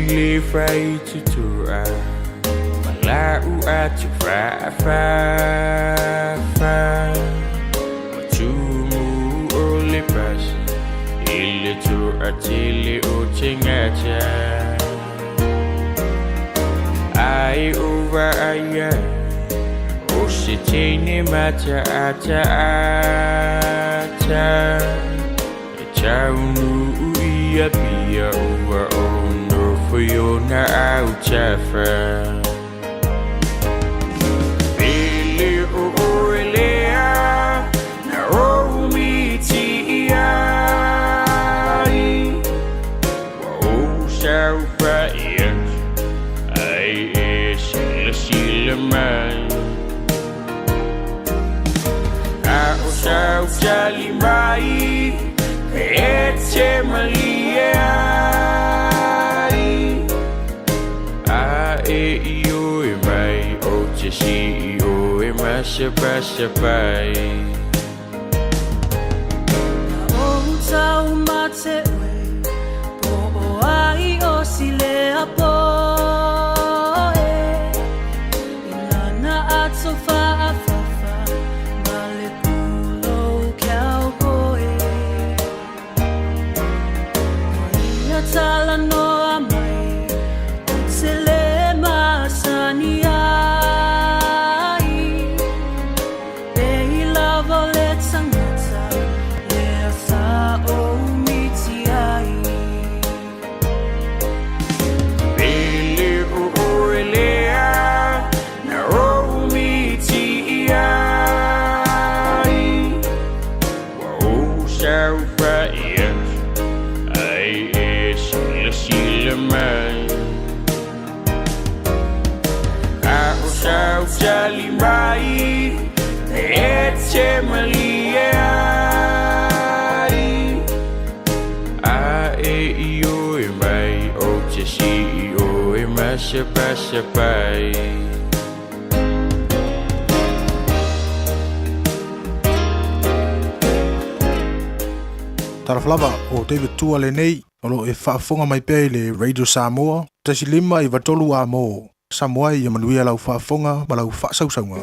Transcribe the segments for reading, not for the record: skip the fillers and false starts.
le faitutua ma lau atu faafafa ma tumu o le pasi i le toatele o tagata. Ae o vaai ai o se teine mataataata e taunuu i Apia ua ou nofo i ona autafa. Pele o oe lea na ou mitia ai, ua ou saofai atu ae e silasila mai. A o sau tali mai e te malie ai, a e ioe mai ou te sii oe ma sapasapai. Na ou taumate oe, po o ai o silea poe, i lana ato faafafa ma le pulou kaupoe. Ua ia talanoa mai, ou te le masani ai, e i lava o le tagata lea sa ou miti ai. Pele o oe lea na ou mitia ai, ua ou saofai atu ae e silasila mai. A o sau tali mai e te malie ai, a e ioe mai ou te sii oe ma sapasapai. Talofa lava o David Tua lenei o lo o e faafofoga mai pea i le Radio Samoa 1 5 93 amo. Samoa ia manuia lau faafofoga ma lau faasausauga.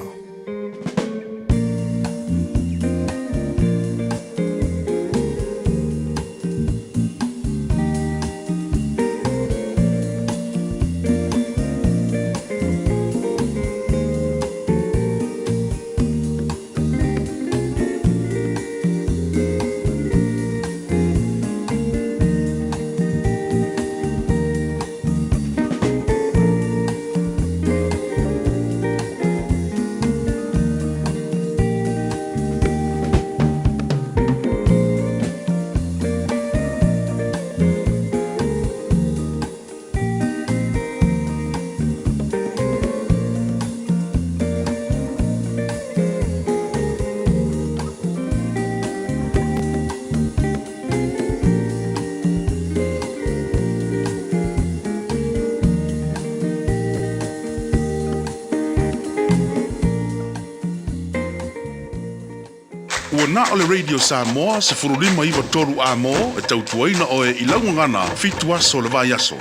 Ua na o le Radio Samoa 15 93 amo e tautuaina oe i laugagana 7 aso le vai aso.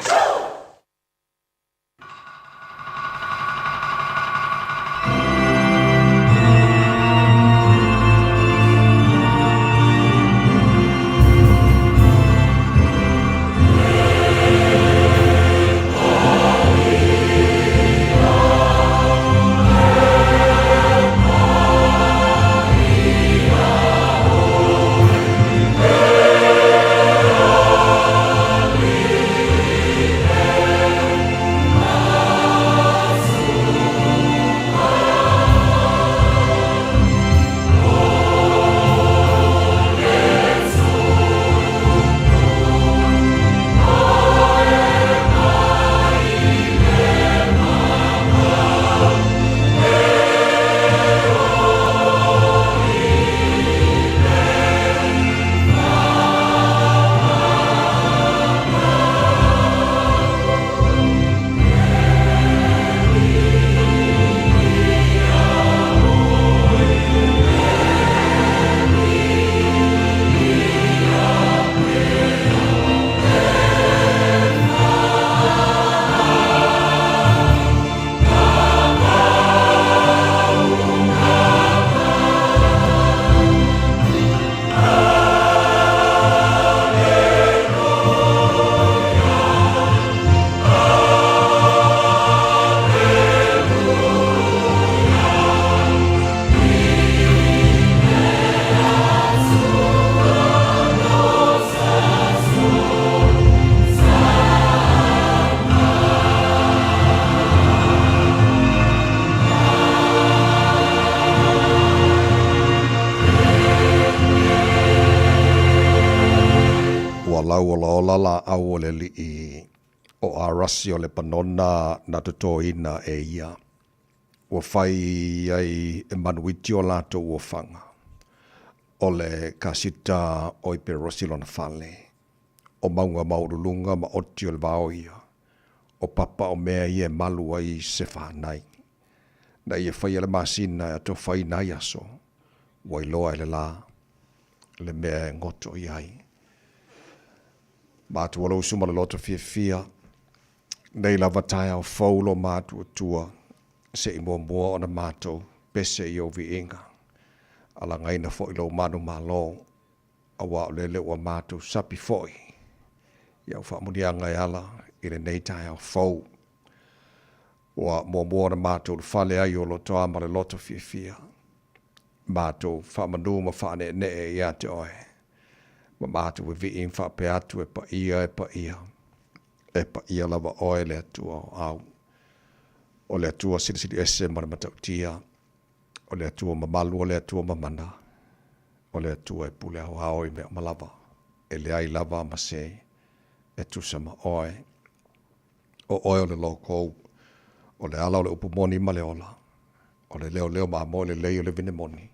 Ola laau o le alii o Arasi o Lepanona na totoina e ia, ua fai ai e manuiti o latou ofaga, o le kasita o Iperosi lona fale, o mauga maualuluga ma oti o le vaoia, o papa o mea ia e malu ai se fanai. Na ia faia le masina e atofaina ai aso, ua iloa e le la le mea e goto i ai. Matua lou uso ma le loto fiafia, nei lava taeao fou lo matuatua, se i muamua ona matou pese i ou viiga, alagaina foi lou manumalo, aua o lele ua matou sapi foi i au faamuniaga e ala i lenei taeao fou. Ua muamua ona matou ulufale ai o lotoa ma le loto fiafia, matou faamanu ma faaneenee ia te oe, ma matou vivii ma faapea atu e paia, e paia, e paia lava oe le Atua o au. O le Atua silisili ese ma le matautia, o le Atua mamalu, o le Atua mamana, o le Atua e pule aoao i mea uma lava, e leai lava ma se e tusa ma oe. O oe o le lokou, o le ala o le upu moni ma le ola, o le leoleo mamoe lelei o le vine moni,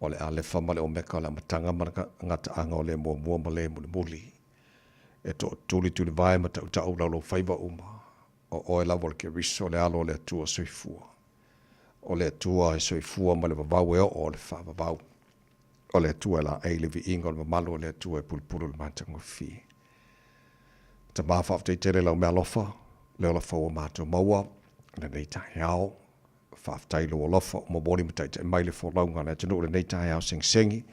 o le Alefa ma le Omeka, o le amataga ma le gataaga o le muamua ma le mulimuli. E tootulitulivae ma tautau laulau-faiva uma, o oe lava o le Keriso, le Alo o le Atua soifua. O le Atua e soifua ma le vavau e oo o le faavavau. O le Atua e laei le viiga o le mamalu o le Atua e pulupulu le matagofie. Tama faafetai tele lau mealofa, le ola fou o matou maua, lenei taeao. Faafetai lou alofa ua momoli ma taitai mai le folauga a le atunuu lenei taeao segisegi.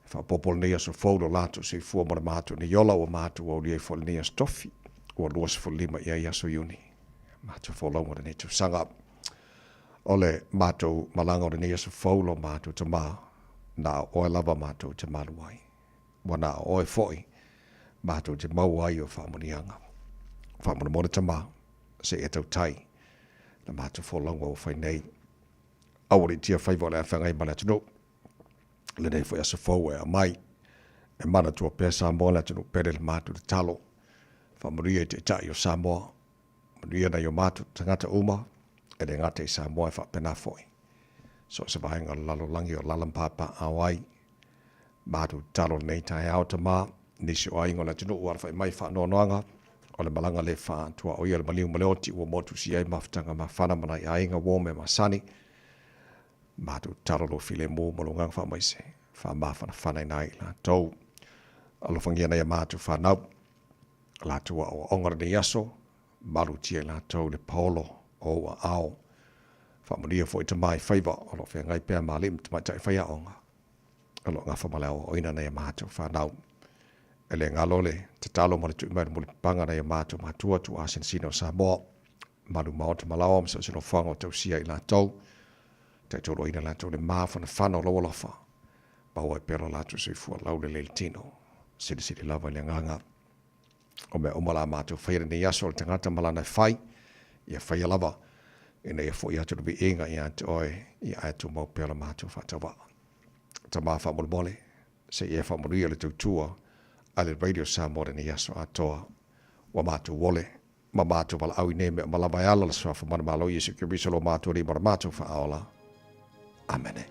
Faaopoopo lenei aso fou lo latou soifua ma le matou nei ola ua matou aulia ai foi lenei aso tofi ua 25 i ai aso Iuni. Matou folauga lenei tausaga. O le matou malaga o lenei aso fou lo matou tama, na o oe lava matou te malu ai. Ua na o oe foi matou te maua ai o faamuniaga. Faamolemole tama, se i e tautai le matou folauga ua fai nei. Aua le itia faiva o le a feagai ma le atunuu. Lenei foi aso fou e aumai. E manatua pea Samoa le atunuu pele le matou tatalo. Faamanuia i Taitai o Samoa. Manuia nai o matou tagata uma, e le gata i Samoa e faapena foi. So o se vaega o le lalolagi o lala ma papaaao ai. Matou tatalo lenei taeao tama, nisi o aiga o le atunuu ua alafai mai faanoanoaga, o le malaga le faatuaoia le maliu ma le oti ua motusia ai mafutaga mafana ma nai aiga uo mea masani. Matou tatalo lou filemu ma lou agaga faamaise, faamafanafana ai i latou. Alofagia nai a matou fanau, latou aoaoga lenei aso, malutia i latou le paolo o ou aao. Faamanuia foi tama i faiva o lo o feagai pea ma alii ma tamaitai faiaoga o lo o gafa ma le aoaoina nai a matou fanau. E le galo le tatalo ma le tui mai o le mulipapaga nai a matou matua tuuasinasina o Samoa, malu maota malaoa ma so o se nofoaga o tausia i latou, taitauloaina latou le mafanafana o lou alofa, maua ai pea lo latou soifua laulelei le tino, silisili lava i le agaga. O mea uma la matou faia lenei aso o le tagata ma lana e fai, ia faia lava, ina ia foi atu le viiga ia te oe, ia ae tumau pea lo matou faatauvaa. Tama faamolemole, se i e faamanuia le tautua a le Radio Samoa lenei aso atoa. Ua matou ole ma matou valaau i nei mea uma lava e ala le suafa manumalo Iesu Keriso lo matou Alii ma lo matou Faaola. Amene.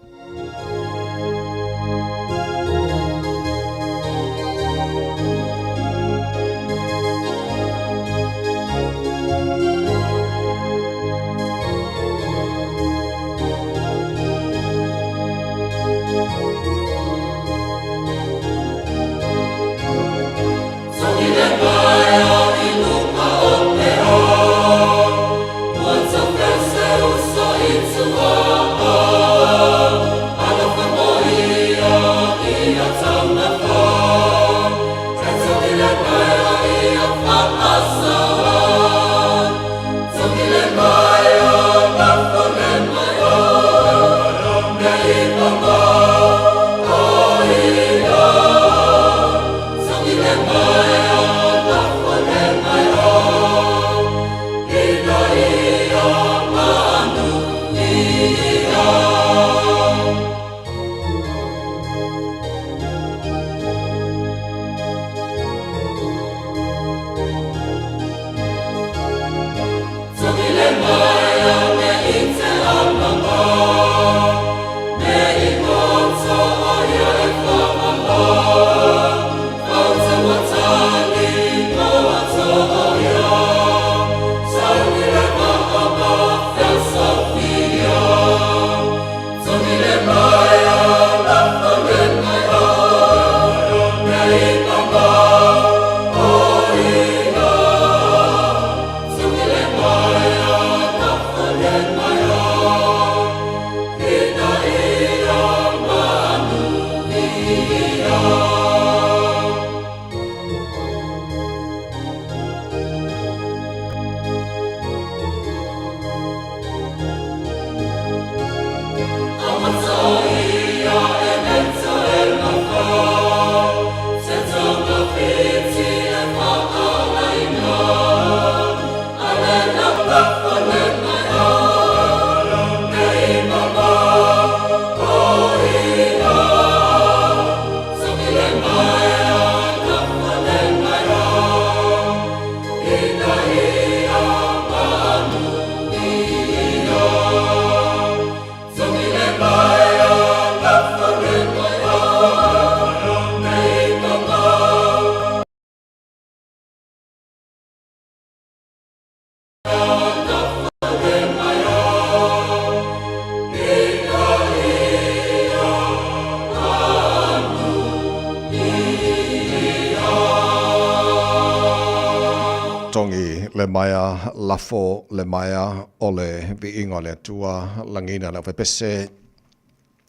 mai le maea lafo le maea o le viiga o le Atua lagiina le aufepese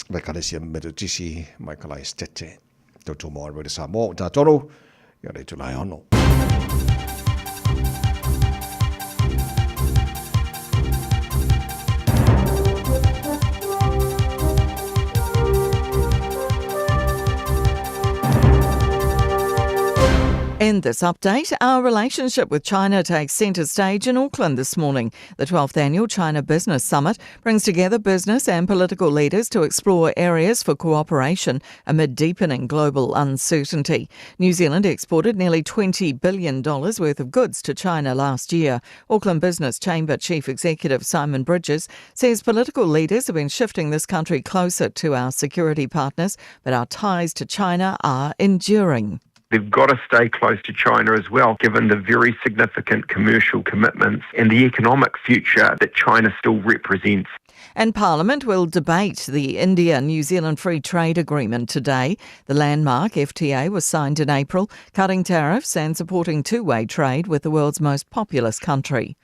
le Ekalesia Metotisi mai Kalaesetete. Tautua mo Radio Samoa o tatonu ia le itula e ono. In this update, our relationship with China takes centre stage in Auckland this morning. The 12th annual China Business Summit brings together business and political leaders to explore areas for cooperation amid deepening global uncertainty. New Zealand exported nearly $20 billion worth of goods to China last year. Auckland Business Chamber Chief Executive Simon Bridges says political leaders have been shifting this country closer to our security partners, but our ties to China are enduring. They've got to stay close to China as well, given the very significant commercial commitments and the economic future that China still represents. And Parliament will debate the India New Zealand Free Trade Agreement today. The landmark FTA was signed in April, cutting tariffs and supporting two way trade with the world's most populous country.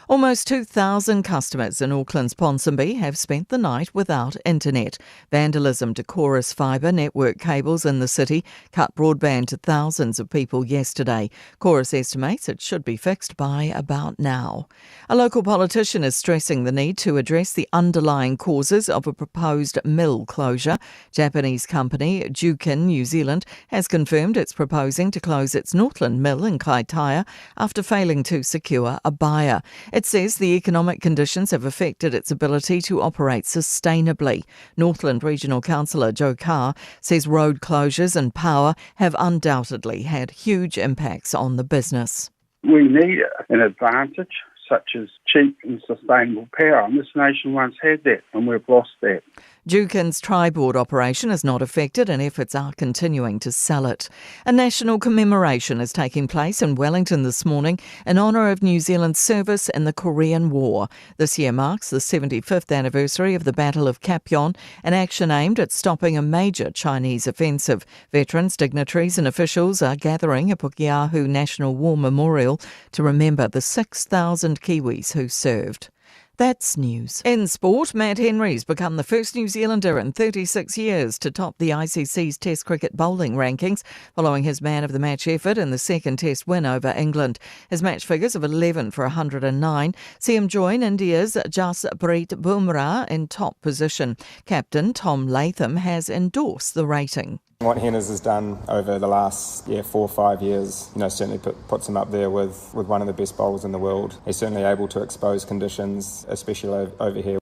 Almost 2,000 customers in Auckland's Ponsonby have spent the night without internet. Vandalism to Chorus fibre network cables in the city cut broadband to thousands of people yesterday. Chorus estimates it should be fixed by about now. A local politician is stressing the need to address the underlying causes of a proposed mill closure. Japanese company Jukin New Zealand has confirmed it's proposing to close its Northland mill in Kaitaia after failing to secure a buyer. It says the economic conditions have affected its ability to operate sustainably. Northland Regional Councillor Joe Carr says road closures and power have undoubtedly had huge impacts on the business. We need an advantage such as cheap and sustainable power, and this nation once had that, and we've lost that. Jukin's Triboard operation is not affected and efforts are continuing to sell it. A national commemoration is taking place in Wellington this morning in honour of New Zealand's service in the Korean War. This year marks the 75th anniversary of the Battle of Kapyong, an action aimed at stopping a major Chinese offensive. Veterans, dignitaries and officials are gathering at Pukeahu National War Memorial to remember the 6,000 Kiwis who served. That's news. In sport, Matt Henry's become the first New Zealander in 36 years to top the ICC's Test cricket bowling rankings following his man of the match effort in the second Test win over England. His match figures of 11 for 109 see him join India's Jasprit Bumrah in top position. Captain Tom Latham has endorsed the rating. What Henners has done over the last yeah, four or five years, you know, certainly put, puts him up there with, with one of the best bowlers in the world. He's certainly able to expose conditions, especially over here.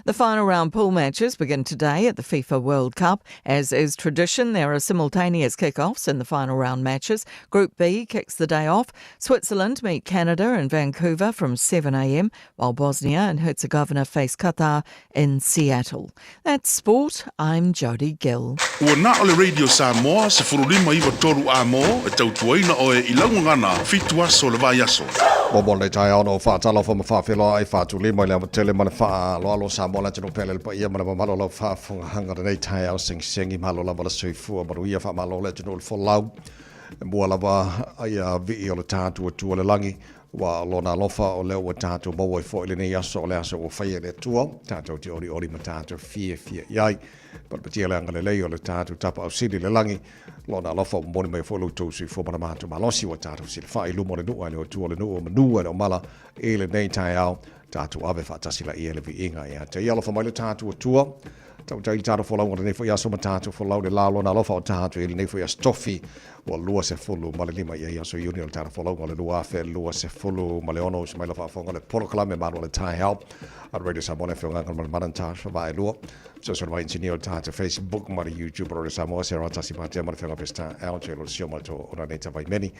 The final round pool matches begin today at the FIFA World Cup. As is tradition, there are simultaneous kickoffs in the final round matches. Group B kicks the day off. Switzerland meet Canada in Vancouver from 7am, while Bosnia and Herzegovina face Qatar in Seattle. That's sport. I'm Jody Gill. Ua na o le Radio Samoa 1593 Amo e tautuaina oe i lau gagana fitu aso o le vaiaso. Momo le taeao na o faatalofa ma faafeiloai faatulima i le avatele ma le faaaloalo Samoa le atunuu pele le paia ma le mamalu o lau faafofogahanga lenei taeao segisegi malo lava le soifua manuia faamalo le atunuu le folau e mua lava ia vii o le tatou Atua le lagi Ua o Lona alofa o lea ua tatou maua ai foi lenei aso, o le aso ua faia e le Atua, tatou te olioli ma tatou fiafia i ai. Patepatia le agalelei o le tatou Tapaau Sili i le lagi, Lona alofa ua momoli mai foi lo outou soifua ma le matou malosi, ua tatou silafai i luma o le nuu a le Atua o le nuu o manu a le omala i lenei taeao, tatou ave faatasi laia le viiga ia te Ia. Alofa mai le tatou Atua, Tautai le tatou folauga o lenei foi aso ma tatou folau le la o Lona alofa o tatou i lenei foi aso tofi ua 25 ia aso Iuni o le tatou folauga o le 2026. Uso mai lau faafofoga le polokalame malu o le taeao a le Radio Samoa le afiogaga ma le Manantasha Vaelua fesoasoani mai inisinia o le tatou Facebook ma le YouTube o Radio Samoa Sarah Tasi Matea ma le afioga Peseta LJ lo le sio ma le to ona nei tavaimeni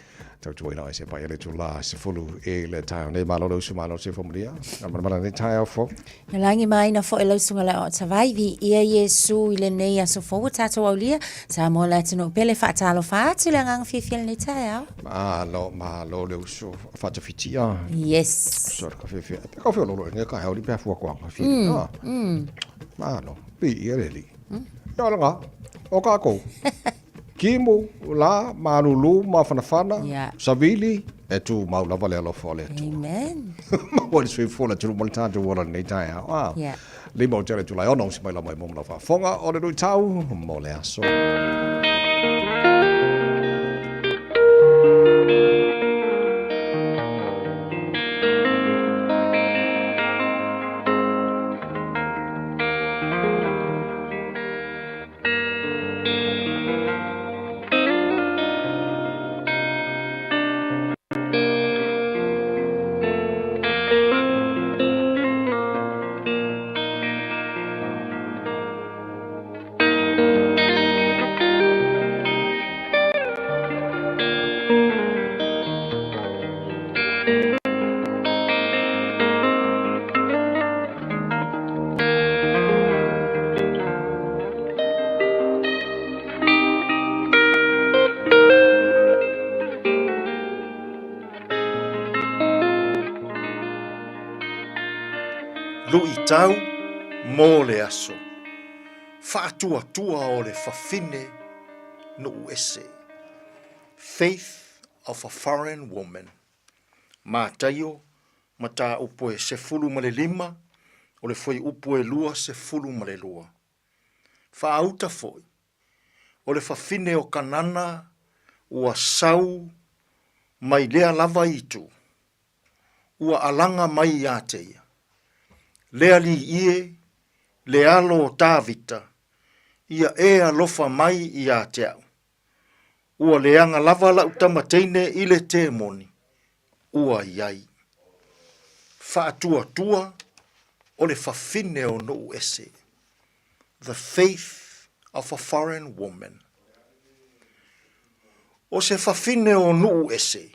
Tautuaina ai se pai ele tula sefulu i le taeao nei. Malo le usu, malo se fomalia. Nga mana mana nei taeao fo. Na lagi maina foʻi lau susuga le Otta Vai, viia Iesu i lenei aso fou ua tatou aulia, Samoa le atunuu pele, faatalofa atu le agaga fiafia i lenei taeao. Malo, malo le usu, faatafitia. Yes. Sort ka fiafia. Pe ka fia lolo e ka heo li pe afua koanga fi. Malo, viia le li. Ia ola nga, o kākou. Kimu, la, malulu, mafanafana, Yeah. savili. E tumau lava le alofa o le Atua. Amen. Maua le soifua o le atunuu ma le tatou ola i lenei taeao. Ah. Yeah. Lima o tele Tulai 6 se mai la mai mo lau faafofoga o le luitau mo le aso. Luitau mo le aso. Faatuatua o le fafine nuu ese. Faith of a foreign woman. Mataio, mataupu e 15, o le fuaiupu e 22. Faauta foi, o le fafine o Kanana ua sau mai lea lava itu, ua alaga mai ia te ia. Le alii e, le alo o Tavita, ia e alofa mai ia te au. Ua leaga lava la'u tama teine i le temoni ua i ai. Faatuatua o le fafine o nuu ese. The faith of a foreign woman. O se fafine o nuu ese,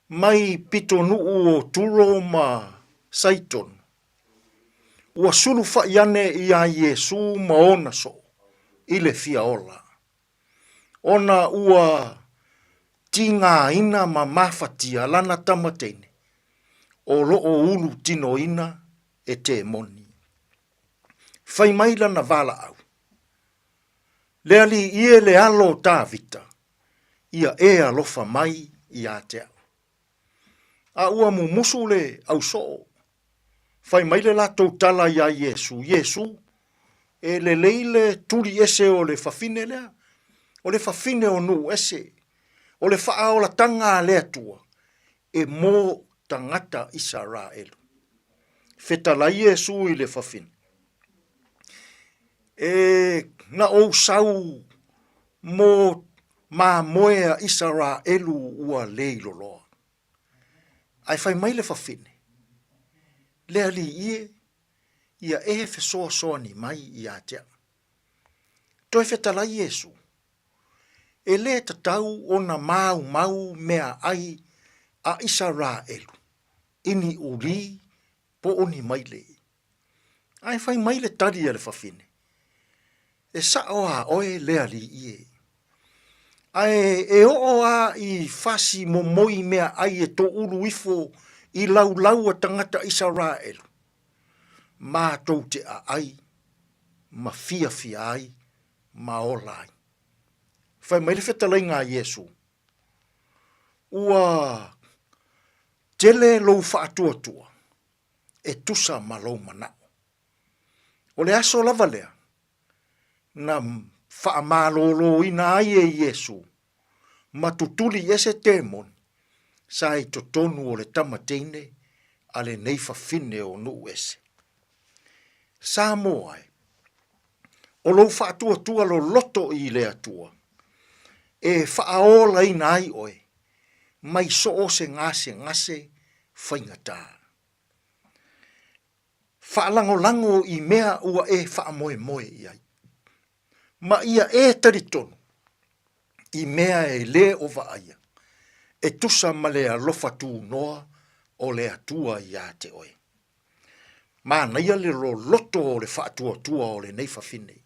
mai pitonuu o Turo ma Saitonu, ua sulufa'i ane iā Iesū ma ona soo i le fia ola. Ona ua tigaina ma mafatia lana tama teine, o loo ulu tinoina e temoni. Fai mai lana valaau, Le alii e le alo o Tavita, ia e alofa mai ia te au. A ua mumusu le ausoo, fai mai le latou tala iā Iesu, Iesu, e lelei le tuli ese o le fafine lea, o le fafine o nuu ese, o le faaolataga a le Atua, e mo tagata Isaraelu. Fetalai Iesu i le fafine, E na ou sau mo mamoe a Isaraelu ua le iloloa. Ae fai mai le fafine, Le alii e, ia e fesoasoani mai ia te au. Toe fetalai Iesu, E le tatau ona maumau meaai a Isaraelu i ni uli po o ni maile. Ae fai mai le tali a le fafine, E sa'o a oe le alii e. Ae e oo a i fasi momoi meaai e toʻulu ifo i laulau a tagata Isaraelu, matou te aai ma fiafia ai ma ola ai. Fai mai le fetalaiga a Iesu, Ua tele lou faatuatua e tusa ma lou manao. O le aso lava lea na faamaloloina ai e Iesu ma tutuli ese temoni sa i totonu o le tama teine a lenei fafine o nuu ese. Samoa e, o lou faatuatua loloto i le Atua e faaolaina ai oe mai so o se gasegase faigata. Faalagolago i mea ua e faamoemoe i ai, ma ia e talitonu i mea e lē o vaaia, e tusa ma le alofa tunoa o le Atua iā te oe. Manaia le loloto o le faatuatua o lenei fafine.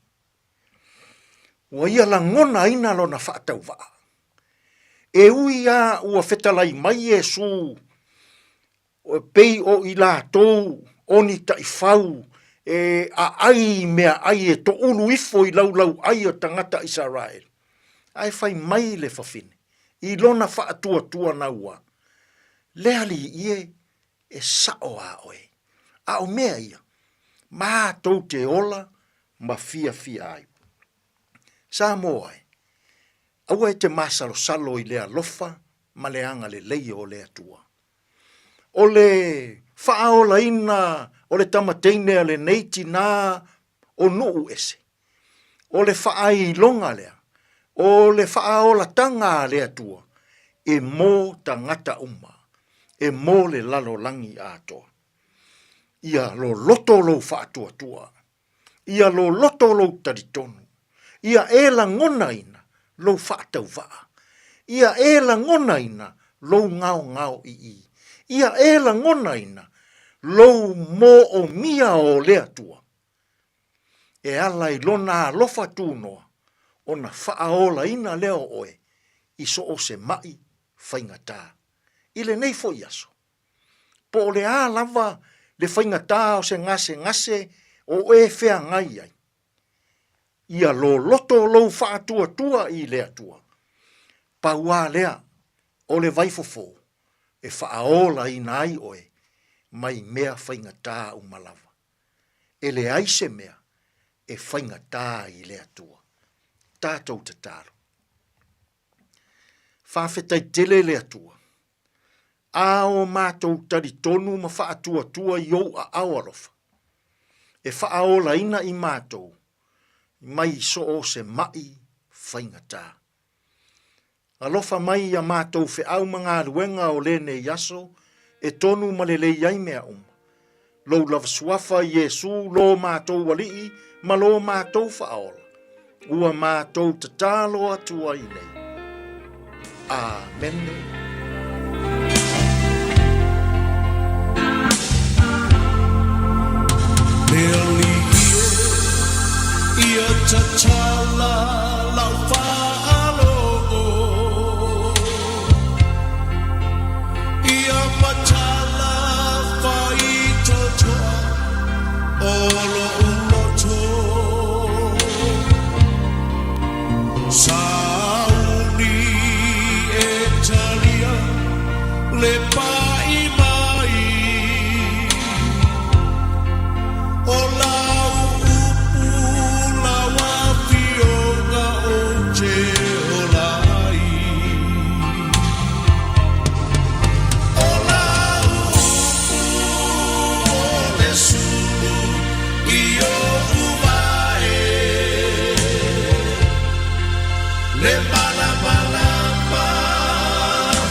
Ua ia lagonaina lona faatauvaa. E ui a ua fetalai mai Iesū e pei o i latou o ni taifau e aai i meaai e toʻulu ifo i laulauʻai o tagata Isaraelu, ae fai mai le fafine i lona faatuatua naua. Le Alii e, e sa'o a oe. A o mea ia, matou te ola ma fiafia ai. Samoa e, aua e te masalosalo i le alofa ma le agalelei o le Atua. O le faaolaina o le tamateine a lenei tinā o nuu ese, o le faailoga lea, o le faaolataga a le Atua e mo tagata uma, e mo le lalolagi atoa. Ia loloto lou faatuatua, ia loloto lou talitonu, ia e lagonaina lou faatauvaa, ia e lagonaina lou gaogaoii, ia e lagonaina lou moomia o le Atua, e ala i Lona alofa tunoa ona faaolaina lea o oe i so o se maʻi faigata. I lenei foi aso, po o le a lava le faigata o se gasegase o e feagai ai, ia loloto lou faatuatua i le Atua, pau a lea o le vaifofo e faaolaina ai oe mai mea faigata uma lava. E leai se mea e faigata i le Atua. Tatou tatalo. Faafetai tele le Atua. A o matou talitonu ma faatuatua i ou aao alofa, e faaolaina i matou mai so o se maʻi faigata. Alofa mai i a matou feau ma galuega o lenei aso e tonu ma lelei ai mea uma. Lou lava suafa Iesu lo matou Alii ma lo matou Faaola, ua matou tatalo atu ai nei. Amene. Le Alii e, ia tatala lau faalogo, Ia matala faitotoa o lo'u loto. Sauni e talia le paʻi mai o lau upu lau afioga ou te ola ai. O lau upu o le sulu i oʻu wae, Le malamalama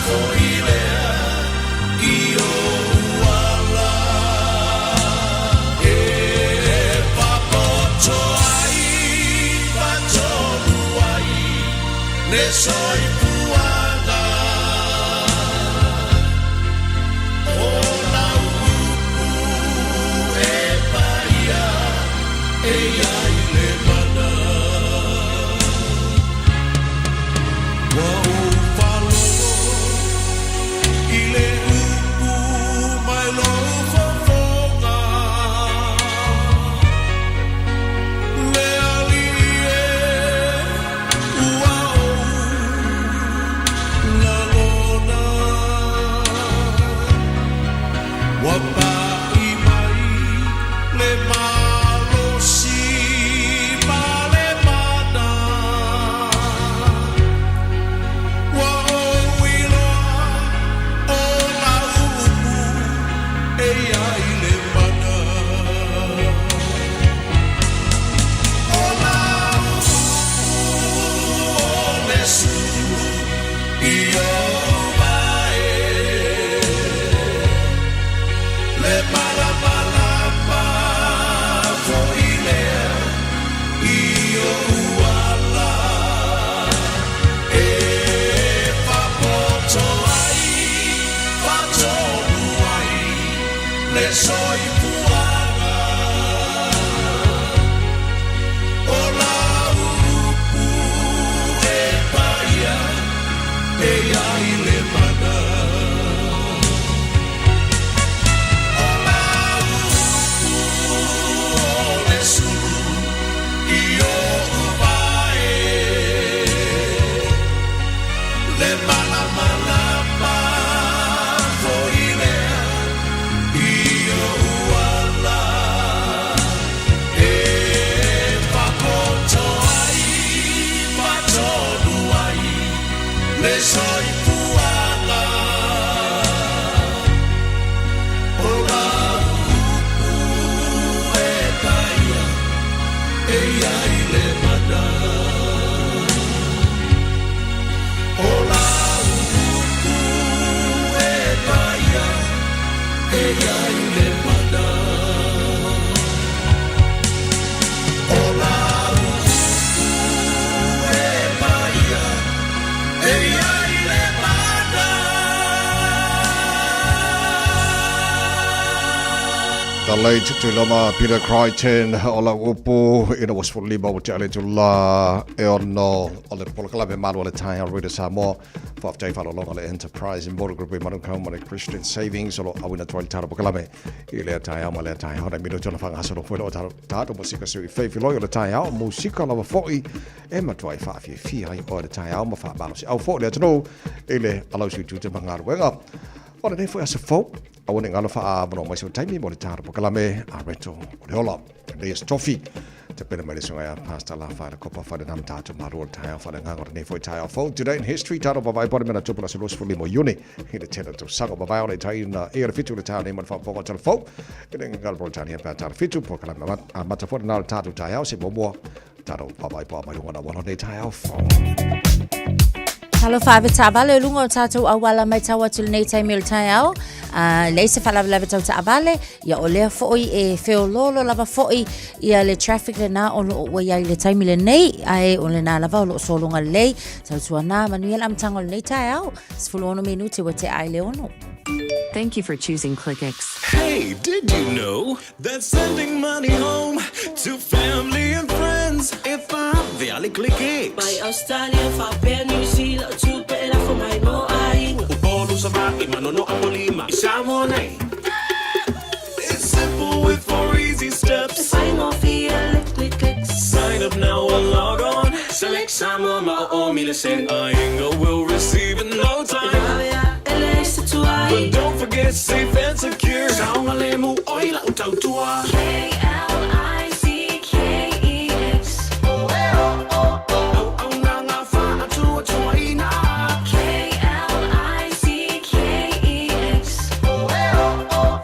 foi lea i oʻu ala, E papoto ai patonu ai le soifuaga. O lau upu e paia e i ai le mana. Ua ou faalogo i le upu mai lou fofoga, Le Alii e, ua ou lagona. Ua paʻi mai le malosi ma le mana. Ua ou iloa o lau upu e i ai le mana. O lau upu o le sulu i oʻu wae, Le malamalama foi lea i oʻu ala, E faapoto ai, faatonu ai le soifuaga. O lau upu e paia e i ai le mana. O lau upu o le sulu i oʻu wae, Le malamalama foi. E iai le mana. O la upu e paia e iai le mana. The late Tuiloma Peter Crichton o lau upu ina ua 15 ua tea le itula e ono o le polokalame malu o le taeao Radio Samoa. Faafetai faalologa le Enterprise Motor Group i Manukau ma le Christian Savings o lo auina atu ai le tala polokalame i lea taeao ma lea taeao. Nai minute ona faagasolo foi loo tatou musika sui feifiloi o le taeao, musika lava foi e matuai faafiafia ai oe le taeao ma faamalosiau foi le atunuu i le alausi utiuti ma galuega. O lenei foi aso fou, aua ne i galo faaavanoa mai sou taimi mo le tala polokalame a Reto o le Ola. Lenei aso tofi, tapena mai le susuga ia Pastor Lafa le Kopa Whare Nam tātou malu o le taeao whare o lenei foi taeao fou. Today in history, tātou vavai pore mena tupu la se 25 o Iuni i le tele tausaga o mavae ona i tai na e le fitu le taeao nei ma le faafofoga o tala fou. I le ngalo Britania pea tala fitu, polokalame amata foi lena o le tātou taeao se muamua tātou vavai poa mai luga na wala nei taeao fou. Talofa ave taavale i luga o tatou auala matau atu i lenei taimi o le taeao. Leai se faalavelave tau taavale, ia o lea foi e feoloolo lava foi ia le traffic lena o loo ua iai i le taimi lenei, ae o lena lava o loo sologa lelei. Tautuana, manuia le amataga o lenei taeao, 16 minute ua tea ai le ono. Thank you for choosing Clickx. Hey, did you know that sending money home to family and friends e vave a le Clickx? Mai Australia faapea New Zealand o tupe e lafo mai mo aiga. Upolu, Savaii, Manono, Apolima, i Samoa nei. It's simple with four easy steps. E faigofie le Clickx. Sign up now or log on. Select Samoa ma o o mile sen. Aiga will receive in no time. E vave a e leai se tuai. But don't forget safe and secure. Saogalemu oi lau tautua. K-L-I-C-K-E-X. Auaunaga faatuatuaina. K-L-I-C-K-E-X.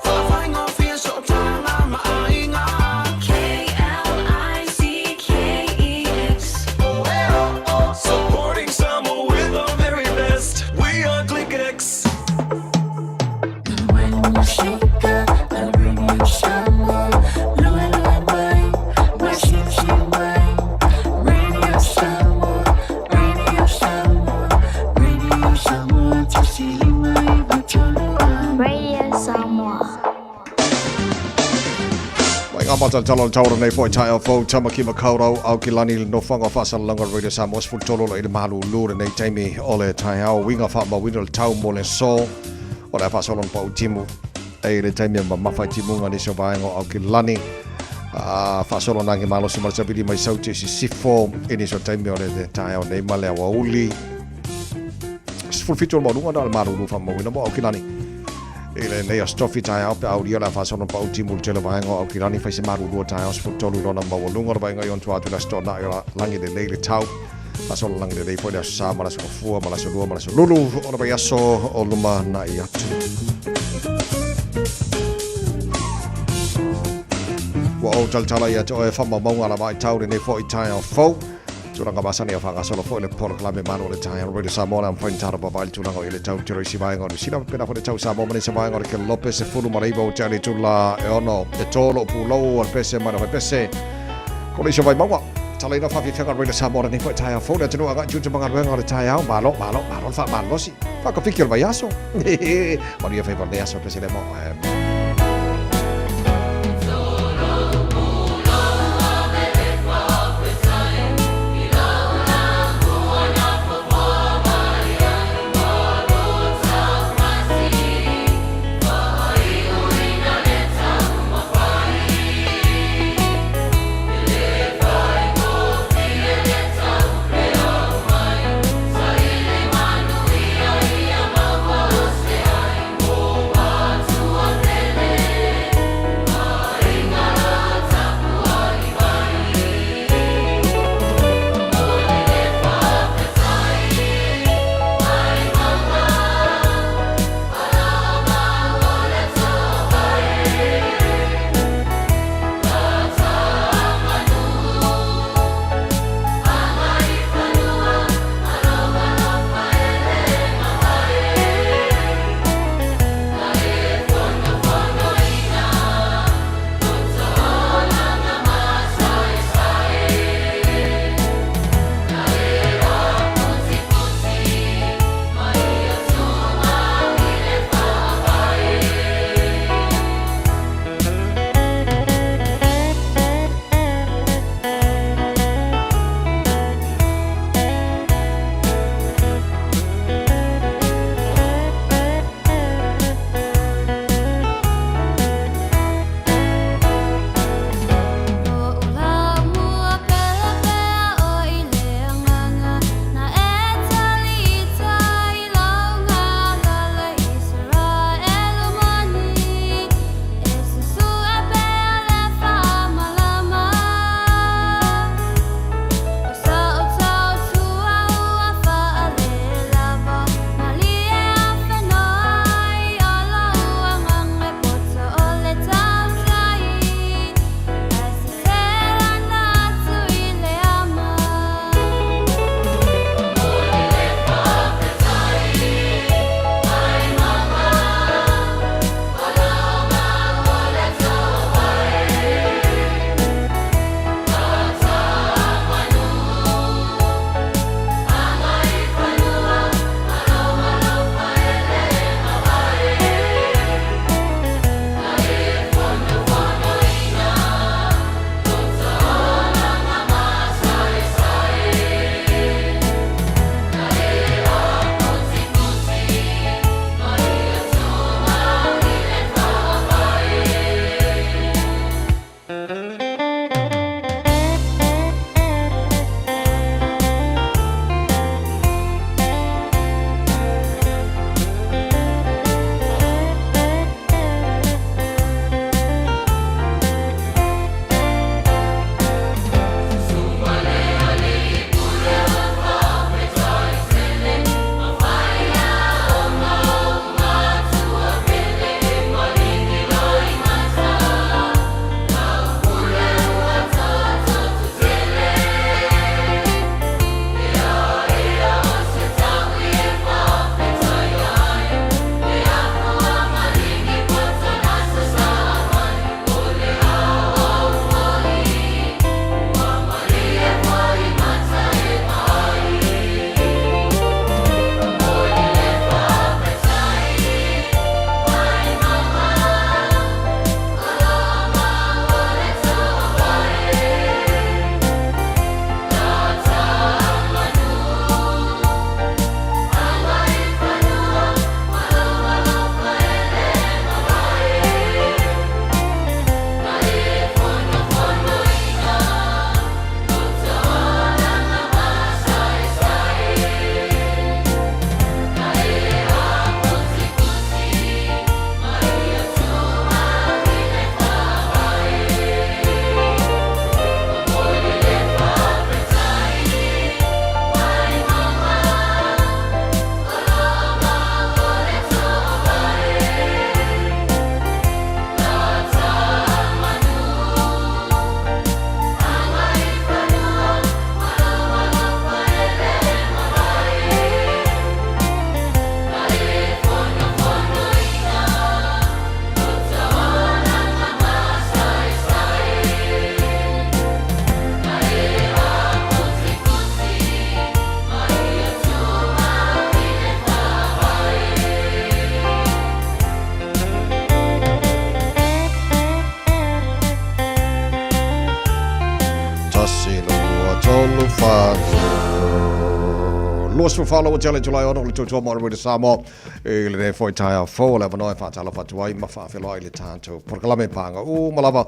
Faafaigofie sootaga ma aiga. K-L-I-C-K-E-X. Supporting Samoa with our very best. We are ClickX. Radio Samoa. Mai ngā mātautala o le taura nei foi taeao fou Tamaki Makaurau au ki lani le nofoaga o faasalalauga o le Radio Samoa 13 loa i le malulu lenei taimi o le taeao uiga faamauina le tau mo le aso o le a faasolo na pau timu e le taimi e mamafa i timuga nisi o vaega o Aukilani a faasolo na age malosi ma le savili mai Saute i Sisifo i nisi o taimi o le taeao nei ma le aoauli 17 o le maualuga na o le malulu faamauina mo Aukilani i lenei aso tofi taeao pe aulia le a faasolo na pau timu le tele vaega o Aukilani fai se malulu o taeao 13 i lona maualuga o le vaega i ona tua atu i le Aso Toonai o lagi lelei le tau Faasolo lagi lelei foi le Aso Sa ma le Aso Gafua ma le Aso Lua ma le Aso Lulu o le vaiaso o lumanai atu. Ua ou talatala ia te oe faamaumauga ala vaitau lenei foi taeao fou. Tulaga masani a faagasolo foi le polokalame malu o le taeao Radio Samoa le amafai tala vavai le tulaga o i le tau tiro isi vaega o Niu Sila pena foi le tau Samoa ma nisi vaega o le Kelope 19 o te ale tula e ono e tō lo pulou o le pese mai le pese ko le iso vai maua Talaina whawhiwhenga Radio Samoa lenei foi taeao fou le atunuu agai tiute ma galuega o le taeao malo malo malo le faamalolosi whakawhiki o le vaiaso manuia faiva o lenei aso pese le mo 24 ua tele July 6 o le tautua mo le Samoa i lenei foi taeao fou o le avanoa e faatalofa atu ai ma faafeiloai i le tatou polokalame pāga uma lava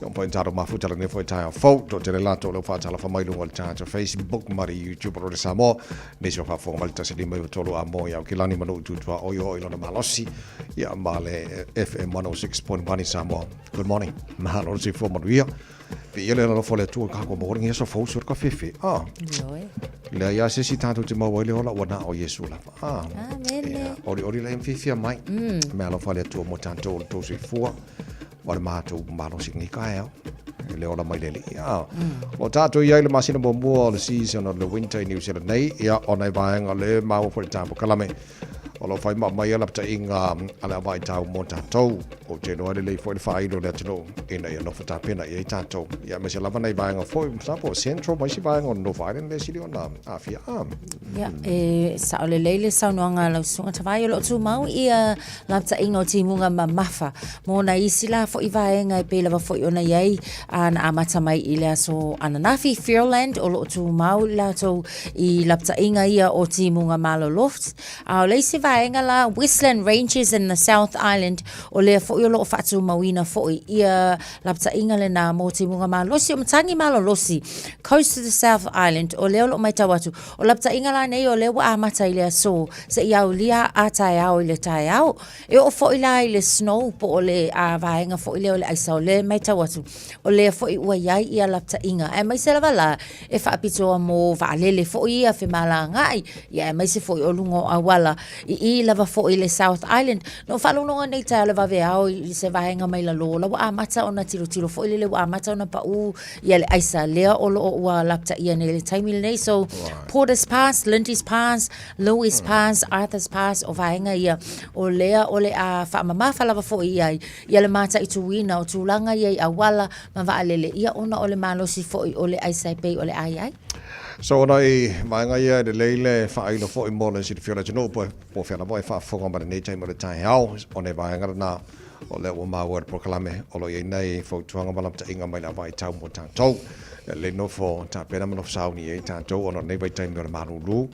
Ia pai tātou mafuta lenei foi taeao fou toatele latou lea ua faatalofa mai luga o le tatou Facebook ma le YouTube o le Samoa nisi o faafofoga mai le 153 a mo i Aukilani ma Nuu Tutua oi o i lona malosi ia ma le FM 106.1 i Samoa. Good morning. Mahalo le soifua manuia. Viia le alofa o le Atua ka ko morning aso fou so ka fefe. Ah. Lea ia se si tātou te mau ai le ola ua na o Iesu lava. Ah. Amen. Ia, ori ori le mfifia mai. Me alofa le Atua mo tātou o le tō soifua. Ma le matou malosi lenei taeao e le ola mai le Alii. A, o tatou i ai le masina muamua o le season o le winter i New Zealand nei, ia, ona e vaega le maua foi le tapokalamme o lo o fai ma aumai lapataiga a le avaitau mo tatou. Ou te iloa lelei foi le faailo i le atunuu ina ia nofo tapena i ai tatou. Ia, aemaise lava nai vaega foi, masalo po o Central ma isi vaega o North Island lea e sili ona aafia. A. Ia, e sao lelei le saunoaga a lau Susuga Tavai, o lo o tumau ia lapataiga o timuga mamafa mo nai isi la foi vaega e pei lava foi ona i ai a na amata mai i le aso ananafi Fiordland o lo o tumau i latou i lapataiga ia o timuga maloloft a o le isi vaega la Westland Ranges in the South Island o lea foi o lo o faatumauina foi ia lapataiga lena mo timuga malosi o matagi malolosi Coast of the South Island o lea o lo o matau atu O lapataiga la nei o lea ua amata i le aso seia aulia a taeao i le taeao. E oo foi la i le snow po o le a vaega foi lea o le aisa o lea e matau atu, o lea foi ua i ai ia lapataiga. Aemaise lava la e faapitoa mo vaalele foi ia femalagaai, ia aemaise foi o luga o auala i i lava foi i le South Island. Na ou faalogologo nei i le taeao i le vaveao i se vaega mai lalo, o la ua amata ona tilotilo foi lele ua amata ona pau ia le aisa lea o lo o ua lapataia nei i le taimi lenei. So, Porter's Pass, Lindy's Pass, Lewis Pass, Arthur's Pass, o vaega ia o lea o le a faamamafa lava foi i ai ia le mataituina o tulaga ia i auala ma vaalele, ia ona o le malosi foi o le aisa e pei o le a i ai. So, o nai vaega ia e lelei le faailo foi mo le silafia o le atunuu po o fea lava e faafofoga mai lenei taimi o le taeao, o nai vaega lena O lea ua maua e le polokalame o lo o i ai nei fautuaga ma lapataiga mai le avaitau mo tatou. E lelei nofo tapena ma nofo sauni i ai tatou ona o lenei vaitaimi o le malulu.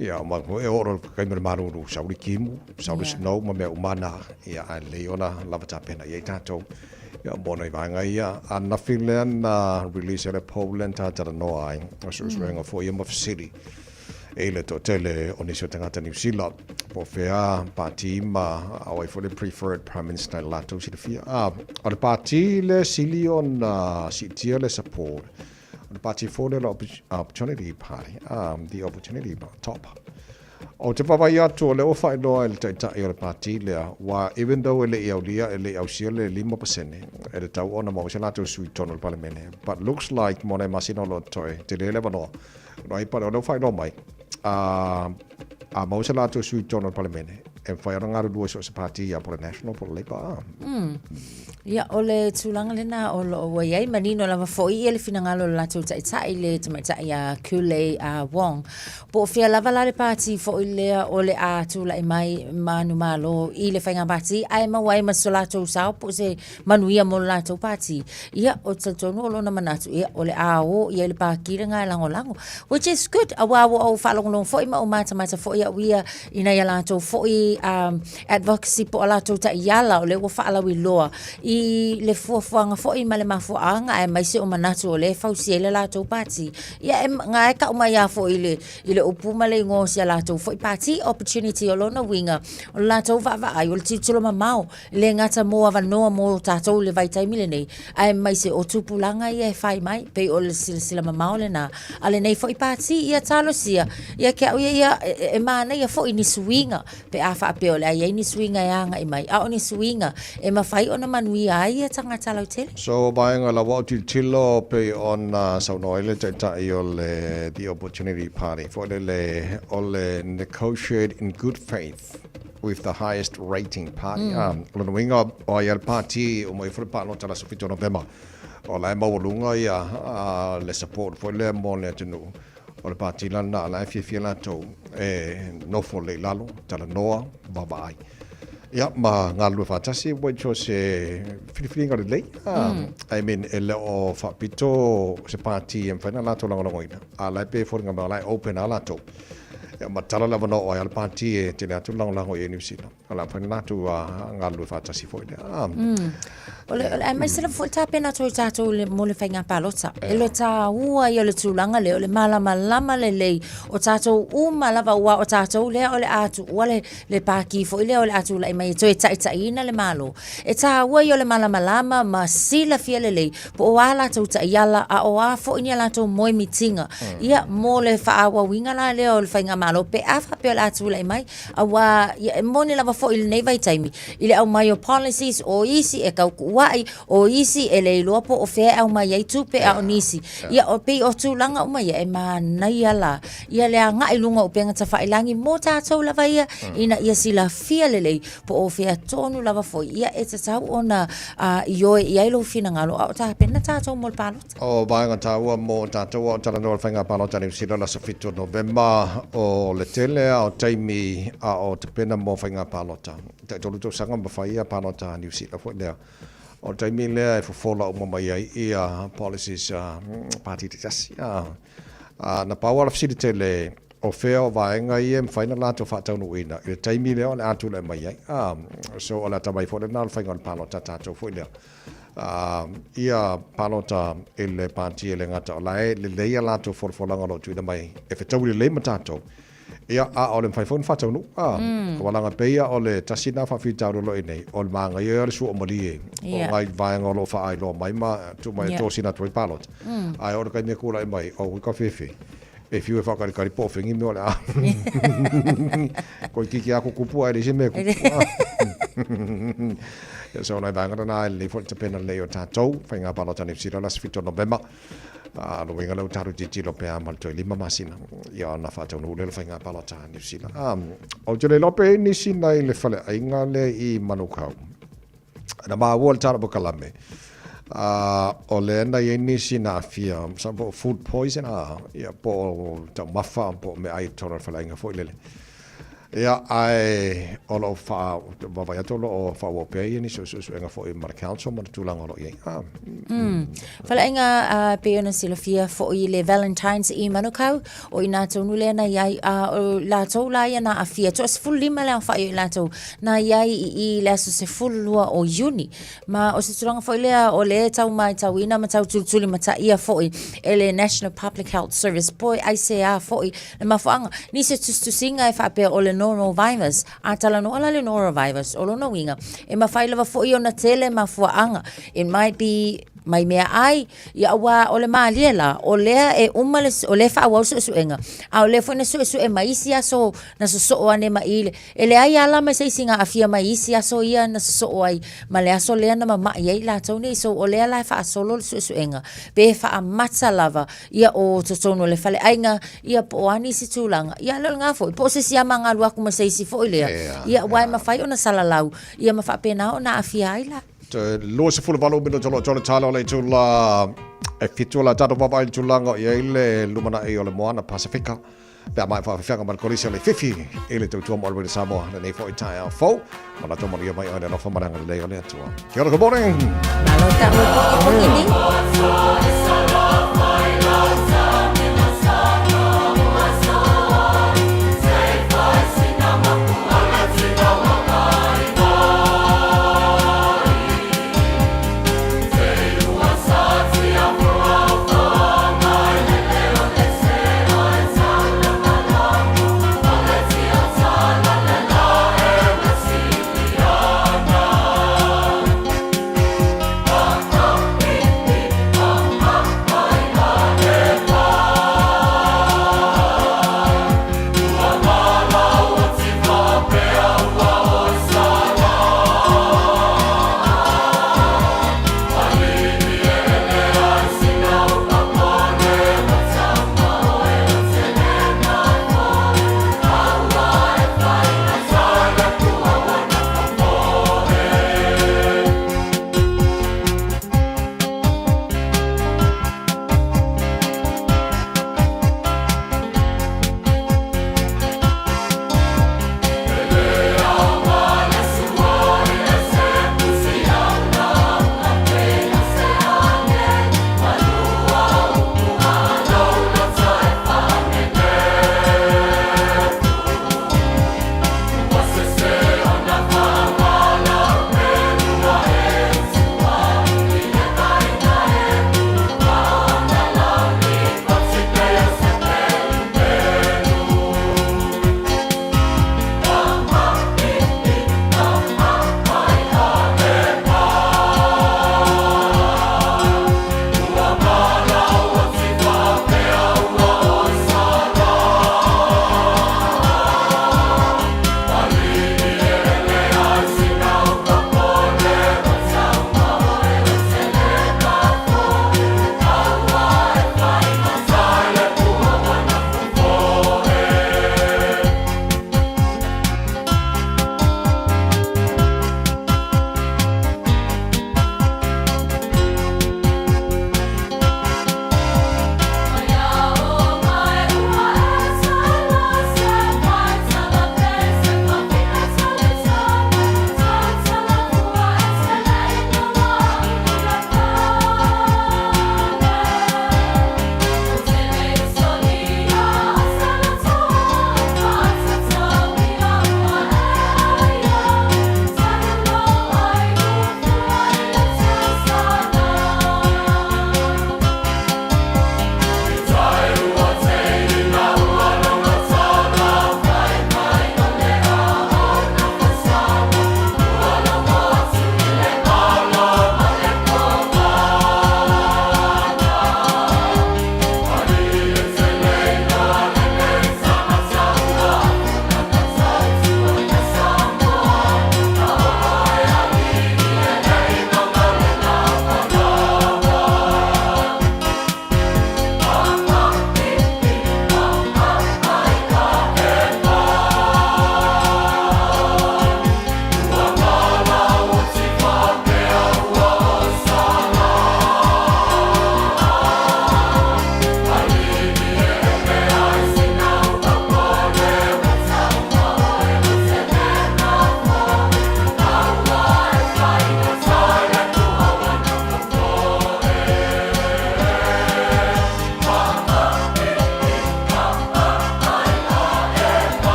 Ia, ma e oo loa i le taimi o le malulu, sau le timu, sau le snow ma mea uma na. Ia, ae lelei ona lava tapena i ai tatou. Ia, mo nai vaega ia. Ananafi lea na release ai le poll lea na talatalanoa ai, o suesuega foi ia ma fesili. I le toatele o nisi o tagata Niu Sila, po o fea pāti ma o ai foi le preferred Prime Minister i le latou silafia. A, o le pāti le sili ona siitia le support, o le pāti foi lea o le Opportunity Party, the Opportunity Party, top. Ou te vaavaai atu o lea ua faailoa e le taitai o le pāti lea, ua even though e le i aulia, e le i ausia le 5% e tatau ona maua se latou sui i totonu o le Palemene, but looks like mo nai masina o lo o totoe, tele le avanoa. Ai pale, o lea ua faailoa mai, a, a maua se latou sui i totonu o le Palemene, e mafai ona galulue so o se pāti ia, po o le National, po o le Labour, a. Ia, o le tulaga lena o lo o ua i ai manino lava foi ia le finagalo o le latou taitai, le tamaitai a Kule a Wong. Po o fea lava la le pāti foi lea o le a tulai mai manumalo i le faiga pāti, ae maua ai ma so latou sao po o se manuia mo le latou pāti. Ia, ou te talitonu o lona manatu, ia, o le a o i ai le pākī lena e lagolago. Which is good, auā ua ou faalogologo foi ma ou matamata foi au ia i nai a latou foi um, advocacy po o a latou taiala o lea ua faalauiloa i le fuafuaga foi ma le mafuaaga aemaise o manatu o lea e fausia ai le latou pāti. Ia, e, na e tau mai lava foi i le, i le upu ma le igoa o si a latou foi pāti, opportunity o lona uiga, o le latou vaavaai, o le tilotilo mamao E le gata mō avanoa mō tātou i le vaitaimi lenei, aemaise o tupulaga ia e whai mai, pei o le silasila mamao lena a lenei foi pāti, ia talosia, ia ke au ia ia e, e mānaia foi ni suiga, pe a faapea o le a i ai ni suiga e agai mai, a o ni suiga e mafai ona manuia ai ia tagata lautele. So vaega lava o tilotilo pei ona saunoa ai le Taitai o le The Opportunity Party foi lele o le negotiate in good faith with the highest rating party. Mm. O lona uiga, o ai a le pāti o mai foi le pālota le aso 7 o Novema. O la e maualuga ia le support foi lea mo le atunuu. O le pāti la lena, la e fiafia latou e nofo lelei i lalo, talanoa, vaavaai. Ia, ma galulue faatasi, which o se filifiliga lelei. I mean, e le o faapito se pati e mafai ona latou lagolagoina, a o la e pei e foliga mai o la e open lava latou. Ia, ma tala le avanoa o ai lava le pati e tele atu le lagolago i Niu Sila. O le a mafai ona latou galulue faatasi foi lea. O le, aemaise lava foi le tapena atu o tatou le, mo le faiga palota. E le taua ia o le tulaga lea, o le malamalama lelei o tatou uma lava, aua o tatou lea o le a tuua le, le pākī foi lea o le a tulai mai e toe taitaiina le Malo. E taua ia o le malamalama ma silafia lelei po o a latou taiala a o a foi ni a latou moemitiga ia mo le faaauauina la lea o le faigamalo pe a faapea o le a tulai mai. Aua ia, e moni lava foi i lenei vaitaimi i le aumai o policies, o isi e tau tuuai, o isi e le iloa po o fea e aumai ai tupe, a o nisi, ia o pei o tulaga uma ia e manaia la ia le agai i luga o upega tafailagi mo tatou lava ia ina ia silafia lelei po o fea tonu lava foi ia e tatau ona ioe i ai lou finagalo a o tapena tatou mo le palota. O vaega taua mo tatou a o talanoa le faiga palota a Niu Sila le aso 7 o Novema, o le tele a o taimi a o tapena mo faiga palota. Tai tolu tausaga ma fai ia palota a Niu Sila foi lea. O le taimi lea e fofola uma mai ai ia policies a pati taitasi. A na pau lava le fesili tele o fea o vaega ia e mafai ona latou faataunuuina i le taimi lea o le a tulai mai ai. So o le atamai foi lena o le faiga o le palota a tatou foi lea. Ia palota i le pati e le gata o la e lelei a latou folafolaga o lo o tuuina mai e fetaui lelei ma tatou, ia, a o le mafai foi ona faataunuu. Aua leaga pei lava o le tasi lena faafitauli o lo o i nei, o le manaia o le suamalie o nai vaega o lo o faaailoa mai ma tuu mai e tosina atu ai palota. Ae oo i le taimi e tulai mai, o ui kafefe, e fiu e faakalikali po o fegi mea o le a. Toeitiiti lava tutupu ae leai se mea e tupu. Ia so o nai vaega lena e lelei foi le tapena lelei o tatou faiga palota Niu Sila le aso 7 o Novema. A lona uiga lea ua tatou tilotilo pea ma le toe 5 masina ia ona faataunuu lea o le faiga palota a Niu Sila. Ou te le iloa pe i ai nisi nai le faleaiga lea i Manukau. Na maua le tala polokalame, o lea na i ai nisi na aafia, masalo po o food poison, ia, po o taumafa, po o meaai i totonu o le faleaiga foi lele. Ia, ae o lo o faa, vaavaai atu o lo o faaauau pea ia nisi o suesuega foi ma le council ma le tulaga o lo o i ai. Faleaiga pei ona silafia foi le Valentine's i Manukau, O i ina tonu lea na i ai, a o latou la ia na aafia, toa 15 le aofai o i latou na i ai i i le aso 12 o Iuni. Ma o se tulaga foi lea o lea e tau matauina ma tau tulitulimataia foi e le National Public Health Service po e aisea foi le mafuaaga. Nisi o tusitusiga e faapea o le norovirus, a talanoa la le norovirus, o lona uiga, e mafai lava foi ona tele mafuaaga. It might be mai meaai, Ia aua o le malie la, o lea e uma le, o lea e faaauau le suesuega, a o lea foi na suesue mai isi aso na sosoo ane ma i le, e leai lava la ma se isi na aafia mai i isi aso ia na sosoo ai ma le aso lea na mama'i ai i latou nei. So o lea la e faasolo le suesuega pe faamata lava ia o totonu o le faleaiga ia po o a nisi tulaga. Ia a le o lena foi, po o se isi ama galu atu ma se isi foi lea, ia aua e mafai ona salalau ia ma faapena ona aafia ai la. Te 28 minute o lo o tole tala o le itula e fitu la tatou vaavaai i le tulaga o i ai le lumanai o le moana Pasifika pe a maea faafeafeaga ma le kolisi o le Fifi i le tautua mo le Samoa lenei foi taeao fou ma latou manuia mai oe le alofa ma le agalelei o le Atua. Kia ora, good morning. Malo ta'u e pogipogi ni.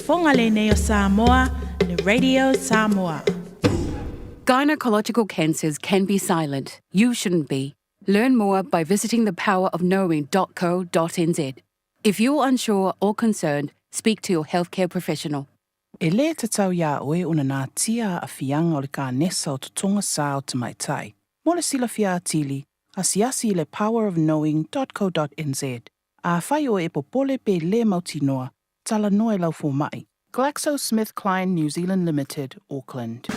faafofoga lenei o Samoa, le Radio Samoa. Gynecological cancers can be silent. You shouldn't be. Learn more by visiting thepowerofknowing.co.nz. If you're unsure or concerned, speak to your healthcare professional. E lē tatau iā oe ona natia aafiaga o le kanesa o totoga sa o tamaitai. Mo le silafia atili, asiasi i le powerofknowing.co.nz. Afai oe e popole pe lē mautinoa, talanoa i lau fomaʻi. GlaxoSmithKline New Zealand Limited, Auckland.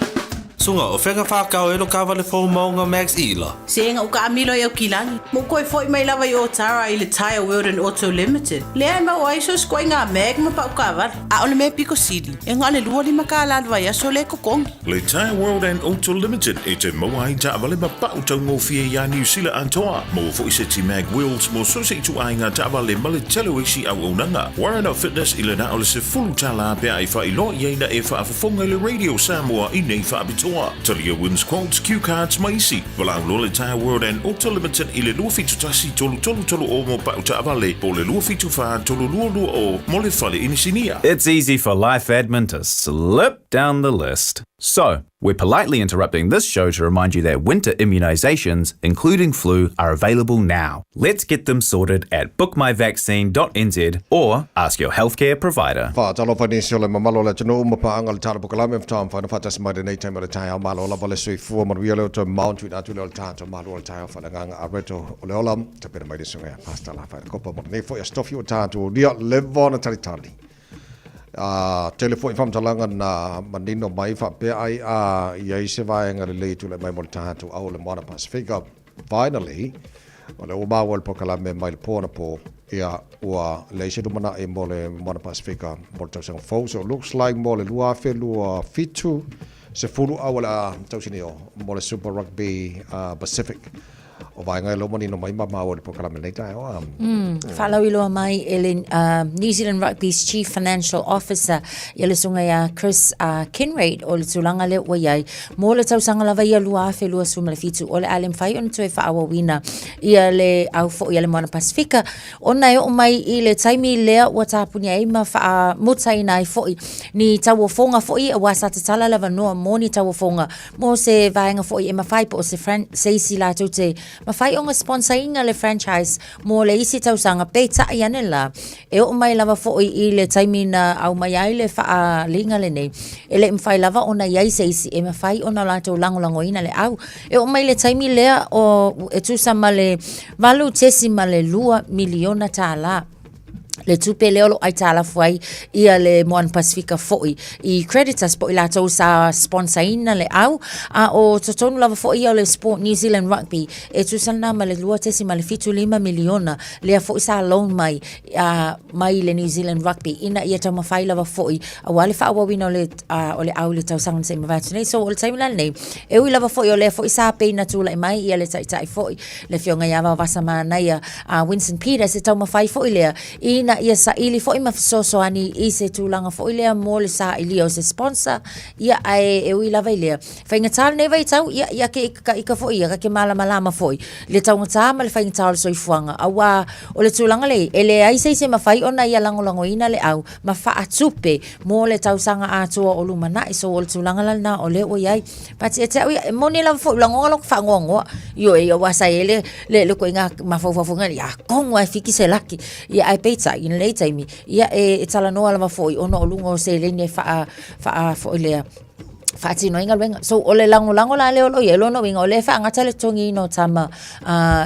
Suga, o fea ka whākau e lo kāwale fō maunga Max Ila? Se ga u kaamilo i Aukilagi. Ma ua toe foʻi mai lava i Otara i le Tyre World and Auto Limited, lea e maua ai so se ituaiga mag ma pau taavale. A o le mea pito sili, e na o le 25 kālā le vaiaso lea e totogi. Le Tyre World and Auto Limited e toe maua ai taavale ma pau taugofie iā Niu Sila atoa. Maua foi seti mag wheels mo so se ituaiga taavale ma le tele o isi auaunaga. Warren Fitness i le na o le $10 pe a e faailoa i ai na e faafofoga i le Radio Samoa i nei faapitoa. Talia wins quotes, cue cards ma isi. Valaau loa le Tyre World and Auto Limited i le 271 333 o mo pau taavale po o le 274 322 mo le fale inisinia. It's easy for life admin to slip down the list. So, we're politely interrupting this show to remind you that winter immunisations, including flu, are available now. Let's get them sorted at bookmyvaccine.nz or ask your healthcare provider. Faatalofa nisi o le mamalu o le atunuu ma paaga o le Tala Polokalame faatoa mafai ona faatasi mai lenei taimi o le taeao. Malo lava le soifua manuia le toe mao tuuina atu lea o le tatou malu o le taeao faaleagaga a Reto o le Ola. Tapena mai le susuga ia Pastor Lafaele Kopa mo lenei foi aso tofi ua tatou aulia leva ona talitali. A tele foi faamatalaga na manino mai faapea ai a i ai se vaega lelei e tulai mai mo le tatou au o le Moana Pasifika. Finally, o lea ua maua le polokalame mai le po anapo, ia, ua leai se lumanai mo le Moana Pasifika mo le tausaga fou. So it looks like mo le 2027, 10 au o le a tausi o mo le Super Rugby Pacific. O vaega e lea ua manino mai ma maua i le polokalame lenei taeao a. Faalauiloa mai e le New Zealand Rugby's Chief Financial Officer ia le susuga ia Chris Kinraid o le tulaga lea ua i ai mo le tausaga lava ia 2027 o le a le mafai ona toe faaauauina ia le au foi a le Moana Pasifika ona e oo mai i le taimi lea ua tapunia ai ma faamutaina ai foi ni tauofoga foi aua sa tatala le avanoa mo ni tauofoga mo se vaega foi e mafai po o se, fran, se isi latou te mafai ona sponsor ina le franchise mo le isi tausaga, peitai ane la, e oo mai lava foi i le taimi na aumai ai le faaaliga lenei, e le i mafai lava ona i ai se isi e mafai ona latou lagolagoina le au. E oo mai le taimi lea o, e tusa ma le $8.2 miliona tālā le tupe lea o lo o aitalafu ai ia le Moana Pasifika foi i creditors po o i latou sa sponsor ina le au, a o totonu lava foi ia o le Sport New Zealand Rugby e tusa lena ma le $2.75 miliona lea foi sa loan mai uh, mai le New Zealand Rugby ina ia taumafai lava foi aua le faaauauina o le, uh, o le au i le tausaga na se i mavae atu nei. So o le taimi la lenei, e ui lava foi o lea foi sa pei na tulai mai ia le taitai foi le afioga ia Vaovasa Manaia a Winston Peters e taumafai foi lea ina ia saili foi ma fesoasoani i se tulaga foi lea mo le sailia o se sponsor ia ae e ui lava i lea faigata lenei vaitau ia ia ke ika foi ia ka ke malamalama foi le taugata ma le faigata o le soifuaga auā o le tulaga lea e leai se isi e mafai ona ia lagolagoina le au ma faatupe mo le tausaga atoa o lumanai so o le tulaga la lena o lea ua i ai But ia te au ia, e moni lava foi, ua lagona lou faanoanoa. Ioe, ia aua sa i ai le, le, le ituaiga mafaufau foi lea, atonu lava e fiki se laki. Ia ae peitai, i lenei taimi, ia e, e talanoa lava foi ona o luga o seleni e faa, faa foi lea, faatino ai galuega. So, o le lagolago la lea o lo o i ai, o lona uiga, o lea e faagata le totogiina o tama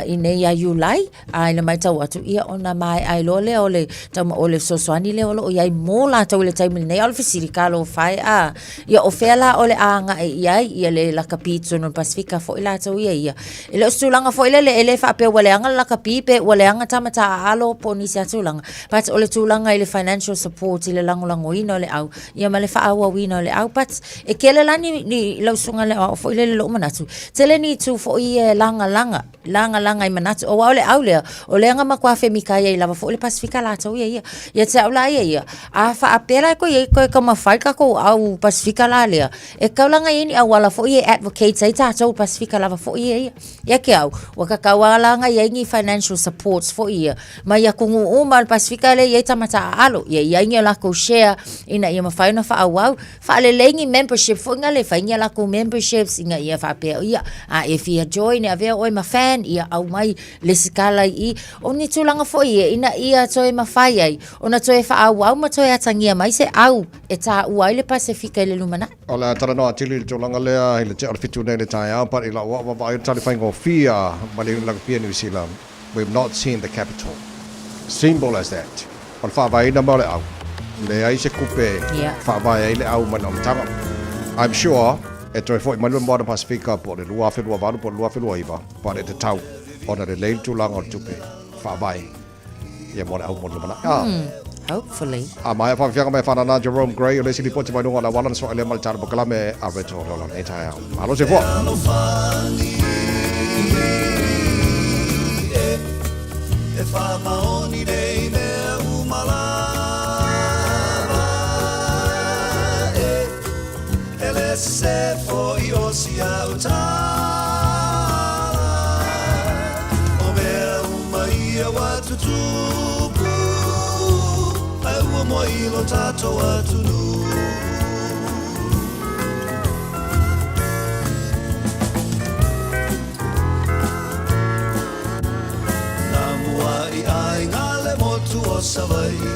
i nei ia Iulai, A i le matau atu, ia ona maea ai loa lea o le tauma, o le fesoasoani lea o lo o i ai mo latou i le taimi lenei. A o le fesili, talofa e, a, ia o fea la o le a agai i ai ia le lakapi i totonu o le Pasefika foi latou ia ia. E le o se tulaga foi lele, e le faapea ua leaga le lakapi pe ua leaga tama taaalo po o nisi lava tulaga, but o le tulaga i le financial support i le lagolagoina o le au, ia ma le faaauauina o le au. But e tele. Tele la ni, ni lau susuga le aoao foi lele i lou manatu, tele ni itu foi ia e lagalaga, lagalaga i manatu. Aua o le au lea, o lea na matua femikai ai lava foi le Pasefika latou ia ia. Ia te au la ia ia, a faapea la e toe i ai toe taumafai le tatou au Pasefika la lea, e tatau la ona i ai ni auala foi ia e advocate ai tatou Pasefika lava foi ia ia. Ia te au, ua tatau lava la ona i ai ni financial supports foi ia mai atunuu uma o le Pasefika lea e i ai tamata aalo, ia i ai ni a latou share ina ia mafai ona faaauau, faalelei ni membership foi na le fai ni a latou memberships ina ia faapea, ia, a e fia join e avea oe ma fan, ia aumai lesitala i i. O ni tulaga foi ia ina ia toe mafai ai ona toe faaauau ma toe atagia mai se au e taua ai le Pasefika i le lumanai. O le a talanoa atili i le tulaga lea i le tea o le 7 nei i le taeao, but i lau au vaavaai o le tali faigofie mai le Unilakapia Niu Sila, we've not seen the capital. Simple as that. O le faavaeina ma o le au. Leai se kupe faavae ai le au mai le amataga. I'm sure e toe foi mai le Moana Pasifika po o le 2028 po o le 2029, but e tatau ona lelei le tulaga o le tupe faavae ia mo le au mo le lumanai. Ah. Hopefully. A maea faafiafiaga mai whanana Jerome Gray o le isi lipoti mai luga o le auala na soa lea ma le tala pokalame a Rito o le ola nei taeao. Malo soifua. E whamaoni nei mea umalava e E le se foi o si au tala O mea uma ia ua tutupu Ai ua moa i lo tatou atunuu. Nā mua i aiga le motu o Savaii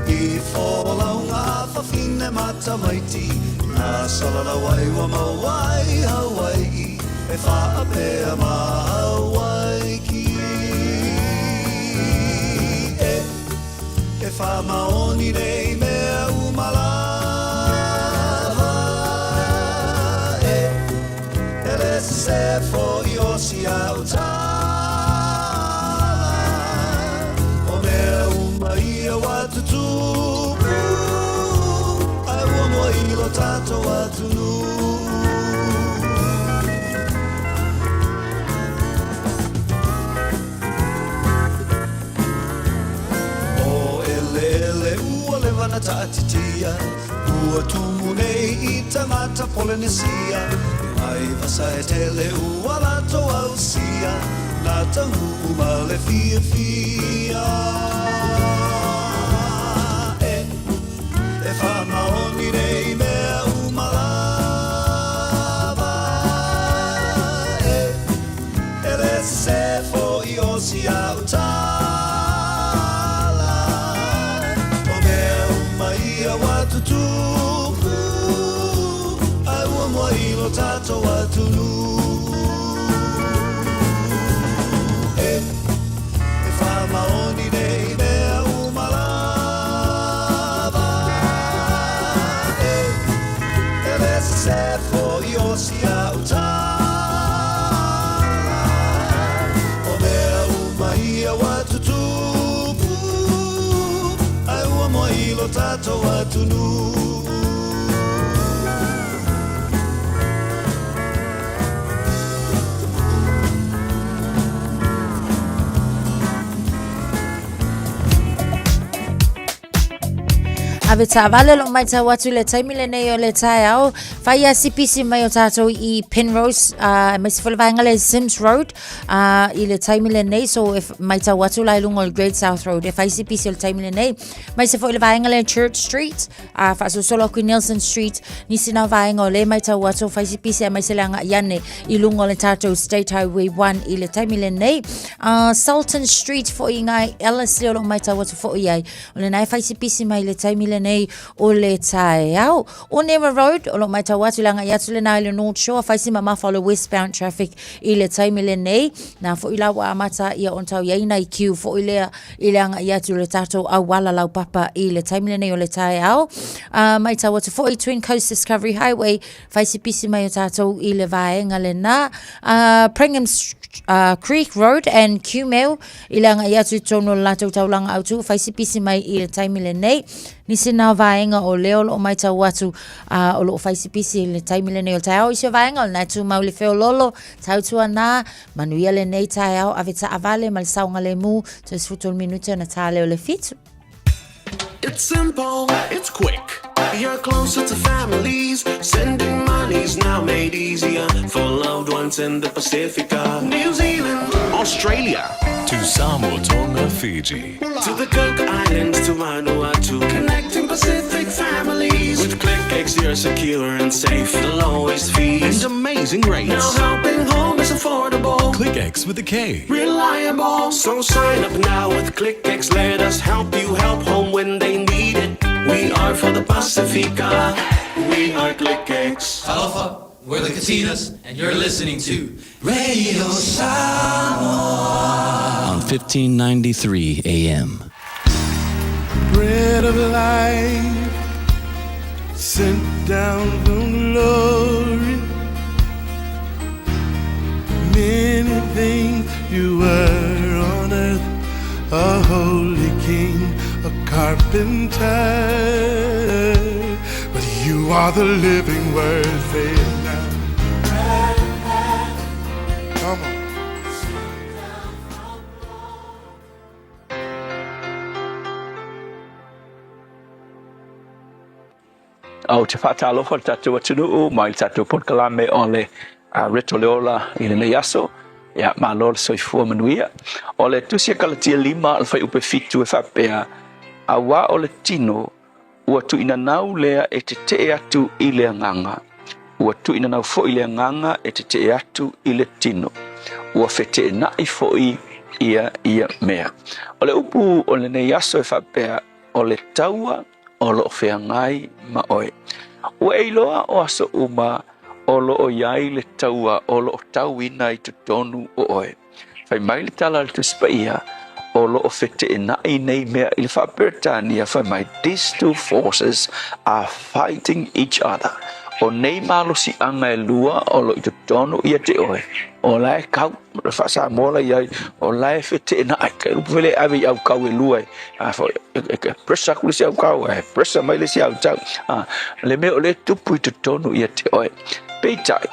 I folauga a fafine ma tamaiti Nā salalau ai ua maua ai Hawaii E whaapea ma Hawaiki E, e whamaoni nei mea uma lava E, E le se foi o si au tala O mea uma ia ua tutupu Ai ua moa i lo tatou atunuu. O eleele ua leva na taatitia Ua tumu nei i tangata Polenesia Mai vasa e tele ua latou ausia Na taunuu ma le fiafia E, e whamaoni nei mea uma lava E, e le se foi o si au tala O mea uma ia ua tutupu Ai ua moa i lo tatou atunuu E, e whamaoni nei mea uma lava E, e le se foi o si au tala O mea uma ia ua tutupu Ai ua moa i lo tatou atunuu. Ave taavale o lo o matau atu i le taimi lenei o le taeao. Fai a sipisi mai o tātou i Penrose, aemaise foi le vaega lea Sims Road i le taimi lenei. So e matau atu la i luga o le Great South Road e fai sipisi o le taimi lenei. Aemaise foi le vaega lea Church Street, faasolosolo atu i Nelson Street, nisi na vaega o lea e matau atu o fai sipisi aemaise le agai ane i luga o le tātou State Highway 1 i le taimi lenei. Sultan Street foi i ngai Ellerslie o lo o matau atu foi ai. O lena e fai sipisi mai le taimi lenei o le taeao. Onera Road, o lo o matau atu le agai atu lena i le North Shore, fai si mamafa o le westbound traffic i le taimi lenei. Na foi la ua amata ia ona tau i ai nai queue foi lea i le agai atu i le tatou auala laupapa i le taimi lenei o le taeao. Matau atu foi Twin Coast Discovery Highway, fai sipisi mai o tatou i le vaega lena. Pringham Creek Road and Kumeu, i le agai atu i totonu o le latou taulaga autu, fai sipisi mai i le taimi lenei. Nisi na o vaega o lea o loo maitau atu a o loo fai si pisi i le taimi lenei o le taeao. I si o vaega o lena e tumau le feololo, tautuana, manuia lenei taeao, ave taavale ma le saogalemu, toe 13 minute ona tā lea o le 7. It's simple, it's quick. You're closer to families. Sending money's now made easier for loved ones in the Pacifica, New Zealand, Australia. To Samoa, Tonga, Fiji. To the Cook Islands, to Vanuatu. Connecting Pacific families. With ClickX, you're secure and safe. The lowest fees and amazing rates. Now helping home is affordable. ClickX with a K. Reliable. So sign up now with ClickX. Let us help you help home when they need it. We are for the Pacifica. We are ClickX. Aloha, we're the Katinas, and you're listening to Radio Samoa on 1593 AM. Bread of life, sent down from glory. Many things you were on earth, a holy king, a carpenter. But you are the living word, say it now. Come on. Ou te faatalofa i le tatou atunuu mai le tatou polokalame o le Reto le Ola i lenei aso. Ia, malo le soifua manuia. O le Tusi a Kalatia 5 o le Fuaiupu 7 e faapea, Auā o le tino ua tuuinanau lea e tetee atu i le agaga, ua tuuinanau foi le agaga e tetee atu i le tino, ua feteenai foi ia ia mea. O le upu o lenei aso e faapea, o le taua o lo o feagai ma oe. Ua e iloa o aso uma o lo o i ai le taua o lo o tauina i totonu o oe. Fai mai le tala a le Tusi Paia, o lo o feteenai nei mea i le Faa-Peretania, fai mai, These two forces are fighting each other. O nei malosiaga e lua o lo o i totonu ia te oe, o la e kau, le Faa-Samoa la i ai, o la e feteenai. Kai upu foi lea e ave i aukau e lua e, a foi, e pressure aku le isi aukau, e pressure mai le isi autau. A, le mea o lea e tupu i totonu ia te oe. Peitai,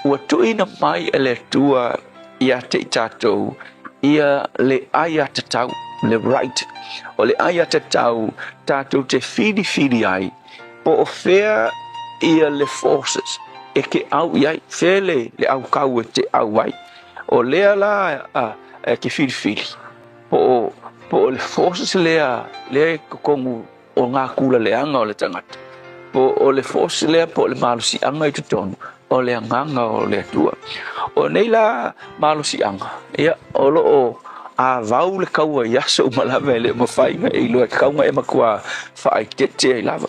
ua tuuina mai e le Atua ia te i tatou ia le aiatatau, le right. O le aiatatau tatou te filifili ai po o fea ia le forces e ke au i ai, fea le, le aukau e te au ai. O lea la a, e ke filifili po o, po o le forces lea, lea e kokongu o ngā kula leaga o le tagata, po o le force lea po o le malosiaga i totonu o le agaga o le Atua. O nei la malosiaga, ia, o lo o avau le kaua i aso uma lava e le o mafai ona e iloa e kauga e matua faaeteete ai lava.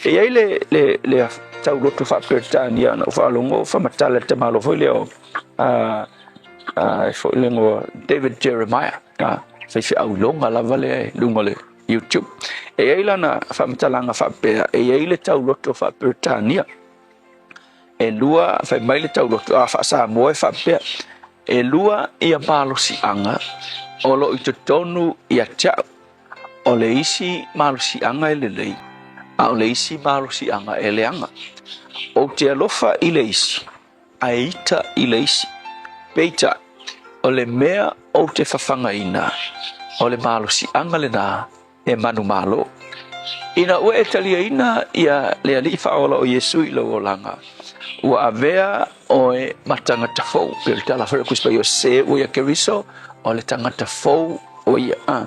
E i ai le, le, le tauloto faa-Peretania na ou faalogo o faamatala i le tamaloa foi lea o, a, a, e foi le igoa David Jeremiah, a, faifeau iloga lava lea i luga o le YouTube. E i ai lana faamatalaga faapea, e i ai le tauloto faa-Peretania. E lua, fai mai le tauloto, a faa-Samoa e faapea, e lua ia malosiaga o lo o i totonu ia te au. O le isi malosiaga e lelei, a o le isi malosiaga e leaga. Ou te alofa i le isi, ae ita i le isi. Peitai, o le mea ou te fafagaina, o le malosiaga lena e manumalo. Ina ua e taliaina ia le Alii Faaola o Iesu i lou olaga, ua avea oe ma tagata fou. Pei o le tala foi a le Tusi Paia o se ua ia Keriso, o le tagata fou o ia. A.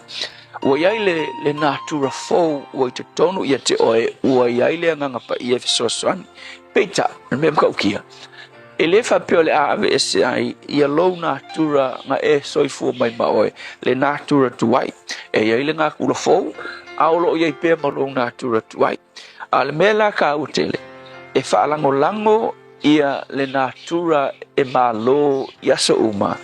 Ua i ai le, le natura fou ua i totonu ia te oe, ua i ai le Agaga Paia e fesoasoani. Peitai, o le mea matautia, e le faapea o le a aveese ai ia lou natura na e soifua mai ma oe, le natura tuai. E i ai le natura fou, a o lo o i ai pea ma lou natura tuai. A o le mea la taua tele, e faalagolago ia le natura e malo i aso uma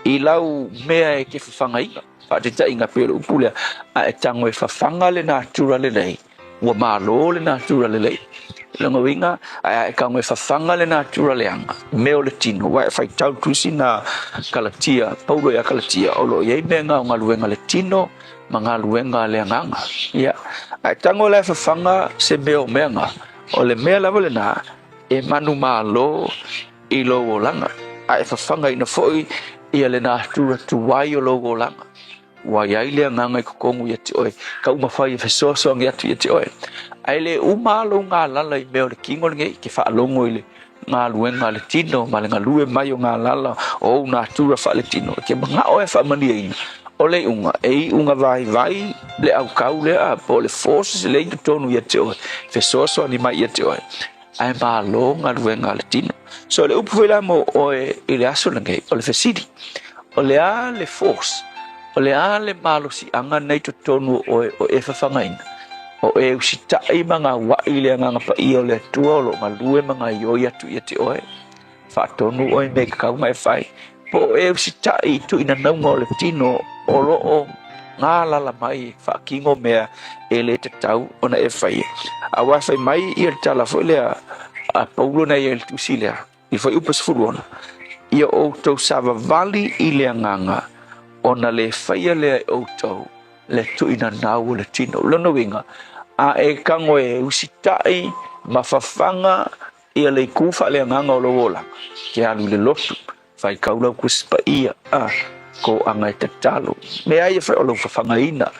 i lau mea e te fafagaina. Faataitaiga pei o le upu lea, a e tago e fafaga le natura lelei, Ua malo le natura lelei. Lona uiga, ae a e tago e fafaga le natura leaga, mea o le tino, aua e faitau tusi na Kalatia, Paulo ia Kalatia, o lo o i ai mea na o galuega le tino ma galuega a le Agaga. Ia, a e tago la e fafaga se mea o meaga, o le mea lava lenā e manumalo i lou olaga, a e fafagaina foi ia le natura tuai o lou olaga. Ua i ai le Agaga i totonu ia te oe, ka uma fai e fesoasoani atu ia te oe. Ae le uma lava lou galala i mea o le tino lenei, e te faalogo i le galuega a le tino ma le galue mai o galala o ou natura faaletino, e te manao e faamalieina. O le iuga, e iuga vaivai le autau lea po o le forces lea i totonu ia te oe, fesoasoani mai ia te oe, ae malo galuega a le tino. So o le upu foi la mo oe i le aso lenei, o le fesili, o le a le force, o le a le malosiaga nei totonu o oe o e fafagaina? O e usitai ma gauaʻi i le Agaga Paia o le Atua o lo o galue ma gaoioi atu ia te oe. Faatonu oe i mea e tatau ona e fai, po o e usitai i tuuinanauga o le tino o lo o galala mai e faatino mea e le tatau ona e faia. Aua e fai mai ia le tala foi lea a Paulo na ia i le tusi lea, i Fuaiupu 16, Ia outou savavali i le agaga, ona le faia lea e outou le tuuinanau o le tino. O lona uiga, a e tago e usitai ma fafaga ia le itu faaleagaga o lou olaga, e te alu i le lotu, faitau lau Tusi Paia, a, toaga e tatalo. Mea ia fai o lou fafagaina.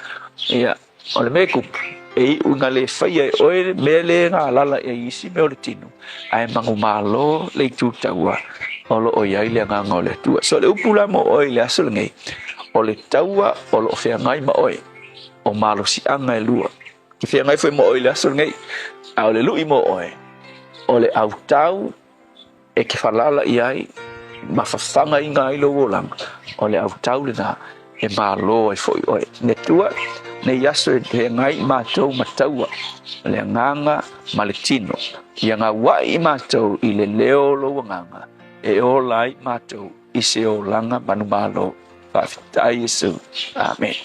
Ia, o le mea e tupu, e iu ina le faia e oe le mea le galala i ai isi mea o le tino, ae manumalo le itu taua o lo o i ai le agaga o le Atua. So, o le upu la mo oe i le aso lenei, o le taua o lo o feagai ma oe, o malosiaga e lua. Ke feagai foi ma oe i le aso lenei, a o le lui mo oe, o le autau e te falala i ai ma fafagaina ai lou olaga, o le autau lenā e malo ai foi oe. Le Atua, nei aso e feagai i matou ma taua, o le agaga ma le tino, ia gauaʻi i matou i le leo o lou agaga, e ola ai matou i se olaga manumalo. Faafetai Iesu. Amene.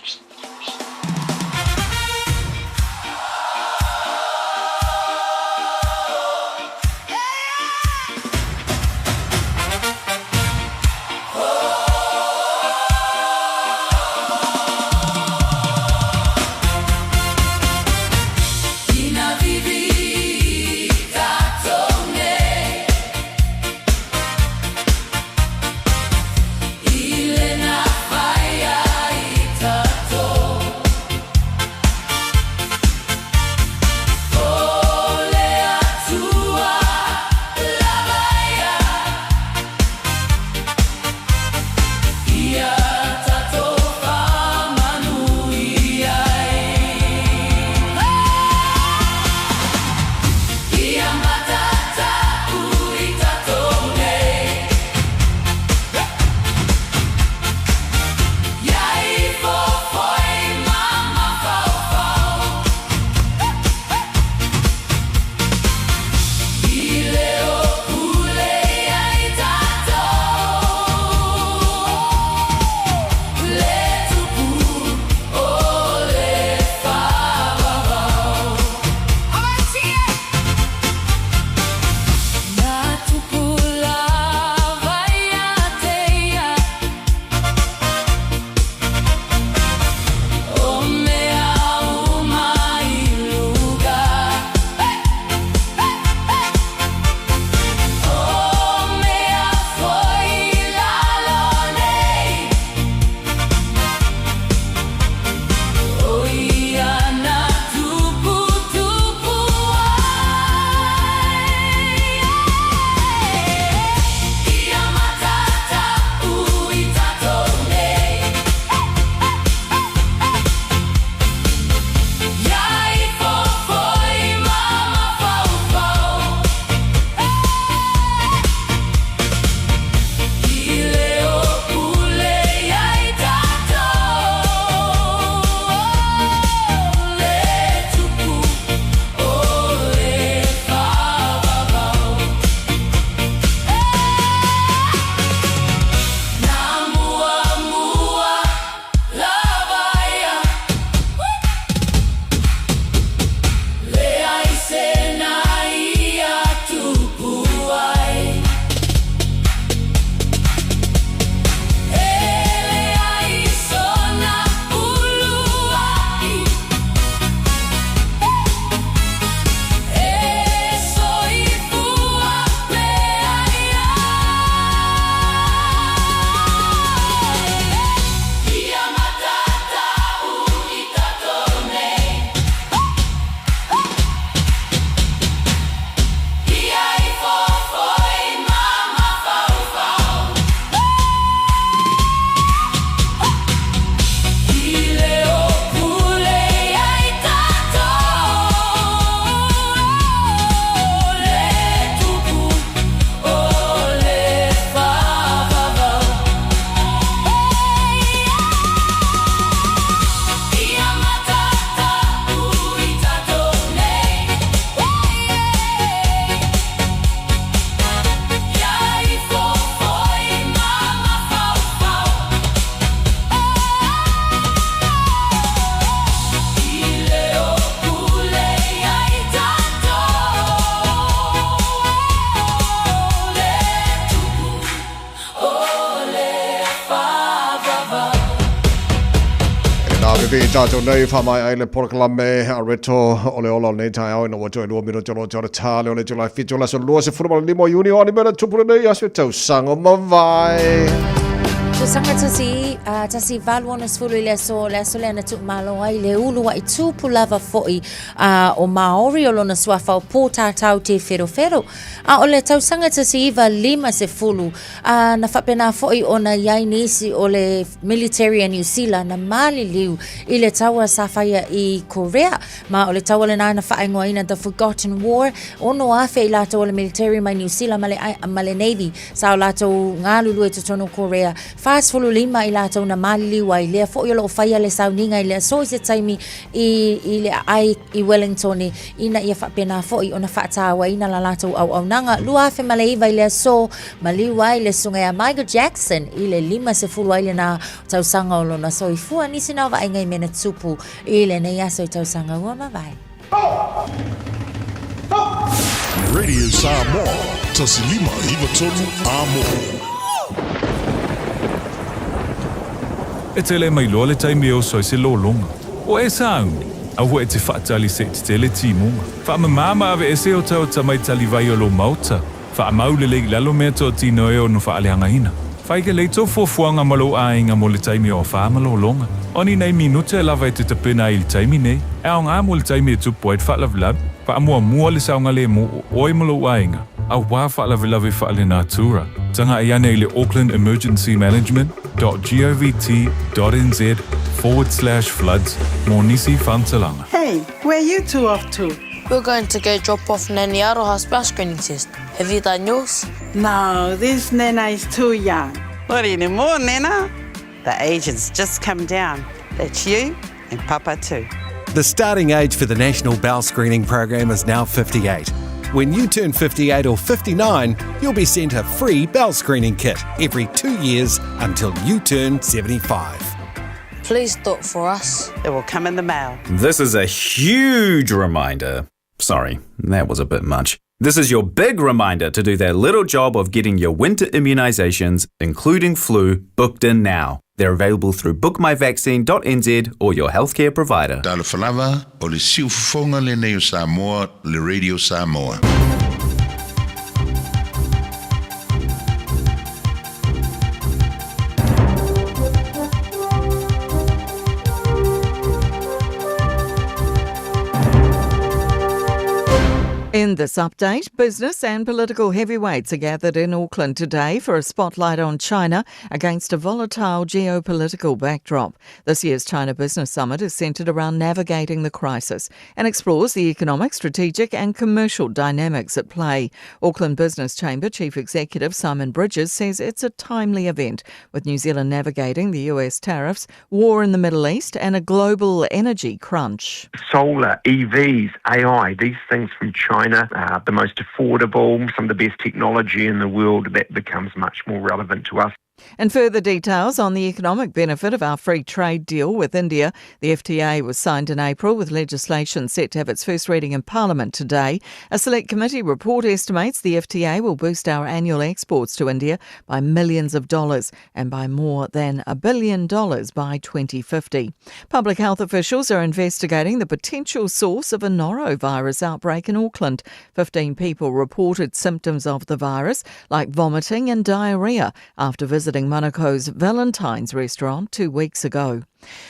Te tātou nei whamai ai le polokalame a reto o le ola o nei taeao ina ua toe 2 minute o lo te ora tāle o le July 7 o le aso 25 o Iuni o Animera Tupuna nei aso tausaga mavae. Tausaga tasi, uh, tasi valu ona sefulu i le aso, le aso lea na tuumalo ai le ulua'i tupu lava fo'i uh, o Māori o lona suafa o Pōtatau Te Wherowhero. A o le tausaga 1950, a na faapena foi ona i ai nisi o le military a Niu Sila na maliliu i le taua sa faia i Korea, ma o le taua lena na faaigoaina The Forgotten War, 6,000 i latou o le military mai Niu Sila ma le, ma le Navy sa o latou galulue i totonu o Korea, 45 i latou na maliliu ai, lea foi o lo o faia le sauniga i le aso i se taimi i, i le aai i Wellingtone ina ia faapena foi ona faatauaina la latou auaunaga. 2009 i le aso, maliu ai le susuga ia Michael Jackson i le 50 ai lena tausaga o lona soifua. Nisi na o vaaiga i mea na tupu i lenei aso i tausaga ua mavae. Radio Samoa, 1593 Amo. E tele mai loa le taimi e oso ai se lologa. O e sauni, aua e te faatali se i tetele timuga. Faamama ma aveese o tau tamaitali vai o lou maota. Faamau lelei i lalo mea toatino e ono faaleagaina. Fai lelei tou fuafuaga ma lou aiga mo le taimi o afa ma lologa. O ni nei minute lava e te tapena ai i le taimi nei, e aoga mo le taimi e tupu ai le faalavelave. Faamuamua le saogalemu o oe ma lou aiga, auā faalavelave faalenatura. Tagai ane i le Auckland Emergency Management www.govt.nz/floods mo nisi faamatalaga. Hey, where you two off to? We're going to go drop off Nanny Aroha's bowel screening test. Have you done yours? No, this Nana is too young. Not anymore, Nana. The age has just come down. That's you and Papa too. The starting age for the National Bowel Screening Program is now 58. When you turn 58 or 59, you'll be sent a free bowel screening kit every 2 years until you turn 75. Please do it for us. It will come in the mail. This is a huge reminder. Sorry, that was a bit much. This is your big reminder to do that little job of getting your winter immunisations, including flu, booked in now. They're available through bookmyvaccine.nz or your healthcare provider. Talofa lava, o le siufofoga lenei o Samoa, le Radio Samoa. In this update, business and political heavyweights are gathered in Auckland today for a spotlight on China against a volatile geopolitical backdrop. This year's China Business Summit is centered around navigating the crisis and explores the economic, strategic, and commercial dynamics at play. Auckland Business Chamber Chief Executive Simon Bridges says it's a timely event, with New Zealand navigating the US tariffs, war in the Middle East, and a global energy crunch. Solar, EVs, AI, these things from China are the most affordable, some of the best technology in the world that becomes much more relevant to us. And further details on the economic benefit of our free trade deal with India. The FTA was signed in April with legislation set to have its first reading in Parliament today. A select committee report estimates the FTA will boost our annual exports to India by millions of dollars and by more than a billion dollars by 2050. Public health officials are investigating the potential source of a norovirus outbreak in Auckland. 15 people reported symptoms of the virus, like vomiting and diarrhea, after visiting Monaco's Valentine's restaurant 2 weeks ago.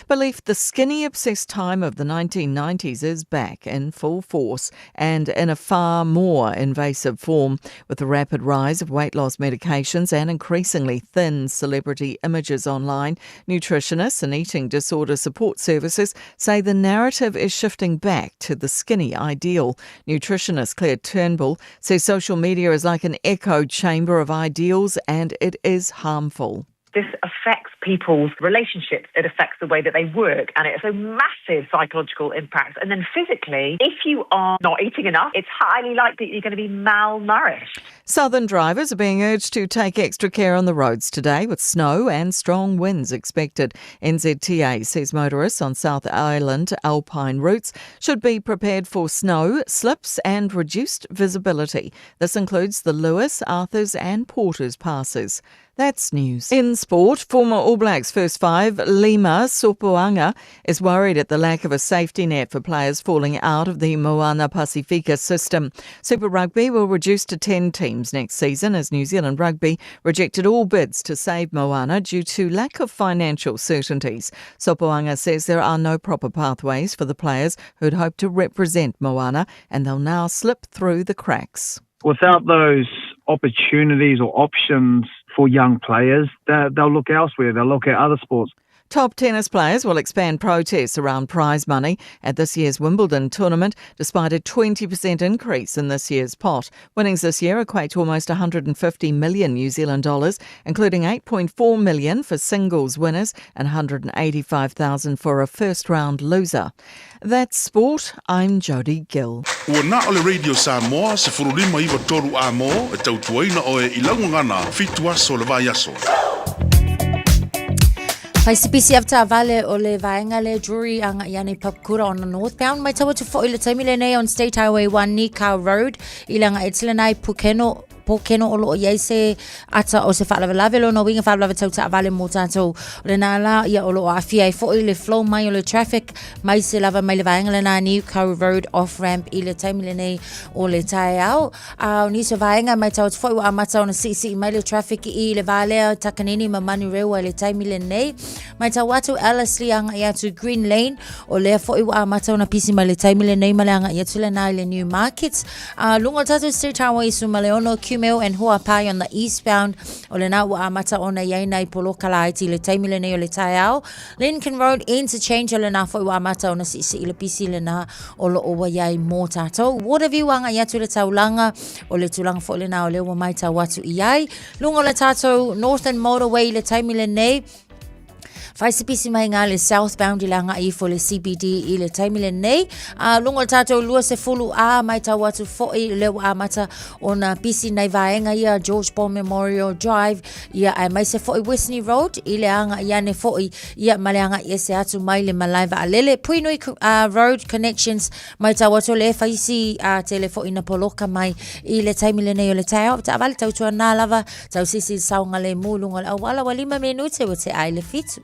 Belief the skinny obsessed time of the 1990s is back in full force and in a far more invasive form, with the rapid rise of weight loss medications and increasingly thin celebrity images online. Nutritionists and eating disorder support services say the narrative is shifting back to the skinny ideal. Nutritionist Claire Turnbull says social media is like an echo chamber of ideals and it is harmful. This affects people's relationships, it affects the way that they work, and it's a massive psychological impact. And then physically, if you are not eating enough, it's highly likely you're going to be malnourished. Southern drivers are being urged to take extra care on the roads today with snow and strong winds expected. NZTA says motorists on South Island alpine routes should be prepared for snow, slips and reduced visibility. This includes the Lewis, Arthurs and Porters passes. That's news. In sport, former All Blacks first five, Lima Sopoaga, is worried at the lack of a safety net for players falling out of the Moana Pasifika system. Super Rugby will reduce to 10 teams next season as New Zealand Rugby rejected all bids to save Moana due to lack of financial certainties. Sopoaga says there are no proper pathways for the players who'd hoped to represent Moana and they'll now slip through the cracks. Without those opportunities or options for young players, they'll look elsewhere. They'll look at other sports. Top tennis players will expand protests around prize money at this year's Wimbledon tournament, despite a 20% increase in this year's pot. Winnings this year equate to almost 150 million New Zealand dollars, including 8.4 million for singles winners and 185,000 for a first round loser. That's sport. I'm Jodie Gill. Ua na o le Radio Samoa 1593 A-mo e tautuaina oe i lau gagana fitu aso o le vaiaso. Paisipisi av taavale o le vaega le Drury agaʻi ane i Papakura on the northbound. Matau atu foi le taimi lenei on State Highway 1 Nikao Road i le agaʻi atu lenā i Pukeno Pōkeno o lo o i ai se ata o se faalavelave lona uiga faalavelave tau taavale mo tatou. O lenā la ia o lo o aafia ai foi le flow mai o le traffic mai se lava mai le vaega lenā Nikao Road off ramp i le taimi lenei o le taeao. A o nisi o vaega e matau atu foi ua amata ona siisii mai le traffic i le va lea o Takanini ma Manurewa i le taimi lenei. Matau atu Ellerslie agai atu Green Lane, o lea foi ua amata ona pisi mai le taimi lenei ma le agai atu lenā i le New Market. A luga o le tatou Street Highway i Sumaleono, Kumeu and Huapai on the eastbound, o lenā ua amata ona i ai nai poloka laiti i le taimi lenei o le taeao. Lincoln Road Interchange, o lenā foi ua amata ona siisii le pisi lenā o lo o ua i ai mō tātou. Waterview agai atu i le taulaga, o le tulaga foi lenā o lea ua matau atu i ai. Luga o le tātou Northern Motorway i le taimi lenei, Fai se pisi mai ngā le southbound i le agai ifo le CBD i le taimi lenei. A luga o le tātou 20 a matau atu foi le ua amata ona pisi nei vaega ia George Ball Memorial Drive ia aemaise foi Westney Road i le agai ane foi ia ma le agai ese atu mai le malae vaalele. Puinui Road Connections matau atu o le fai si tele foi na poloka mai i le taimi lenei o le taeao. Taavale tautuana lava Tausisi i le saogalemu i luga o le auala ua lima minute ua tea ai le fitu.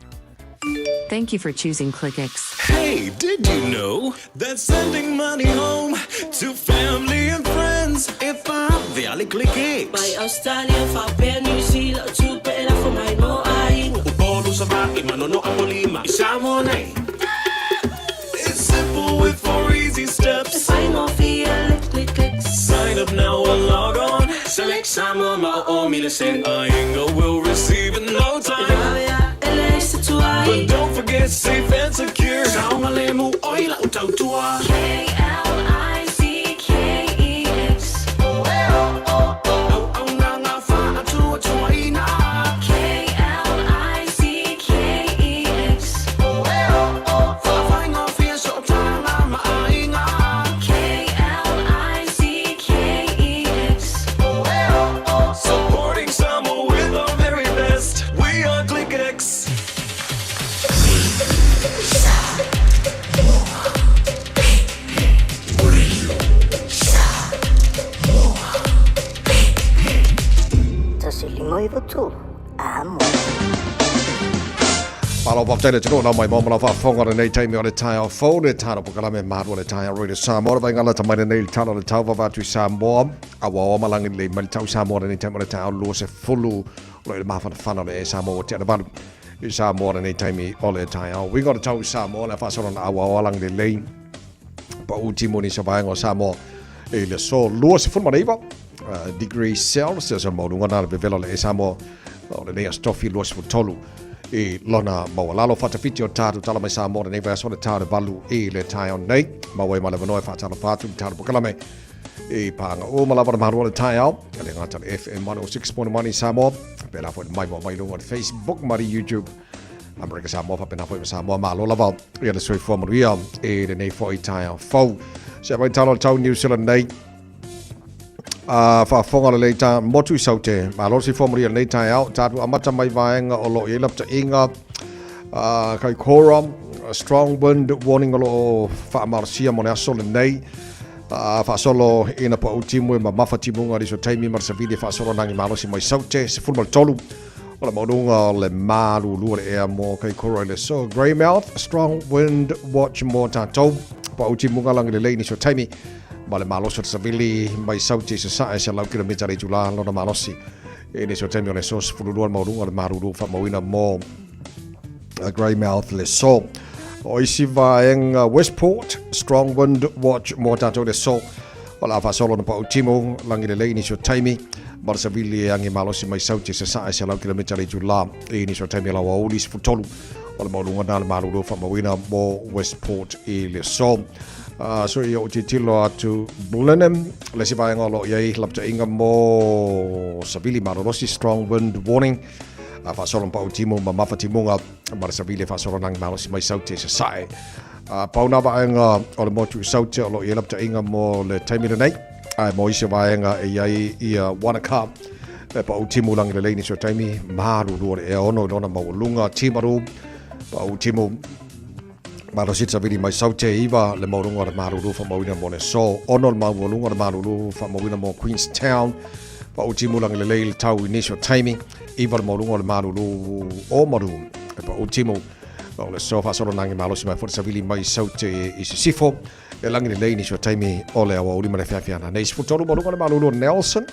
Thank you for choosing ClickX. Hey, did you know that sending money home to family and friends e vave a le ClickX? Mai Australia, faapea New Zealand, o tupe e lafo mai mo aiga. Upolu, Savaii, Manono, Apolima, i Samoa nei. It's simple with four easy steps. E faigofie le ClickX. Sign up now or log on. Select Samoa ma o o mile send. Aiga will receive in no time. E vave a e leai se tuai. But don't forget safe and secure. Saogalemu oi lau tautua. K-L-I-C-K-E-X. Auaunaga faatuatuaina. K-L-I-C-K-E-X. Faafaigofie sootaga ma aiga. K-L-I-C-K-E-X. Supporting Samoa with our very best. We are ClickX. 1593, a mo. Malo faafetai le atunuu nau mai mo ma lau faafofoga lenei taimi o le taeao fou le tala pokalame malu o le taeao Radio Samoa le vaega lata mai lenei le tala o le tau vava atu i Samoa a ua oa malagi lelei mai le tau i Samoa lenei taimi o le taeao 20 o lo i le mafanafana o le e Samoa ua tea le valu i Samoa lenei taimi o le taeao uiga o le tau i Samoa le a faasolo na ua oa lagi lelei pau timu ni sa vaega o Samoa i le aso 29 degree Celsius o le maualuga na le vevela o le e Samoa o lenei aso tofi 23 i lona maualalo faatafiti o tatou tala mai Samoa lenei vaiaso le ta o le valu i le taeao nei maua ai ma le avanoa e faatalofa atu i le tala pokalame i pāga uma lava na malu o le taeao e le gata le FM 106.1 i Samoa pēlā foi le maimoa mai luga o le Facebook ma le YouTube Amerika Samoa faapena foi ma Samoa malo lava ia le soifua manuia i lenei foi taeao fou. Se mai talo tau New Zealand nei a faafofoga lelei ta motu i Saute. Malo le soifua manuia lenei taeao. Tatou amata mai vaega o lo o i ai lapataiga a Kaikoura, strong wind warning o lo o faamalosia mo le aso lenei. A faasolo ina pau timu e mamafa timuga nisi o taimi ma le savili e faasolo nagi malosi mai Saute 13. O le maualuga o le malulu o le ea mo Kaikoura i le aso. Greymouth, strong wind watch mo tatou. Pau timuga lagi lelei nisi o taimi ma le malosi o le savili mai Saute i Sasae 100 kilomita le itula lona malosi. I nisi o taimi o le aso 12 le maualuga o le malulu faamauina mo Greymouth le aso. O isi vaega Westport, strong wind watch mo tatou le aso. O le a faasolo na pau timu, lagi lelei nisi o taimi, ma le savili e agi malosi mai Saute i Sasae 100 kilomita le itula i nisi o taimi o le aoauli 13 o le maualuga na le malulu faamauina mo Westport i le aso. So ia o tilotilo atu Blenheim, le isi vaega o lo o i ai lapataiga mo savili malolosi, strong wind warning, a faasolo pau timu ma mafa timuga ma le savili e faasolo nagi malosi mai Saute i Sasae. Pau nā vaega o le motu i Saute o lo o i ai lapataiga mo le taimi lenei, ae mo isi vaega e i ai ia Wanaka e pau timu lagi lelei nisi o taimi, malulu o le ea ono i lona maualuga, Timaru, pau timu malosi savili mai Saute 9 le maualuga o le malulu faamauina mo le aso, 6 le maualuga o le malulu faamauina mo Queenstown, pau timu lagi lelei le tau i nisi o taimi, 9 le maualuga o le malulu o Maru, e pau timu o le aso faasolo nagi malosi mai foi le savili mai Saute i Sisifo, e lagi lelei nisi o taimi o le aoauli ma le feafiana nei. 13 maualuga o le malulu o Nelson,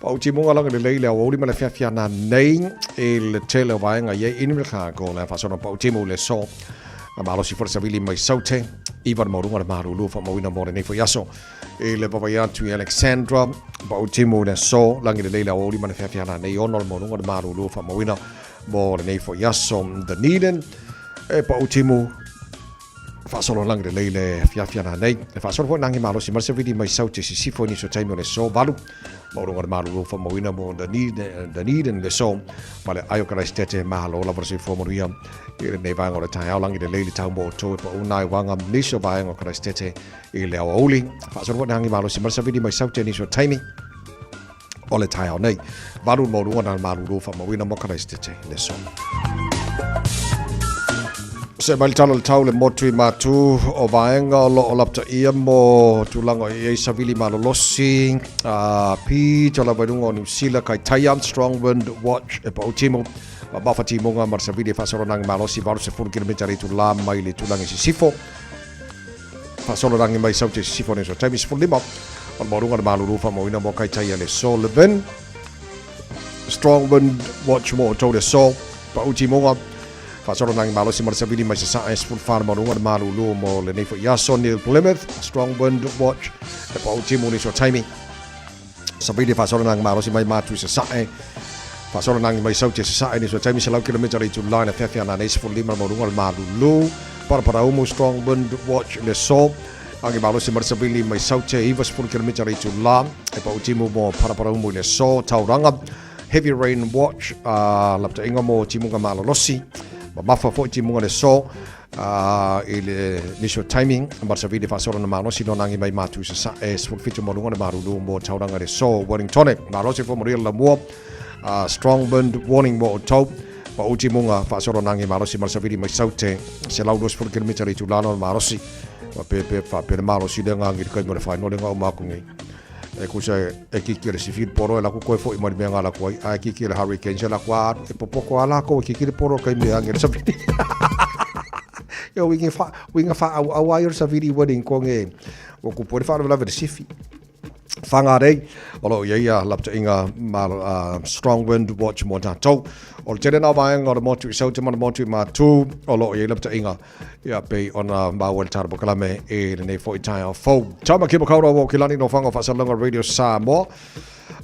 pau timuga lagi lelei le aoauli ma le feafiana nei i le tele o vaega i ai Invercargill, le faasolo pau timu le aso a malosi foi le savili mai Saute, 9 le maualuga o le malulu faamauina mo lenei foi aso. I le vaavaai atu i Alexandra, pau timu le aso lagi lelei le aoauli ma le feafiana nei, 6 le maualuga o le malulu faamauina mo lenei foi aso. Dunedin, e pau timu faasolo lagi lelei le afiafi ana nei. E faasolo foi nagi malosi ma le savili mai Saute Sisifo i nisi o taimi o le aso 8. Maualuga o le malulu faamauina mo Dunedin le aso ma le ai o Karaisitete malo lava le soifua manuia i lenei vaega o le taeao. Lagi lelei le tau mo outou e pau nai waga nisi o vaega o Karaisitete i le aoauli. Faasolo foi nagi malosi ma le savili mai Saute i nisi o taimi o le taeao nei. 8 maualuga na le malulu faamauina mo Karaisitete le aso. Se mai le tala o le tau le motu i Matu o vaega o lo o lapataia mo tulaga o i ai savili malolosi a pito lava i luga o Niu Sila Kaitaia Strong Wind Watch e pau timu ma mafa timuga ma le savili e faasololangi malosi 80 kilomita le itula mai le tulaga i Sisifo. Faasololangi mai Saute Sisifo nei so taimi 15 o le maualuga o le malulu faamauina mo Kaitaia le aso. Levin Strong Wind Watch mo outou le aso. Pau timuga faasololangi malosi ma le savili mai Sasae 14 le maualuga o le malulu mo lenei foi aso. New Plymouth Strong Wind Watch e pau timu nei so taimi. Savili faasololangi malosi mai Matu i Sasae. Faasololangi mai Saute Sasae nisi o taimi 100 kilomita le itula ina feafea ana nei 15 le maualuga o le malulu. Paraparaumu Strong Wind Watch le aso. Agi malosi ma le savili mai Saute 90 kilomita le itula e pau timu mo Paraparaumu i le aso. Tauranga Heavy Rain Watch a lapataiga mo timuga malolosi. Mamafa foi timuga le aso. I le nisi o taimi ma le savili faasolo na malosi no nangi mai matu i Sasae 17 mo luga le malulu mo Tauranga le aso. Wellingtone malosi fo maria le lamua strong wind warning mo outou pa uti munga faasolo nangi malosi ma le savili mai Saute 120 kilomita le itula no malosi ma pe pe fa pe le malosi le ngangi le kai mo le whaino le ngau maku ngi e kusa e kiki le sifi le poro e laku koe foi mai le mea ngā laku ai a e kiki le hurricane se laku a e popoko a lako e kiki le poro kai mea ngi le savili e winga fa winga fa au au ai o le savili wedding ko nge o ku pore fa le le sifi Whangarei, o lo o i ai a lapataiga ma Strong Wind Watch mo tatou. O le tele nā vaega o le motu i Saute ma le motu i Matū, o lo o i ai lapataiga ia pei ona maua le tala polokalame i lenei foi taeao fou. Tama ki Makaurau o Kilani no Whanga o Faasalauga Radio Samoa.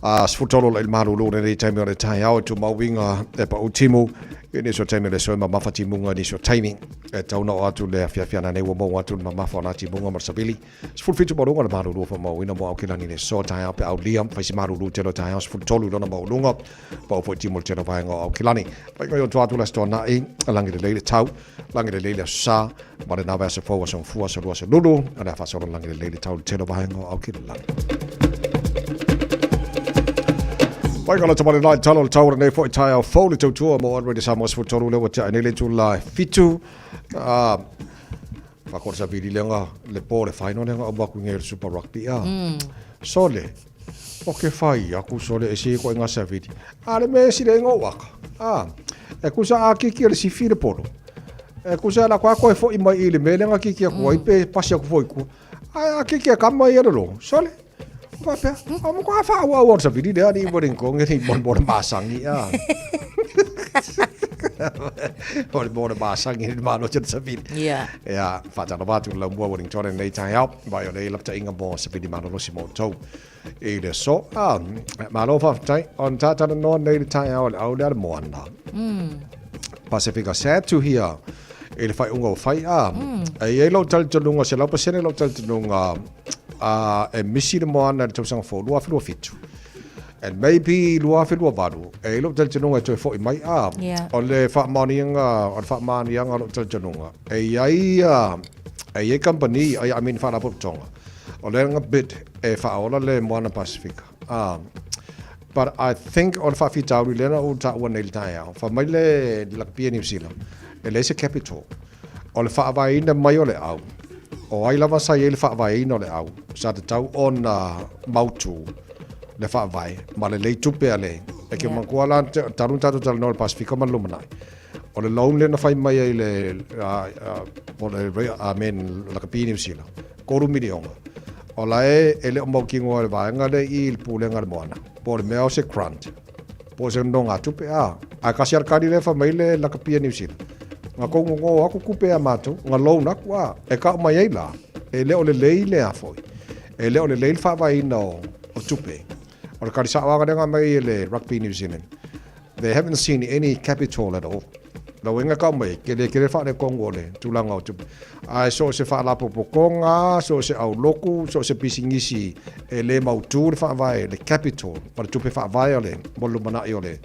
13 la i le malulu lenei taimi o le taeao e tumau inga e pau timu i nisi o taimi o le soe mamafa timuga i nisi o taimi e tau na o atu le afiafi ana nei ua maua atu le mamafa o nā timuga ma le savili. 17 maualuga le malulu faamauina mo Aukilani le aso taeao pe aulia fai se malulu tele o taeao 13 lona maualuga pau foi timu le tele o vaega o Aukilani. Pai ngai o tua atu le aso toanai lagi lelei le tau lagi lelei le aso sa ma le na vai aso fou aso gafua aso lua aso lulu a le a faasolo lagi lelei le tau le tele o vaega o Aukilani. Pai ka lata male lai talo le tau o lenei foi taeao fou le tautua mo One Radio Samoa 13 lea ua tea ai nei le itula e 7. Whakora sa vili lenga le po le whaino lenga o maku nge le Super Rugby a. Sole. O ke fai aku sole e se ko inga savili. A le mea e sile inga o aka. A, e kusa a kiki o le sifi le polo. E kusa la kwa koe fo i mai i le mea lenga kiki aku ai pe pasi aku fo i kua. A, a kiki a kama i le lo. Sole. O faapea, o mo kwa wha ua ua savili lea ni mo ringo nge ni mo mo masangi a. O le mo masangi ni malo te savili. Yeah. Ia, whātalo atu lau mua Wellington nei tai au, mai o nei lapta inga mo savili malolosi mo tau. I le so, a, malo whawhitai, on tātana noa nei le tai au le au le moana. Pasifika, sad to hear i le whai unga o whai a. E i lau talitonunga, se lau pasene lau talitonunga, a, e misi le moana le tausaga fou, 2027. And maybe 2028, e i lau talitonunga e toe foi mai a. Yeah. O le whaamaonianga, o le whaamaonianga o lau talitonunga. E i ai, e i ai company, I mean whaalapototonga. O le nga bid e whaola le Moana Pasifika. But I think o le whaafitauri lena o ta ua nei le tai au. Wha mai le lakpia New Zealand, e le se capital. O le whaavaina mai o le au. O ai lava sa i le whaavaina o le au. Sa te tau ona mautu le whaavai. Ma le lei tupe a le. E ke mangkua la tarun tātou tala no le Pasifika ma lumanai. O le loan le na whai mai ai le, po le, I mean, lakapi New Zealand. Koru milionga. O la e, e le o mau kingoa le vaenga le i le pulenga le moana. Po le mea o se grant. Po se nonga tupe a. A kasi ar kari le wha mai le lakapia New Zealand. Nga kongo ngo aku kupe a mātou, nga loan aku a, e ka o mai ei la. E le o le lei le a foi. E le o le lei le whaavaina o tupe. O le kari sa oanga lenga mai e le Rugby New Zealand. They haven't seen any capital at all. Lau inga ka mai, ke le kere whaare kongo le, tūlanga o tupe. Ai so se whaalapopokonga, so se auloku, so se pisingisi, e le mautu le whaavae, le capital, ma le tupe whaavae o le, mo le lumanai o le,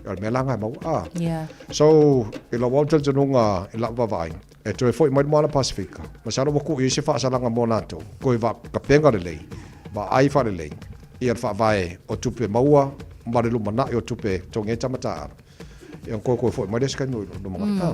o le mea langa e mau a. Yeah. So, i lau au talitonunga i lau vavaai, e toe foi mai le Moana Pasifika, ma sa lau ku i se whaasalanga mō nātou, koe wa kapenga le lei, wa ai whare lei, i al whaavae o tupe maua, ma le lumanai o tupe tonge tamata alo. Ia koe koe foi mai le skai no no mga.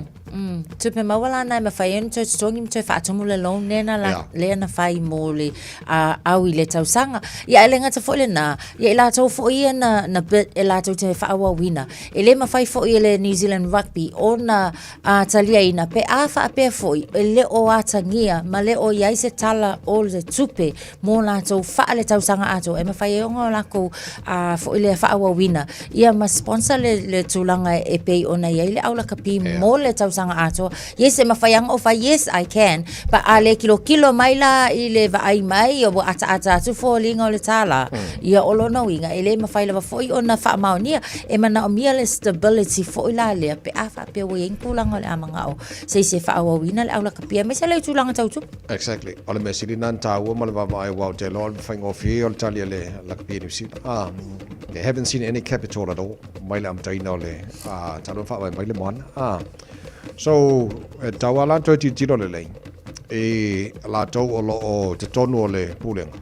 Tupe maua la nai mawhai enu tau tutongi mto whaatumu le loan lena la Yeah. lena whai mō le a, au i le tausaga. Ia e le ngata foi le nā, ia i lātou foi ia na, na bit e lātou te whaawawina. E le mawhai foi e le New Zealand Rugby o na a taliaina pe a whaapea foi e le o atangia ma le o iai se tala o le tupe mō lātou wha le tausaga atoa e mawhai e onga o lākou a foi le whaawawina. Ia ma sponsor le, le tūlanga e pei ona iai le aulakapi yeah. mō le tausaga atoa. Yes, e mawhai anga o whai, yes, I can. But a le kilo kilo mai la i le vaai mai, o ata ata atu fōlinga o le tāla. Ia o lona uiga, e le mawhai lava foi ona whaamaonia, e mana o mia le stability foi la lea, pe a whaapea ua iai tūlanga o le amanga o se se whaawawina le aulakapi, me se le tūlanga tautupu. Exactly. O le mea sili nā tāua ma le vavaai wau te loa le whaingofie o le tali a le lakapi New Zealand. They haven't seen any capital at all. Mai le amtaina o le talo whaawai mai le moana. So, e tau ala toi titiro le lei. E lātou o lo o te tonu o le pūlenga.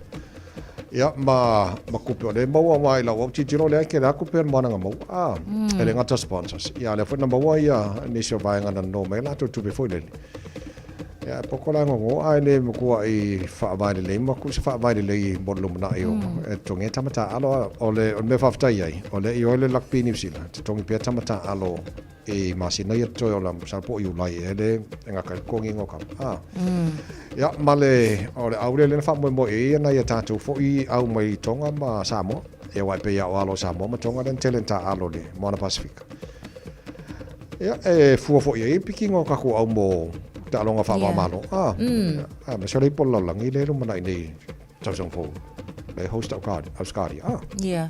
Ia, ma, ma kupe o le maua mai lau au titiro le ai ke le aku pe moana ngā maua. E le ngata sponsors. Ia, le whana maua ia nisi o vaenga na no mai lātou tupe foi lele. Ia, e poko la ngongo ai le makua i whaavae le lei, maku se whaavae le lei mo le lumanai o e tongi e tamata alo o le o le mea whawhitai ai, o le i oi le Rugby New Zealand, te tongi pia tamata alo i masina ia toi o la sa po i ulai e le e ngā kai kongi ngō kama. Ia, ma le, o le aure le na wha moe e ia na ia tātou fo i au mai Tonga ma Samoa, e wai pe ia o alo Samoa ma Tonga len tele tā alo le Moana Pasifika. Ia, e fua fo i e piki ngō kako au mō te alonga wha malo. Ma se rei polo langi le lumana i nei tausaga fou. Le host au kāri, au skari. Yeah.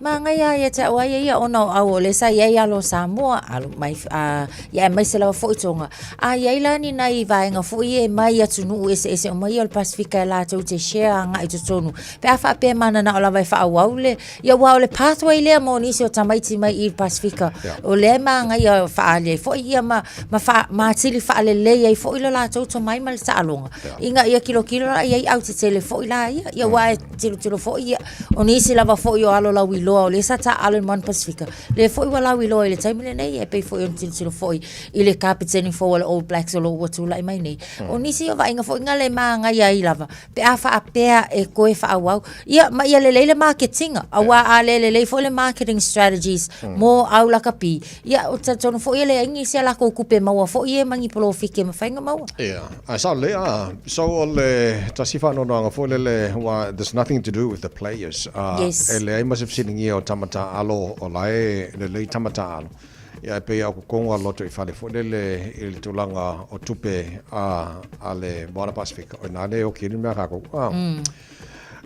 Ma ngai a ia te au ai ia ona o au o le sa iai alo Samoa, alo mai, a, ia e mai se lawa foi Tonga. A iai la ni nai vaenga foi e mai atunuu ese ese o mai o le Pasifika e lātou te share a ngai totonu. Pe a whaapea mana na o lava e whaawau le, ia ua o le pathway lea mō nisi o tamaiti mai i Pasifika. Yeah. O lea ma ngai a whaali ai foi ia ma, ma, wha, ma tili whaalelei ai foi lo lātou to mai ma le taaloga. Yeah. Inga ia kilo kilo la iai au te tele foi la ia, ia ua e tilo tilo foi ia. O nisi lava foi o alo lau iloa. iloa o lea sa taaalo i le Moana Pasefika, lea foi ua lauiloa i le taimi lenei, e pei foi ona tilotilo foi i le kapeteni fou a le All Blacks o lo o ua tulai mai nei. O nisi o vaaiga foi na le magaia ai lava pe a faapea e toe faaauau, ia ma ia lelei le maketiga, aua a le lelei foi le marketing strategies mo au lakapi, ia ou te talitonu foi e leai nisi a lakou tupe maua foi ia ma ni polofiti e mafai ona maua. Ia, ae sao lelei a. So o le tasi faanoanoaga foi lele, aua there's nothing to do with the players. Yes. E leai ma se fesiligia o tama taaalo o la e lelei tama taaalo. Ia e pei a o kokogo a loto i fale foi lele i le tulaga o tupe a a le Moana Pasefika, o ina le oki ai le mea a kakou. A.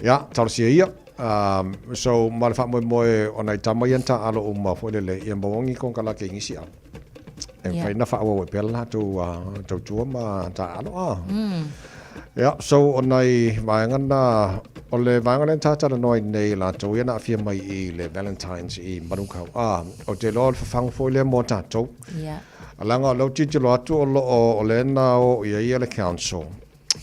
Ia, talosia ia. So ma le faamoemoe o nai tama ia na taaalo uma foi lele ia maua ni konekarate i nisi alo. E mafai ona faaauau ai pea le latou tautua ma taaalo. A. Ia, so o nai vaega na, o le vaega lea na tatalanoa ai nei latou ia na aafia mai i le Valentine's i Manukau. A, ou te iloa o le fafagu foi lea mo tatou. Leaga o lea ou te tilotilo atu o lo o, o lea na o i ai le council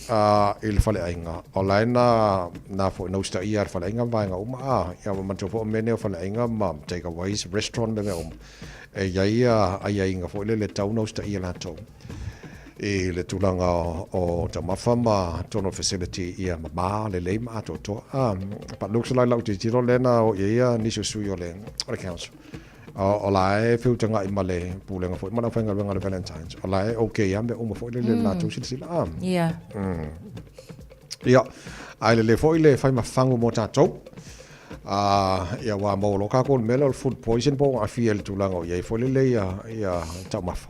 i le faleaiga, o la e na, na foi na usitaia e le faleaiga ma vaega uma. A, ia ua manatua foi o mea nei o faleaiga ma takeaways, restaurant ma mea uma, e i ai aiaiga foi lele e tatau ona usitaia e latou i le tulaga o taumafa ma totonu o le facility ia mama lelei ma atoatoa. A, but looks like lau tilotilo lea na o i ai nisi o sui o le council. O la e feutagai ma le pulega foi ma le aufaigaluega a le Valentine's. O la e okay lava mea uma foi lele mm. latou silasila. Ah. Yeah. Ia, ae lelei foi le fai ma fagu mo tatou. Ia ua maua loa kākou le mea lea o le food poison po o aafia i le tulaga o i ai foi lele ia, ia taumafa.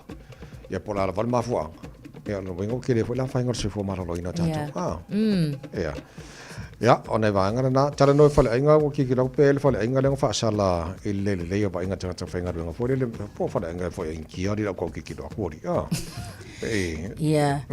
Ia po o le a lava le mafuaaga. Ia, lona uiga ua tele foi le afaina o le soifua maloloina o tatou. Yeah. Ah. Ia. Ia, o nai vaega lena. Talanoa i faleaiga, ua kikilo atu pe le faleaiga lea na faasala i le le lelei o vaaiga tagata faigaluega foi lele, po o faleaiga foi a Initia alii lau tau kikilo atu alii. Ah. E, Ia.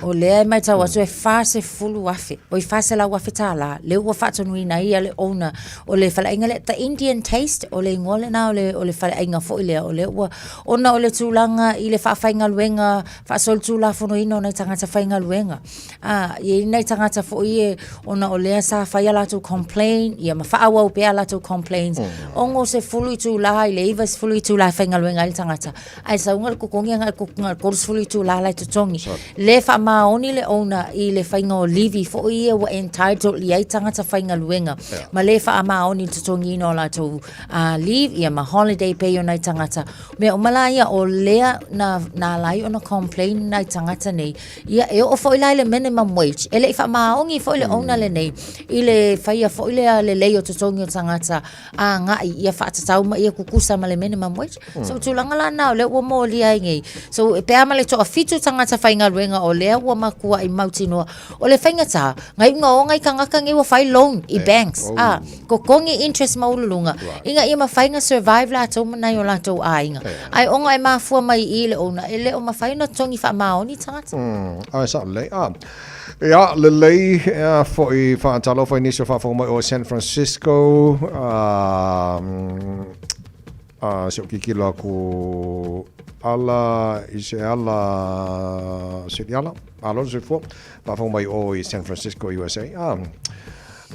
O lea e matau atu e 40,000, oi 400,000 tālā, lea ua faatonuina ai le owner o le faleaiga lea, The Indian Taste, o le igoa lena o le, o le faleaiga foi lea, o lea ua, ona o le tulaga i le faafaigaluega, faasolitulafonoina o nai tagata faigaluega. A, e i ai nai tagata foi e, ona o lea sa fai a latou complain, ia ma faaauau pea a latou complaints, 60 itulā i le 90 itulā e faigaluega ai le tagata, ae sauga le totogi agai le 30 itulā la e totogi. Le faamaoni le owner i le faiga o livi foi ia ua entitled i ai tagata faigaluega, ma le faamaoni i le totogiina o latou leave, ia ma holiday pay o nai tagata. Mea uma la ia o lea na, na ala ai ona complain nai tagata nei, Ia, e oo foi la i le minimum wage, e le i faamaoni foi le owner lenei i le faia foi lea lelei o totogi o tagata agai ia faatatau ma ia kukusa ma le minimum wage. So, tulaga la na o lea ua molia ai nei. So, pe a ma le toafitu tagata faigaluega o lea ua makuai mautinoa. O le faigata, ngai unga o ngai tagata nei ua fai loan i banks, a, totogi interest maualuluga, ina ia mafai ona survive latou ma nai o latou aiga. Ae ona e mafua mai i i le owner, e le o mafai ona totogi faamaoni tagata. Ae sao lelei. A. Ia, lelei ea foi faatalofa i nisi o faafofoga mai o San Francisco. A, a, se i ou tilotilo atu ala i se ala se i ala. Malo le soifua. Faafofoga mai o i San Francisco, USA. A,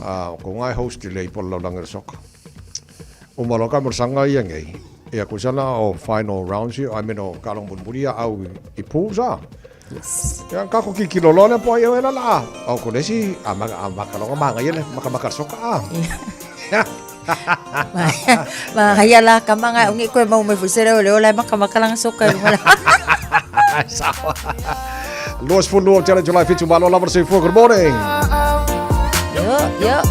a, o kou ngai host i le ipo le laulagi o le soka. Uma loa ka molosaga ia nei, ia kusa na o final rounds ia, I mean o kalogo mulimuli ia au i pools a. Yes. Ia ka ko kikilo loa lea po ai e la la. O ko lesi a maka a maka loga manga ia le maka maka soka a. Ma ia la ka manga o ngi koe mau me fusere o le ola e maka maka langa soka i lunga la. Sawa. 22 tele July 7 malo lava le soifua. Good morning. Yo, yo.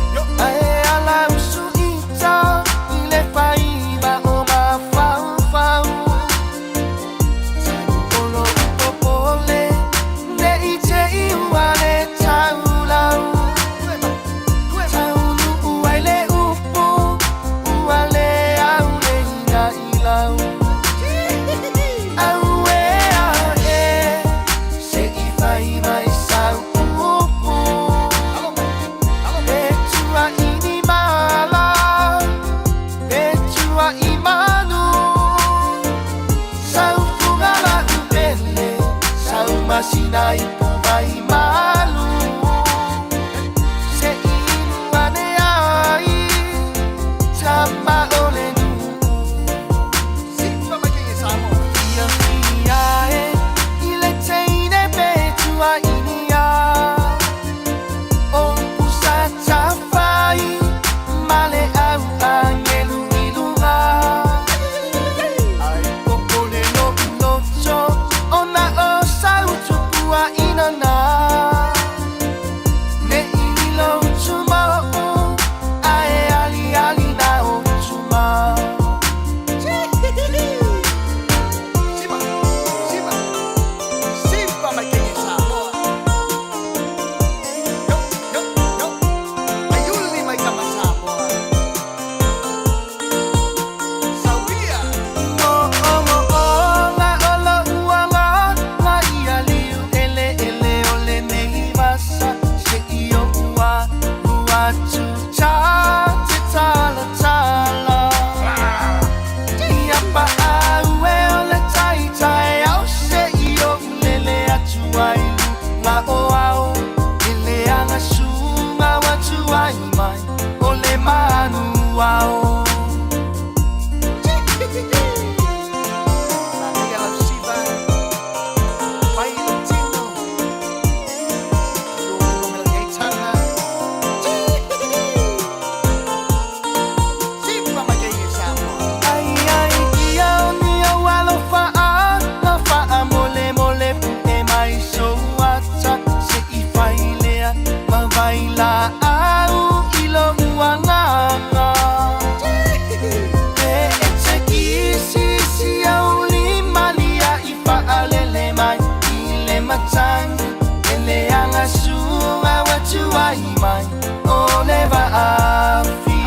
tuai mai o le vaafi.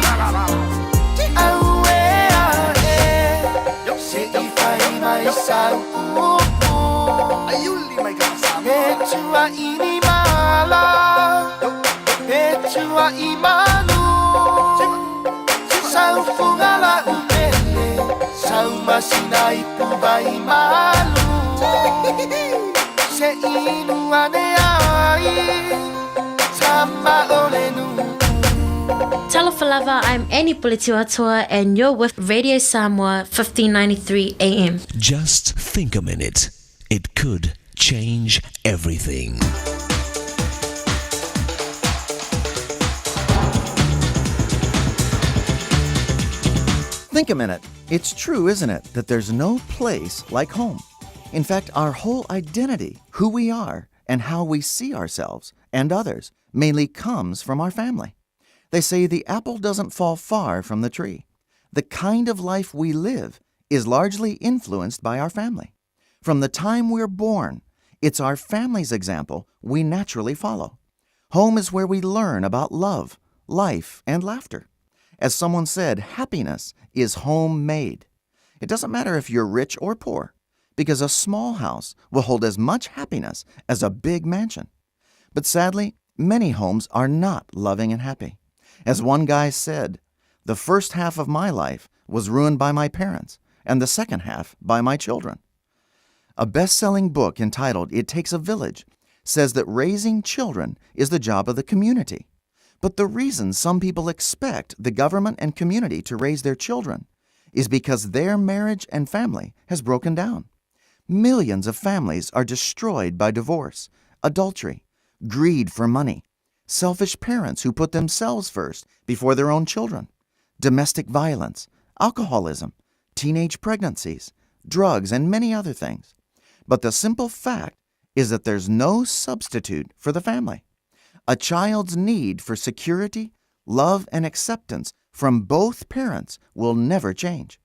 Aue a e, se i fai mai sau upu. E tuai ni mala, e tuai manu. Sau fuga la upele, sau masina i vai malu. Se inu ane ai, tama o le nu'u. Talofa lava, I'm Annie Puletiuatoa and you're with Radio Samoa 1593 AM. Just think a minute. It could change everything. Think a minute. It's true, isn't it, that there's no place like home? In fact, our whole identity, who we are, and how we see ourselves and others, mainly comes from our family. They say the apple doesn't fall far from the tree. The kind of life we live is largely influenced by our family. From the time we're born, it's our family's example we naturally follow. Home is where we learn about love, life, and laughter. As someone said, happiness is homemade. It doesn't matter if you're rich or poor, because a small house will hold as much happiness as a big mansion. But sadly, many homes are not loving and happy. As one guy said, the first half of my life was ruined by my parents, and the second half by my children. A best selling book entitled It Takes a Village says that raising children is the job of the community. But the reason some people expect the government and community to raise their children is because their marriage and family has broken down. Millions of families are destroyed by divorce, adultery, greed for money, selfish parents who put themselves first before their own children, domestic violence, alcoholism, teenage pregnancies, drugs, and many other things. But the simple fact is that there's no substitute for the family. A child's need for security, love, and acceptance from both parents will never change.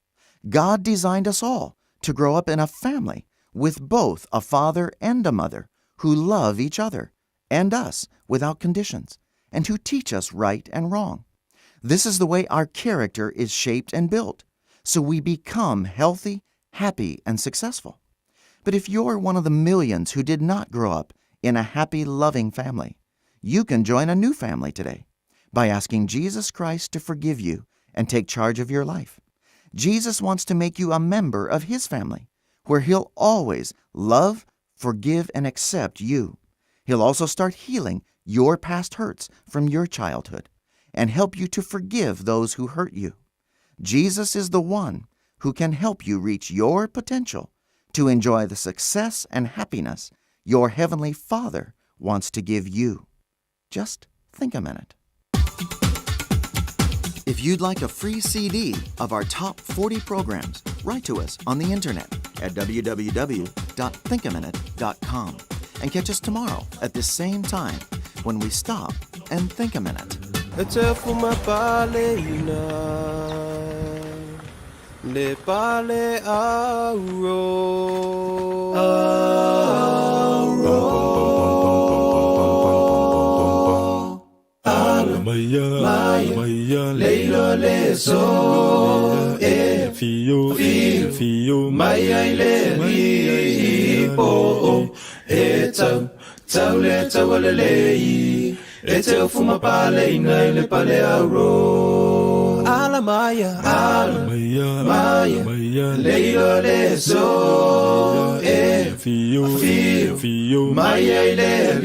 God designed us all to grow up in a family with both a father and a mother who love each other and us without conditions and who teach us right and wrong. This is the way our character is shaped and built, so we become healthy, happy, and successful. But if you're one of the millions who did not grow up in a happy, loving family, you can join a new family today by asking Jesus Christ to forgive you and take charge of your life. Jesus wants to make you a member of his family, where he'll always love, forgive, and accept you. He'll also start healing your past hurts from your childhood and help you to forgive those who hurt you. Jesus is the one who can help you reach your potential to enjoy the success and happiness your Heavenly Father wants to give you. Just think a minute. If you'd like a free CD of our top 40 programs, write to us on the internet at www.thinkaminute.com and catch us tomorrow at this same time when we stop and think a minute. E te fuma pale ina Le pale auro Auro Ala maya maya Leila le so E fio fio Mai ai le lipo E tau tau le tau le lei E te fuma pale ina i le pale auro Ala maya, ala maya, maya, leila le so E fio, fio, maya i le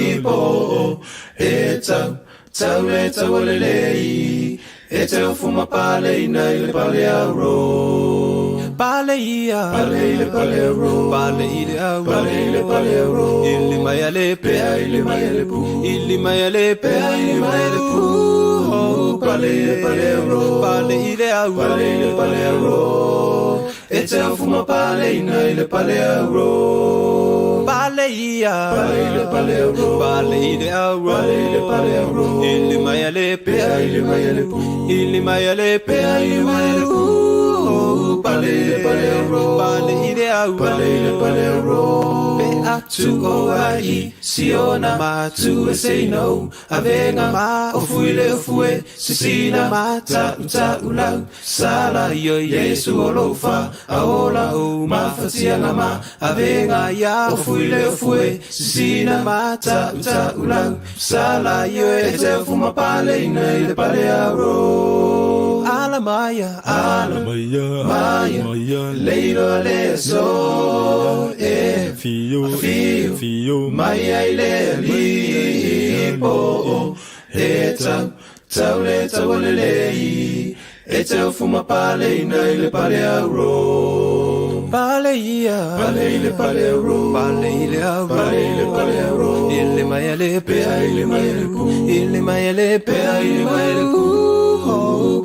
lipo E tau, tau le tau le lei E te fuma pale ina i le pale auro Pale ia, pale i le pale auro Pale i le auro, pale i le pale auro Ili mai le pea, ili mai le pu Ili mai le pea, ili mai le pu Pale i le pale auro, pale i le auro Pale i le pale auro E te fuma pale ina i le pale auro Pale ia, pale i le pale auro Pale i le auro, pale i le pale auro Ili mai le pea, ili mai le pu Ili mai le pea, ili mai le pu Pale i le pale auro, pale i le au, pale i le pale auro. Pe atu o ai siona ma tu e sei no avenga ma ofu i le ofu e sisina ma ta uta ulau sala io Yesu o lofa aola o mafatianga ma avenga ia ofu i le ofu e sisina ma ta uta ulau sala io e te ofu ma pale ina i le pale auro. Ala maya, ala maya, maya, maya, leiro le so e fio, fio, fio, mai ai le li po e tau, tau le tau le lei, e te ofu ma pale ina i le pale auro. Pale ia, pale i le pale auro, pale i le auro, pale i le pale auro, i le mai le pea, i le mai le pu, i le mai le pea, i le mai le pu.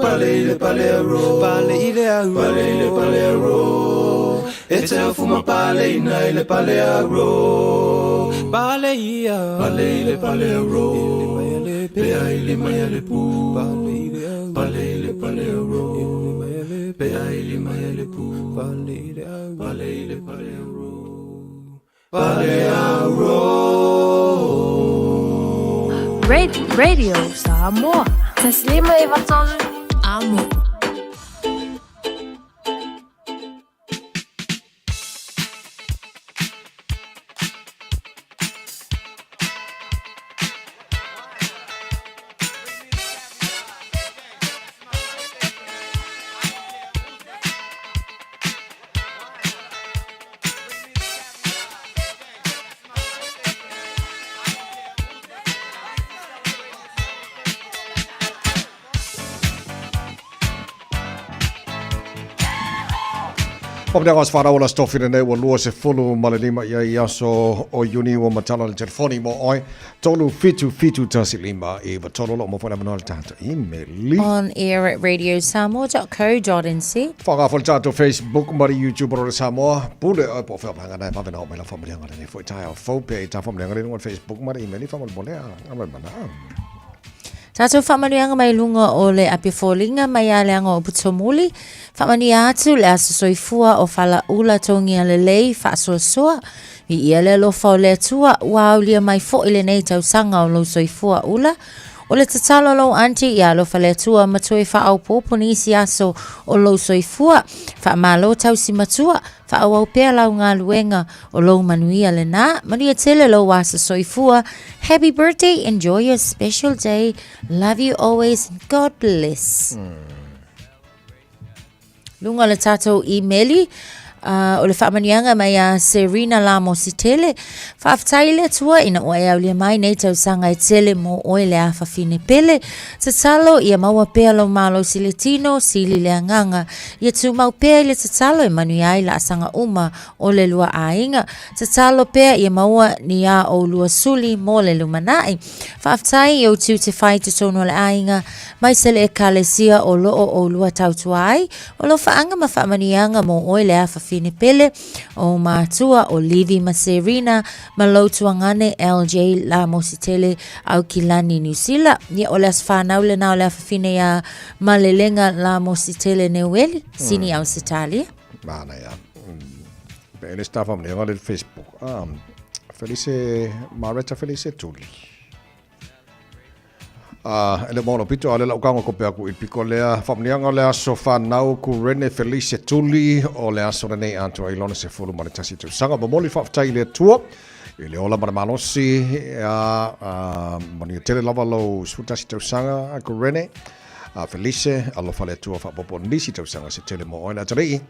Pale i le pale auro, pale i le auro, pale i le pale auro, e te ofu ma pale ina i le pale auro. Pale ia, pale i le pale auro, i le mai le pea, i le mai le pu, pale i le auro, pale i le pale auro, i le mai le pea, i le mai le pu, pale i le auro, pale i le pale auro, pale auro. Radio Samoa. Taslima e vatolu. Amo. Papaneaga o se whanau ola stofi lenei ua 25 ia i aso o Iuni ua matala le telefoni mo oe 3 7 7 1 5 9 3 lo mo whana manoa le tātou imeli. On air at radiosamoa.co.nz. Whakawha le tātou Facebook ma le YouTube o le Samoa. Pule oe po whea pahanga nei wawena o mai la whamalianga lenei foi tae au fau pe i tā whamalianga le lunga Facebook ma le email i whamalianga a mai mana. Tātou whaamanuianga mai lunga o le api fōlinga mai a leanga o Putomuli. Whaamanuia atu le aso soifua o Falaula tongia lelei whaasoasoa. I ia le alofa o le Atua, ua aulia mai fo'i lenei tausaga o lou soifua ula. O le tatalo a lou aunty ia alofa le Atua ma toe faaopoopo nisi aso o lou soifua. Faamalo tausi matua, faaauau pea lau galuega o lou manuia lenā. Manuia tele lou aso soifua. Happy birthday, enjoy your special day. Love you always and God bless. Luga o le tatou imeli, uh, o le faamanuiaga mai a Serena Lamositele. Faafetai i le Atua ina ua e aulia mai nei tausaga e tele mo oe le afafine pele. Tatalo ia maua pea lou malosi le tino, sili le agaga. Ia tumau pea i le tatalo e manuia ai laasaga uma o le lua aiga. Tatalo pea ia maua ni a oulua suli mo le lumanai. Faafetai i ou tiute fai i totonu o le aiga, mai se le Ekalesia o loo oulua tautua ai, o lou faaga ma faamanuiaga mo oe le afafine pele, o ou matua o Livi ma Serena, ma lou tuagane LJ Lamositele Aukilani Niusila. Ia, o le aso fanau lena o le afafine iā Malelega Lamositele Neueli, Sini Ausetalia. Manaia. Pe ele sta faamanuiaga le Facebook. Ah, Felice Mareta Felice Tuli. Ah, ele maola pito ale lau kago kope aku i piko lea faamanuiaga o le aso fanau Kurene Felice Tuli o le aso lenei atoa i lona 11 tausaga. Momoli faafetai i le Atua i le ola ma le malosi a a manuia tele lava lou 11 tausaga Kurene. A Felice, alofa le Atua faaopoopo nisi tausaga se tele mo oe le atalii.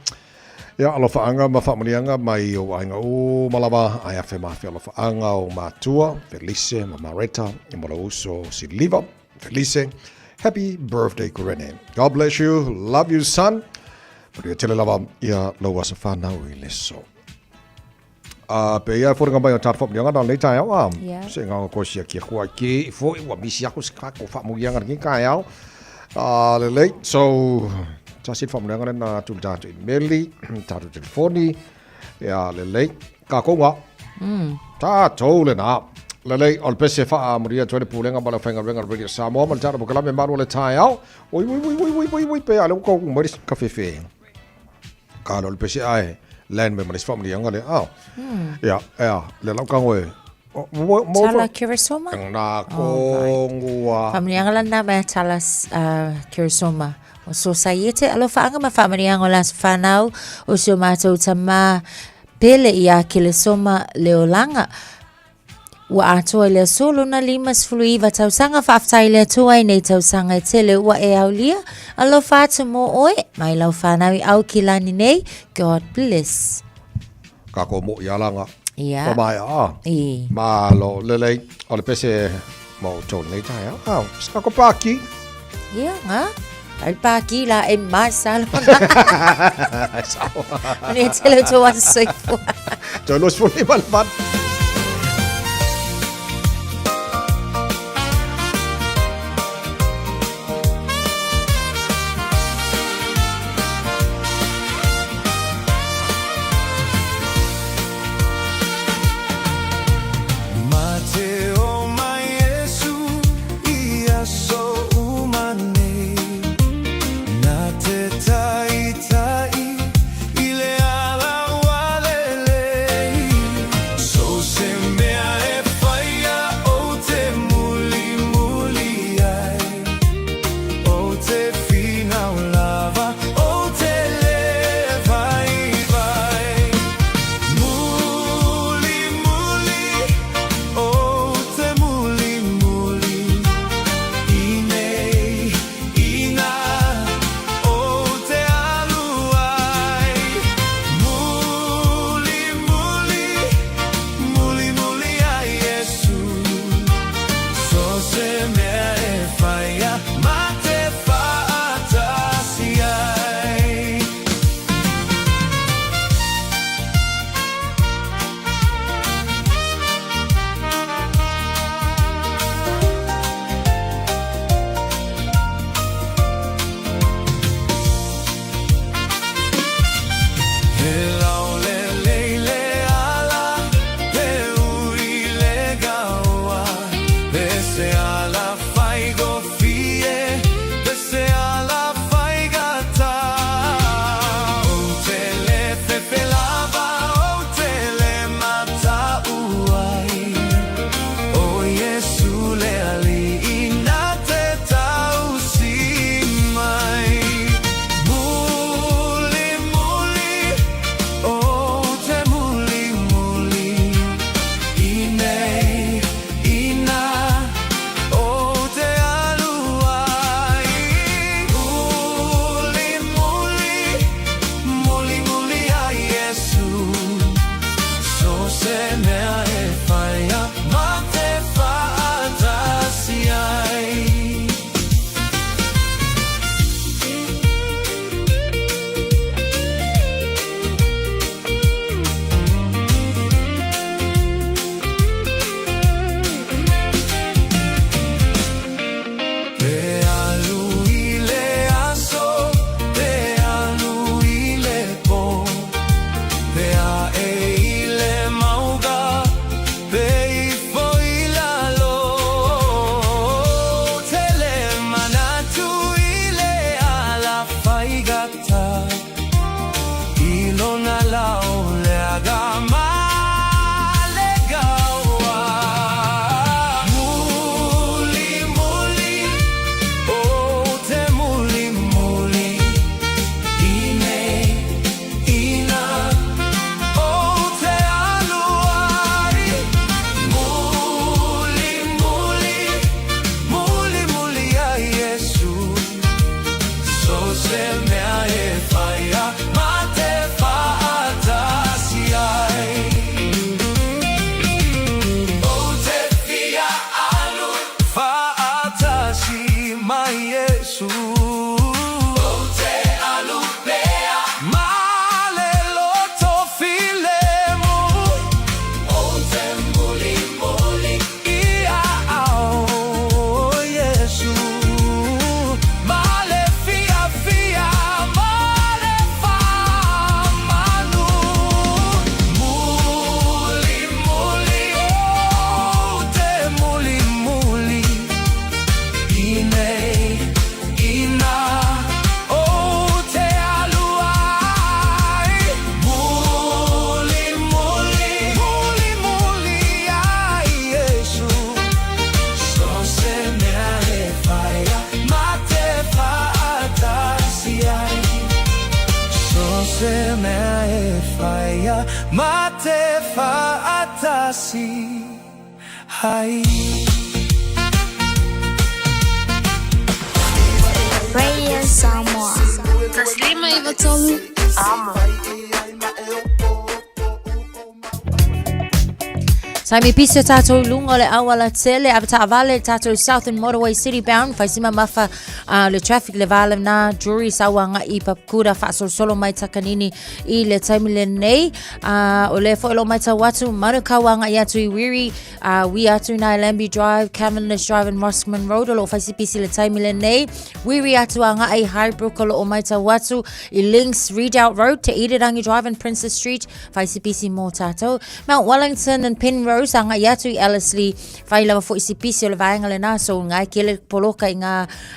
Ia, alofaaga ma faamanuiaga mai ou aiga uma lava, ae afe ma afe alofaaga o matua, Felice ma Mareta, i mo lou uso Siliva. Felice, happy birthday Kurene. God bless you, love you son. Manuia tele lava ia lou aso whanau i le so. A pe ia fo mai o tātou whamuianga nā lei taeao a. Yeah. Se ngā ko sia kia kua ki fo i ua misi aku se kako whamuianga ki kaeao. A le lei, so tasi whamuianga le nā atu tātou i meli, tātou telefoni, ia le lei, ka kounga. Tātou le nā. Le lei, o le pese wha a muria tuele pūlenga ma le whainga renga Radio Samoa ma le tātou mokalame maru o le taeao. Oi, oi, oi, oi, oi, oi, oi, pe a le uka u mai ka whewhe. Ka lo le pese ae land me manis faamanuiaga lea a. Ia, ea, le lau tago e Tala Keresoma? Na kongua. Faamanuiaga lana mai Tala Keresoma. O Sosaiete alofaaga ma faamanuiaga o le aso fanau o si o matou tama pele ia Kelesoma Leolaga. Ua atoa i le aso lona 59 tausaga faafetai i le Atua i nei tausaga e tele ua e aulia. Alofa atu mo oe, mai lau fanau i Aukilani nei. God bless. Kākou moʻi alaga. Ia. Ua maea a. I. Malo lelei. O le pese mo outou lenei taeao. Ao, se kākou pāki. Ia, nga. Ai pāki la e mai salo. Sao. Ni tele to aso soifua. Toe 25 le 8. se mea e whaia mā te whaatasi ai. Radio Samoa. Taslima Ivatolu. Amo. Taimi pisi o tātou lunga o le auala tele, a taavale tātou Southern Motorway City bound, whaisima mafa le traffic le vale na Drury sauanga i Papakura whaasolosolo mai Takanini i le taimi le nei. O le fo lo mai tau atu, Manukau anga i atu i Wiri, wi atu nai Lambie Drive, Cavendish Drive and Mosman Road o lo whaisipisi le taimi le nei. Wiri atu anga i Highbrook o lo mai tau atu i Links Redoubt Road, Te Irirangi Drive and Princess Street, whaisipisi mō tātou. Mount Wellington and Penrose anga i atu i Ellerslie, whai lava fo isi pisi o le vaenga le nā, so ngai kele poloka i ngā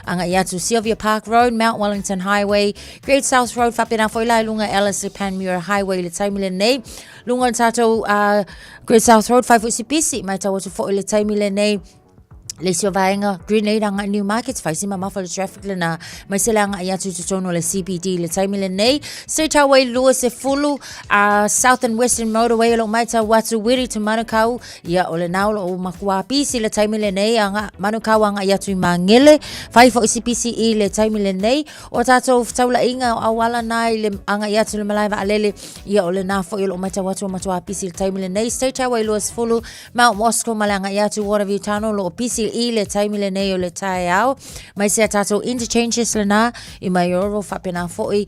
anga i atu Sylvia Park Road, Mount Wellington Highway, Great South Road, whapena fo i lunga Ellerslie Panmure Highway le taimi le nei. Lunga le tātou Great South Road, whai fo isi pisi, mai tau atu fo i le taimi le nei. Le isi o vaenga Grenade anga i Newmarket whai sima mafa le traffic le nā mai se le anga i atu totonu o le CBD le taimi le nei State Highway lua se fulu South and Western Motorway o lo mai tau atu Wiri to Manukau ia o le nā o lo o makua pisi le taimi le nei anga Manukau anga i atu i Mangele whai fo isi pisi i le taimi le nei o tātou whataulaiga o auala nā i le anga i atu le malae vaalele ia o le nā fo i o lo mai tau atu o matua pisi le taimi le nei State Highway lua se fulu Mount Moscow ma le agai atu Waterview Tunnel o lo o pisi i le taimi lenei o le taeao. Mai se a tātou interchanges lena i Maioro whapena foi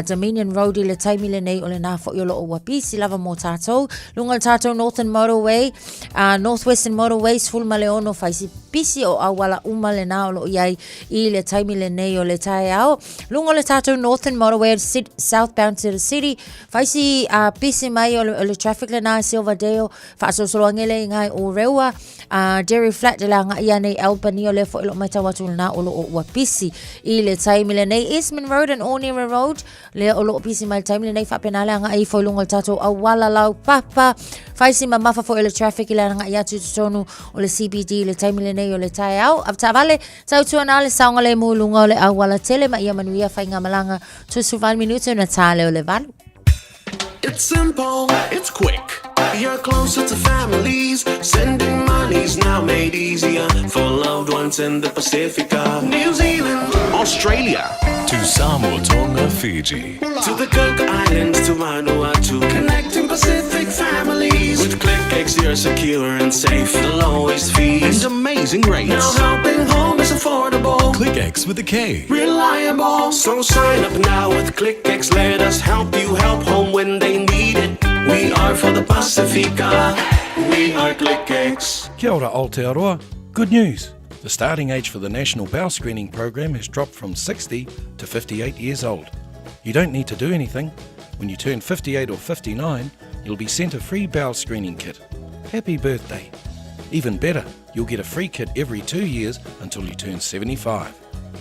Dominion Road i le taimi lenei o lena foi o lo o ua pisi lava mō tātou. Lunga le tātou Northern Motorway, Northwestern Motorway, sefulu ma le ono whaisi pisi o auala uma lena o lo o iai i le taimi lenei o le taeao. Lunga le tātou Northern Motorway, southbound to the city, whaisi pisi mai o le traffic lena Silverdale, Faasolosolo angele i ngai o Rewa, a Dairy Flat le langa ia nei Albany o le fo ilo mai tau atu lena o lo o ua pisi i le taimi le nei Eastman Road and Onera Road le o lo o pisi mai le taimi le nei faapena le anga i fo lunga le tatou auala lau papa faisi mamafa fo le traffic i le anga i atu totonu o le CBD le taimi le nei o le taeao avetaavale tautuana le saoga le mu lunga o le auala tele ma ia manuia faigamalanga 28 minute na tā leo le valu. It's simple, it's quick. You're closer to families. Sending money's now made easier for loved ones in the Pacifica, New Zealand, Australia, To Samoa, Tonga, Fiji. To the Cook Islands, to Vanuatu. Connecting Pacific families. With ClickX, you're secure and safe. The lowest fees and amazing rates. Now helping home is affordable. ClickX with a K. Reliable. So sign up now with ClickX. Let us help you help home when they need it. We are for the Pacifica. We are ClickX. Kia ora Aotearoa. Good news. The starting age for the National Bowel Screening Program has dropped from 60 to 58 years old. You don't need to do anything. When you turn 58 or 59, you'll be sent a free bowel screening kit. Happy birthday. Even better, you'll get a free kit every 2 years until you turn 75.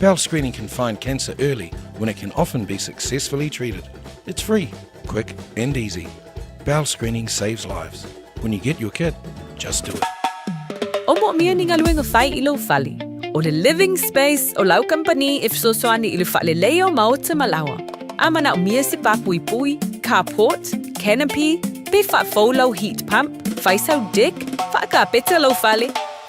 Bowel screening can find cancer early when it can often be successfully treated. It's free, quick, and easy. Bowel screening saves lives. When you get your kit, just do it. O moomia ni galuega fai i lou fale. O le Living Space o lau kamupani e fesoasoani i le faaleleia o maota ma laoa. A manaomia se pāpuipui, carport, canopy, pe faafou lau heat pump, fai sau deck, faakapeta lou fale,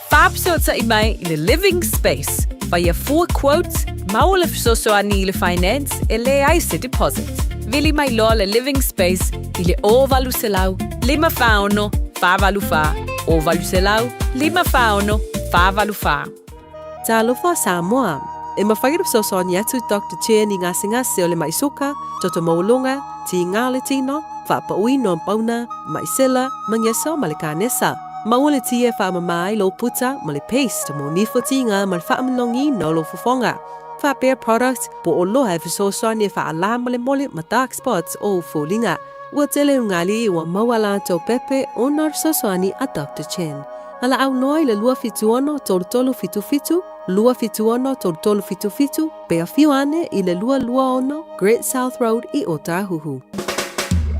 faafesootai mai i le Living Space. Faia fua quote, maua le fesoasoani i le finance e leai se deposit. Vili mai loa le Living Space i le 0800 546 484, 0800 546 484. Talofa Samoa! E mafai ona fesoasoani atu Doctor Chen i gasegase o le ma'i suka, toto maualuga, tiga o le tino, faapauina o pauna, ma'i sela, magiso ma le kanesa. Maua le ti e faamama ai lou puta ma le paste mo nifo tiga ma le faamalogiina o lou fofoga. Faapea product po o oloa e fesoasoani e faalā molemole ma dark spots o ou foliga. Ua tele ugali ua maua latou pepe ona o le fesoasoani a Doctor Chen. Valaau loa i le 276 3377, 276 3377, pe afio ane i le 226 Great South Road i Otahuhu.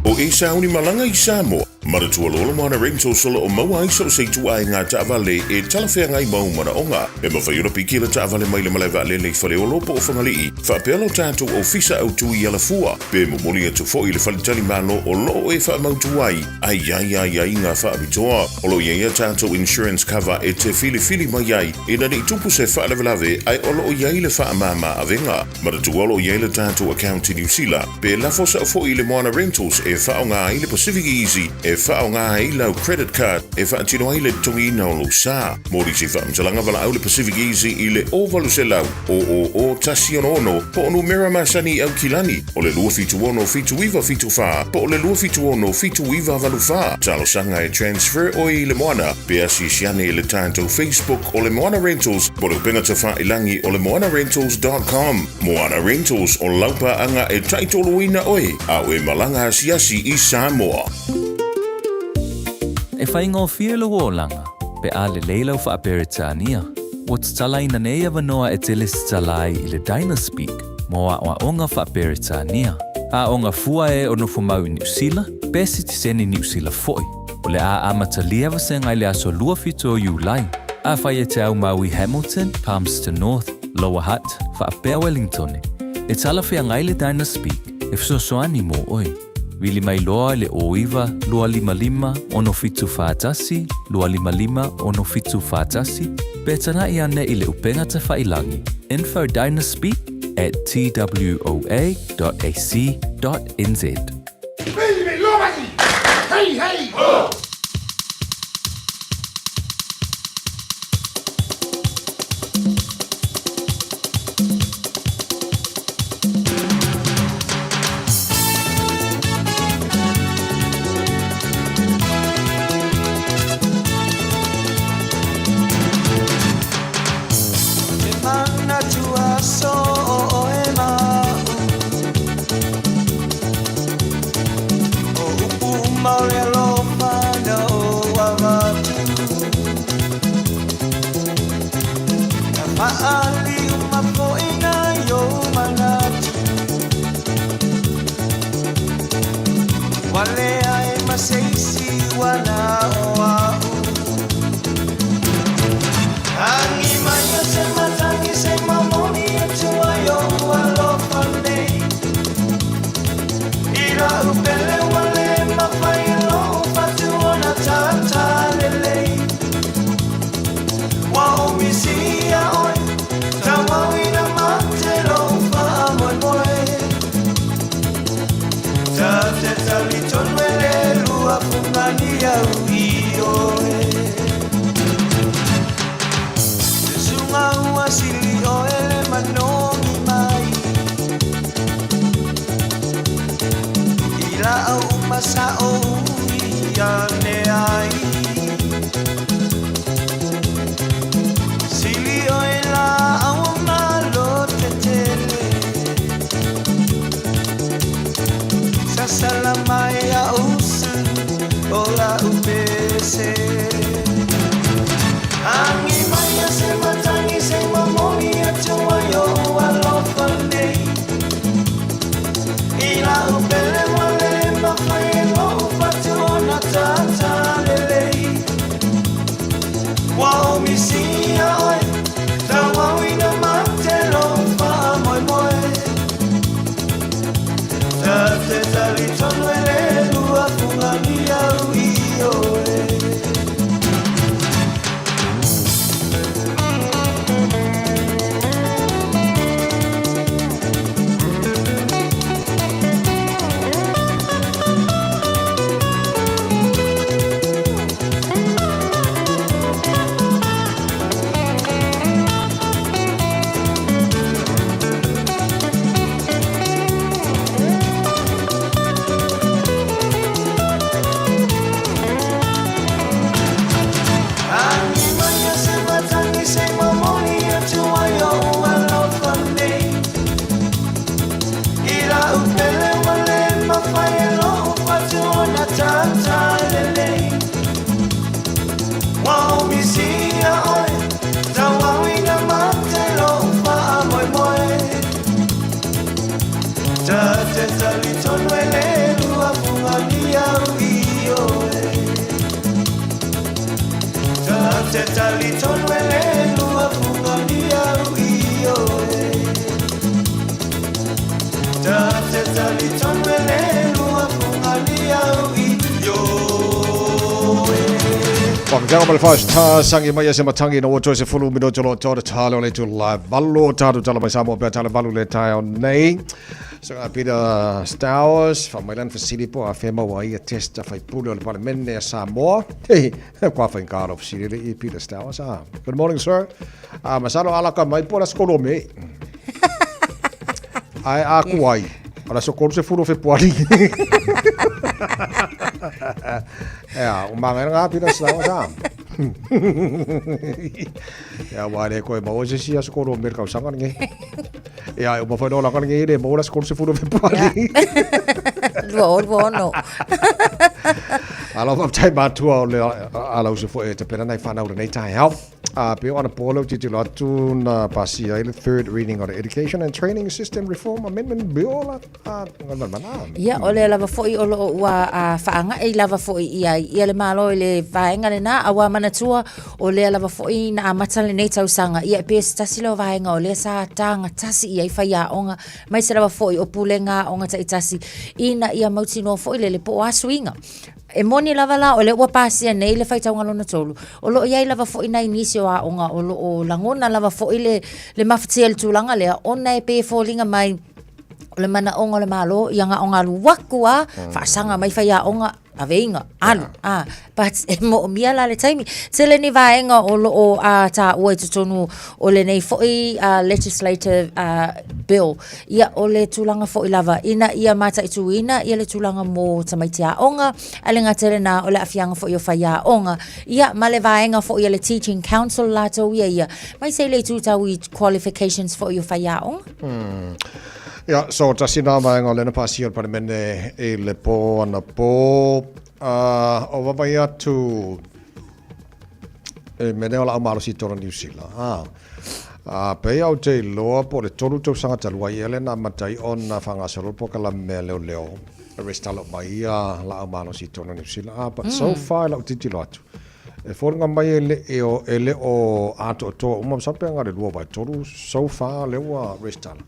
O e sauni malaga i Samoa, manatua loa le Moana Rentals o lo o maua ai so o se ituaiga taavale e talafeagai ma ou manaoga. E mafai ona piki le taavale mai le malae vaalele i Faleolo po o Fagalii, faapea lo tatou ofisa autu i Alafua, pe momoli atu foi i le faletalimalo o lo o e faamautu ai a i ai aiaiga faapitoa. O lo o i ai a tatou insurance cover e te filifili mai ai ina ne i tupu se faalavelave ae o lo o i ai le faamama avega. Manatua o lo o i ai le tatou account i Niu Sila, pe lafo sao foi i le Moana Rentals e faaaoga ai le Pacific Easy e faaaoga ai lau credit card e faatino ai le totogiina o lou sa. Mo nisi faamatalaga valaau le Pacific Easy i le 0800 000 166 po o numera masani i Aukilani o le 276 7974 po o le 276 7984. Talosaga e transfer oe i le Moana pe asiasi ane i le tatou Facebook o le Moana Rentals po o le upega tafailagi o le moanarentals.com. Moana Rentals, o lau paaga e taitoloina oe a o e malaga asiasi i Samoa. E faigofie lou olaga pe a lelei lau Faa-Peretania. Ua tatalaina nei avanoa e te lesitala ai i le Dynaspeak mo aoaoga Faa-Peretania. Aoga fua e o nofomau i Niu Sila pe sitiseni Niu Sila foi. O le a amatalia vasega i le aso 27 o Iulai. Afai e te aumau i Hamilton, Palmerston North, Lower Hutt, faapea Wellingtone, e talafeagai le Dynaspeak e fesoasoani mo oe. Vili mai loa i le 09 255 6741 255 6741 pe tanaʻi ane i le upega tafailagi info dynaspeak at twoa.ac.nz. Hey, hey! Ho! te talitonu e le lua funga ni au i oe. Ta te talitonu e le lua funga ni au i oe. Whakatanga ma le whaasita sangi mai se matangi na woto se fulu minoto lo tō tale o le tū la valo tātou tala mai Samoa pea tale valu le tae o nei. So a Peter Stowers, wha mai lan fasili po a whema wa ia testa whai pule o le palemene a Samoa. Hey, kwa whai ngaro fasili le i Peter Stowers. Ah, good morning, sir. Ah, masalo ala ka mai po la skolo me. Ai a kuai. Ala so kolu se fulu fe puali. Ea, o manga ngā Peter Stowers. Ah. Ia, wa le koe maua se si aso koro me kau sanga nge. Ia, o mawhai no langa nge le maua la skoro se fulu fe puali. Lua o, lua ono. Alo whaptai mātua o le ala use fo e te pena nei whanau le nei tai hau. A pe o ana pōleu titilo atu na pasia i le third reading of the Education and Training System Reform Amendment Bill a Ia, o lea lava foi o loo ua faaga'i lava foi ia ia le Malo i le vaega lenā, a ua manatua o lea lava foi na amata lenei tausaga. Ia, e pei o se tasi lea o vaega o lea sa tagatasi i ai faiaoga, aemaise lava foi o pulega aoga taitasi, ina ia mautinoa foi le le po o a suiga. E moni lava la, o lea ua pasia nei le faitauga lona tolu, o lo o i ai lava foi nai nisi o aoga o lo o lagona lava foi le, le mafatia i le tulaga lea, ona e pei e foliga mai, o le manaʻoga o le Malo, ia na o na alu aku a, faasaga mai faiaoga, aveiga, alu, a, but e moomia la le taimi. Tele ni vaega o lo o taua i totonu o lenei foi legislative bill, ia o le tulaga foi lava ina ia mataituina ia le tulaga mo tamaiti aoga, ae le gata i lena o le aafiaga foi o faiaoga, ia ma le vaega foi a le Teaching Council latou ia ia, aemaise i le itu tau i qualifications foi o faiaoga. Ia, so tasi nā vaega o lena pasia o le Palemene i le pō anapō. O vavai atu e mene o lau malosi tōna Niu Sila. Pei au te iloa po o le tolu tausaga talu ai ea lena matai ona whangasolo po ka la mea leo leo restalo mai ia lau malosi tōna Niu Sila. But so far lau titilo atu. E foliga mai e le e o e le o atoatoa uma masalo pe na o le 2/3 so far lea ua resitala.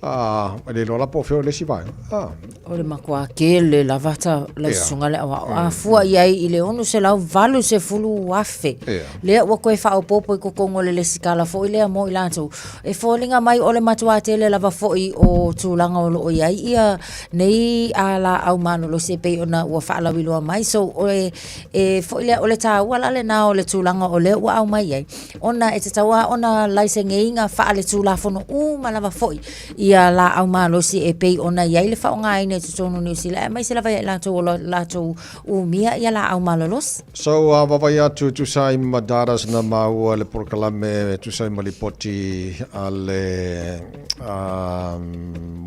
A e le iloa la po o fea o le isi vaega. A. O le matua tele lava ta lau susuga le aoao. A fua i ai i le 680,000. Lea ua toe faaopoopo i totonu o le lesitala foi lea mo i latou. E foliga mai o le matua tele lava foi o tulaga o lo o i ai ia nei a laau malolosi e pei ona ua faalauiloa mai. So, o e E foi lea, o le tāua la lenā o le tulaga o lea ua aumai ai, ona e tatau lava ona laiseneiga faaletulafono uma lava foi ia laau malosi e pei ona i ai le faaaogaina i totonu o Niu Sila, aemaise lava ia i latou o lo latou umia ia laau malolosi. So, a vavaia atu e tusa ai ma datas na maua le polokalame e tusa ai ma lipoti a le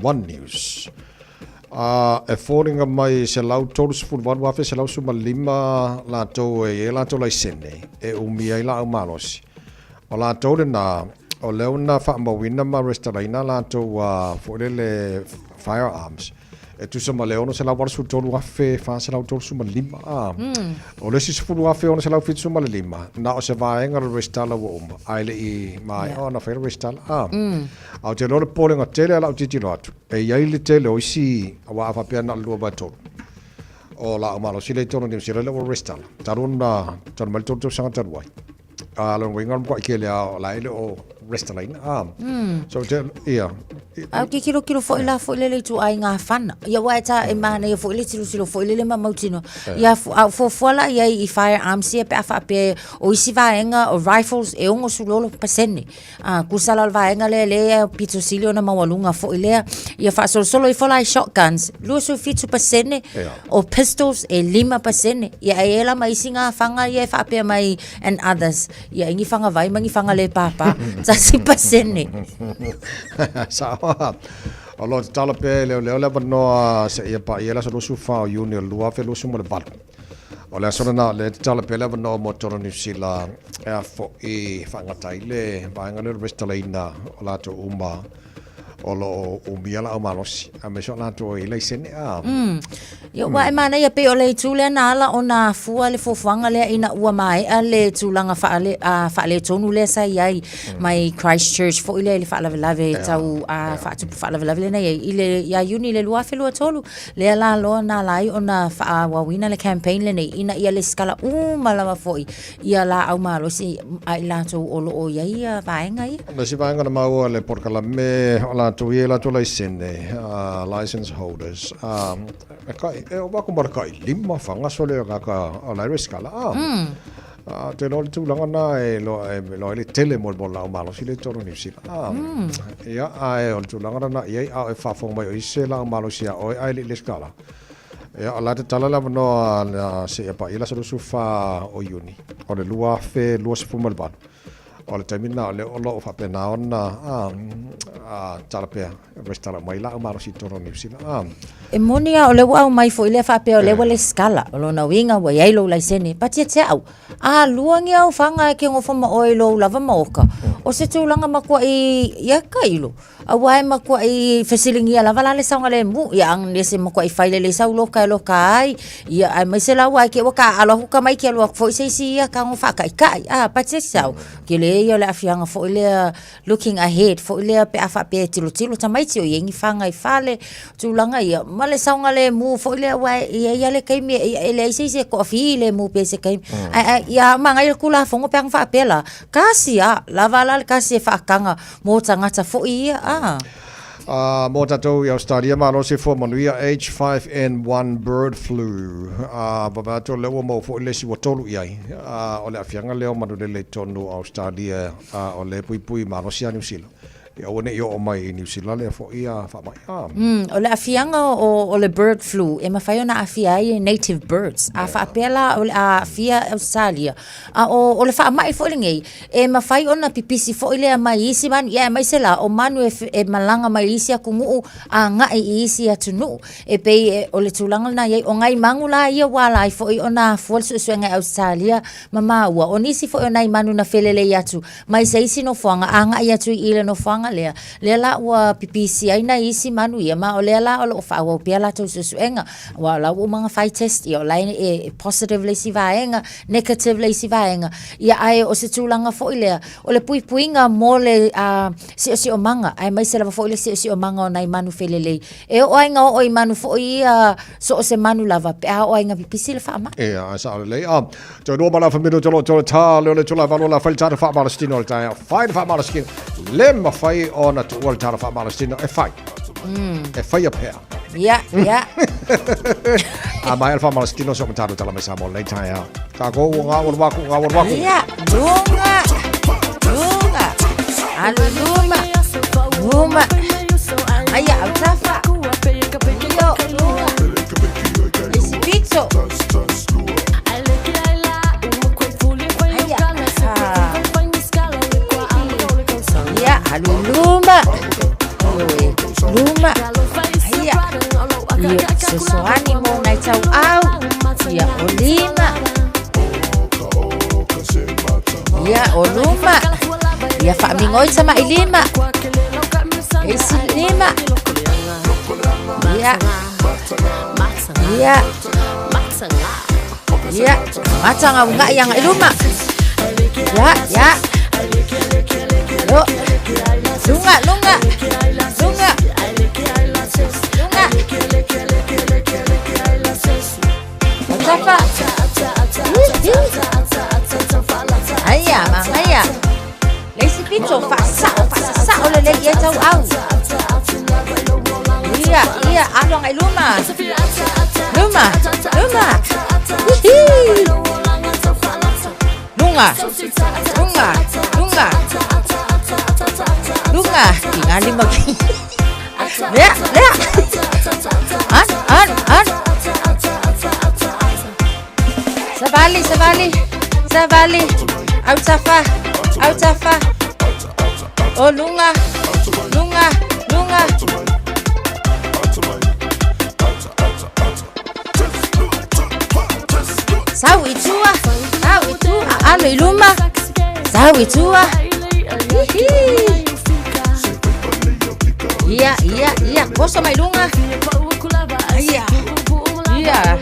One News. Ā, e foliga mai 138,115 latou e i ai latou laisene e umi ai laau malosi. O latou lenā, o lea na faamauina ma resitalaina latou foi lele firearms e tusa ma le 683,435, ā, o le isi 10,675 na o se vaega o le resitala ua uma, ae le i maea ona fai le resitala, ā. A ou te iloa o le popolega tele a lau tilotilo atu, E i ai le tele o isi aua a faapea na o le 2/3 o laau malosi lea i totonu o Niu Sila lea ua resitala talu ona talu mai le tolu tausaga talu ai. A lona uiga o le matuai tele lava o la e le o resitalaina. A so te ia. A ou te tilotilo foi la foi lele i ituaiga fana. Ia aua e ta e manaia foi le tilotilo foi lele ma mautinoa. Ia a ou fuafua la i ai i firearms ia pe a faapea o isi vaega o rifles e 66%. A tusa la o le vaega lea lea e pito sili ona maualuga foi lea. Ia faasolosolo ifo la i shotguns, 27% o pistols e 5%. Ia e i ai la ma isi gafaga ia e faapea mai and others. Ia i ni fagavai ma ni faga le pāpā, 1%. Sao. O lo o tatalo pea e leoleo le avanoa seia paia i le aso 24 o Iuni o le 2028. O le aso lena o lea e tatala pea le avanoa mo totonu o Niu Sila e a fo'i faagata ai le vaega lea o le resitalaina o latou uma o lo o umia laau malosi, aemaise o latou e i ai laisene a. Ia, ua e manaia pei o le itu lea na ala ona afua le fuafuaga lea ina ua maea le tulaga faale, faaletonu lea sa i ai mai Christchurch foi lea i le faalavelave tau faatupu faalavelave lea na i ai i le ia Iuni i le 2023. Lea la loa na ala ai ona faaauauina le campaign lenei ina ia lesitala uma lava foi ia laau malosi a i latou o lo o i ai ia vaega ia. O le isi vaega na maua le polokalame o latou i ai latou laisene, license holders, e kai, e ova atu ma le kai lima fagaso le agaga o la e resitala. Ou te iloa o le tulaga na e iloa ai le tele mo le laau malosi lea i totonu o Niu Sila. Ia, ae o le tulaga lena i ai, a o e faafofoga mai o i se laau malosi ia oe ae le i resitala, Ia, o la e tatala le avanoa seia paia le aso 24 o Iuni o le 2028. O le taimi lena o lea o lo o faapena ona tatala pea, resitala uma ai laau malosi i totonu o Niu Sila. E moni lava, o lea ua aumai foi lea faapea o lea ua lesitala. O lona uiga ua i ai lou laisene. But ia te au, a lua ni au faga e ke gofa ma oe i lou lava maoka, o se tulaga matuai ia tailo. Aua e matuai fesiligia lava la le saogalemu, ia unless e matuai fai lelei sau loka e loka ai, ia aemaise la ua te i ua taaalo atu tamaiti alu atu foi se isi ia tago faataitai, a but se sau, tele ia o le aafiaga foi lea looking ahead foi lea pe a faapea e tilotilo tamaiti o i ai ni faga i fale, tulaga ia, ma le saogalemu foi lea aua e i ai lava le taimi e leai se isi e toafilemu pea i se taimi. Ae ia manaia le Tulafono pe ana faapea la, tasi lava, lava la le tasi e faataga Mō tagata foi ia, ā. Ā, mō tātou i Australia, malo se fua manuia, H5N1 bird flu. Ā, vave atu o lea ua maua foi le isi ua tolu i ai. Ā, o le aafiaga lea o manulele i totonu o Australia, ā, o lea e puipui malosi ia Niu Sila. Ia aua ne i oo mai i Niu Sila lea foi a faamai. Ā. O le aafiaga o le bird flu e mafai ona aafia ai native birds. A faapea la o le a aafia Australia, A o le faamai foi lenei, e mafai ona pipisi foi lea mai isi manu, ia aemaise la o manu e, e malaga mai isi atunuu agai i isi atunuu. E pei e, o le tulaga lena i ai, o nai manu la ia ua ala ai foi ona afua le suesuega i Ausetalia ma maua, o nisi foi o nai manu na felelei atu mai se isi nofoaga agai atu i le nofoaga lea, lea la ua pipisi ai nai isi manu ia, ma o lea la o lo o faaauau pea latou suesuega. Aua o la ua uma ona fai test, ia o la e positive le isi vaega, negative le isi vaega. Ia ae o se tulaga foi lea, o le puipuiga mo le siosiomaga, aemaise lava foi le siosiomaga o nai manu felelei. E oo lava ina oo i manu foi ia, so o se manu lava, pe a oo lava ina pipisi le faamai. Ia, ae sao lelei. A, toe lua ma le afa minute o lo o toe tā lea o le itula e valu o le a fai le tala faamalositino o le taeao. Fai le faamalositino. Le mafai ona tuua le tala faamalositino e fai. E faia pea. Ia, ia. A mai alfa malositino so matalo tala mai Samoa nei taeao. Kākou ua ngā ua waku, ngā ua waku. Ia, lunga, lunga, alu luma, luma. Aia, au tafa. Io, lunga. Isi pito. Aia, ah. Ia, alu luma. Ioe, luma. Aia. Ia, fesoasoani mo nai tauau. Ia, o lima. Ia, o luma. Ia, faamigoi tamaʻi lima. Isi lima. Ia. Ia. Ia, mata ugaʻi agaʻi luma. Ia, ia. Lo. Luga, luga. Luga. Luga. Tafa. Aia, manaia. Le isi pito, faasao, faasasao lelei i ai tauau. Ia, ia, alu agai luma. Luma, luma. Hihi. Luga, luga, luga. Luga, tiga lima ki. Lea, lea. Alu, alu, alu. Savali, savali, savali. Autafa, autafa. O luga, luga, luga. Sau i tua, sau i tua, alu i luma. Sau i tua. Hihi. Ia, ia, ia, toso mai luga. Ia, ia.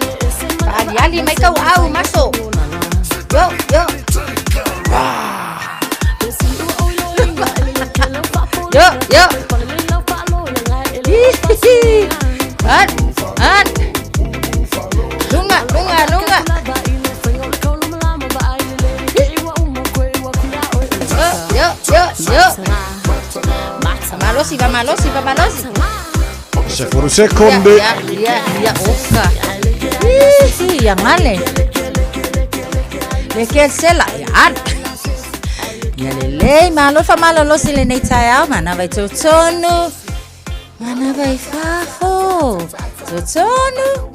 Faaliali mai tauaau maso. Yo, yo. Yo, yo. Hihihi. At, at. Luga, luga, luga. Yo, yo, yo, yo. Faamalosi, faamalosi, faamalosi. Sefulu sekonde. Ia, ia, ia, oka. Hihi, ia gale. Le kelsela, ia ala. Ia lelei, malo faamalolosi lenei taeao, manava i totonu. Manava i fafo. Totonu.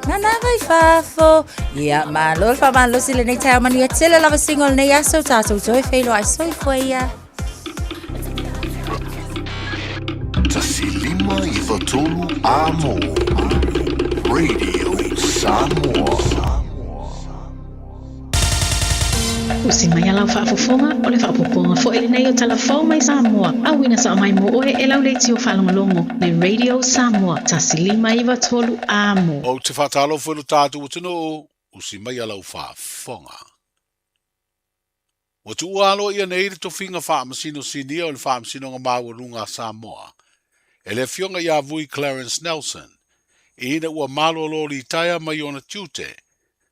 Manava i fafo. Ia, malo le faamalolosi lenei taeao, manuia tele lava siga o lenei aso, tatou toe feiloai soifua ia. 1 5 9 3 Amo. Radio Samoa. Usi mai a lau faafofoga, o le faaopoopoga foi lenei o Tala Fou mai Samoa, auina sao mai mo oe e lau leitio faalogologo le Radio Samoa 1 5 9 3 Amo. Ou te faatalofa i lo tatou atunuu, usi mai a lau faafofoga. Ua tuua aloaia nei le tofiga faamasino sinia o le Faamasinoga Maualuga a Samoa e le Afioga ia Vui Clarence Nelson, ina ua malolo litaea mai ona tiute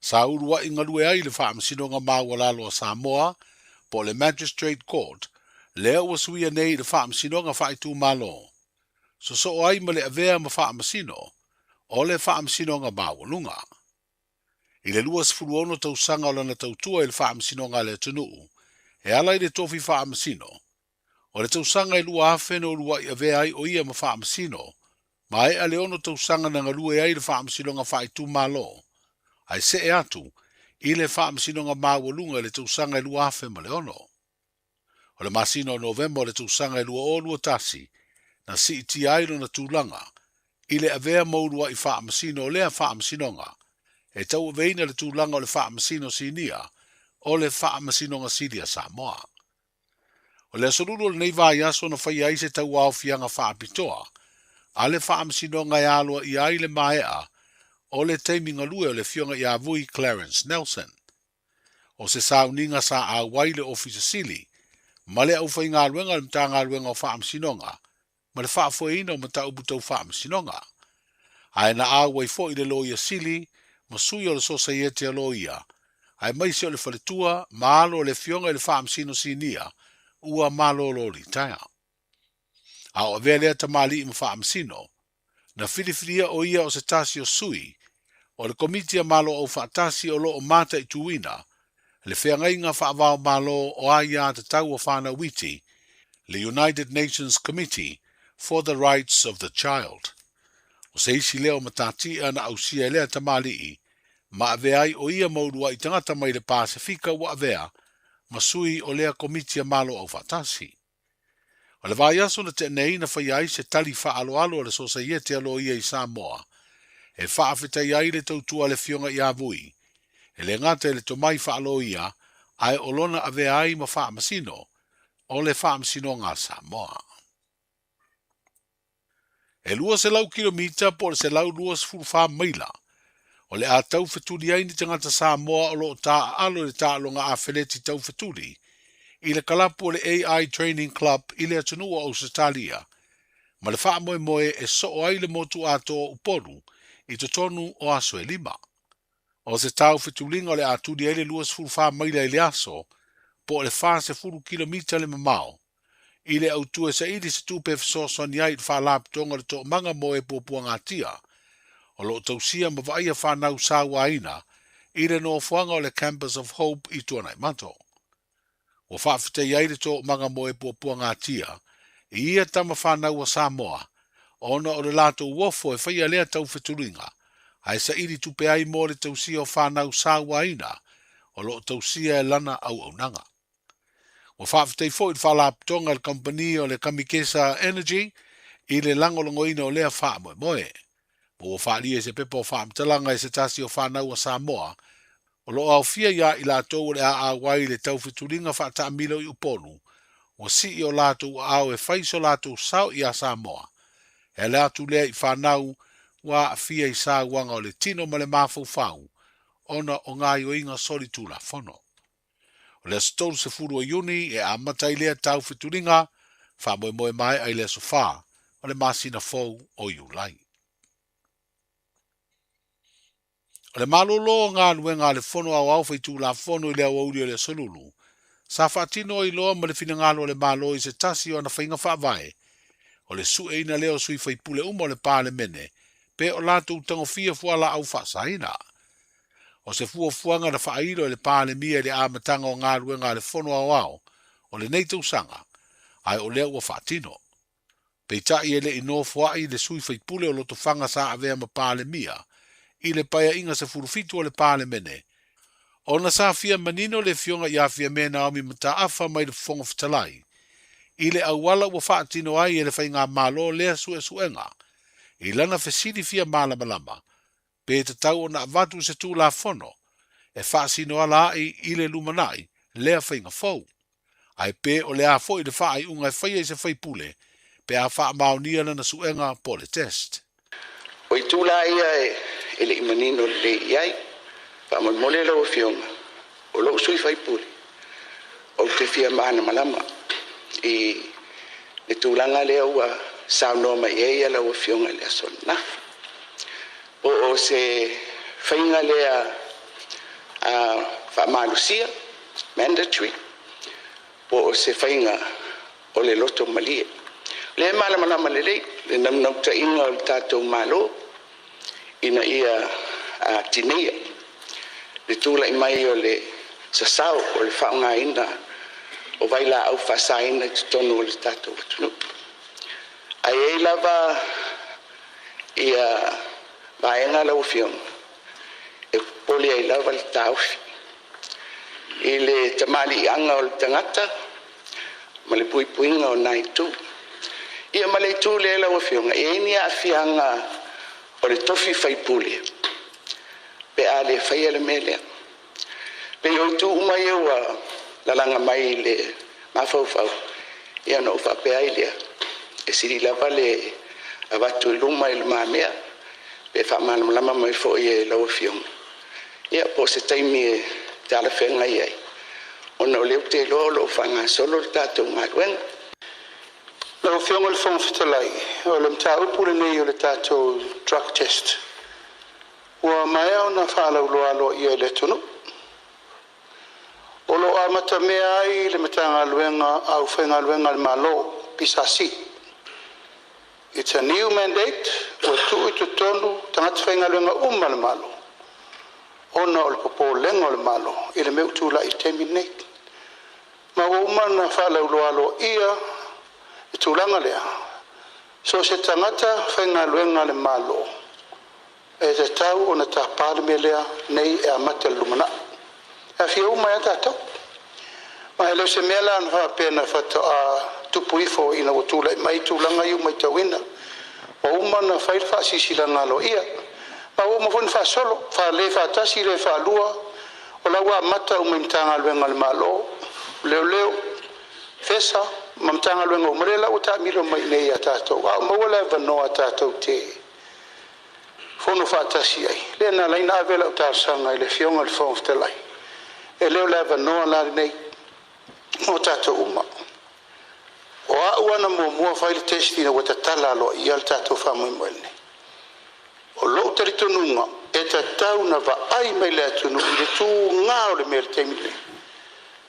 sa uluai galue ai i le Faamasinoga Maualalo a Samoa po o le Magistrate Court, lea ua suia nei i le Faamasinoga Faaitumalo, sosoo ai ma le avea ma Faamasino o le Faamasinoga Maualuga. I le 26 tausaga o lana tautua i le Faamasinoga a le atunuu e ala i le tofi faamasino, o le tausaga e 2000 na uluai avea ai o ia ma faamasino, maea le 6 tausaga na galue ai i le Faamasinoga Faaitumalo, ae see atu i le Faamasinoga Maualuga i le tausaga e 2006. O le masina o Novema o le tausaga e 2021 na siitia ai lona tulaga i le avea ma uluai Faamasino o lea Faamasinoga e tauaveina le tulaga o le Faamasino Sinia o le Faamasinoga Sili a Samoa. O le Aso Lulu o lenei vaiaso na faia ai se tauaofiaga faapitoa a le Faamasinoga e aloaia ai le maea o le taimi galue o le Afioga ia Vui Clarence Nelson. O se sauniga sa auai le Ofisa Sili ma le aufaigaluega a le Matagaluega o Faamasinoga ma le Faafoeina o Mataupu Tau Faamasinoga. Ae na auai foi le Loia Sili ma sui o le Sosaiete a Loia, aemaise o le faletua ma alo o le Afioga i le Faamasino Sinia ua malolo litaea. A o avea lea tamalii ma Faamasino, na filifilia o ia o se tasi o sui o le Komiti a Malo Aufaatasi o lo o mataituina le feagaiga faava-o-Malo o Aiā Tatau a Fanau Iti, le United Nations Committee for the Rights of the Child. O se isi lea o matatia na ausia e lea tamalii ma avea ai o ia ma uluai tagata mai le Pasefika ua avea ma sui o lea Komiti a Malo Aufaatasi. O le vaiaso na tea nei na faia ai se tali faaaloalo a le Sosaiete a Loia i Samoa e faafetai ai le tautua a le Afioga ia Vui, e le gata i le tomai faaloia ae o lona avea ai ma Faamasino o le Faamasinoga a Samoa. E 200 kilomita po o le 124 maila o le a taufetuli ai ni tagata Samoa o lo o taaalo i le taaloga afeleti taufetuli i le kalapu o le AI Training Club i le atunuu o Ausetalia, ma le faamoemoe e soo ai le motu atoa o Upolu i totonu o aso e 5. O se taufetuliga o le a tuli ai le 24 maila i le aso po o le 40 kilomita le mamao, i le autu e saili se tupe e fesoasoani ai i le Faalapotopotoga o le Toomaga mo e Puapuagatia o lo o tausia ma vaaia fanau sauaina i le nofoaga o le Campus of Hope i Tuanaimato. Ua faafetai ai le Toomaga mo e Puapuagatia i ia tama fanau a Samoa ona o le latou ofo e faia lea taufetuliga ae saili tupe ai mo le tausia o fanau sauaina o lo o tausia e lana auaunaga. Ua faafetai foi le Faalapotopotoga i le kamupani o le Kamikesa Energy i le lagolagoina o lea faamoemoe. Ma ua faaalia i se pepa o faamatalaga e se tasi o fanau a Samoa o lo o aofia iā i latou o le a auai i le taufetuliga faataamilo i Upolu. ua sii o latou aao e fai so latou sao iā Samoa, e ala atu lea i fanau ua aafia i sauaga o le tino ma le mafaufau ona o gaoioiga solitulafono. O le aso 30 o Iuni e amata ai lea taufetuliga, faamoemoe maea i le aso 4 o le masina fou o Iulai. O le malōlō o galuega a le Fono Aoao Faitulafono i le aoauli o le aso Lulu, sa faatino ai loa ma le finagalo o le Malo i se tasi o ana faiga faavae, o le sueina lea o sui faipule uma o le Palemene pe o latou tagofia fualaau faasaina. O se fuafuaga na faailo e le Palemia i le amataga o galuega a le Fono Aoao o lenei tausaga, ae o lea ua faatino. Peitai e le i nofoai le sui faipule o Lotofaga sa avea ma Palemia i le Paeaiga 17 o le Palemene, ona sa fia manino le Afioga ia Fiamē Naomi Mataafa mai le Fofoga Fetalai i le auala ua faatino ai e le faigamalo lea suesuega i lana fesili fia malamalama pe tatau ona avatu se Tulafono e faasinoala ai i le lumanai lea faiga fou, ae pe o le a foi le faaiuga e faia i se faipule pe a faamaonia lana suega po o le test. O itu la ia e le i manino lelei i ai. Faamolemole lau Afioga, o lou sui faipule, ou te fia malamalama i le tulaga lea ua saunoa mai ai lau Afioga i le aso ananafi. Po o se faiga lea faamalosia, mandatory, po o se faiga o le loto malie. O lea e malamalama lelei le naunautaiga o le tatou Malo ina ia tineia le tulai mai o le sasao o le faaaogaina o vailaau faasaina i totonu o le tatou atunuu. Ae i ai lava ia vaega lau Afioga e popole ai lava le taofi i le tamaliiaga o le tagata ma le puipuiga o nai itu. Ia ma le itu lea lau Afioga, e i ai ni aafiaga o le tofi faipule pe a le faia le mea lea. Pei o itu uma ia ua lalaga mai i le mafaufau, ia ona ou faapea ai lea, e sili lava le avatu i luma i le mamea, pe faamalamalama mai foi e lau Afioga. Ia po o se taimi e talafeagai ai, ona o lea ou te iloa o lo o faagasolo le tatou galuega. Lau Afioga i le Fofoga Fetalai, o le mataupu lenei o le tatou drug test, ua maea ona faalauiloa aloaia i le atunuu. O lo o amatamea ai le Matagaluega a Aufaigaluega a le Malo, PSC. It's a new mandate ua tuu i totonu tagata faigaluega uma a le Malo, ona o le popolega o le Malo i le mea ua tulai i le taimi lenei. Ma ua uma ona faalauiloa aloaia le tulaga lea, so o se tagata faigaluega a le Malo e tatau ona tapa le mea lea nei e amata i le lumanai. E aafia uma ai lava tatou. Ma e le o se mea la na faapea na faatoa tupu ifo ina ua tulai mai tulaga ia ua matauina. Ua uma ona fai le faasilasilaga aloaia. Ma ua uma foi ona faasolo, faale faatasi le faalua, o la ua amata uma i Matagaluega a le Malo, Leoleo, FESA ma Matagaluega uma, lea la ua taamilo mai i inei ia tatou, a o maua le avanoa tatou te fono faatasi ai. Lea na ala ai ona ave lau talosaga i le Afioga i le Fofoga Fetalai, e le o le avanoa la lenei mo tatou uma. O au ana muamua fai le test ina ua tatala aloaia le tatou faamoemoe lenei. O lou talitonuga e tatau na vaai mai le atunuu i le tugā o le mea i le taimi lenei.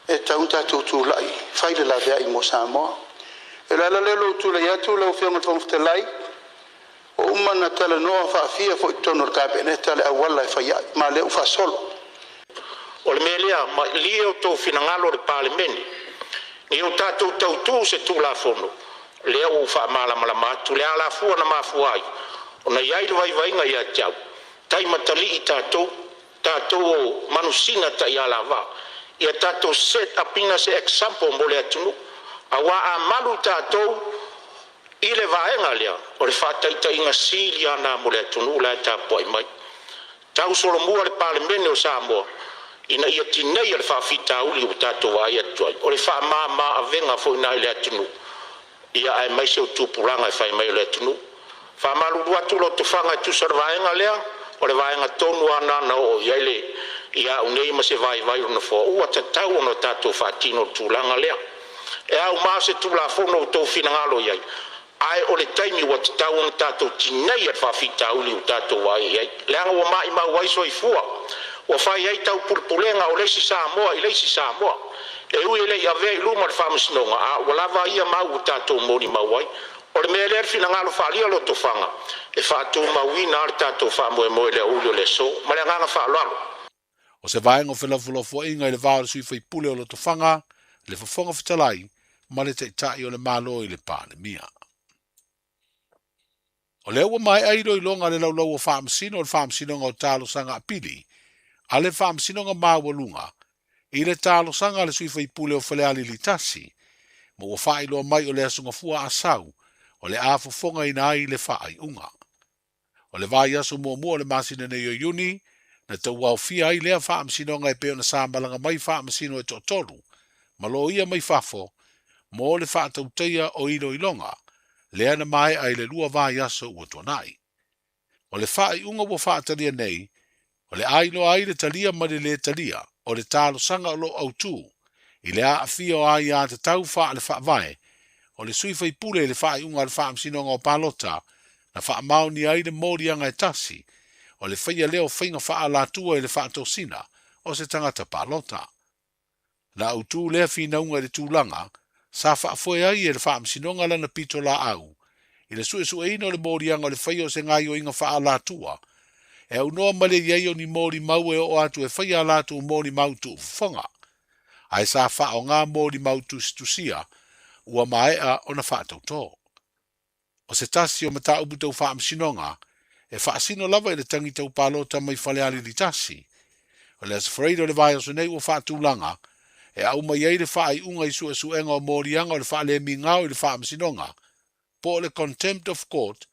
E tatau ona tatou tulai fai le laveai mo Samoa. E o le ala lea o lou tulai atu lau Afioga i le Fofoga Fetalai, ua uma ona talanoa faafia foi i totonu o le Kapeneta le auala e fai ai, ma o lea ua faasolo. O le mea lea, malie outou finagalo o le Palemene, ia o tatou tautū se Tulafono, lea ua ou faamalamalama atu le alafua na mafua ai ona i ai le vaivaiga ia te au, taimatalii tatou, tatou o manusina taialavā, ia tatou set up ina se example mo le atunuu, auā a malu tatou i le vaega lea, o le faataitaiga sili lava lena mo le atunuu la e tapuai mai. Tausolomua le Palemene o Samoa ina ia tineia le faafitauli ua tatou vaai atu ai, o le faamama avega foi lena i le atunuu, ia aemaise o tupulaga e fai mai o le atunuu. Faamalulu atu Lotofaga e tusa o le vaega lea, o le vaega tonu lava lena na oo i ai le ia au nei ma se vaivai o le Nofoa, ua tatau ona tatou faatino le tulaga lea. E ao ma se Tulafono ua outou finagalo i ai, ae o le taimi ua tatau ona tatou tineia le faafitauli ua tatou vaai i ai, leaga ua maimau ai soifua, ua fai ai taupulepulega o le isi Samoa i le isi Samoa. E ui e le i avea i luma le Faamasinoga, a ua lava ia mau ua tatou molimau ai. O le mea lea le finagalo faaalia Lotofaga, e faatumauina lava le tatou faamoemoe i le aoauli o le aso. Ma le agaga faaaloalo. O se vaega o felafolafoaiga i le va o le sui faipule o Lotofaga, le Fofoga Fetalai ma le Taitai o le Malo i le Palemia. O lea ua maea iloiloga a le Laulau o Faamasino o le Faamasinoga o Talosaga Apili a le Faamasinoga Maualuga i le talosaga a le sui faipule o Falealili 1, ma ua faailoa mai o le Aso Gafua Asau o le a fofogaina ai le faaiuga. O le vaiaso muamua o le masina nei o Iuni, na tauaofia ai lea faamasinoga e pei ona sa malaga mai faamasino e toatolu ma loia mai fafo mo le faatautaia o iloiloga, lea na maea i le 2 vaiaso ua tuanai. O le faaiuga ua faatalia nei, o le a iloa ai le talia ma le lē talia o le talosaga o lo o autū i le aafia o aiatatau faale-faavae o le sui faipule i le faaiuga a le Faamasinoga o Palota na faamaonia ai le moliaga e tasi o le faia lea o faiga faaalatua i le faatosina o se tagata palota. Na autū lea finauga i le tulaga sa faafoe ai e le Faamasinoga lana pitolaau i le suesueina o le moliaga o le faia o se gaoioiga faaalatua e aunoa ma le i ai o ni molimau e oo atu e faia a latou molimau tuufofoga, ae sa faaaoga molimau tusitusia ua maea ona faatautō. O se tasi o mataupu tau faamasinoga e faasino lava i le tagi tau palota mai Falealili 1, o le Aso Faraile o le vaiaso nei ua faatulaga e aumai ai le faaiuga i suesuega o moliaga o le faalemigao i le faamasinoga po o le contempt of court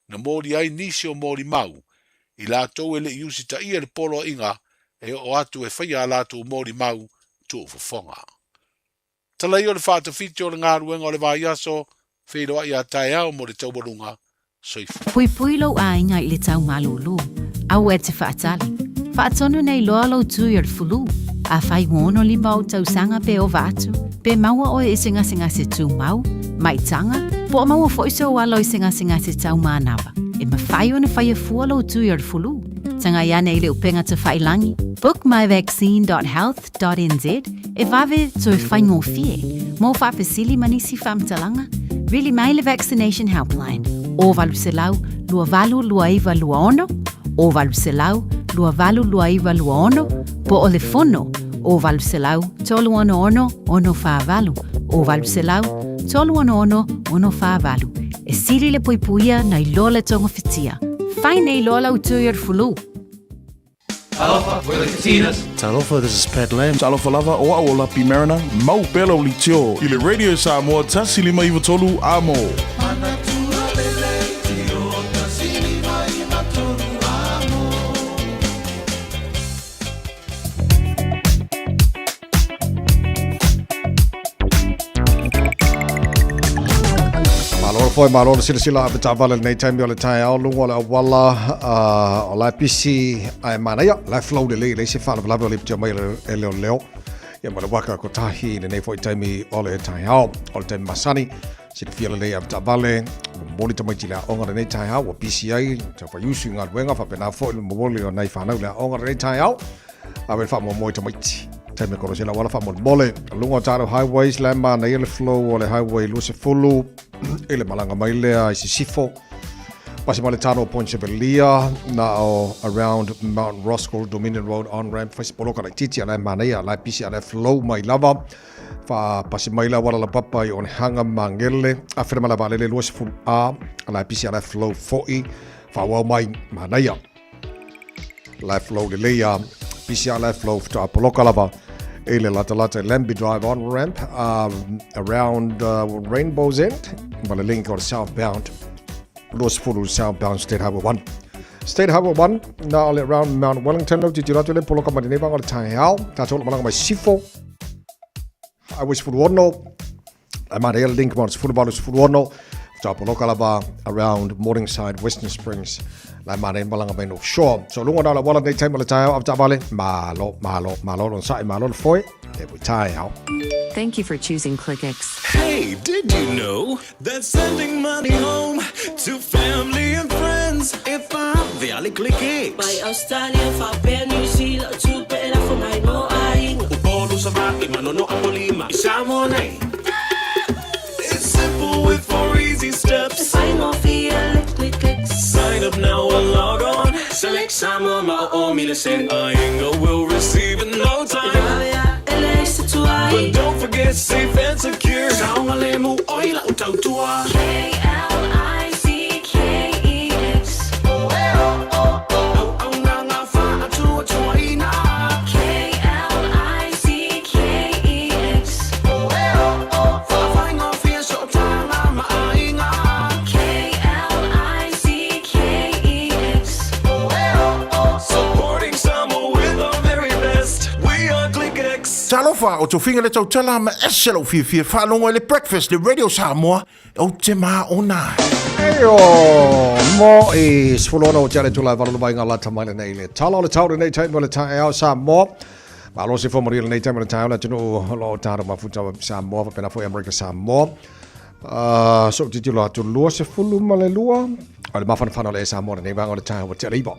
na moli ai nisi o molimau i latou e le i usitaia le poloaiga e oo atu e faia a latou molimau tuufofoga. Talai o le faatafiti o le galuega o le vaiaso, feiloai a taeao mo le taualuga. Soifua. Puipui lou aiga i le tau malūlū. Aua e te faatali. Faatonu nei loa lou tui o le fulu. Afai ua 65 ou tausaga pe ova atu, pe maua oe i se gasegase tumau, maitaga, po o maua foi sou alo i se gasegase tau manava, e mafai ona faia fua lou tui o le fulu. Tagai ane i le upega tafailangi, bookmyvaccine.health.nz, e vave toe faigofie. Mo faafesili ma nisi faamatalaga, vili mai le Vaccination Helpline, o 800 282926, o 800 282926, po o le fono, o 800 366 648, o 800 366 648. E sili le puipuia nai lo le togafitia. Fai nei loa lau tui o le fulu. Talofa, we're the Katinas. Talofa, this is Pat Lam. Talofa lava, o au o Lapi Mariner, mau pea lau leitio i le Radio Samoa 153 Amo. Malo foi, malo le silasila a taavale lenei taimi o le taeao luga o le auala o la e pisi ae manaia, la e flow lelei, leai se faalavelave o le iputia mai e leoleo. Ia ma le waka kotahi i lenei foi taimi o le taeao, o le taimi masani, silafia lelei a taavale, ua momoli tamaiti i le aoga lenei taeao, ua pisi ai, tau faiusu i galuega, faapena foi le momoli o nai fanau i le aoga lenei taeao. Ave le faamoemoe i tamaiti. Taimi e kolosi ai le auala faamolemole. Luga o tatou highways la e manaia le flow o le highway 20 i le malaga mai lea i Sisifo. Pasi mai le tano o Point Chevalier na o around Mount Roskill Dominion Road on ramp fai se poloka laitiiti a la e manaia a la e pisi a la e flow mai lava. Faapasi mai le auala laupapa i Onehanga Magele afele malae vaalele 20 A a la e pisi a la e flow foi. Faaauau mai manaia. Life flow lelei a pisi a life flow faatoa poloka lava i le latalata i Lambie Drive on ramp around Rainbow's End ma le link o le southbound 20 southbound State Highway 1. State Highway 1, na o le around Mount Wellington, lau tilotilo atu le poloka mai lenei vaega o le taeao. Tatou o lo o malaga mai Sifo, Highway 16, ai manaia le link mo le 18 16, faatoa poloka lava around Morningside, Western Springs, la e manaia le malaga mai North Shore. So luga na o le auala lenei taimi o le taeao, avetaavale, malo, malo, malo le onosai, malo le foe, le foi taeao. Thank you for choosing ClickX. Hey, did you know that sending money home to family and friends e vave le ClickX? Mai Australia, faapea New Zealand, o tupe e lafo mai mo aiga. Upolu, Savaii, Manono, Apolima, i Samoa nei. It's simple with four easy steps. E faigofie le ClickX. Sign up now or log on. Select Samoa ma o o mile send. Aiga will receive in no time. E vave ae e leai se tuai. But don't forget safe and secure. Saogalemu oi lau tautua. K-L-I-C-K-E-X. Auaunaga faatuatuaina. K-L-I-C-K-E-X. Faafaigofie sootaga ma aiga. K-L-I-C-K-E-X. Supporting Samoa with our very best. We are ClickX. Talofa, o tofiga le tautala ma ese lou fiafia faalogo i le Breakfast le Radio Samoa, ou te maona ai. Eio, mo i 16 o te ale tula e valu mai ngā lata mai lenei le tala o le tau lenei taimi o le taeao Samoa. Malo se fo maria lenei taimi o le taeao le atunuu o lo o tātou mafuta Samoa faapena foi Amerika Samoa. So titilo atu 22 o le mafanafana o le Samoa lenei vaega o le taeao ua te ale iva.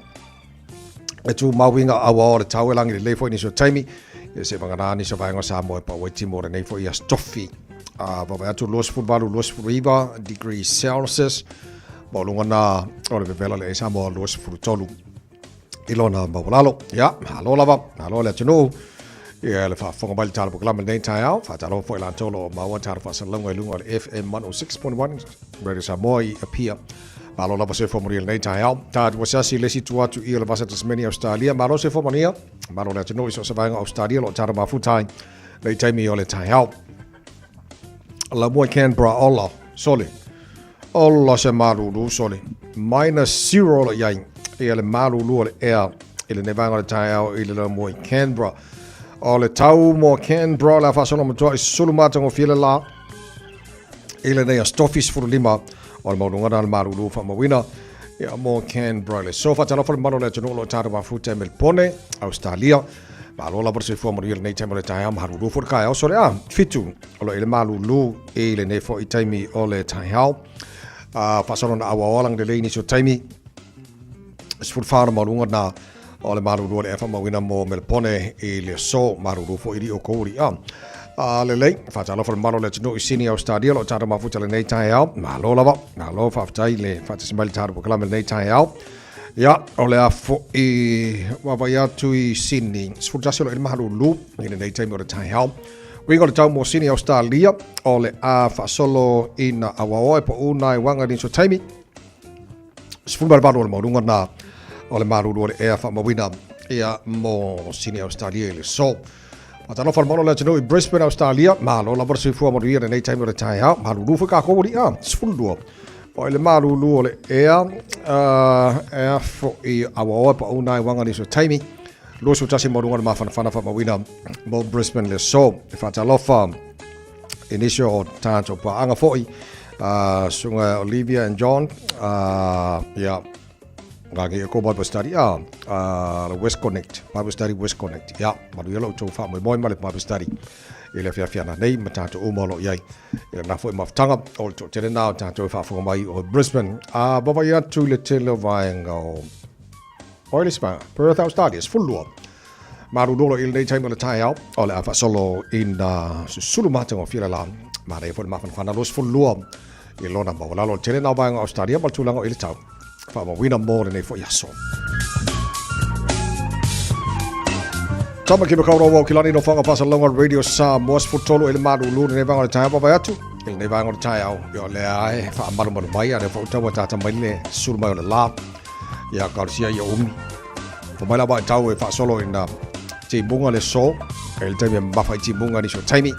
E tū mauinga aua o le tau e langi lelei foi nisi o taimi. E se vangana nisi o vaega o Samoa e pau ai timu o lenei foi aso tofi. Vavae atu 28, 29 degrees Celsius. Maualuga na o le vevela le Samoa 23 i lona maualalo. Ia, malo lava, malo le atunuu. Ia, le faafofoga mai le tala polokalame lenei taeao. Faatalofa foi latou o lo o maua tala faasalalauga i luga o le FM 106.1 Radio Samoa i Apia. Malo lava soifua manuia lenei taeao. Tatou asiasi i le isi itu atu i o le Vasa Tasmania Australia. Malo soifua manuia. Malo le atunuu i so o se vaega o Australia o lo o tatou mafuta ai lenei taimi o le taeao. Laumua i Canberra, ola, sole. Ola se malulu, sole. -0 o lo o i ai. Ia le malulu o le ea i lenei vaega o le taeao i le laumua i Canberra. O le tau mo Canberra o le a faasolo matua i sulu matagofie le la i lenei aso tofi 15 o le maualuga na o le malulu faamauina ia mo Canberra. Le so faatalofa le mamalu o le atunuu o lo o tatou mafuta i Melpone, Australia. Malo lava le soifua manuia lenei taimi o le taeao, malulu foi le taeao sole a fitu o lo o i le malulu i lenei foi taimi o le taeao. Faasolo na auaoa lagi lelei nisi o taimi 14 o le maualuga na o le malulu o le ea faamauina mo Melpone i le aso malulu foi i o kou a. A lelei, faatalofa le mamalu o le atunuu i Sydney, Australia, o lo o tatou mafuta lenei taeao. Malo lava, malo faafetai le faatasi mai le tatou polokalame lenei taeao. Ia, o le a foi vaavaai atu i Sydney. 11 o lo o i le malulu i lenei taimi o le taeao. Uiga o le tau mo Sydney, Australia, o le a faasolo ina auaoa e pau nai uaga i nisi o taimi. 18 o le maualuga na o le malulu o le ea faamauina ia mo Sydney, Australia i le aso. Faatalofa le mamalu o le atunuu i Brisbane, Australia. Malo lava le soifua manuia lenei taimi o le taeao. Malulu foi kākou alii a. 12. O i le malulu o le ea, ea foi auaoa e pau nai uaga nisi o taimi. 21 maualuga o le mafanafana faamauina mo Brisbane le aso. E faatalofa i nisi o tātou paaga foi, susuga Olivia and John, ia, ngā ko Bible Study, le West Connect, Bible Study West Connect, ia, manuia lo outou faamoemoe ma le Bible Study i le afiafi ana nei ma tātou uma o lo o i ai. I lena foi mafutaga o le toatele nā o tātou e faafofoga mai o Brisbane. A vavaai atu i le tele o vaega o o le isi vaega, Perth, Australia, 12. Malulu i lenei taimi o le taeao, o le a faasolo ina susulu matagofie le la. Manaia foi le mafanafana 22 i lona maualalo o le tele na o vaega o Australia ma le tulaga o i le tau. Faamauina mo lenei foi aso. Tama ki makau rawa o kilani no whanga whasalonga Radio Samoa 13 i le malulu lenei vaega o le taeao vavae atu. I lenei vaega o le taeao, i o lea ai whaamalumalu mai a lea whautaua tata mai le susulu mai o le la. Ia karusia ia umi. Fai mai lava e tau e faasolo ina timuga le so, e le taimi e mamafa i timuga nisi o taimi.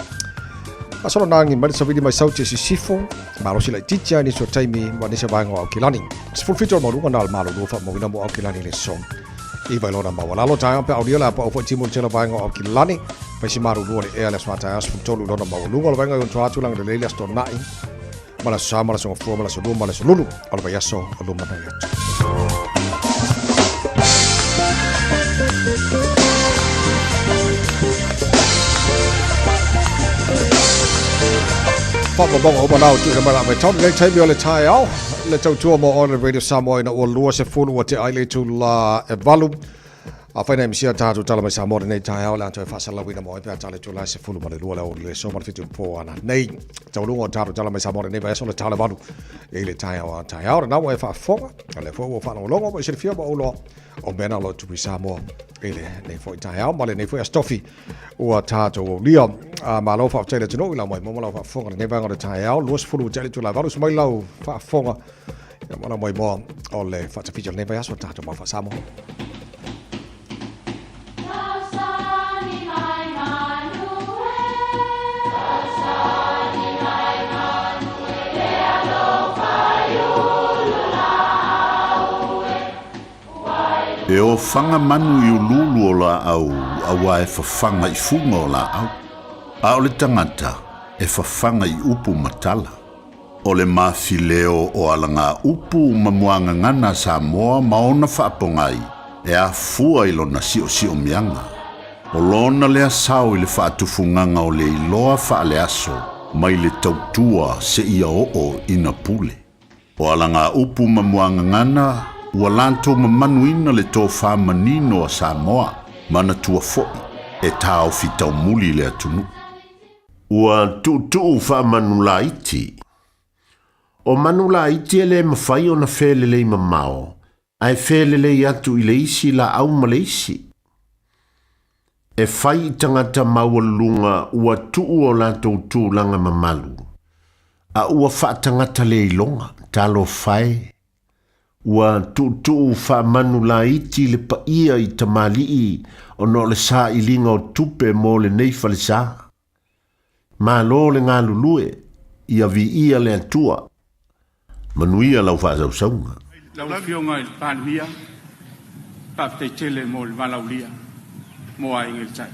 Faasolo na agi mai le savili mai Sauti e sisifo, malosi laitiiti lava i nisi o taimi ma nisi o vaega o Aukilani. 17 o le maualuga na o le malolo faamauina mo Aukilani i le aso 9 i lona maualalo. Taeao pe aulia le a paau foi timu i le tele o vaega o Aukilani. Fai si malulu o le ea i le aso a taeao 13 i lona maualuga o le vaega i ona toa atu lagi lelei le Aso Toonai ma le Aso Sa ma le Aso Gafua ma le Aso Lua ma le Aso Lulu o le vaiaso o lumanai atu. Faamaumauga uma na o tuuina mai la vaitau lenei taimi o le taeao le tautua mo oe le Radio Samoa ina ua 20 ua tea ai le itula e 8. Afai na e misia tatou tala mai Samoa lenei taeao, le a toe faasalalauina mo ai pe a tala i itula e 12 le aoauli le aso ma le 7 po ana nei. Taualuga o tatou tala mai Samoa lenei vaiaso le tala 8 i le taeao a taeao. Lena ua e faafofoga, o lea foi ua faalogologo ma e silafia ma ou iloa o mea na o lo o tupu i Samoa i lenei foi taeao ma lenei foi aso tofi ua tatou aulia. Malo faafetai le atunuu i lau maimoa ma lau faafofoga lenei vaega o le taeao. 20 ua tea le itula e 8, usu mai lau faafofoga Ia ma lau maimoa o le faatafiti o lenei vaiaso tatou mau faa-Samoa. E ofaga manu i uluulu o laau auā e fafaga i fuga o laau, a o le tagata e fafaga i upu ma tala. O le mafileo o alagaupu ma muagagana a Samoa ma ona faapogai e afua i lona siosiomiaga. O lona lea sao i le faatufugaga o le iloa faaleaso mai le tautua seia oo ina pule. O alagaupu ma muagagana ua latou mamanuina le tofa manino a Samoa, manatua foi e taofi taumuli le atunuu. Ua tuutuu faamanulaiti. O manulaiti e le mafai ona felelei mamao, ae felelei atu i le isi laau ma le isi. E fai i tagata maualuluga ua tuu o latou tulaga mamalu, a ua faatagata le iloga, talofa e! Ua tuutuu faamanulaiti le paia i tamalii ona o le sailiga o tupe mo lenei falesa. Malo le galulue, ia viia le Atua. Manuia lau faasausauga. Lau Afioga i le Palemia, faafetai tele mo le valaaulia mo Aiga i le Tai.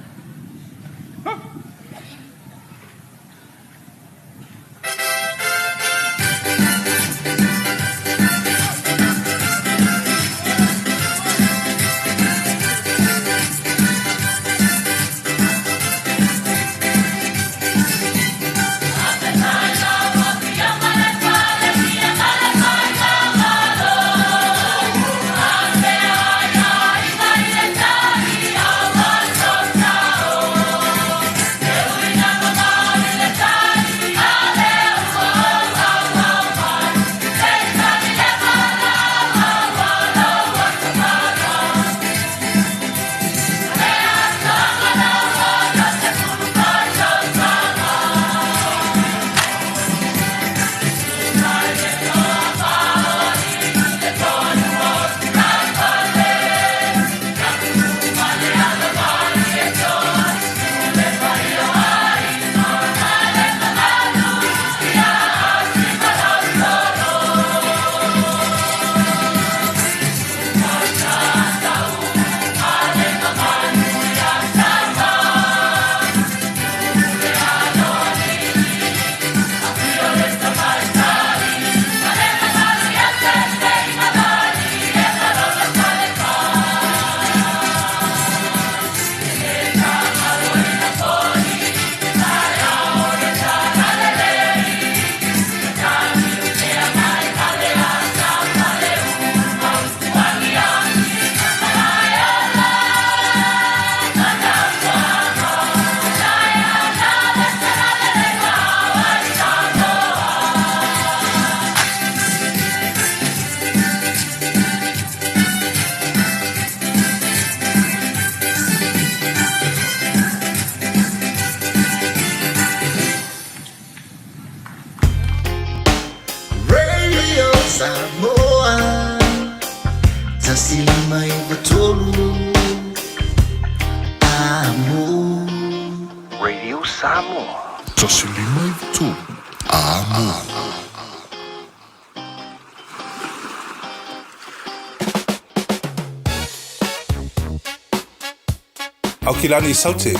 Radio Samoa 153 Amo. Radio Samoa. 153 Amo. Aukilani Saute,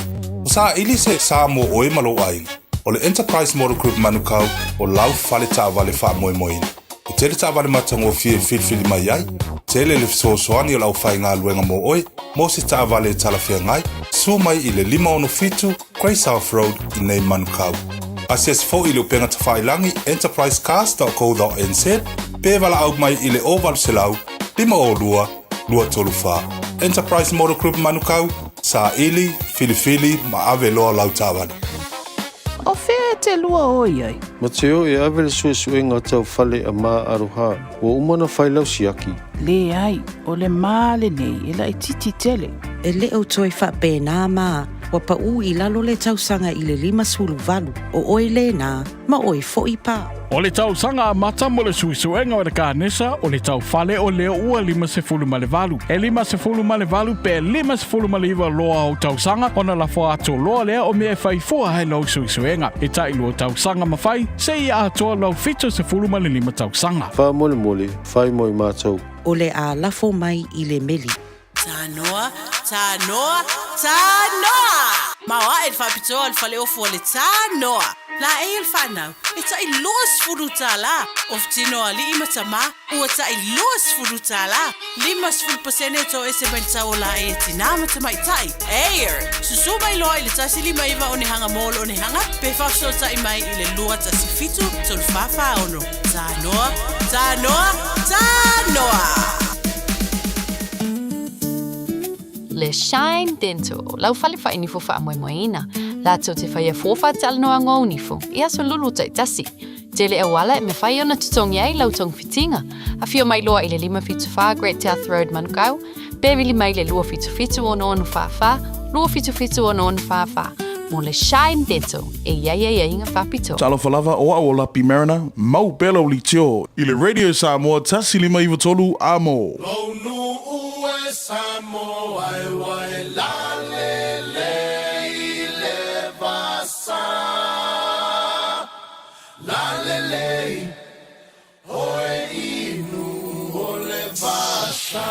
o saʻili se sa mo oe ma lou aiga. O le Enterprise Motor Group Manukau o lau fale taavale faamoemoeina. E tele taavale matagofie e filifili mai ai, tele le fesoasoani o le aufaigaluega mo oe mo se taavale e talafeagai, susu mai i le 567 Grey South Road i nei Manukau. Asiasi foi i le upega tafailagi enterprisecars.co.nz pe valaau mai i le 0800 502 234. Enterprise Motor Group Manukau, saili, filifili ma ave loa lau taavale. O fea e te lua o i ai? Ma te o e ave le suesuega tau fale a Ma Aroha, ua uma ona fai lau siaki. Leai, o le ma lenei e laitiiti tele. E le o toe faapena ma ua paʻū i lalo le tausaga i le 58, o oe lena, ma oe foi pa. O le tausaga amata mo le suesuega o le kanesa o le tau fale o lea ua 58. E 58 pe 59 loa ou tausaga ona lafo atu loa lea o mea e fai fua ai lou suesuega. E tailua tausaga ma fai seia atoa lou 75 tausaga. Faamolemole, fai mo i matou. O le a lafo mai i le meli. Tanoa, tanoa, tanoa! Maoaʻe le faapitoa o le faleofu o le Tanoa. Laei o le fanau, e tai $20. Ofu tino a alii ma tamā, ua tai $20. 50% e toese mai le tau o laei a tinā ma tamaitai. Air! Susu mai loa i le 159 onehanga Mall Onehanga pe faafesootai mai i le 217 346. Tanoa, Tanoa, Tanoa! Le Shine Dental, lau fale fainifo faamoemoeina, latou te faia fua faatalanoaga o nifo i aso lulu taitasi. Tele auala e mafai ona totogi ai lau togafitiga. Afio mai loa i le 574 Great South Road Manukau, pe vili mai le 277 6644, 277 6644 mo le Shine Dental e i ai aiaiga faapitoa. Talofa lava, o au o Lapi Mariner, mau pea lau leitio i le Radio Samoa 1593 Amo. Lou nuu e Samoa e ua e lalelei i le vasa. Lalelei, oe inu o le vasa.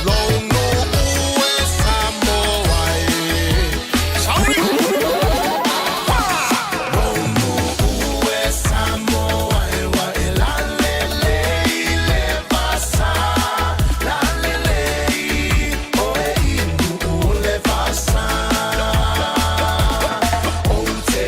Lou nuu e Samoa e. Sauli! Lou nuu e Samoa e ua e lalelei i le vasa. Lalelei, oe inu o le vasa. Ou te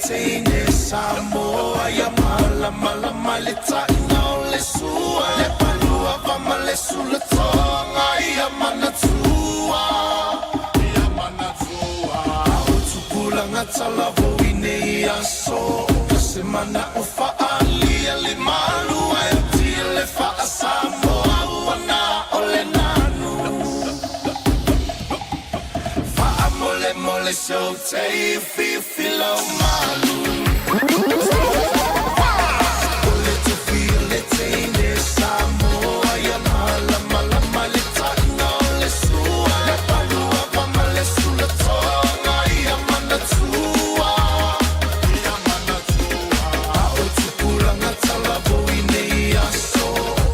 teine Samoa ia malamalama le taina o le sua le palua va ma le sulatoga ia manatua ia manatua o tupulaga talavou i nei aso ka se mana o faalia le malua e tia le faasamoa ua na o le nanu faamolemole sou tei fifi lau malu o le tufia le teine Samoa ia malamalama le taina o le sua le palua va ma le sulatoga ia manatua ia manatua a o tupulaga talavou i nei aso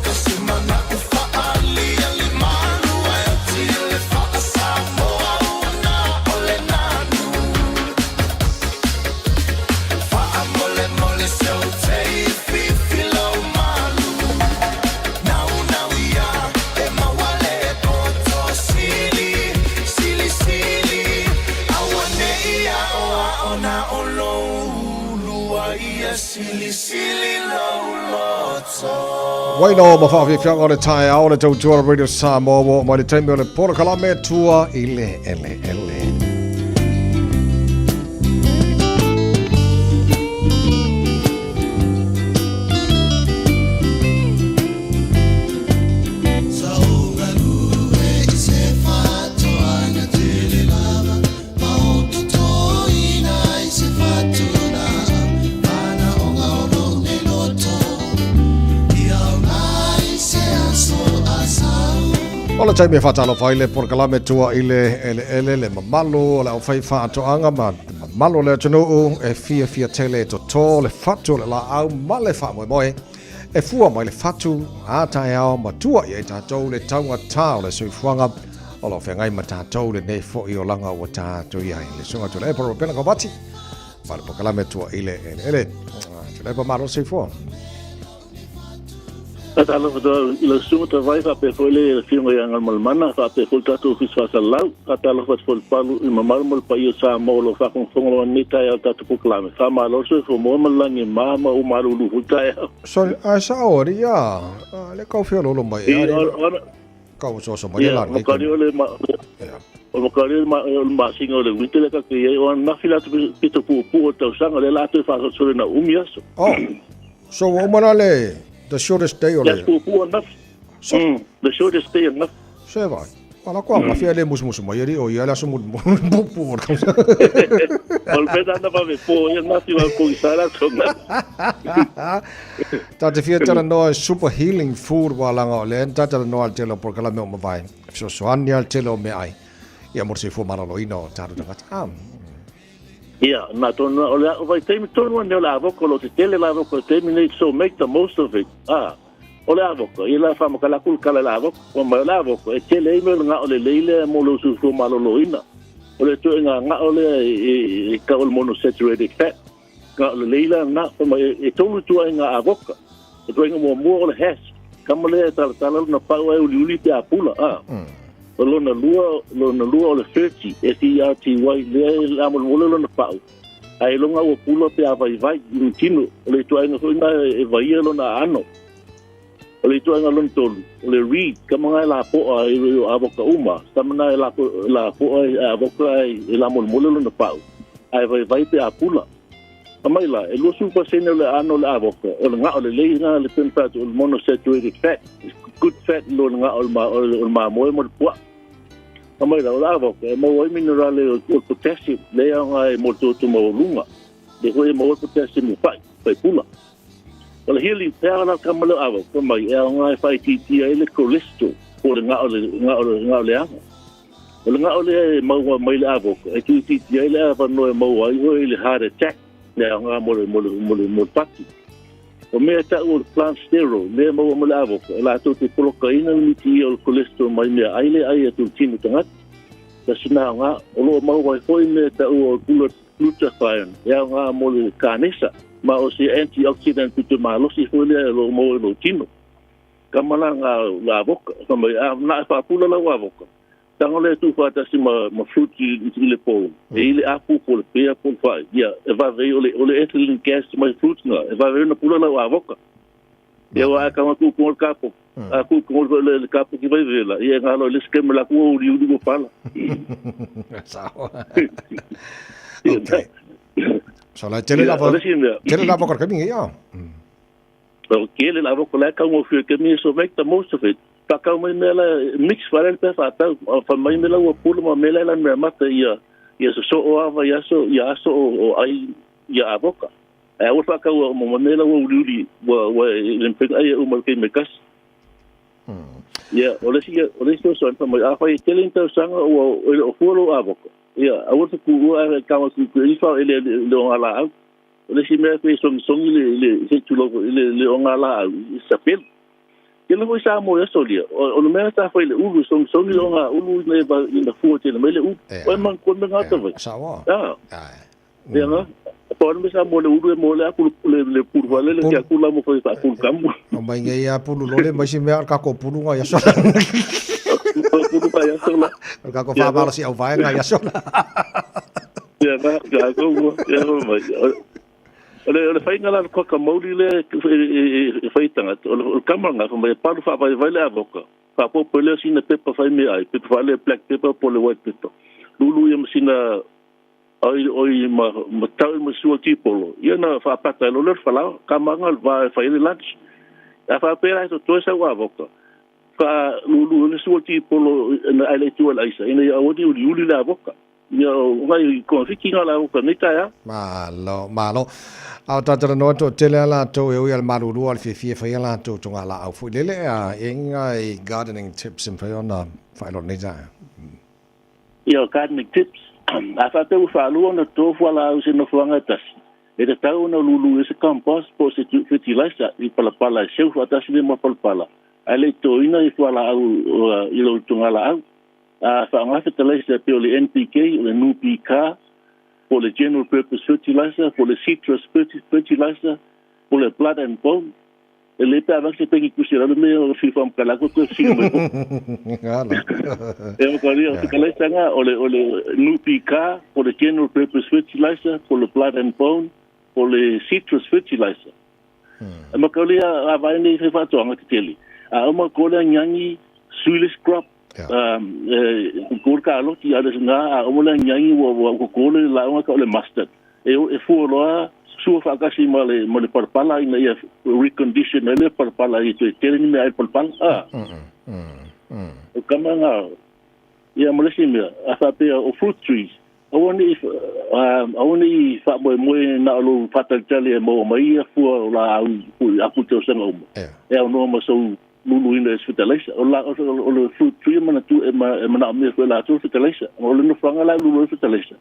ka se mana o faalia le malua e tia le faasamoa ua na o le nanu faamolemole seu tei fifi lau malu naunau ia e maua le poto sili silisili auanei aoao na o lou ulua ia silisili lou loto. Waino ma whawhiwhianga o le taeao le tautua Radio Samoa mo mai le taimi o le polokalame tua i le ele ele. O le taimi e whātalo le polokalame tua i le ele ele le mamalu o le au whai whaatoanga ma te mamalu o le atunuu e fia fia tele e toto le fatu o le laau ma le whaamoemoe e fua mai le fatu a taeao ma tua i ai tātou le taunga tā o le soifuaga o lo whengai ma tātou le nei fo i o langa ua tātou i ai le sunga tule e poro pena kawati ma le polokalame tua i le ele ele. Tule e pa malo soifua. Fatalofa i lau susuga tavai faapea foi le afioga ia Galumalemana faapea foi le tatou ofisa faasalalau faatalofa atu foi le palu i mamalu ma le paia o Samoa o lo o faafogafoga loa lenei taeao i le tatou polokalame. Faamalo le soifua moa ma le lagi e ma ma ua malulu foi le taeao. Sorry, ae sao ari ia, le kau feololo mai Ia, ari. ona Kau soso mai Ia, la nei. makari o le ma o makari o le ma o le masina o le winter le ka ke ai o anafi la atu pito puupuu o le tausaga lea la atu e faasolosolo ina umi aso. Oh. So ua uma la le the shortest day o Le le aso puupuu anafi. So, The shortest day anafi. Se vai. Ala koa ngawhia le musumusu mai ari o ia le aso puupuu o le tausaga. O le pena ana vave po ia anafi wa po i sa la tonga. Ta te fia tala noa e super healing food wa langa o le ta tala noa al tele o porokala me o mawai. Fesoasoani al tele o me ai. Ia mo se fua malaloina o tātou tangata. Ah, Ia, na tonu o le o vai taimi tonu nei o le avoka o lo te tele le avoka o le taimi nei, so make the most of it. Ah, o le avoka, ia la whamakala kulu kala le avoka, wa mai o le avoka, e tele ai me o le ngao le leile mo le usu maloloina. O le tue ngā ngao le e ka o le monosaturated fat. Ngao le leila ngā, fa mai e tolu tua i ngā avoka. E tue ngā mua mua o le hash. Kama le e tala tala na pau ai uli uli te apula. Ah. O lona lua o le 30, F-E-R-T-Y, lea e la mole lona pau. Ai longa ua pula pe a vai vai, i tino, o le tuainga foi ngā e vaia lona ano. O le tuainga lona tolu, o le reed, kama ngai la poa e o avoka uma, sama ngai la poa e avoka e la mole lona pau. Ai vai vai pe a pula. Amai la, e 20% o le ano le avoka, o le ngā o le lei ngā le penfat, o le monosaturated fat, good fat lo le ngā o le mamoe mo le pua. Amai la, o le avoka, e maua ai minerale o le potassium, le au ngā e mo tōtu maulunga, le hoi e maua potassium i whai, whai pula. O le healing power la kama le avoka, mai e au ngā e whai titia e le cholesterol, o le ngā o le anga. O le ngā o le e maua mai le avoka, e tuititia e le awanoa e maua ai hoi le heart attack, le au ngā mo le pati. O mea tau o le plant sterol, mea maua mo le avoka, e la tau te polokaina le miti o le cholesterol mai mea ai le ai atu tino tangata. Ta sina au ngā, o loa maua ai foi mea tau o le glutathione, e au ngā mo le kanesa, ma o se antioxidant puto malosi foi lea e loa maua i lo tino. Kamala ngā la avoka, na e whaapula lau avoka. Tago le tuufaatasi ma fruit i le po e i le apu po le pea po le fa'i ia e vave ai o le ethylene gas mai fruits na e vave ai ona pula lau avoka. Ia ua ae kaga kukuga le kapo a kukuga le kapo ki vai vela ia ngalo le skema la ku uli uli ko pala. Sao. Okay. So la tele lava. Tele lava ko kami ia. O ke le lava ko la ka ngo fi ke mi so make the most of it. Pa kau mai mea la mix wale pe fa tau fa mai mea la ua pula ma mea la mea mata ia ia so so o ava ia so ia aso o ai ia avoka. E ua fa kau mo mea la ua uli uli ua ua le mpeng ai o mal ke me kas. Ia o le si o le si so fa mai a fa i tele tau sanga o o fulo avoka. Ia a ua ku ua e ka ku ku i fa ele le o ala au. O le si mea pe songi songi le le se tu lo le le o ngala au sa pel. Ke le foi sa mo ya solia. O le mea ta foi le ulu songi songi o nga ulu ne ba i na fua te le mai le ulu. O man ko me ngata vai. Sa wa. Ah. Ia nga. Po le sa mo le ulu e mo le aku le le puru wale le kia kula mo foi fa puru kamu. O mai ngai ia pulu lole mai si mea ka ko pulu nga ia sola. Pulu pa ia sola. Ka ko fa bala si au vai nga ia sola. Ia nga ka ko ia mai. O le whainga la kwa ka mauri le e whaitanga, o le kamanga, fa mai palu wha vai vai le avoka. Wha po le sina pepa whai me ai, pepa wha le black pepper po le white pepper. Lulu ia masina oi oi ma ma tau ma sua tipolo. Ia na wha pata lo le whalau, kamanga va whai le lunch. A wha pera to toi sa avoka. Wha lulu le sua tipolo na ai le tua la isa. Ina ia awadi uli uli le avoka. Ia ngai konfiki ngā la avoka nei taia. Malo, malo. Au tātara noa tō tele ala tō e ui al maruru al whiwhia whai ala tō tō ngā la au fui. Lele a e ngai gardening tips in whai ona whailo nei tā. Ia gardening tips. A whapeu whaalua na tō whala au se nofuanga tasi. E te tau na lulu e se compost po se fertilizer i palapala e seu whatasi le ma palapala. Ai le tō ina i whala au i lo tō ngā la au. A whaanga fertilizer pe o le NPK, o le NUPK, for the general purpose fertilizer, for the citrus fertilizer, for the blood and bone. E le pe avak se pengi kusi ralo me o fi fam kala ko ko si mo. E o kali o kala sanga o le NUPK for the general purpose fertilizer, for the blood and bone, for the citrus fertilizer. E ma kali a vai nei fe fatoanga te tele. A o ma kole nyangi suilis crop. Ko ka lo ti ala nga a o le nyangi wo ko ko le la nga ka le mustard e e fu lo su fa ka si male male parpala ina ia recondition le parpala i te tele ni me ai parpala a o kama nga ia mole si me a fa pe o fruit trees o ni fa mo mo na lo fatal tele mo mai ia fu la au aku te sanga o e o no ma so lulu ina fertilizer o la o le fruit tree mana tu e mana me foi la tu fertilizer o le no fanga la lulu fertilizer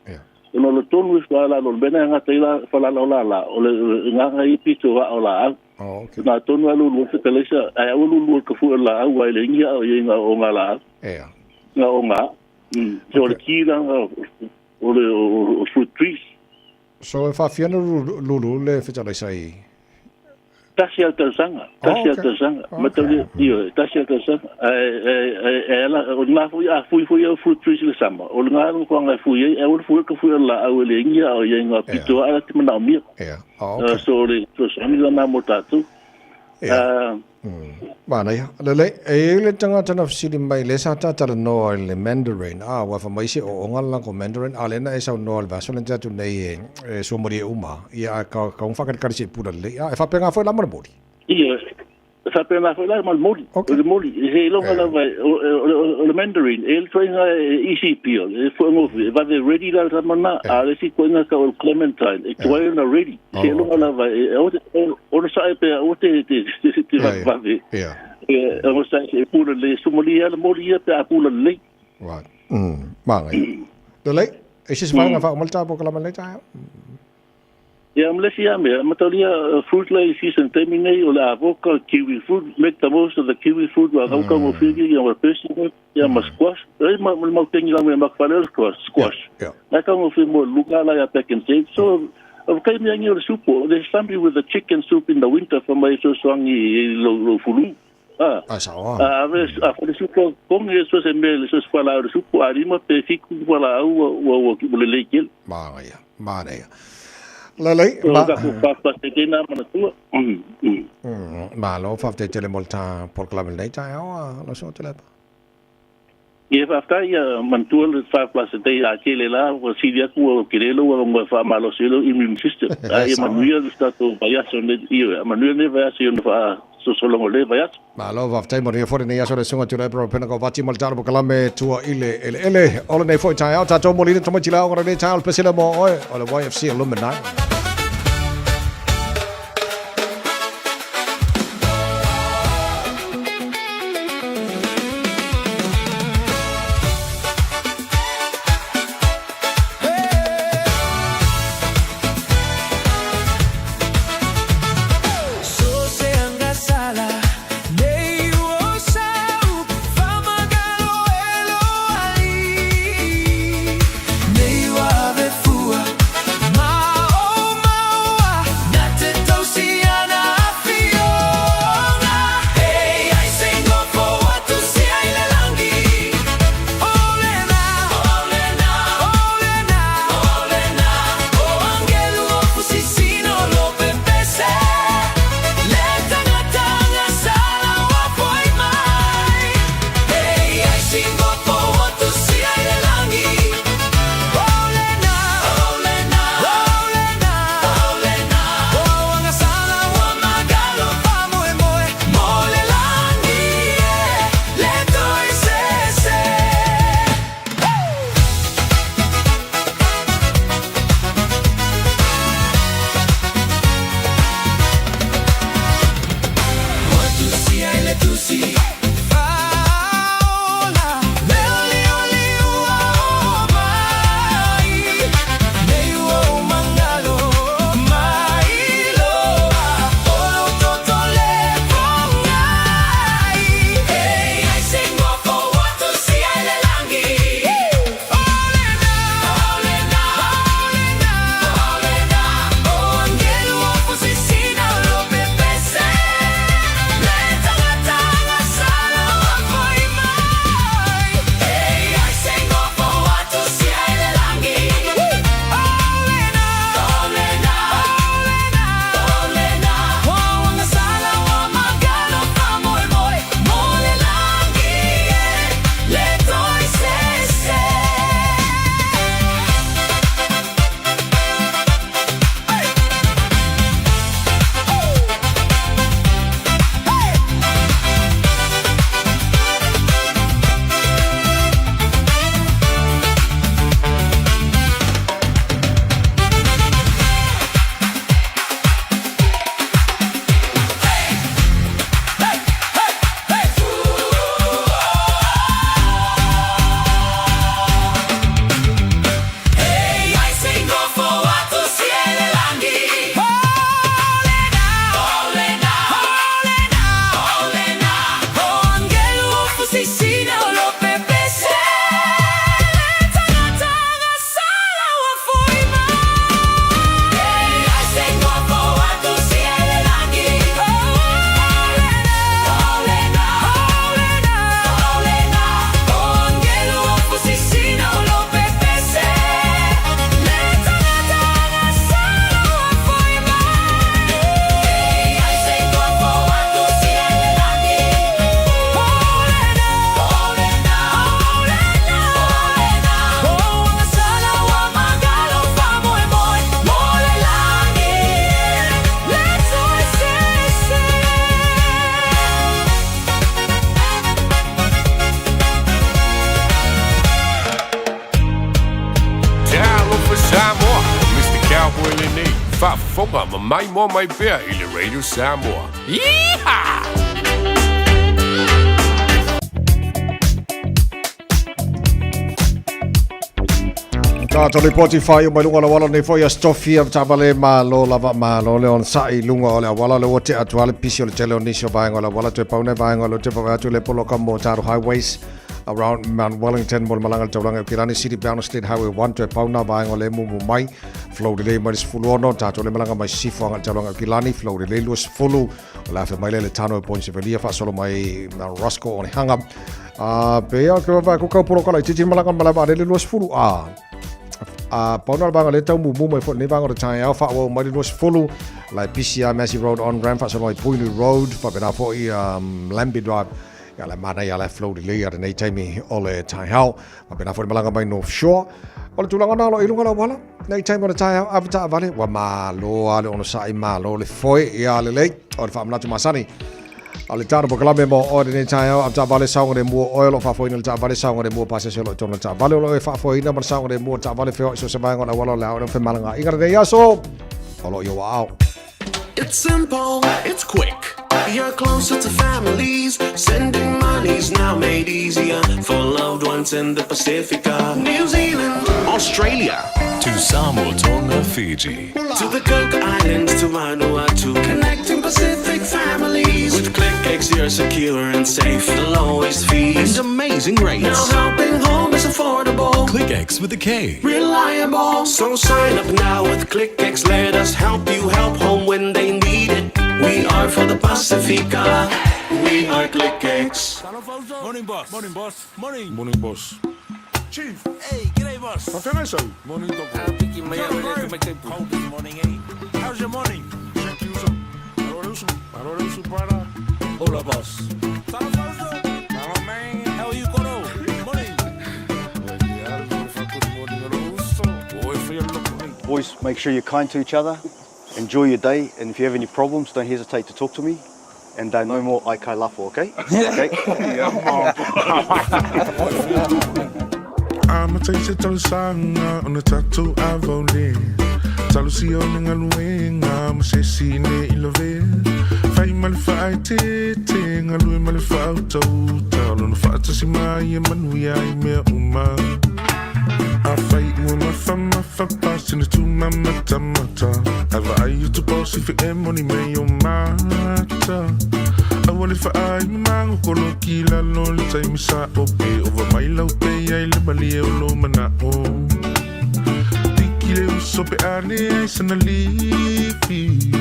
o no le tonu fa la lo bena nga tela fa la la la o le nga nga i pito wa o la oh okay na tonu lulu fertilizer ai o lulu ka fu la au ai le ngia o nga o nga la yeah nga o nga so le kila o le o fruit trees so fa fiano lulu le fertilizer i tasi al tausanga, tasi al tausanga. Matau io, tasi al tausanga. E la o nga fui a fui fui o fruit trees le sama. O nga no ko nga fui e o fui ka fui la au le ngia o ia nga pito ala te mana mia. Yeah. Oh, okay. So le so sami la na mo tatu. Yeah. Mana ia. Le e le tangata na fisili mai le sa tata no le Mandarin. A wa fa mai se o ngala ko Mandarin a le na e sa no le vaso le tatu nei e so mori uma. Ia ka ka un fa ka se pura le. E fa penga foi la mo mori. Ia fa penga foi la mo mori. Le mori e lo la o le Mandarin e le trainga ECP e fo ngo va de ready la mana a le si ko nga ka o Clementine e tuai na ready. Se lo la va o o sa e pe o te te te va va. Yeah. E o sa e pura le somalia le mori pe a pura le. Right. Manga. Le le e se fa nga fa molta po kala maleta. Ia mlesia me matalia fruit lay season termine o la avoka kiwi fruit make the most of the kiwi fruit wa ka mo figi ia ma persimmon ia ma squash e ma ma tengi la me ma fale squash na ka mo fi mo luka la ya pack and save so of kai me ngi o supo there's somebody with the chicken soup in the winter for my so swangi lo lo fulu A. Ai sao a. A ave a fale supo kongi e so se mea le so se fualaau le supo a lima pe fiku fualaau ua ua ua ua lelei tele. Manaia, manaia. Lelei, O ma... tatou faafetai tena manatua. Malo, faafetai tele mo le ta polokalame i lenei taeao a lau Susuga Tuilaepa. Ia faafetai ia manatua le 5 plus a day a tele la ua sili atu ua tele lou avanoa e faamalosi ai lou immune system. A ia manuia le tatou vaiaso nei, ioe, a manuia lenei vaiaso i ona faasolosologa o lenei vaiaso. Malo faafetai manuia foi lenei aso le Susuga Tuilaepa Ropena Kovati ma le tala polokalame tua i le eleele o lenei foi taeao. Tatou moliina tamaiti le aoga o lenei taeao le pese lea mo oe o le YFC Alumni. Talofa Samoa, Mr. Cowboy lenei, faafofoga ma maimoa mai pea i le Radio Samoa. Yeehaw! Tatou lipoti faaiu mai luga o le auala nei foi aso tofia taavale malo lava malo le onosai i luga o le auala le ua tea atu lava le pisi o le tele o nisi o vaega o le auala toe pau nei vaega o le te vaavaai atu le poloka mo tatou highways around Mount Wellington mo le malaga i le taulaga i Aukilani City Bound State Highway 1 toe pau nā vaega o le mumu mai Flow lelei mai le 16, tatou le malaga mai Sisifo agai i le taulaga o Kilani, flow lelei 20, o le afe mai lea i le Tano e Points Sevelia, faasolo mai Roscoe Onehanga. Pe ia ke vaavaai atu kau poloka laitiiti le malaga i le malae vaalele 20, a a pau na o le vaega lea tau mumu mai foi lenei vaega o le taeao faaauau mai le 20 lai pisi Massey Road on ramp faasolo mai Puinui Road faapena foi Lambie Drive ia le manaia la flow lelei a lenei taimi o le taeao faapena foi le malaga mai North Shore o le tulaga na o lo o i luga o le auala nei taimi o le taeao ave taavale ua malo a le onosai malo le foe ia lelei o le faamanatu masani A le tano polokalame mo oe lenei taeao a taavale saogalemu o oe o lo o faafoeina le taavale saogalemu o pasese o lo o i totonu o le taavale o lo o e faafoeina ma le saogalemu o le taavale feoai so o se vaega o le auala o le a oo i le femalagaaiga lenei aso o lo o i ou aao. It's simple, it's quick. You're closer to families. Sending money's now made easier for loved ones in the Pacifica, New Zealand, Australia. To Samoa, Tonga, Fiji. To the Cook Islands, to Vanuatu. Connecting Pacific families. With KlickEx, you're secure and safe. The lowest fees and amazing rates. Now helping home is affordable. KlickEx with a K. Reliable. So sign up now with KlickEx. Let us help you help home when they need it. We are for the Pacifica. We are KlickEx. Morning, boss. Morning, boss. Morning. Morning, boss. Chief. Hey, g'day, boss. Morning, doctor. Cold this morning, eh? How's your morning? Hola, boss. Hello, man. How are you, Koro? Morning. Boys, make sure you're kind to each other. Enjoy your day, and if you have any problems, don't hesitate to talk to me. And no more aikai lafo, okay? Okay? Amata i se talosaga ona tatou avaole Talosia o le galuega ma se isi ne i lavea Fai ma le faaeteete, galue ma le faautauta Lona faatasi mai e manuia ai mea uma Afai ua mafamafa pasina tumamatamata Ae vaai atu boss ife e moni mei o mata Aua le faai mamagokolo ki lalo le taimi sa o pe ova mai lau pe ai le malie o lo mana'o Tiki le uso pe a leai sana lifi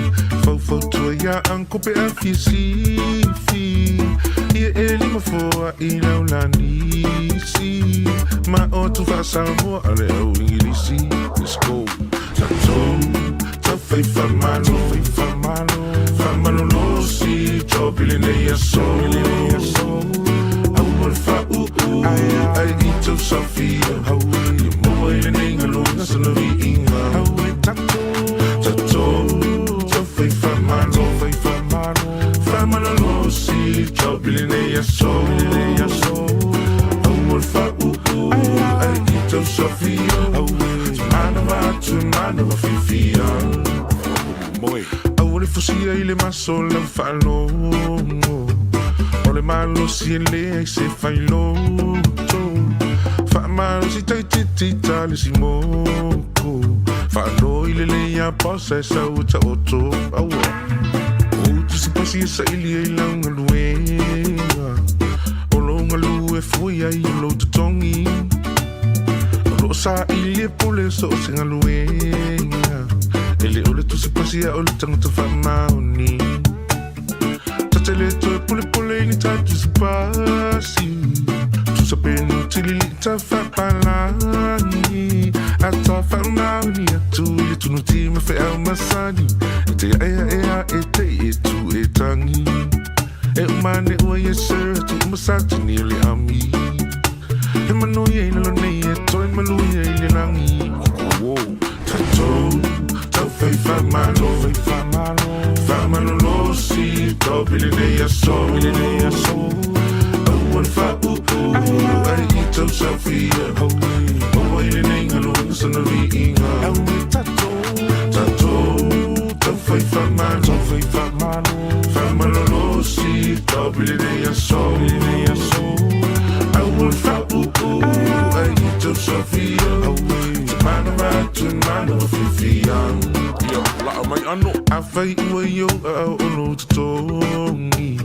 Faufautua iā uncle pe a fia sifi Ia e lima foa i lau lanisi Ma o tu faa-Samoa a le au Ingilisi Let's go Tatou taufai faamalo Faamalolosi job i lenei aso Aua le faauu ai i tou saofia Ia maua i lenei galuega sana viiga Tatou taufai faamalo Faamalolosi job i lenei aso Aua le faauu ai i tou saofia Manawa atu manawa fiafia Aua le fusia i le maso lau faalogo O le malosi e leai se failoto Faamalosi taititi ta le isi moko Faanoi lelei iā boss ae sau e taoto Aua O tusipasi e saili ai lau galuega O lou galue foi ai o lou totogi O loo saili e pule so o se galuega E le o le tusipasi a o le tagata faamaoni Ta te le toe pulepule i ni ta tusipasi Tusa pe nu tilili ta faapalagi A ta faamaoni atu i le tunu ma feau masani E te aeaea e te e tu e tangi E umane ua yes sir atu uma satini o le ami He manuia i lalo nei e toe maluia i le lagi Tatou taufai faamalo Faamalolosi job i lenei aso Aua le faauu ai i tou saofia Maua i lenei galuega sana viiga Tatou taufai faamalo Faamalolosi job i lenei aso Aua le faauu ai i tou saofia Te manawa atu e manawa fiafia Ia, laa mai ano. Afai ua i ou aao o lou totogi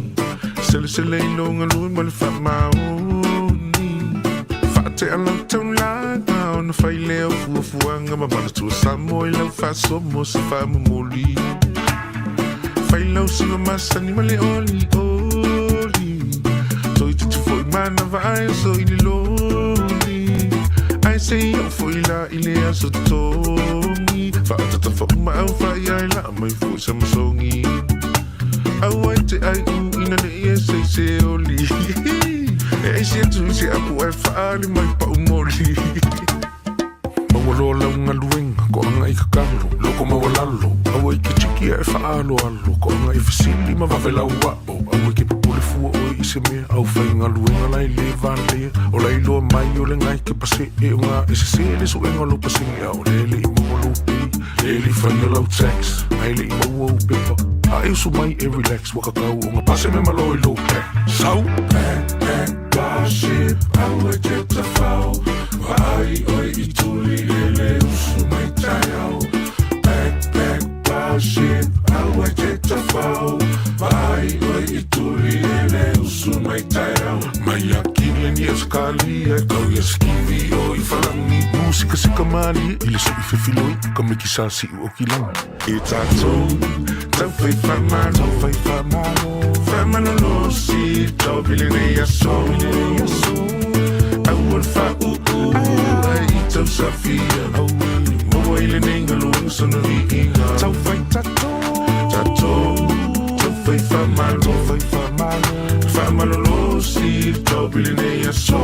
Selesele i lou galue ma le faamaoni Faatea lau taulaga ona fai lea o fuafuaga ma manatua Samoa i lau faasoa mo se faamomoli. Fai lau siva masani ma le olioli, toeitiiti foi manava ae oso i le loli. Ae se i oo foi la i le aso togi, faaatatafa uma au faia e laa mai foi sa masogi. Aua e te aiu ina ne i e se i se oli, e aisi atu i se apu ae faaali mai pau moli. Maua loa lau galuega, koaga i kakalo, loko maualalo, aua i ke tiki ae faaaloalo, koaga i fesili ma vave lau ao, aua e ke popole fua oe i se mea, au faigaluega la e le valea, o la iloa mai o le gai ke pasee o ga e sesē le suega o lou pasene a o lea e le i maua lou pay, lea e le i faia lau tax, a e le i maua ou pepa, a e usu mai e relax, ua kakau o ga pase me malo i lou pack, sau! Pack, pack, pase, aua e te tafao, vaai oe i tuli e le usu mai taeao. Pack, pack, pase, aua e te tafao, vaai oe i tuli e le usu mai taeao. Mai akili ni Ausekalia e kau ia skivi o i falagi. Musikasika malie i le sui fefiloi ka mikisa siu o kilagi. E tatou tau fai faamalo, tau fai faamalo, faamalolosi tau i lenei aso, aua le faauu ai i tau safia, maua i lenei galuega sona viiga. Tau fai tatou, tatou tau fai faamalo, tau fai faamalo, faamalolosi tau i lenei aso,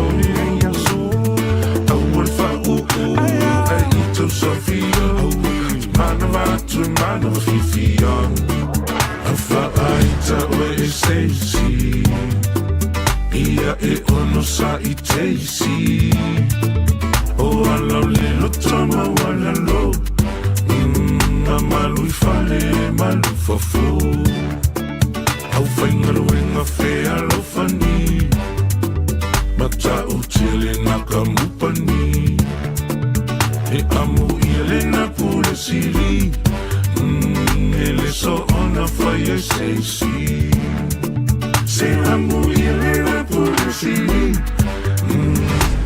aua le faauu ai i tau safia, manava atu e manava fiafia. Au faaita oe e seisi, ia e ono sa i teisi. O ala o le loto maualalo, a malu i fale malu i fafo. Au faigaluega fealofani, matautia lena kamupani. E amo ia lena pule sili, e le soona fai ai se isi. Se amo ia lena pule sili,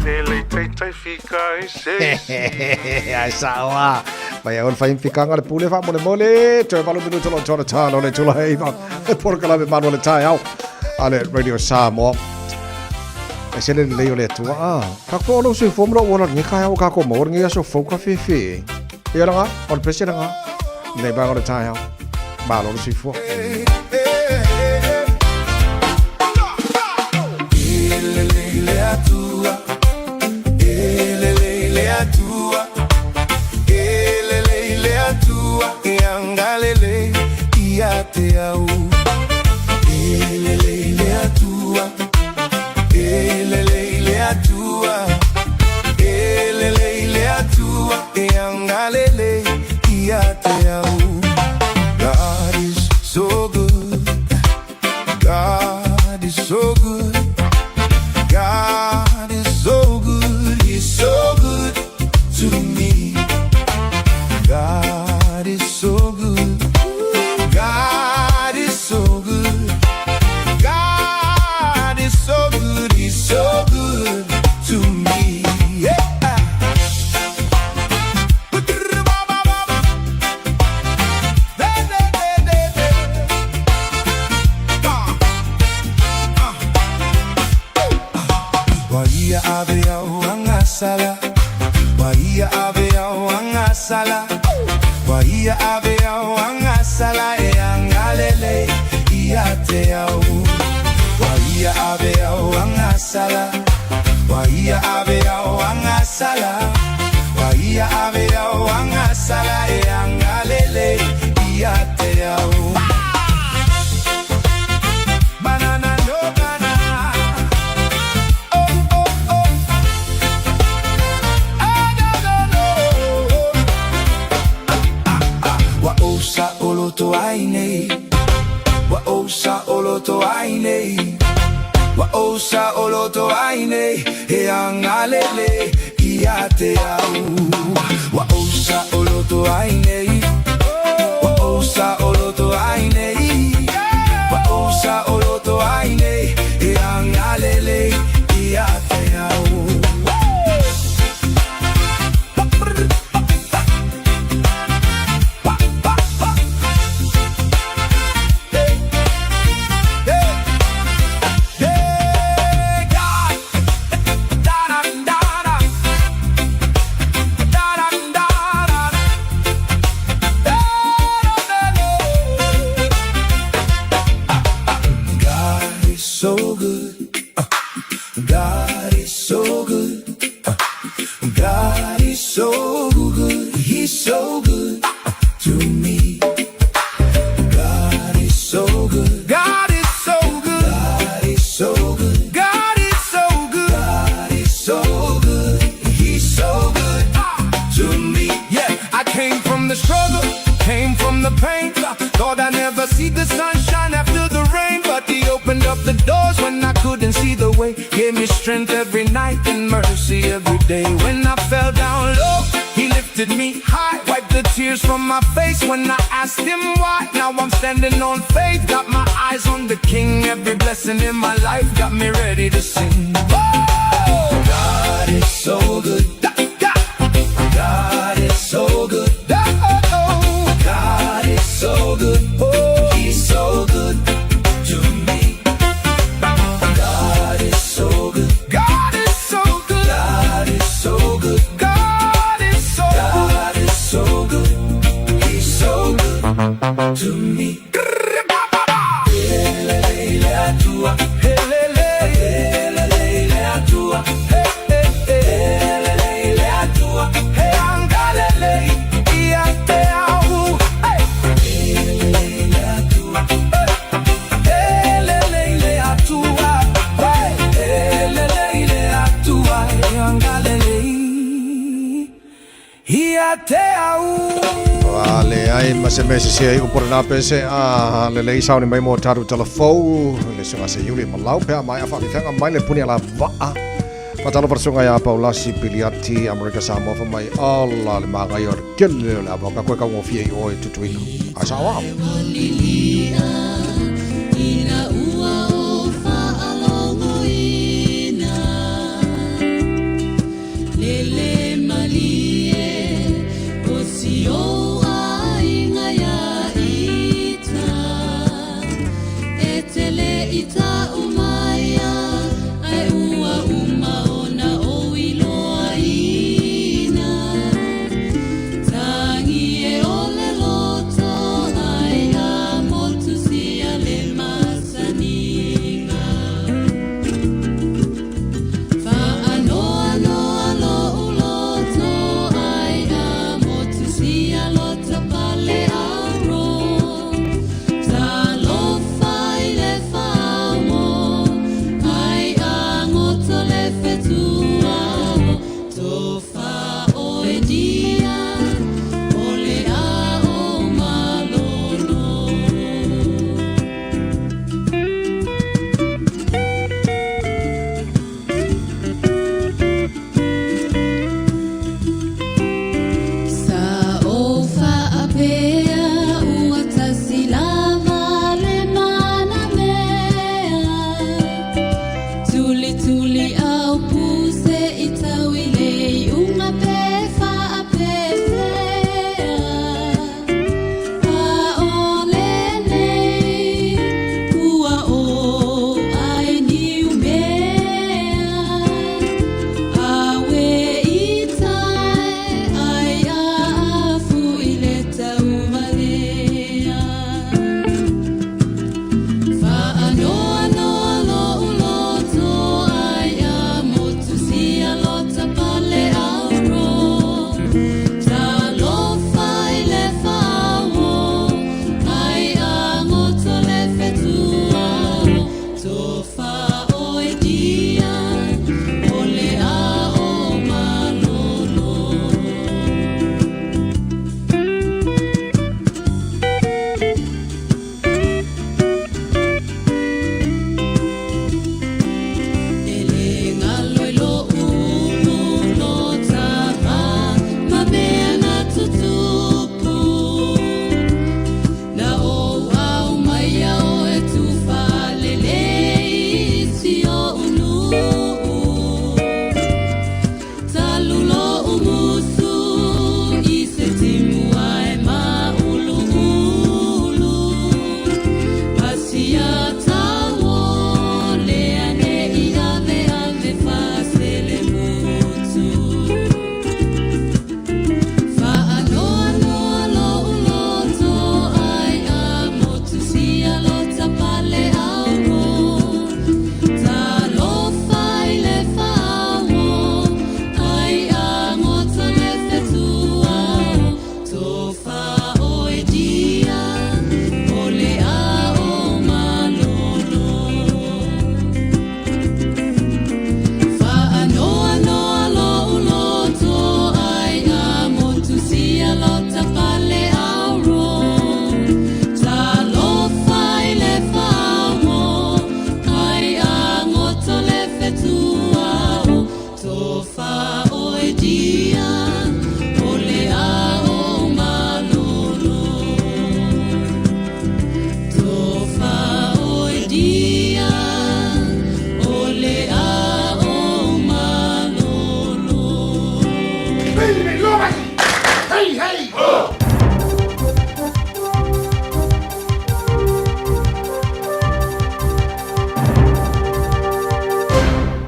e le taitai fika ai se isi. Ai sao a. Mai au le fai fikanga le pule fa mole mole. Toe valu minuta lo tona talo le tula heiva. E porokalame manu le taeao. A le Radio Samoa. E se le lelei o le Atua. A, ka koe o lou soifua ma lou ola lenei taeao ua kākou maua lenei aso fou ka fefe. Ia laga, o le pese laga. Lenei vaega o le taeao. Malo le soifua. God is so good. God is so good. God is so good. He's so good to me. God is so good. God is so good. God is so good. He's so good to me. Yeah. Wa ia ave au agasala, wa ia ave au agasala, wa ia ave au agasala e agalelei ia te au. Wa ia ave au agasala, wa ia ave au agasala, wa ia ave au agasala e agalelei ia te au. Banana no banana. Oh oh oh. Ah no no no. Wa ou sa oloto ai nei. Wa ou sa oloto ai nei. Wa ou sa oloto ai nei. E agalelei ia te au. Wa ou sa oloto ai nei. Wa ou sa oloto ai nei. Wa ou sa oloto ai nei. E agalelei ia te au. so good to me. God is so good. God is so good. God is so good. God is so good. God is so good. He's so good to me. Yeah, I came from the struggle, came from the pain. Thought I'd never see the sunshine after the rain, but he opened up the doors when I couldn't see the way. Gave me strength every night and mercy every day. When I fell down low, he lifted me high, wiped the tears from my face when I asked him why. Now I'm standing on faith, got my eyes on the king. Every blessing in my life got me ready to sing. Oh, God is so good. God is so good. Oh, God is so good. Oh, he's so good to me. God is so good. God is so good. God is so good. God is so God is so good. He's so good to me. Ua leai ma se mea sese ai upu lena pese a lelei sauni mai mo tatou talafou le suga se iuli ma lau pea mai a faafifeaga mai le puni ala vaa. Faatalofa le suga ia Paulasi Piliati Amerika Samoa fa mai ola le magaia o le kele o le avoka koe kaugofie i oe Tutuila. Ae sao ao. Sa ou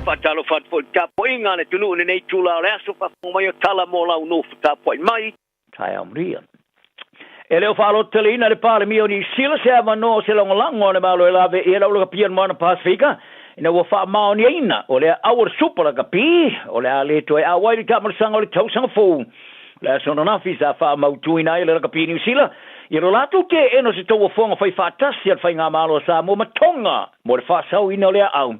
Faatalofa atu foi i le tapuaiga a le atunuu i lenei itula o le aso, faafofoga mai o tala mo lau nofo tapuai mai. Taeao manuia. E le o faalototeleina e le Palemia o Niu Sila se avanoa o se lagolago a le Malo e lave i ai lau lakapia i le Moana Pasefika ina ua faamaoniaina o lea au o le Supa Lakapi o le a le toe auai i le taamalosaga o le tausaga fou. O le aso ananafi sa faamautuina ai e le Lakapi i Niu Sila ia lo latou teena o se tauofoga faifaatasi a le Faigamalo a Samoa ma Tonga mo le faasaoina o lea au.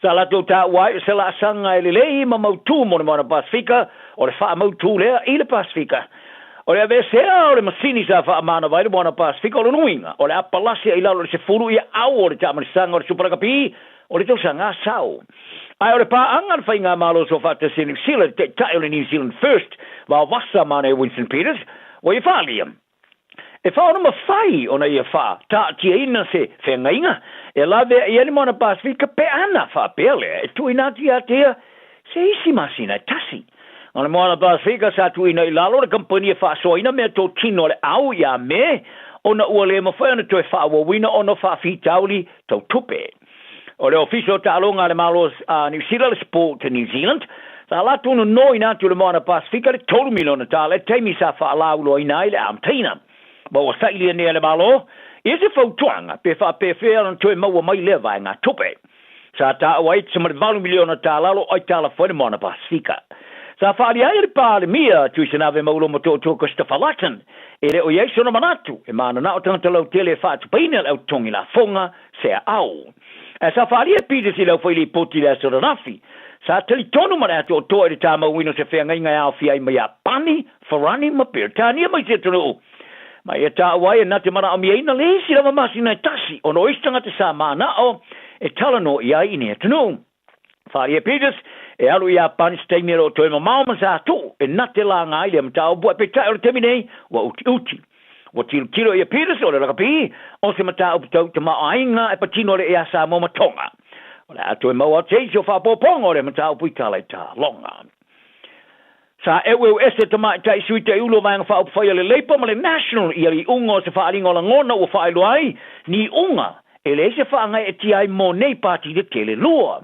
Sa latou taua ai o se laasaga e lelei ma mautū mo le Moana Pasefika, o le faamautū lea i le Pasefika. O le aveesea o le masini sa faamanava ai le Moana Pasefika o lona uiga, o le a palasi i lalo i le 10 ia au o le taamalisaga o le Supa Lakapi o le tausaga asau. Ae o le paaga a le Faigamalo Soofaatasi a Niu Sila i le Taitai o le New Zealand First, Vaovasa Mane Winston Peters, ua ia faaalia, E fa ona mafai ona ia faa taatiaina se feagaiga e lavea i ai le Moana Pasefika pe ana faapea lea e tuuina atu ia te ia se isi masina e tasi. O le Moana Pasefika sa tuuina i lalo le kamupani e faasoaina mea totino a le au ia Me ona ua le mafai ona toe faaauauina ona o faafitauli tau tupe. O le Ofisa o Taaloga a le Malo a Niu Sila, le Sport New Zealand, sa latou nonoina atu i le Moana Pasefika le $3 miliona i le taimi sa faalauiloaina ai le amataina. Ma ua sailia nei e le Malo ia se fautuaga pe faapefea ona toe maua mai lea vaegatupe. Sa taua ai le $8 miliona lo o aitalafu ai le Moana Pasefika. Sa faaalia ai e le Palemia Tuisanave Maulo Motootua Christopher Luxon e le o i ai sona manatu e mananao tagata lautele e faatupeina le au totogi lafoga se aao. Ae sa faaalia e Peters i le aufailipoti i le aso ananafi, sa talitonu ma le atoatoa i le tamauina o se feagaiga e aofia ai ma Iapani, Farani ma Peretania ma isi atunuu. Ma ia taua ai e na te manaomiaina le isi lava masina e tasi ona o isi tagata sa mana'o e talanoa i ai i nei atunuu. Faaalia e Peters e alu i Iapani se taimi e le o toe mamao ma sa tuu e na te laga ai lea mataupu ae peitai o le taimi nei ua utiuti. Ua tilotilo ia Peters o le lakapi o se mataupu tau tamaoaiga e patino le iā Samoa ma Tonga. O le a toe maua atu se isi o faaopoopoga o lea mataupu i tala i taloga. Sa eueu ese tamaitai sui taiulu o Vaega Faaupufai a le Labour ma le National i aliiuga o se faaaliga o lagona ua faailoa ai ni iuga e leai se faagaeetia ai mo nei pati tetele lua.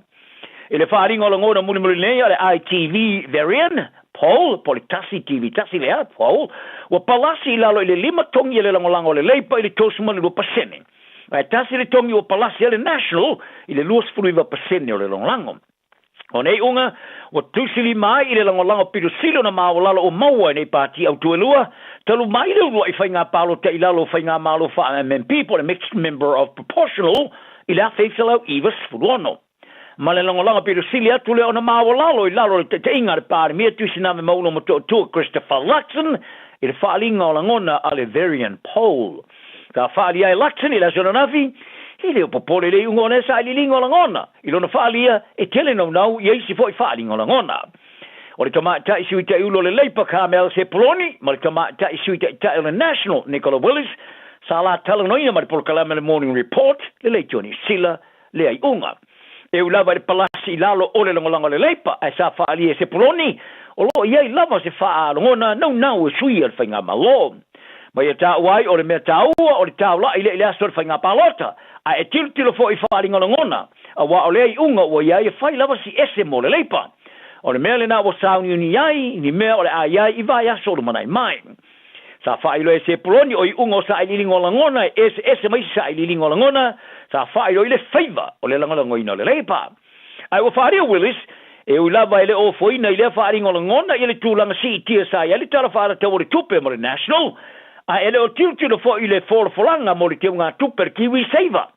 I le faaaliga o lagona mulimuli nei a le ITV Verian Poll, po o le tasi TV tasi lea, poll, ua palasi i lalo i le lima togi e le lagolago a le Labour i le 32%. Ae tasi le togi ua palasi ai le National i le 29% o le lagolago. O nei iuga, ua tusilima ai i le lagolago pito sili ona maualalo o maua e nei pati autu e lua, talu mai le uluai faiga palota i lalo o faigamalo faa-MMP po o le Mixed Member of Proportional i le 1996. Ma le lagolago pito sili atu lea ona maualalo i lalo o le taitaiga a le Palemia Tuisinave Maulo Motootua Christopher Luxon i le faaaliga o lagona a le Verian Poll. Sa faaalia ai e Luxon i le aso ananafi, e le o popole i le iuga o lea sailiiliga o lagona. I lona faaalia, e tele naunau ia isi foi faaaliga o lagona. O le tamaitai Sui Taiulu o le Labour Carmel Sepuloni ma le tamaitai Sui Taitai o le National Nicola Willis sa la talanoaina ma le polokalame o le Morning Report le leitio Niu Sila lea iuga. E ui lava i le palasi i lalo o le lagolago a le Labour ae sa faaalia e Sepuloni o lo o i ai lava se faalogona naunau e suia le faigamalo. Ma ia taua ai o le mea taua o le taula'i lea i le aso o le faiga palota, ae e tilotilo foi i faaaliga lagona, auā o lea iuga ua i ai e fai lava si ese mo le Leipa. O le mea lena ua sauniuni ai ni mea o le a i ai i vaiaso o lumanai mai. Sa faailoa e Sepuloni o iuga o sailiiliga o lagona e eseese ma isi sailiiliga o lagona, sa faailoa i le faiva o le lagolagoina o le Leipa. Ae ua faaalia Willis, e ui lava e le o ofoina i lea faaaliga o lagona ia le tulaga siitia sa i ai le Tala Faatatau o le Tupe mo le National, ae e le o tilotilo foi i le folafolaga mo le teugatupe a le KiwiSaver.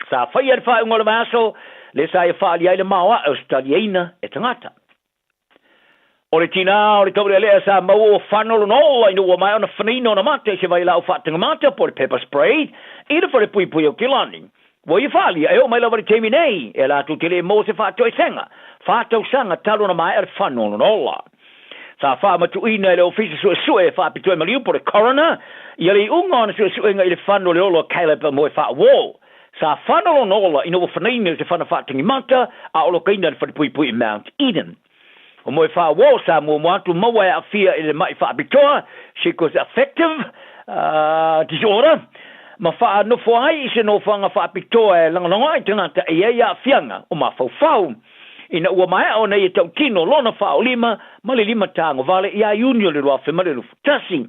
Sa faia i le faaiuga o le vaiaso, lea sa ia faaalia ai le maoae o se taliaina e tagata. O le tinā o le taulealea sa maua ua fano lona ola ina ua maea ona fanaina ona mata i se vailaau faatagamata po o le pepper spray i le falepuipui o Kilani. Ua ia faaalia e oo mai lava i le taimi nei e latou te le maua se faatoesega faatausaga talu ona maea le fano o lona ola. Sa faamatuuina e le Ofisa Suesue Faapitoa i Maliu po o le Coroner ia le iuga o ana suesuega i le fano o le ola o Caleb Moefaauo. Sa fano lona ola ina ua fanaina i se fana faatagimata a o lokaina i le falepuipui i Mount Eden. O Moefaauo sa muamua atu maua e aafia i le ma'i faapitoa, psychoaffective disorder, ma faanofo ai i se nofoaga faapitoa e lagolago ai tagata e i ai aafiaga o mafaufau. Ina ua maea ona ia tautino lona faaolima ma le limatagovale ia Iuni o le 2021.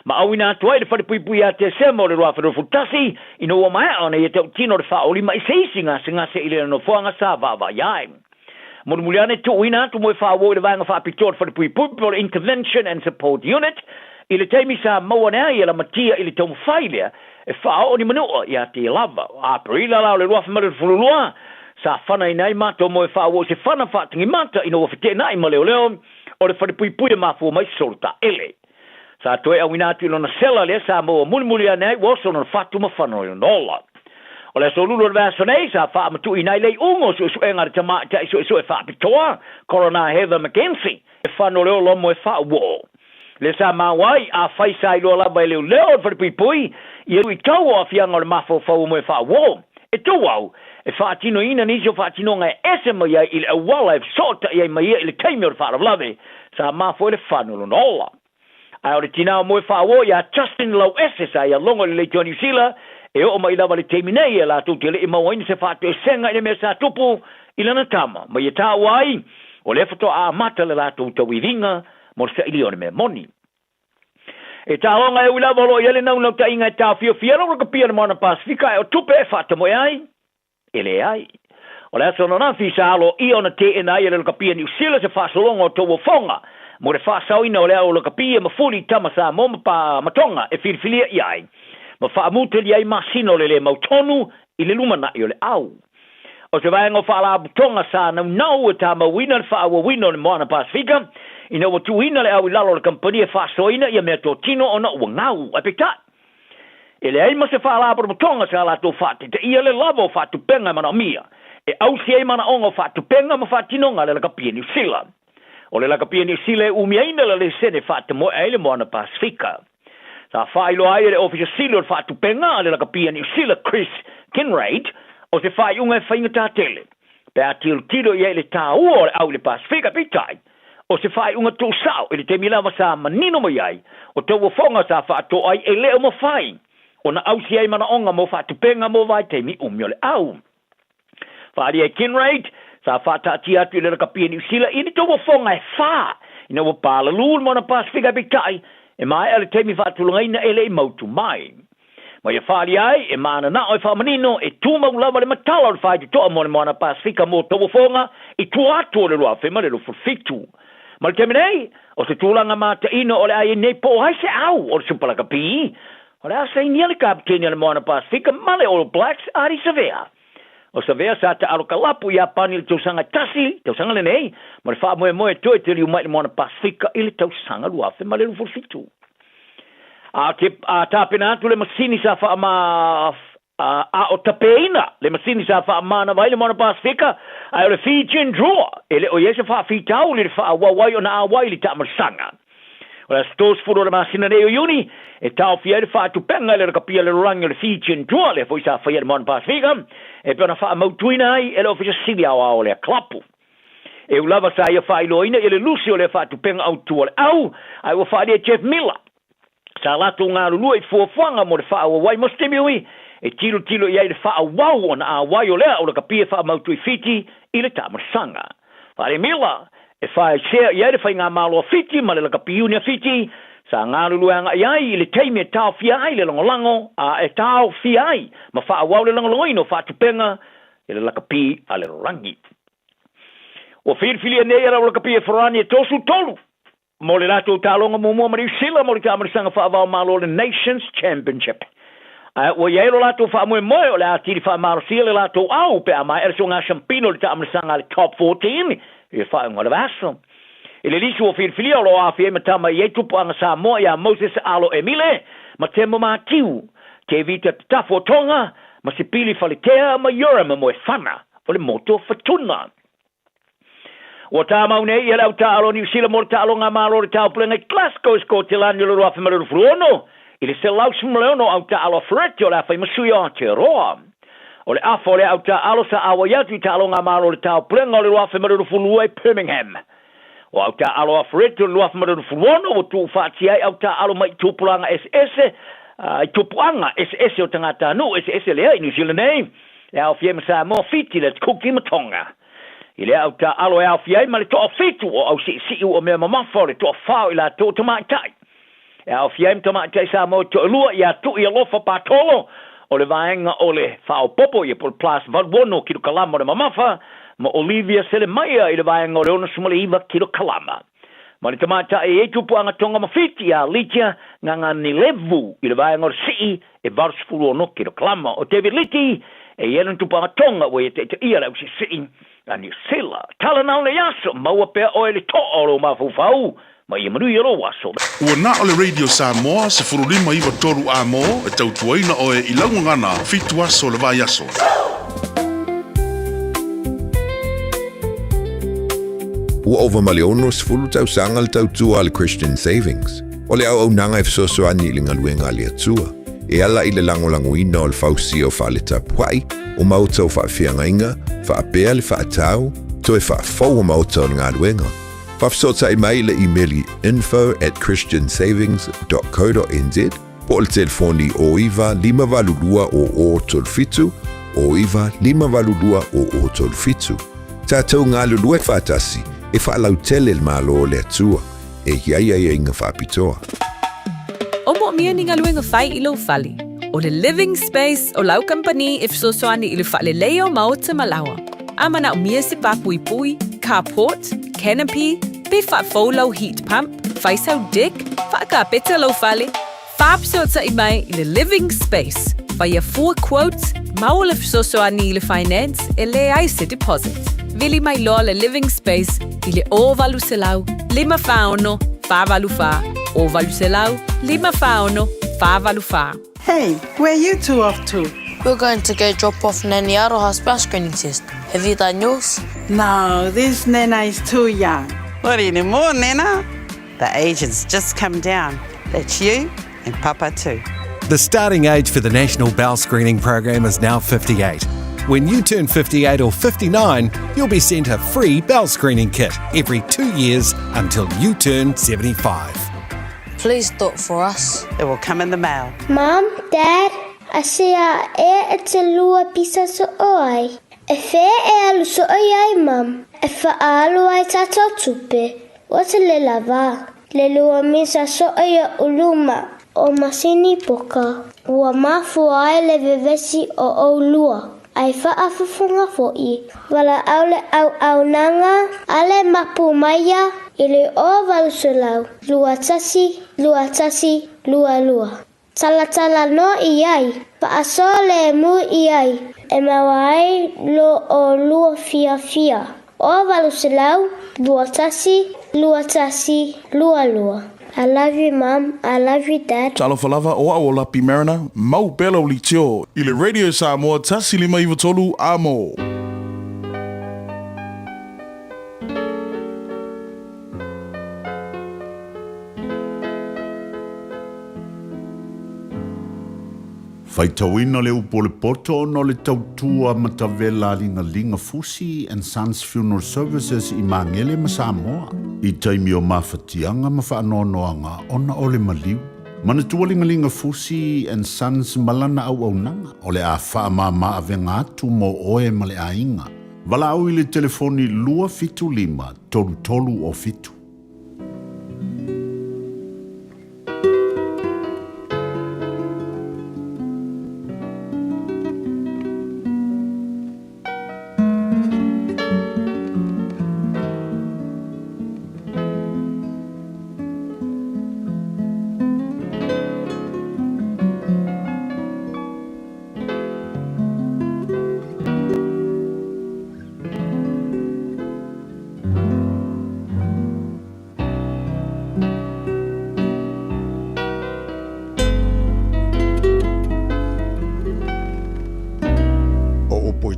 Ma auina atu ai le falepuipui ia Tesema o le 2021, ina ua maea ona ia tautino le faaolima i se isi gasegase i lena nofoaga sa vaavaai ai. Mulimuli ane tuuina atu Moefaauo i le vaega faapitoa o le falepuipui po o le Intervention and Support Unit i le taimi sa maua ane ai e lamatia i le taumafai lea e faaoo ni manua ia te ia lava. O Aperila la o le 2022, sa fanaina ai matou Moefaauo i se fana faatagimata ina ua feteenai ma leoleo o le falepuipui e mafua mai solo taele. Sa toe auina atu i lona sela lea sa maua mulimuli ane ai ua oso lona fatu ma fana o lona ola. O le aso lulu o le vaiaso nei, sa faamatuuina ai le iuga o suesuega a le tamaitai suesue faapitoa, Coroner Heather McKenzie, e fana o le ola o Moefaauo. Lea sa maua ai, afai sa iloa lava e leoleo o le falepuipui ia luitau o aafiaga o le mafaufau o Moefaauo, e tou au e faatinoina nisi o faatinoga e ese mai ai i le auala e fesootai ai ma ia i le taimi o le faalavelave sa mafua ai le fano o lona ola. Ae o le tinā o Moefaauo ia Justin Lauese sa ia logo i le leitioa Niu Sila e oo mai lava i le taimi nei e latou te le i mauaina se faatoesega i le mea sa tupu i lana tama ma ia taua ai o lea faatoa amata le latou tauiviga mo le sailia o le mea moni. E taoga e ui lava o lo o i ai le naunautaiga e taofiofia lou rakapia i le Moana Pasefika ae o tupe e faatamoe ai, e leai. O le aso ananafi sa aloaia ona teena ai e le rakapia Niu Sila se faasologa o tauofoga mo le faasaoina o le ao rakapia ma fuli i tama Samoa ma pa ma Tonga e filifilia i ai ma faamutali ai masina o le le mautonu i le lumanai o le au. O se vaega o faalapotopotoga sa naunau e tamauina le faaauauina o le Moana Pasefika ina ua tuuina le au i lalo o le kamupani e faasoaina ia meatotino ona ua gau. Ae peitai, e leai ma se faalapotopotoga sa latou faataitaia le lava o faatupenga e manaomia e ausi ai manaoga o faatupenga ma faatinoga a le Lakapi a Niu Sila. O le Lakapi a Niu Sila e umiaina le laisene faatamoe ai le Moana Pasefika. Sa faailoa ai e le Ofisa Sili o le Faatupenga a le Lakapi a Niu Sila Chris Kinraid o se faaiuga e faigata tele pe a tilotilo i ai i le tāua o le au i le Pasefika, peitai, o se faaiuga tuusao i le taimi lava sa manino mai ai o tauofoga sa faatoa ai e le o mafai ona ausia ai manaoga mo faatupenga mo vaitaimi umi o le au. Faaalia e Kinraid, sa faataatia atu i le lakapi a Niu Sila i ni tauofoga e fa ina ua palalū le Moana Pasefika ae peitai, e maea le taimi faatulagaina e le i mautu mai. Ma ia faaalia ai, e mananao e faamanino, e tumau lava le matala o le faitotoa mo le Moana Pasefika mo tauofoga i tua atu o le 2027. Ma le taimi nei, o se tulaga mataino o le a i ai nei po o ai se au o le Supa Lakapi, o le a sainia le kaputeni a le Moana Pasefika ma le All Blacks Ardie Savea. O Savea sa taalo kalapu i Iapani i le tausaga e tasi, tausaga lenei, ma le faamoemoe e toe taliu mai i le Moana Pasefika i le tausaga 2027. A te a tapena atu le masini sa faama a o tapeina le masini sa faamanawa ai le Moana Pasefika, ae o le Fijian Drua e le o i ai se faafitauli i le faaauau ai ona auai i le taamalisaga. O le aso 30 o le masina nei o Iuni, e taofia ai le faatupenga i le rakapia lalolagi o le Fijian Drua, lea foi sa faia i le Moana Pasefika, e pei ona faamautuina ai e le Ofisa Sili Aoao o lea kalapu. E ū lava sa ia faailoaina ia le lusi o lea faatupenga autu o le au, ae ua faaalia e Jeff Miller, sa latou galulue i fuafuaga mo le faaauau ai mo se taimi ui, e tilotilo i ai le faaauau ona auai o lea au lakapi e faamautu i Fiti i le taamalisaga. Faaalia Miller, e faesea i ai le Faigamalo a Fiti ma le Lakapi Iuni a Fiti, sa galulue agai ai i le taimi e taofia ai le lagolago a e taofia ai ma faaauau le lagolagoina o faatupenga i le lakapi a le lalolagi. Ua filifilia nei e lau lakapi e Farani e 33 mo le latou taaloga muamua ma Niu Sila mo le taamalisaga faava-o-Malo o le Nations Championship. Ae ua i ai lo latou faamoemoe o le a atili faamalosia le latou au pe a maea le soga siampina o le taamalisaga a le Top 14 i le faaiuga o le vaiaso. I le lisi ua filifilia o lo o aafia ai ma tama i ai tupuaga Samoa ia Moses Alo Emile ma Temo Matiu, Tevita Tatafu o Tonga ma Sipili Faletea ma Urim Moefana o le motu o Futuna. Ua tāmau nei ia le au taaalo o Niu Sila mo le taaloga a Malo o le Taupulega i Glasgow i Sikotelani i le 2026 i le 116 au taaalo a Ferretti o le a fai ma sui o Aotearoa. O le afa o lea au taaalo sa auai atu i taaloga a Malo o le Taupulega o le 2022 i Birmingham. O au taaalo a Ferretti o le 2026 ua tuufaatia ai au taaalo mai i tupulaga eseese i tupuaga eseese o tagatanuu eseese lea i Niu Sila nei, e aofia ai ma Samoa, Fiti, le Atukuki ma Tonga. I lea au taaalo e aofia ai ma le toafitu o ausiisii o mea mamafa o le toafa o i latou o tamaitai. E aofia ai ma tamaitai Samoa e toalua ia Tui Alofa Patolo o le vaega o le faaopoopo ia po o le plus 86 kilokalama o le mamafa ma Olivia Selemaia i le vaega o le 69 kilokalama. Ma le tamaitai e i ai tupuaga Tonga ma Fiti ia Litia Gaganilevu i le vaega o le sii e 86 kilokalama. O David Liti e i ai lona tupuaga Tonga ua ia taitaia le ausiisii a Niu Sila. Tala na o nei aso, maua pea oe le toa o lou mafaufau ma ia manuia lou aso. Ua na o le Radio Samoa 15 9 3 A-mo e tautuaina oe i lau gagana fitu aso o le vaiaso. Ua ova ma le 60 tausaga le tautua a le Christian Savings. O le auaunaga e fesoasoani i le galuega a le Atua, e ala i le lagolagoina o le fausia o fale tapuai, o maota o faafeagaiga, faapea le faatau, toe faafou o maota o le galuega. Faafesootai mai i le imeli info at christiansavings dot co dot nz po o le telefoni 09 582 00 37, 09 582 00 37. Tatou galulue faatasi e faalautele le Malo o le Atua e i ai aiaiga faapitoa. O moomia ni galuega fai i lou fale. O le Living Space o lau kamupani e fesoasoani i le faaleleia o maota ma laoa. A manaomia se pāpuipui, carport, canopy, pe faafou lau heat pump, fai sau deck, faakapeta lou fale, faafesootai mai i le Living Space, faia fua quote, maua le fesoasoani i le finance e leai se deposit. Vili mai loa le Living Space i le 0800 546 484, 0800 546 484. Hey, where you two off to? We're going to go drop off Nanny Aroha's bowel screening test. Have you done yours? No, this Nana is too young. Not anymore, Nana. The age has just come down. That's you and Papa too. The starting age for the National Bowel Screening Program is now 58. When you turn 58 or 59, you'll be sent a free bowel screening kit every 2 years until you turn 75. Please do it for us. It will come in the mail. Mum, Dad, a se a e e te lua pisa so o ai. E whea e alu so o ai, Mum? E whaalu ai tātou tupe. Ua te le lava. Le lua misa so'o ia uluma o masini poka. Ua mafua ai le vevesi o ʻolua, a e faafofoga foʻi. Valaau le auaunaga a le mapu maia i le 0800 21 21 22. Talatala noa i ai, faasoa lemu i ai, e maua ai lo ʻolua fiafia. 0800 21 21 22. I love you mum, I love you dad. Talofa lava, o au o Lapi Mariner, mau pea lau litio i le Radio Samoa 1593 amo. Faitauina le upu o le poto ona o le tautua matavela a Ligalinga Fusi and Sons Funeral Services i Magele ma Samoa i taimi o mafatiaga ma faanoanoaga ona o le maliu. Manatua Ligalinga Fusi and Sons ma lana auaunaga o le a faamama avega atu mo oe ma le aiga. Valaau i le telefoni 275 33 o 7.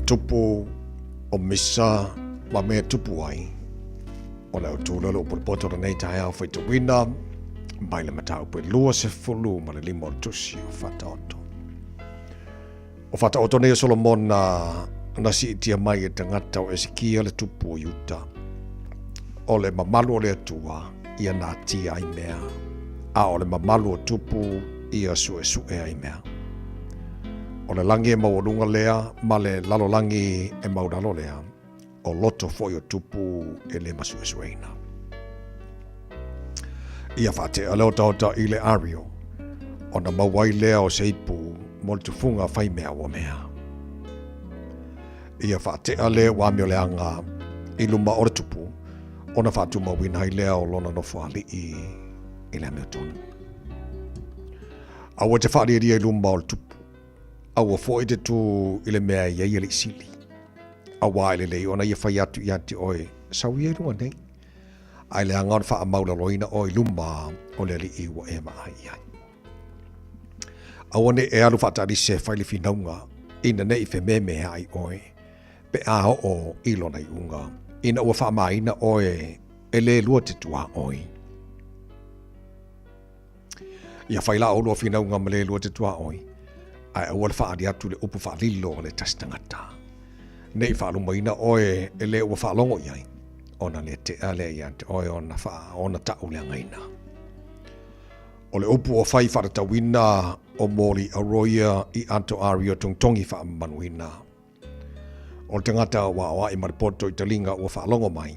tupu o misa ma mea tupu ai. O le autu lea o le upu poto lenei taeao faitauina mai le mataupu e 25 o le tusi o Faataoto. O Faataoto nei o Solomona na siitia mai e tagata o Esekia le tupu o Iuta. O le mamalu o le Atua ia natia ai mea, a o le mamalu o tupu ia suesue ai mea. O le lagi e maualuga lea ma le lalolagi e maulalo lea, o loto foi o tupu e le masuesueina. Ia faatea le otaota i le ario, ona maua ai lea o se ipu mo le tufuga fai mea ua mea. Ia faatea le ua amioleaga i luma o le tupu, ona faatumauina ai lea o lona nofoalii i le amiotonu. Aua te faalialia i luma o le tupu, aua foi te tū i le mea e i ai alii sili. Auā e lelei ona ia fai atu ia te oe, Sau ia i luga nei. Ae leaga ona faamaulaloina oe i luma o le alii ua e vaai i ai. Aua ne i e alu faatalise e fai le finauga, ina ne i fememeaʻi oe, pe a oo i lona iuga, ina ua faamaina oe e le lua te tuaoi. Ia fai la oulua finauga ma le lua te tuaoi, ae aua le faaali atu le upu faalilo a le tasi tagata. Ne i faalumaina oe e le ua faalogo i ai, ona le tea lea ia te oe ona faa ona tauleagaina. O le upu ua fai faatatauina o moli aroia i ato ario togitogi faamamaluina. O le tagata ua aoai ma le poto i taliga ua faalogo mai,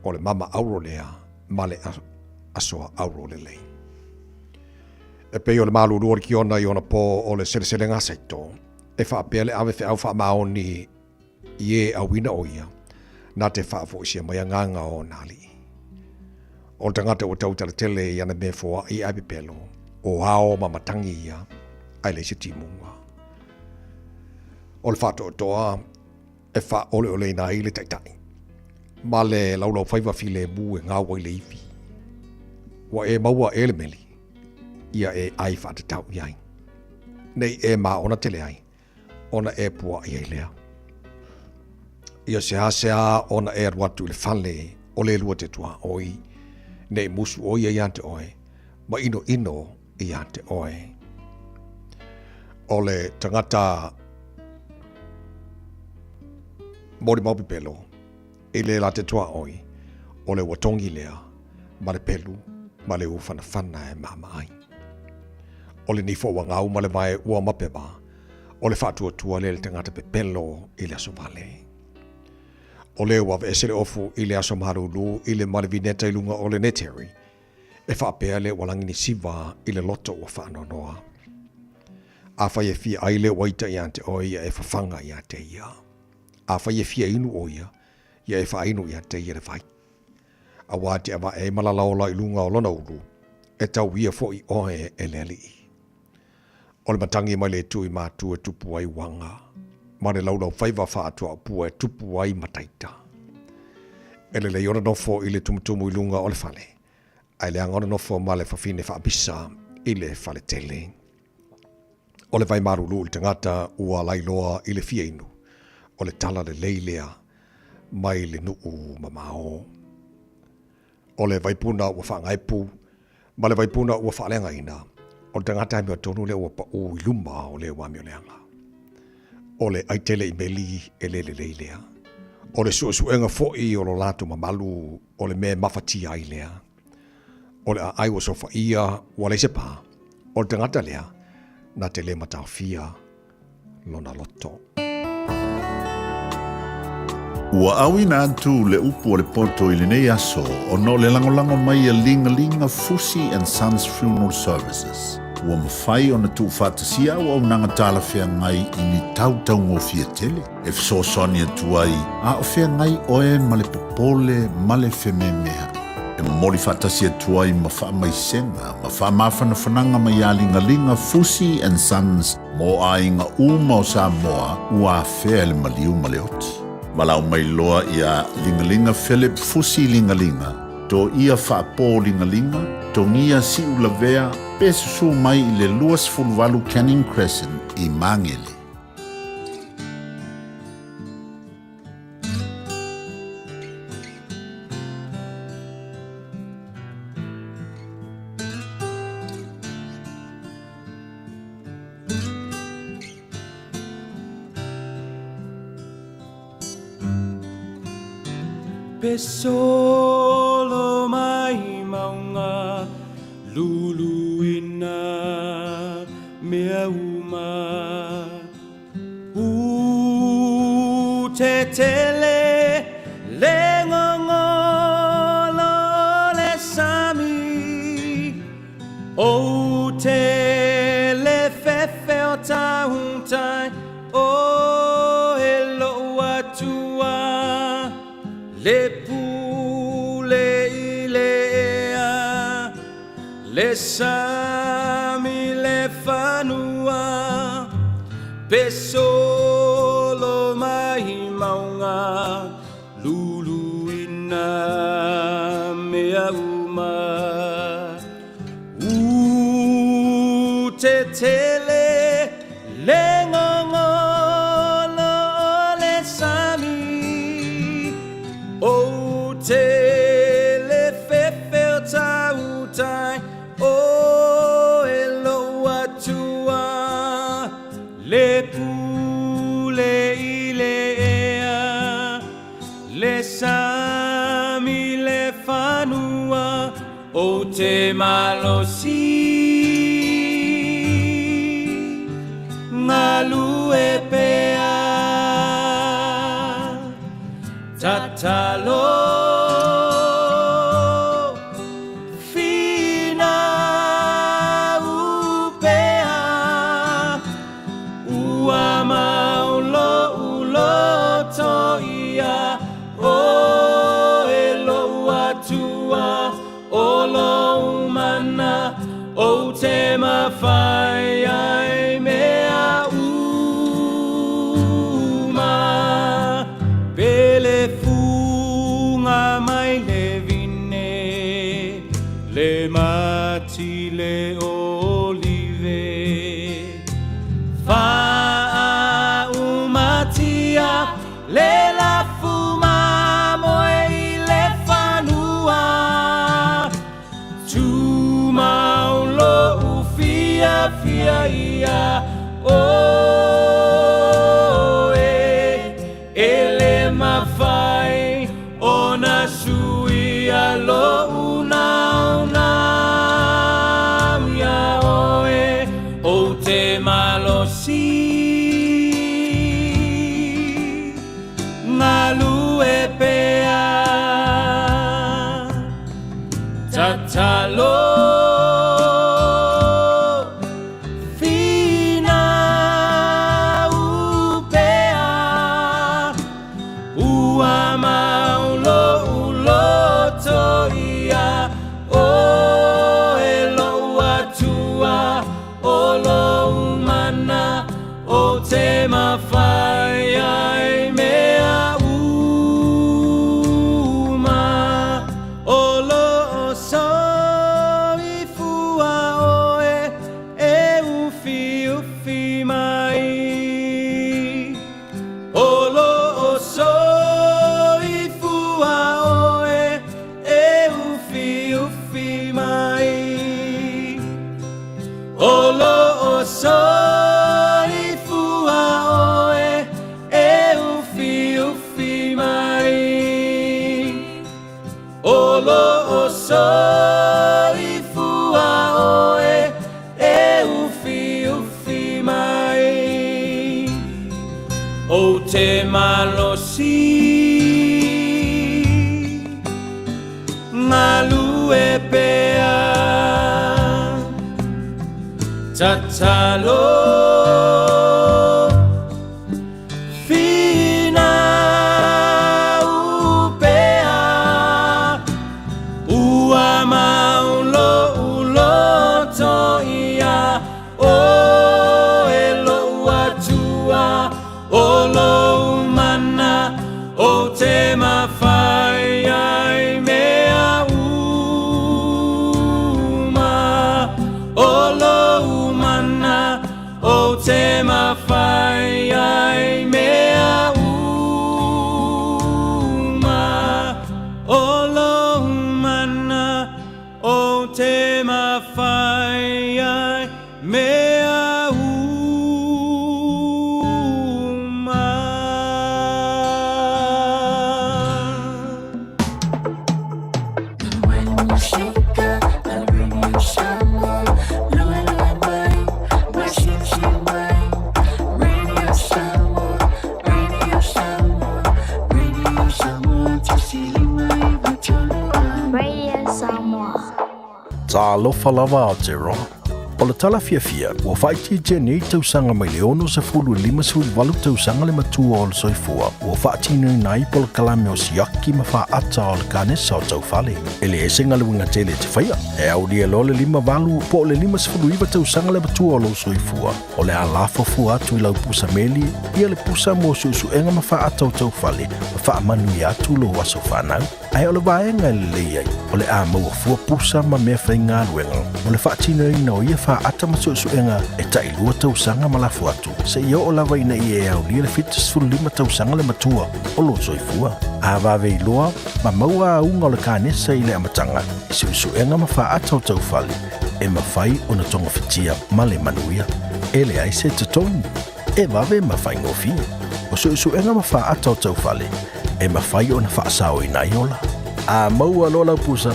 o le mama auro lea ma le asoa auro lelei. E pei o le malulu o le kiona i ona po o le seleselega saito, e faapea le ave feau faamaoni i e auina o ia, na te faafoisia mai agaga o ona alii. O le tagata ua tautalatele i ana mea foai ae pepelo, o ao ma matangi ia, ae leai se timuga. O le faatoatoa e faaoleoleina ai le taitai, ma le laulaufaiva filemu e gau ai le ivi. Ua e maua e le meli, ia e ai faatatau i ai. Nei e maona tele ai, ona e puaʻi ai lea. Ia seāseā ona e alu atu i le fale o le lua te tuaoi, nei musu ʻo ia iā te ʻoe, ma ʻinoʻino iā te ʻoe. O le tagata molimau pepelo i le la te tuaoi, o le ua togi lea ma le pelu ma le ufanafana e mama ai. O le nifo ua gau ma le vae ua mapewa, o le faatuatua lea i le tagata pepelo i le aso vale. O le ua aveese le ofu i le aso malulu i le ma le vineta i luga o le neteri, e faapea le ua laginisiva i le loto ua faanoanoa. Afai e fia ai le ua ita ia te oe ia e fafaga ia te ia. Afai e fia inu o ia, ia e faainu ia te ia le vai. Auā te avae ai ma lalaola i luga o lona ulu, e tau ia foʻi oe e le alii. O le matagi mai le itu i matu e tupu ai uaga, ma le laulaufaiva faatuaopua e tupu ai mataita. E lelei ona nofo i le tumutumu i luga o le fale, ae leaga ona nofo ma le fafine faapisa i le faletele. O le vai malulu i le tagata ua lailoa i le fia inu, o le tala lelei lea mai le nuu mamao. O le vaipuna ua faagaepu ma le vaipuna ua faaleagaina, o le tagata e amiotonu lea ua paʻū i luma o le ua amioleaga. O le ʻaitele i meli e le lelei lea. O le suesuega foi o lo latou mamalu o le mea e mafatia ai lea. O le aai ua sofaia ua leai se pā, o le tagata lea na te le mataofia lona loto. Ua auina atu le upu o le poto i lenei aso ona o le lagolago mai a Ligalinga Fusi and Sons Funeral Services. Ua mafai ona tuufaatasia auaunaga talafeagai i ni tau taugofie tele e fesoasoani atu ai a o feagai oe ma le popole ma le fememeaʻi. E momoli faatasi atu ai ma faamaisega ma faamafanafanaga mai iā Ligaliga Fusi and Sons mo aiga uma o Samoa ua afea e le maliu ma le oti. Valaau mai loa iā Ligaliga Philip Fusi Ligaliga, Toia Faapō Ligaliga, Togia Siulavea pe susū mai i le 28 Canning Crescent i Magele. Pe solo mai mauga luluina mea uma. U te tele le gogolo o le sami, o te le fefe o tautai o e lou Atua, le pule i le ea, le sami le fanua, pe solo mai mauga luluina mea uma. U te tele le gogolo o le sami, o te le fefe o tautai o e lou Atua, le pule i le ea, le sami le fanua, o te malosi galue pea. Tatalo finau pea, ua mau lou loto ia o e lou Atua, o lou mana o te mafai ai mea uma. Pe le fuga mai le vine, le mati le olive, faaumatia le lafumamoe i le fanua, tumau lou fiafia ia oe, e le mafai ona suia lou naunau ia oe, o te malosi galue pea. Tatalo finau pea, ua mau lou loto ia o e lou Atua, o lou mana o te mafai ai mea uma. O loo soifua oe e ufiufi mai, o loo soifua oe e ufiufi mai, o loo soifua oe e ufiufi mai, o loo soifua oe e ufiufi mai, o te malosi galue pea. Tatalo finau pea, ua mau lou loto ia o e lou Atua, o lou mana o te mafai ai mea uma, o lou mana o te mafai ai mea uma, o lou mana o te mafai ai mea uma. Talofa lava Aotearoa. O le tala fiafia, ua faaitiitia nei tausaga mai le 60 i le 58 tausaga le matua o le soifua ua faatinoina ai polokalame o siaki ma faata o le kanesa o taufale. E leai se galuega tele e te faia, e aulia loa le 58 po o le 59 tausaga le matua o lou soifua, o le a lafo fua atu i lau pusa meli ia le pusa mo suesuega ma faata o taufale ma faamanuia atu lou aso fanau. Ae o le vaega e lelei ai, o le a maua fua pusa ma meafaigaluega mo le faatinoina o ia faata ma suesuega e tailua tausaga ma lafo atu, seia oo lava ina ia e aulia le 75 tausaga le matua o lou soifua. A vave iloa ma maua auga o le kanesa i le amataga, i suesuega ma faata o taufale, e mafai ona togafitia ma le manuia. E leai se totogi, e vave ma faigofie. O suesuega ma faata o taufale, e mafai ona faasaoina ai ola. A maua loa lau pusa,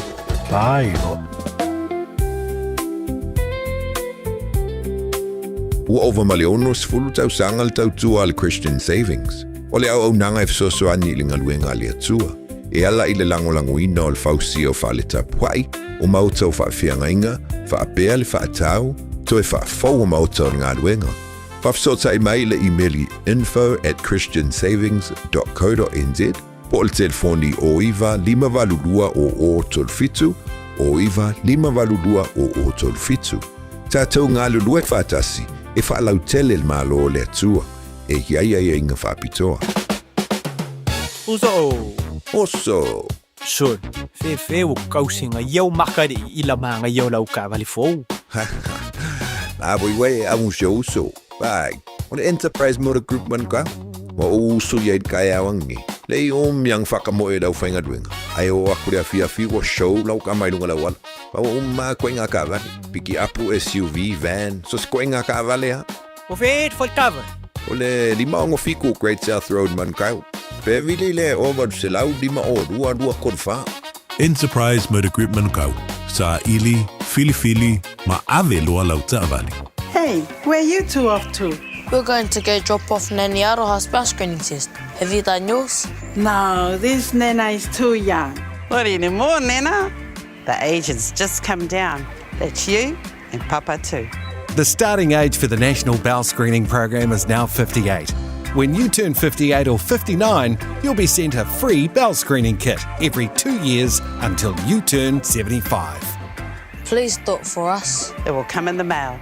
fai loa. Ua ova ma le 60 tausaga le tautua a le Christian Savings. O le auaunaga e fesoasoani i le galuega a le Atua, e ala i le lagolagoina o le fausia o fale tapuai, o maota o faafeagaiga, faapea le faatau, toe faafou o maota o le galuega. Faafesootai mai i le imeli info@christiansavings.co.nz po o le telefoni 09 582 0037, 09 582 0037. Tatou galulue faatasi e faalautele le Malo o le Atua e i ai aiaiga faapitoa. Uso! Oso! Sol, fefe ua kausiga ia o makaliʻi i la magaia o lau taavale fou. A voi uē e amu si ou uso. Vai, o le Enterprise Motor Group Manukau. Ua ou uso ia i le taeao angiangi. Lei o miang whakamoe i lau whaingaluenga. Ai o aku le afiafi ua show lau kama i lunga lau ala. Pa ua uma koe ngā kaavale. Piki apu, SUV, van, so se koe ngā kaavale a. O whē te whaitawa? O le 567 Great South Road Manukau. Pe vili le 852 234. Enterprise Motor Group Manukau, saili, filifili, ma ave loa lau taavale. Hey, where you two off to? We're going to go drop off Nanny Aroha's bowel screening test. Have you done yours? No, this Nana is too young. Not anymore, Nana. The agent's just come down. That's you and Papa too. The starting age for the National Bowel Screening Program is now 58. When you turn 58 or 59, you'll be sent a free bowel screening kit every 2 years until you turn 75. Please do it for us. It will come in the mail.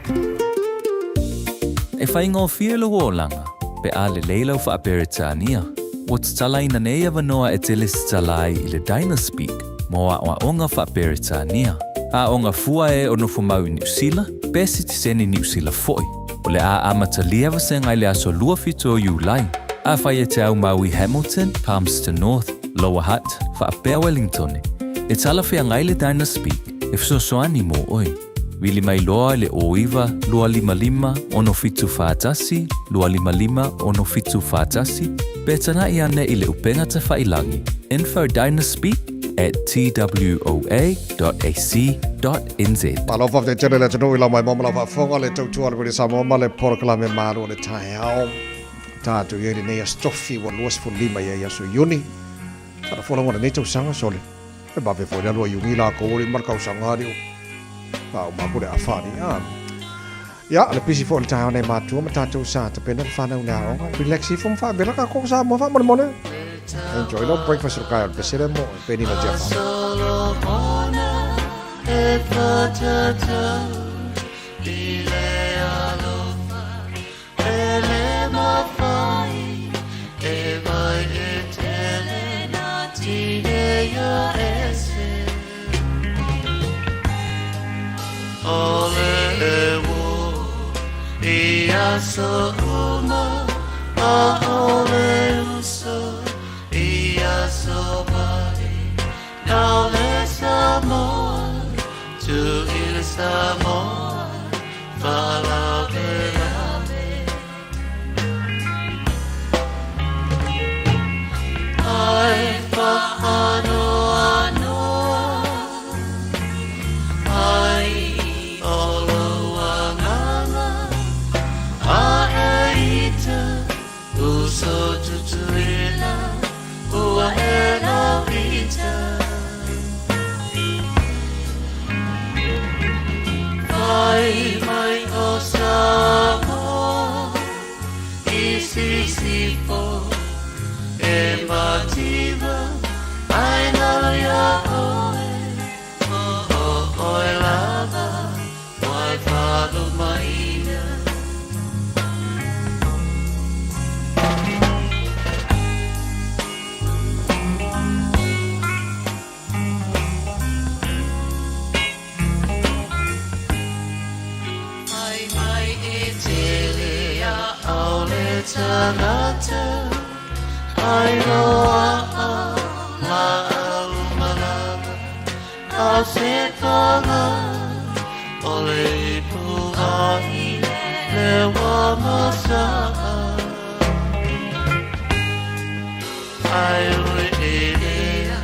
E faigofie lou olaga, pe a lelei lau Faa-Peretania. Ua tatalaina nei avanoa e te lesitala ai i le Dynaspeak mo aoaoga Faa-Peretania. Aoga fua e o nofomau i Niu Sila, pe sitiseni Niu Sila foi. O le a amatalia vasega i le aso 27 o Iulai. Afai e te aumau i Hamilton, Palmerston North, Lower Hutt, faapea Wellingtone, e talafeagai le Dynaspeak e fesoasoani mo oe. Vili mai loa i le 09 255 6741, 255 6741, pe taga'i ane i le upega tafailangi infodynaspeak@twoa.ac.nz. Malo faafetai tele le atunuu i lau maimoa ma lau faafofoga le tautua a le Radio Samoa ma le polokalame malu o le taeao. Tatou i ai lenei aso tofi ua 25 i ai aso Iuni. Tala folauga o lenei tausaga sole. E vave foi le alu a Iuni lakou o le uma le kausaga ali o faauma atu le afa ali. Ah. Ia, le pisi foi o le taeao nei matua ma tatou sa tapena le fanau i le aoga. Relax ifo ma faavela tatou Samoa faamolemole. Enjoy lau breakfast o le kai o le pesele mo e penina tia wha. Tele a au le tagata ai loa'a la'au malama a se paga o le ipu ahi le wa masa'a ai ui e lea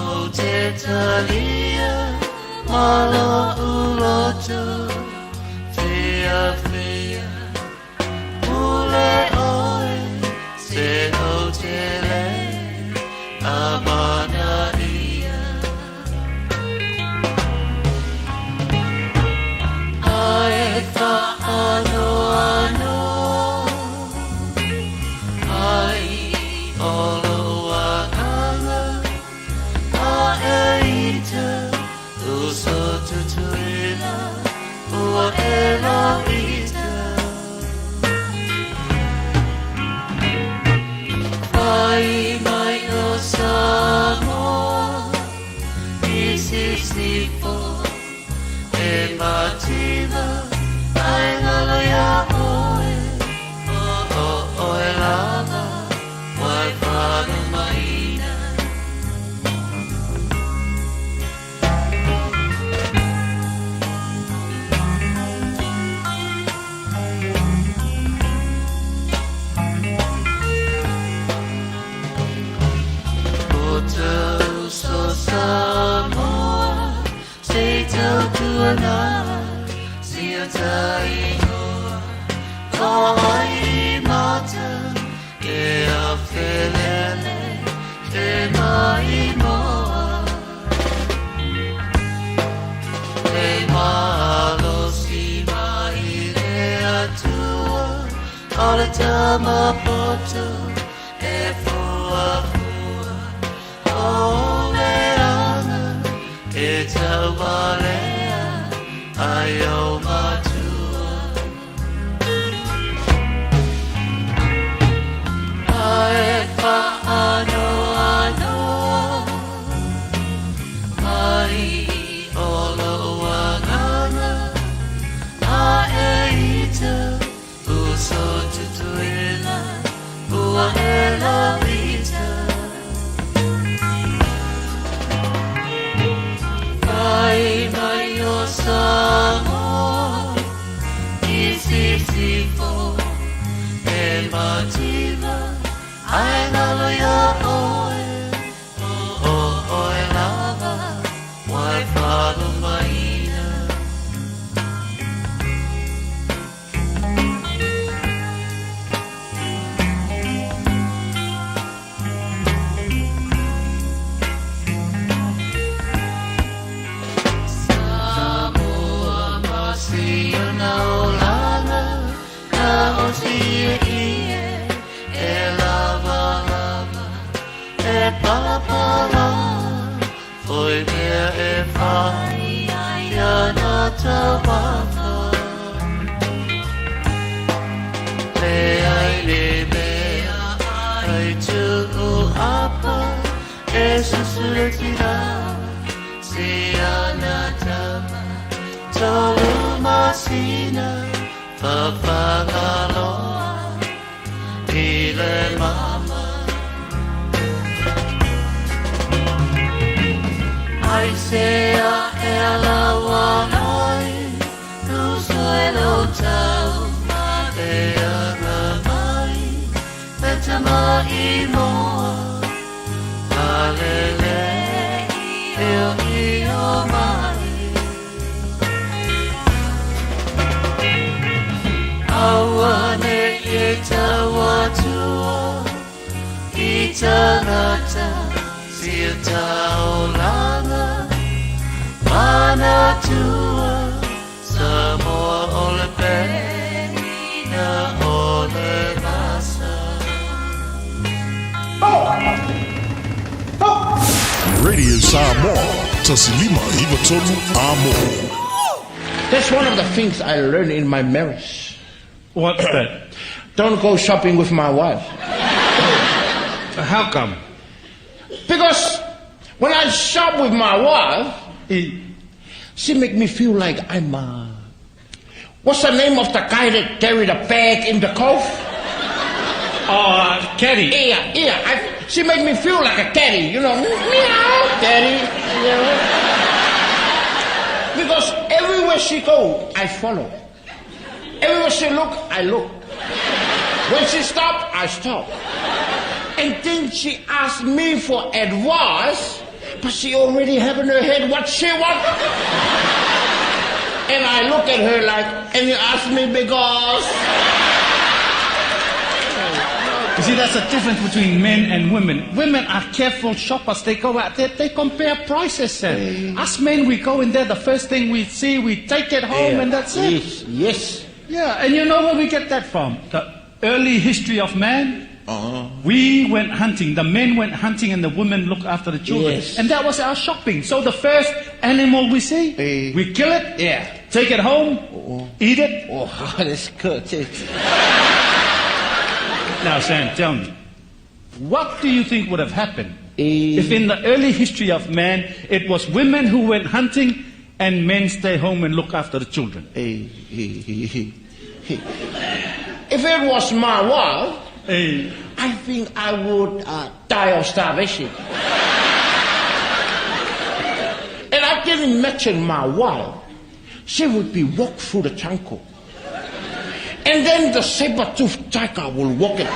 o te talia ma lo'u loto fiafia pule oe se o te le amana ia Ae whaanoano ai o lou agaga a e ita uso tutuila ua e lauita Fai mai o Samoa i sisifo e mativa ai ngalo ia oe o oe lava wai whanumaina. O tau so Samoa se tautuana si o taingoa ko ai mata e a felele te maimoa Le malosi mai le Atua o le tama poto e fuafua o le aga e taualea ai o matua Ae whaanoanoa ai o lou agaga a e ita uso tutuila ua e lauita Fai mai o Samoa i sisifo e mativa ai ngalo ia oe o oe lava wai whanumaina. Samoa ma siona olaga na o sie ie e lava lava e palapala foi mea e fai ia na taumafa Le ai le mea ai tuu apa e susuletira si ana tama tolu masina fafagaloa i le mama Ai se a e alawa ai uso e lo tau ma le aga mai le tama i moa Alele e o i o mai Aua ne e tau atua i tangata si o taulanga Manatua Samoa o le pena o le masa. Radio Samoa, 1593 Amo. That's one of the things I learned in my marriage. What's that? Don't go shopping with my wife. How come? Because when I shop with my wife, she make me feel like I'm What's the name of the guy that carried a bag in the cove? Oh, uh, caddy. Yeah, yeah. I, she made me feel like a caddy, you know. Meow, caddy, you know. Because everywhere she go, I follow. Everywhere she look, I look. When she stop, I stop. And then she asked me for advice, but she already have in her head what she want. And I look at her like, and you ask me because... You see, that's the difference between men and women. Women are careful shoppers. They go out there, they compare prices. Sam. Us men, we go in there, the first thing we see, we take it home, Yeah. and that's it. Yes, yes. Yeah, and you know where we get that from? The early history of man. Uh-huh. We went hunting. The men went hunting and the women looked after the children. Yes. And that was our shopping. So the first animal we see, we kill it, yeah. take it home, eat it. Oh, that's good. Now, Sam, tell me, what do you think would have happened if in the early history of man it was women who went hunting and men stay home and look after the children? If it was my wife, I think I would uh, die of starvation. and I can imagine my wife, she would be walk through the jungle. And then the saber-toothed tiger will walk it.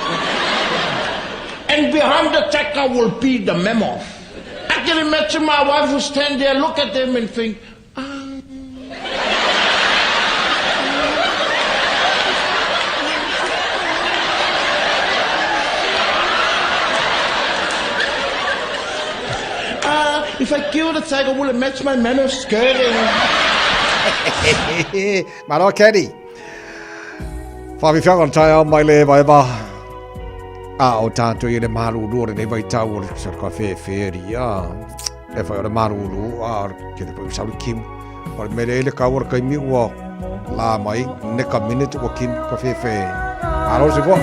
And behind the tiger will be the mammoth. I can imagine my wife would stand there, look at them and think, Ah, if I kill the tiger, will it match my mammoth skirting? Malo Kenny. Whawhiwhianga o le taeao mai le evaeva. A o tātou i le malūlū o lenei vaitau o le sa ka whewheri a. E whai o le malūlū a ke te pau sauri kim. O le mere ele kau o le kaimi ua la mai neka minute ua kim ka whewhe. Alo se koa.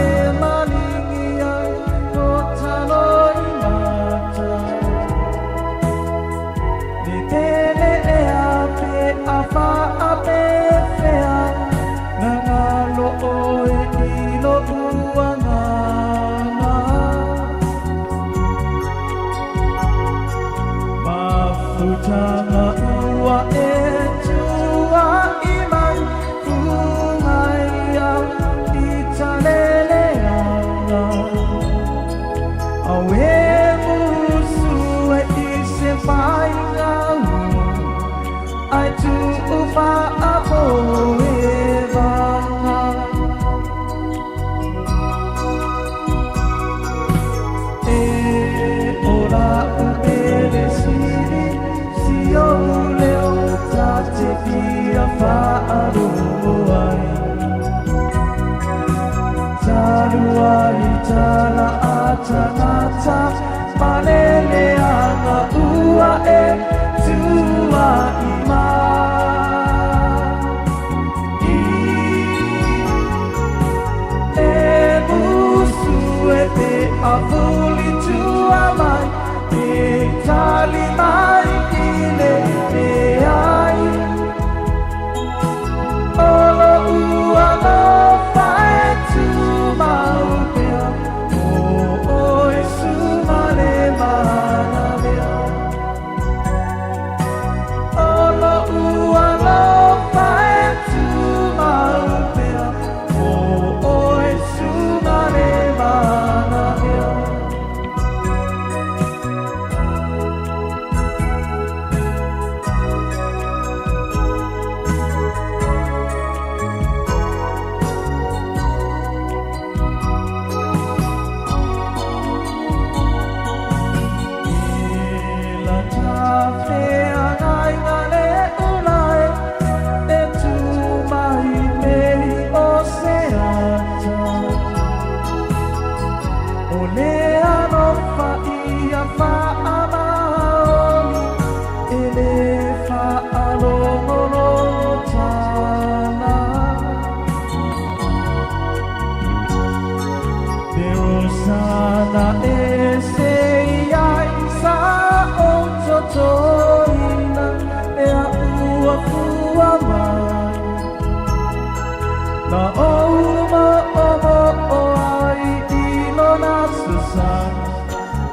Na ou mo o mo o ai i lona sasana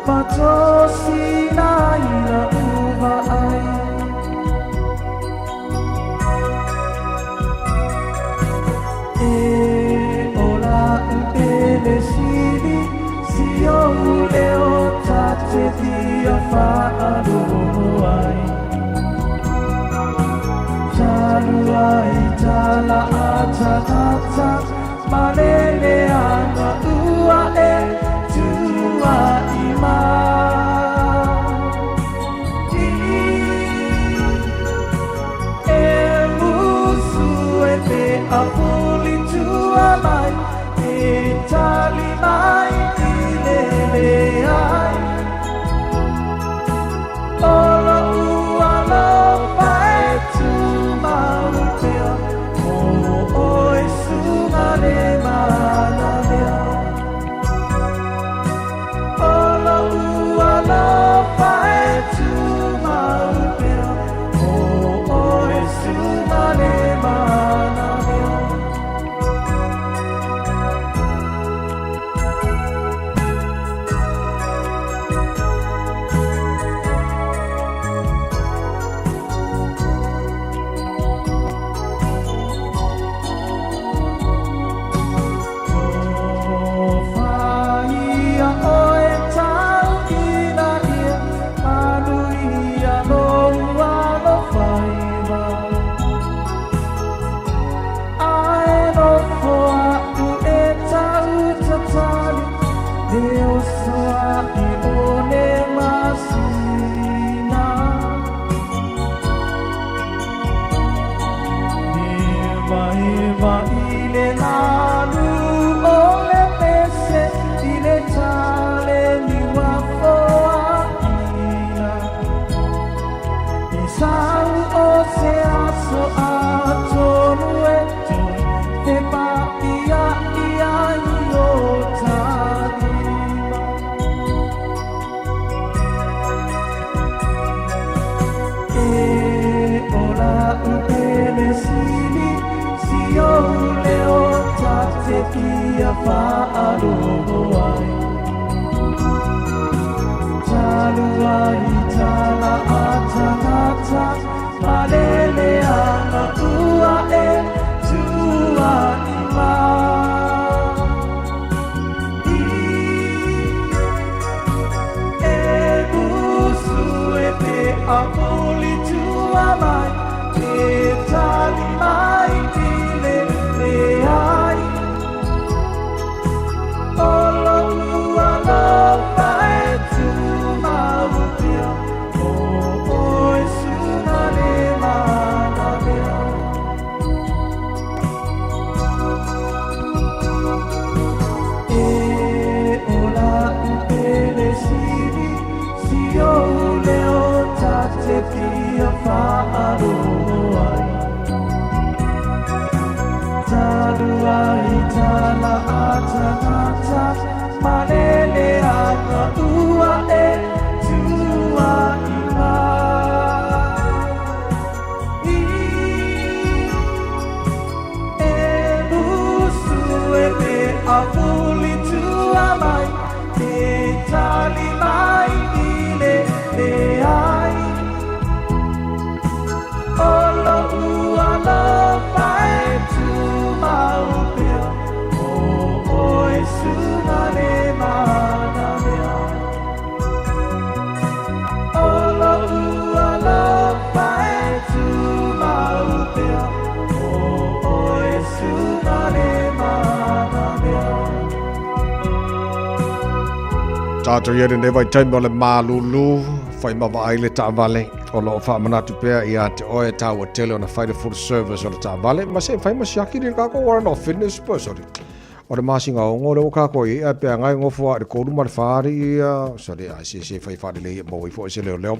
Patosina i la uva ai E ola upele sili Si ou leo tate fia whaaloho ai Talua i tala atangata Malele anga ua e tua i ma I e musu e te apuli tua mai E tali mai i lele ai Olo ua lopa e tu mau pea O oe sunga le mana mea Olo ua lopa e tu mau pea O oe sunga le mana mea Whaia oe tau ina ia Manu ia lo alo whaiwa Ae no foa u e tau tatali Le osoa i o ne masina Eva i le lalu o le pese i le tale ni wafoa ina E sau o se aso a tonu e toi Te pa ia ia i o tātima E ola upele sili Si ou leo tate fia whaaloho ai Talua i tala atangata Malele anga ua e tua i ma I e musu e te apuli tua mai Te tali mai i le le ai Olo ua lopa e tu mau pea O oe suna le mana mea E ola upele sili Si ou leo tate fia whaaloho ai Talua i tala atangata Malele anga ua e tua i ma I e musu e te apuli tua mai Te tali mai i le le ai Olo ua lopa e tu mau pea O oe sunga le mana mea Olo ua lopa e tu mau pea O oe sunga le mana mea Tātou ia lenei vaitaimi o le malūlū, whai mawa ai le taavale, o loo whaamanatu pea ia te oe tāua tele ona whai le full service o le taavale, ma se whai ma siaki le kako wara no fitness po, sorry. O le masinga o ngō le o kako i a pea ngai ngofo a le kōru ma le whaari ia, sorry, a se se whai whaare le ia mo i fo se leo leo.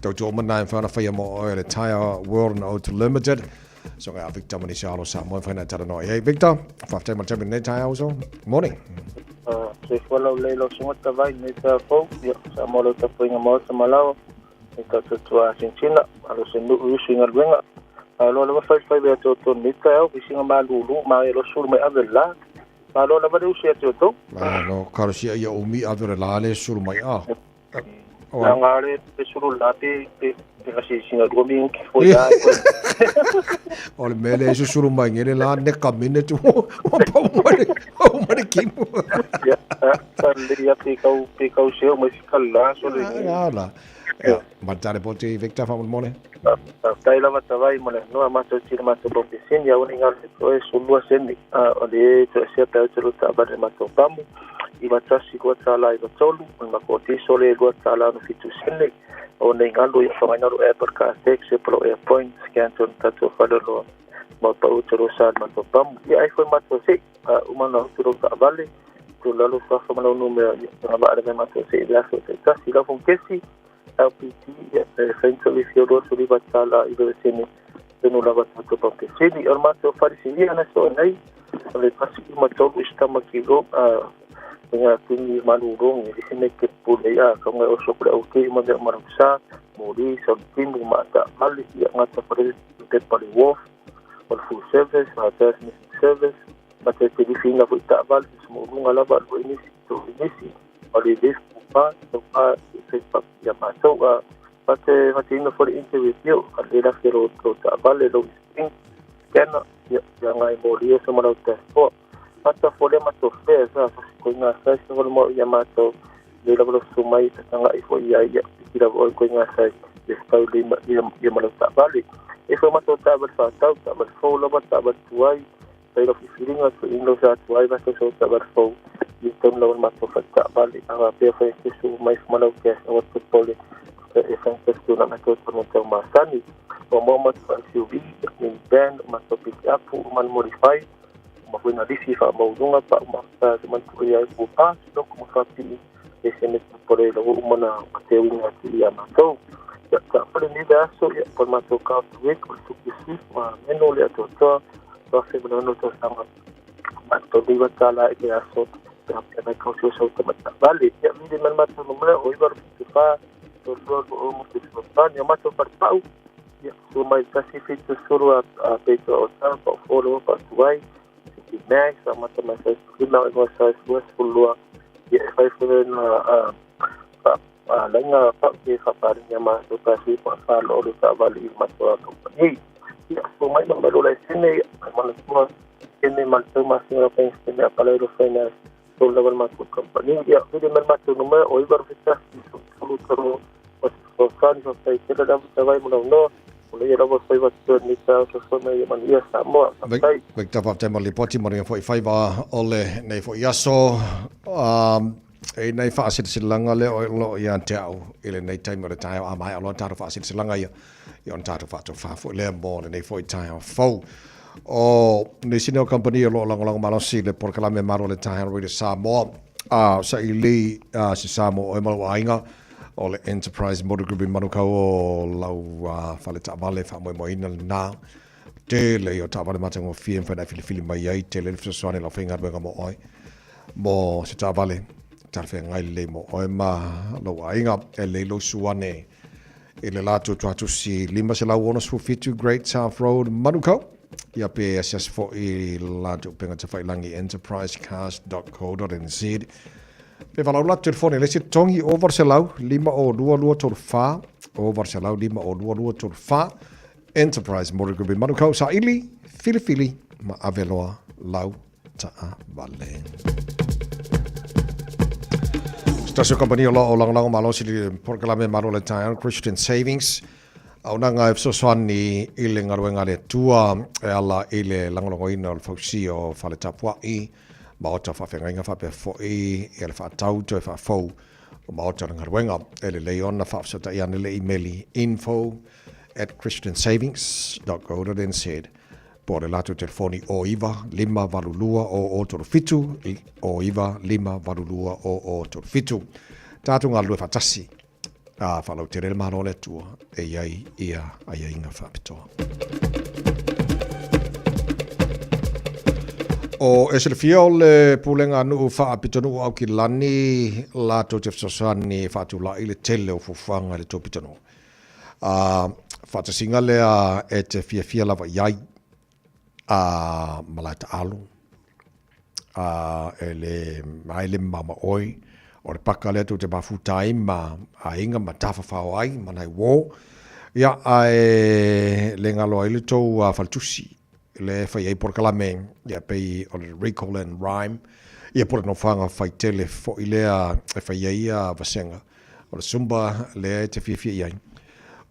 Tau tō mana e whaana whai mo oe le Tire World and Auto Limited. So ngai a Victor Manisa alo sa mo whaina tara noa. Hey Victor, whaftai ma tabi nei tai also. Morning. Soifua laulelei lau susuga tavai nei taeao fou. Ia, sa mo lau tapuaiga maota ma laoa, nei tatou tuaa sinsina, alo se nuu i usu i galuega. Malo lava faifaiva ia te outou i lenei taeao, vesiga malūlū ma e lo sulu mai ave le la. Malo lava le uso ia te outou. Malo, talosia ia umi ave o le la le sulu mai a. Leaga le le sulu la pe pe pe gasisinga lua minute foi a koe. O le mea lea e susulu mai nei le la neka minute ua pau mai le pau mai le kimo. Ia, a lelei a pe kau pe kau seu mai fika le la so le. La la. Ia, matou lipoti Victor faamolemole. Faafetai lava Tavai mo le avanoa matou tino matou paupeseni aua ne i galo i toe 12 sene o le toesea pe au te lua taavale le matou pamu 91 $2 93 o le matou tiso le $2 67 sene aua ne i galo ia faaaogaina lou app o le car tax po o lou airpoint scan tonu tatou fale o loa ma pau te lua sa le matou pamu ia ai foi matou sei a uma ona utu lou taavale tu lalo suafa ma lau numera ia agavaa le mai matou sei i le aso taitasi lau fongekesi LPT, ia, e fai ni fia $29 9 sene tonu lava tatou pampeseni. O le matou falesilia na soa nei, o le 153 i Stamaki Road, a nga tini malulong e lisi nei ke pule ia ka ngai oso kule au te uma mea uma sa moli sa timu ma ta mali ia ngata pare te pare wharf o le full service a transmission service ma te te lifi ina foi ta vale se mo lunga lava lo inisi to inisi o le lift pa to pa se pa ia matou a Fate fate ina fo le interview a le la fero to ta vale lo spring scanner ia ia ngai mo lia so ma passport fata fo le ma to fe sa sa ko nga sa sa fo mo ia ma to le la lo su mai ta nga i fo ia ia ki la o ko nga sa le stau le ma ia ia ma lo ta vale e fo ma to ta vale fa tau ta vale fo lo ma ta vale tuai sai lo filinga so ino sa tuai va so ta vale fo i tonu la ma to fa ta vale a pe fa ke su mai fo ma lo ke o to pole e fai ke su na to to to masani o mo ma to SUV minivan ma to pick up ma modify ma foi na lisi fa maulunga pa ma fa te man tu ia ku pa no ku fa pi e se me pore lo u mana te winga ti ia ma to ya ta pore ni da so ya por ma to ka tu we ko su ki si ma meno le to to to se mo no to sa ma ma to di va ta la e aso pe pe na ka so so te ma ta vale ya mi de man ma to no me o iba ro fa to lo o mo te so pa ni ma to par pau ya so mai tasi fitu suru a peito o ta pa folo pa tuai ti max a mata mai sai lima o sai sua sulua ya e fai fo na a a lainga pa ke fa pa ni ma to pa si pa fa lo lo ta vali ma to a company ya so mai ma lo la sene ma lo tua sene ma to ma sene pa sene pa lo finance to level ma to company ya vide ma ma to no ma o ibar fita sulu toro o so san so sai te la ta vai mo no o le lava fai va to ni ta so so mai ma ia sa mo sai Victor faafetai mo le lipoti mo le foi faiva o le nei foi aso e nei faasilasilaga lea o lo o ia te au i lenei taimi o le taeao a maea loa tatou faasilasilaga ia i ona tatou faatofā foi lea mo lenei foi taeao fou. O nisi nei o kamupani o lo o lagolago malosi i le polokalame Malo o le Taeao Radio Samoa a saili se sa mo oe ma lou aiga o le Enterprise Motor Group i Manukau o lau fale taavale faamoemoeina lena tele ia o taavale matagofie e mafai ona e filifili mai ai tele le fesoasoani i lau faigaluega mo oe mo se taavale talafeagai lelei mo oe ma lou aiga e lelei lou susu ane i le latou tuatusi 567 Great South Road, Manukau. Ia pe asiasi foi i latou upega tafailangi enterprisecars.co.nz. Pe valaau latou telefone le isi totogi o 800 502 234 o 800 502 234 Enterprise Motor Group i Manukau, saili, filifili ma aveloa lau taavale. Se tasi o kamupani o lo o lagolago malosi le polokalame Malo le Taeao Christian Savings auaunaga e fesoasoani i le galuega a le Atua e ala i le lagolagoina o le fausia o fale tapuai, maota o faafeagaiga faapea foi ia le faatau toe faafou o maota o le galuega. E lelei ona faafesootai ane le imeli info at christiansavings.co.nz po o le latou telefoni o 9 5 8 2 0 0 3 7 o 9 5 8 2 0 0 3 7. Tatou galulue faatasi a faalautele le Malo o le Atua e i ai ia aiaiga faapitoa. O e silafia o le Pulega a Nuu Faapitonuu o Aukilani latou te fesoasoani e faatulai le tele o fuafuaga i le tou pitonuu. faatasiga lea e te fiafia lava i ai a malae taalo a e le ai le mama oi o le paka lea tou te mafuta ai ma aiga ma tafafao ai ma nai uō. Ia, ae le galo ai le tou faletusi le fai ai polokalame, ia pei o le Recall and Rhyme, ia po o le nofoaga faitele foi lea e fai ai ia vasega o le Zumba lea e te fiafia i ai.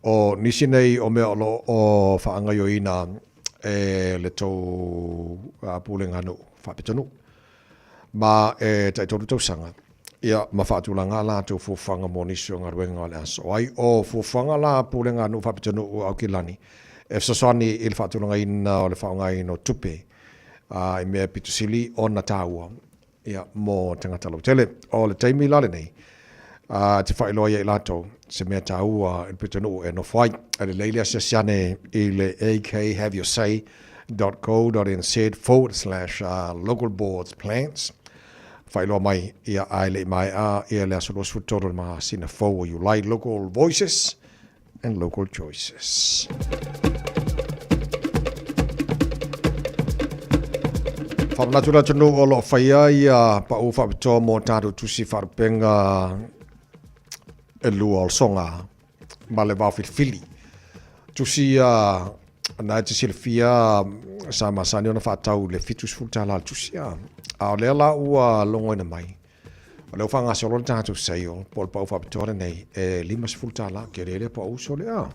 O nisi nei o mea o lo o faagaoioina e le tou pulega nuu faapitonuu ma e taitolu tausaga, ia ma faatulaga a latou fuafuaga mo nisi o galuega o le a soo ai. O fuafuaga la a Pulega a Nuu Faapitonuu o Aukilani e fesoasoani i le faatulagaina o le faaaogaina o tupe i mea pito sili ona taua ia mo tagata lautele. O le taimi la lenei e te faailoa ai ia i latou se mea taua i le pitonuu e nofo ai. E lelei le asiasi ane i le akhaveyousay dot co dot nz forward slash local boards plans faailoa mai ia ae le i maea ia le aso 23 o le masina fou o Iulai. Local voices and local choices. Faamanatu le atunuu o lo o faia ia pau faapitoa mo tatou tusi faalupega e lua o le soga ma le vaofilifili. Tusi ia na e te silafia sa masani ona faatau i le $70 le tusi a. A o lea la ua logoina mai, o lea ua faagasolo le tatou sale po o le pau faapitoa lenei e $50. Tele lea pau sole a.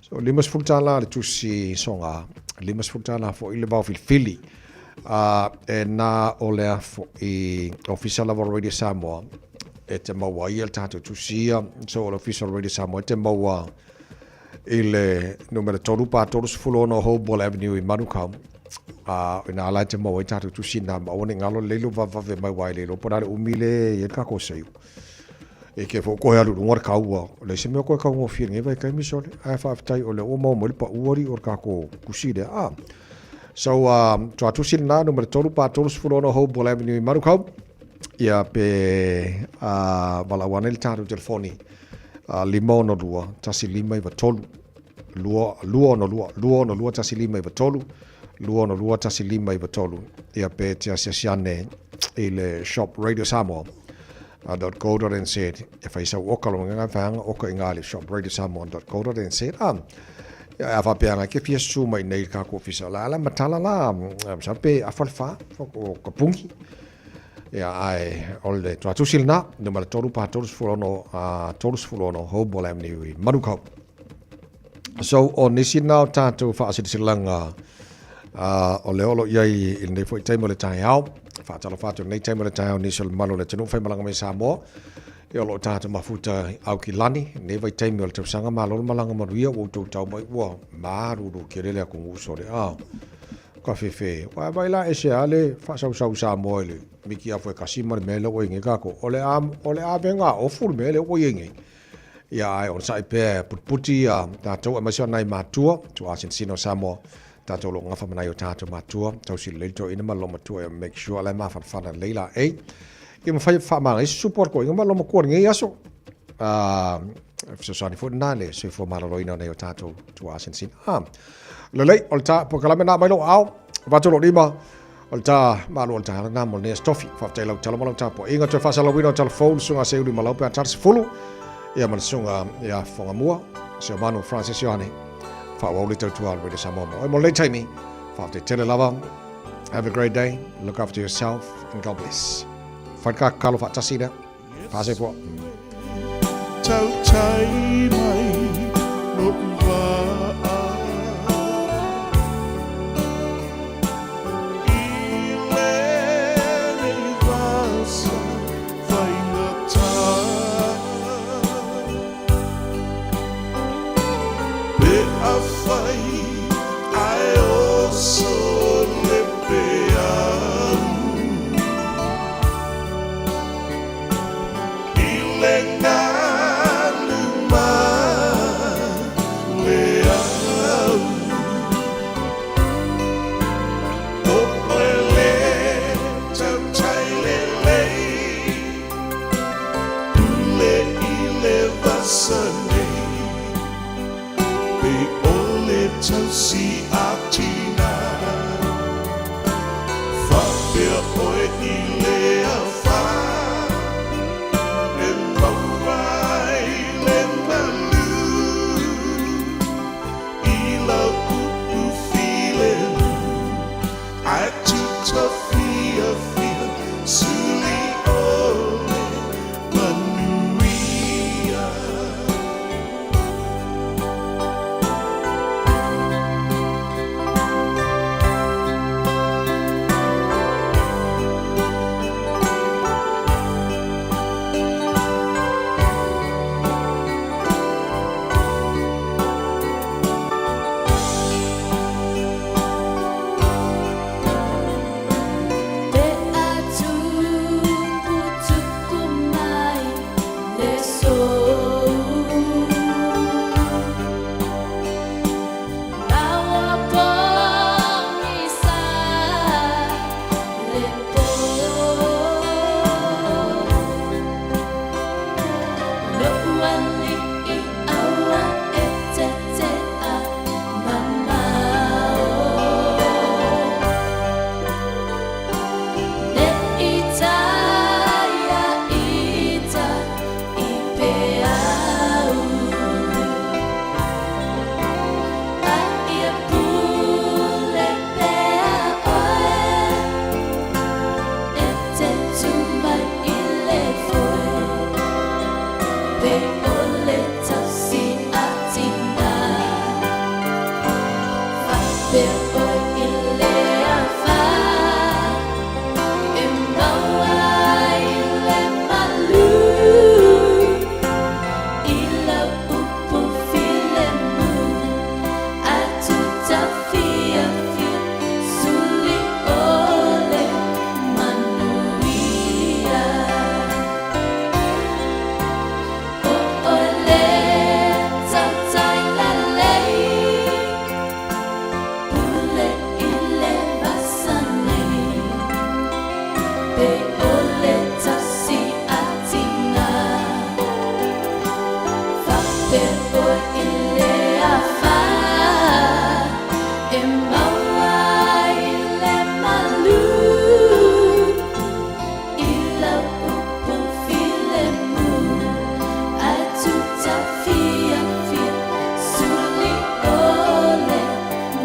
So $50 le tusi soga, $50 foi le vaofilifili. E na o lea foi Ofisa lava o Radio Samoa e te maua ai le tatou tusi ia. So o le Ofisa o Radio Samoa e te maua i le numera 3 pa 36 Hobwell Avenue i Manukau. A o ina la e te maua ai tatou tusi na ma aua ne i galo lelei lo vavave mai wa e le iloa po o le a le umi le i ai le tatou sale. E ke fo koe alu lunga le kaua. O le isi mea koe kaugofie lenei vaitaimi sole. Ae faafetai o lea ua maua mai le pau alii o le tatou tusi lea. A. So, toa tusi lena, numera 3 pa 36 Hobwell Avenue i Manukau. Ia pe valaau ane le tatou telefoni 562 1593 262 262 1593 262 1593 ia pe te asiasi ane i le shop Radio Samoa .co.nz e fai sau oka lo ngā whaanga oka i ngā le shop Radio Samoa .co.nz a ia a whapea ngai ke fia su mai nei ka ko ofisa la ala matala la sa pe a whalwha o ka pungi Ia, ae, o le tuatusi lena, numera 3 pa 36, a 36 Hobwell Avenue i Manukau. So, o nisi na o tātou whaasirisilanga o le olo iai i lenei foi taimi o le taeao, whaatalofa atu lenei taimi o le taeao nisi o le malu o le atunuu whaimalanga mai Samoa, e o lo o tātou mafuta au ki lani, nei vai taimi o le tausaga malolo malanga manuia ua outou tau mai ua maruru ke lele aku ngusore. Ah. Ka fefe, Wae vai la ese a le faasausau Samoa i le miki afu e kasi ma le mea lea ua i nei kako. O le a, o le avega a ofu le mea lea ua i ai nei. Ia ae onosai pea e putiputi ia tatou aemaise o nai matua, tuaa sinosino o Samoa, tatou o lo o gafa ma nai o tatou matua, tausi lelei le toeaina ma le loomatua ia make sure la e mafanafana lelei la ei. Ia mafai faamagaina se supo a le toeaina ma le loomatua i lenei aso. Fesoasoani foi lena i le soifua maloloina o nai o tatou tuaa sinosino. Ah. Lelei, o le ta polokalame na mai lou aao, avatu lou lima, o le ta malo o le taeao lena mo lenei aso tofi. Faafetai lau tala ma lau tapuaiga, toe faasalauina o tala fou le susuga a Seuli ma Laupe a Tala Sefulu, ia ma le susuga ia Fogamua, si o Manu Francis Ioane, faaauau le tautua a le Radio Samoa mo oe mo lenei taimi. Faafetai tele lava. Have a great day. Look after yourself and God bless. Whai ka kalo whaatasi lea. Faasoifua. Tautai mai lo'u vaa I lenei vasa faigata Pe afai ae oso le peau I le galu fiafia suli o le manuia. Pe a tuputupu mai le sou Ma ua pogisa le po Lo'u ali'i aua e tete'a mamao Ne'i taia ita i peau A ia pule pea oe E te tu mai i le foe Pe o le tausi a tina Faapea oe i le afa E maua ai le malu I lau upu filemu Ae tuta fiafia suli o le manuia O oe le tautai lelei Pule i le vasa nei Pe o le tausi a tina Faapea oe i le afa E maua ai le malu I lau upu filemu Ae tuta fiafia suli o le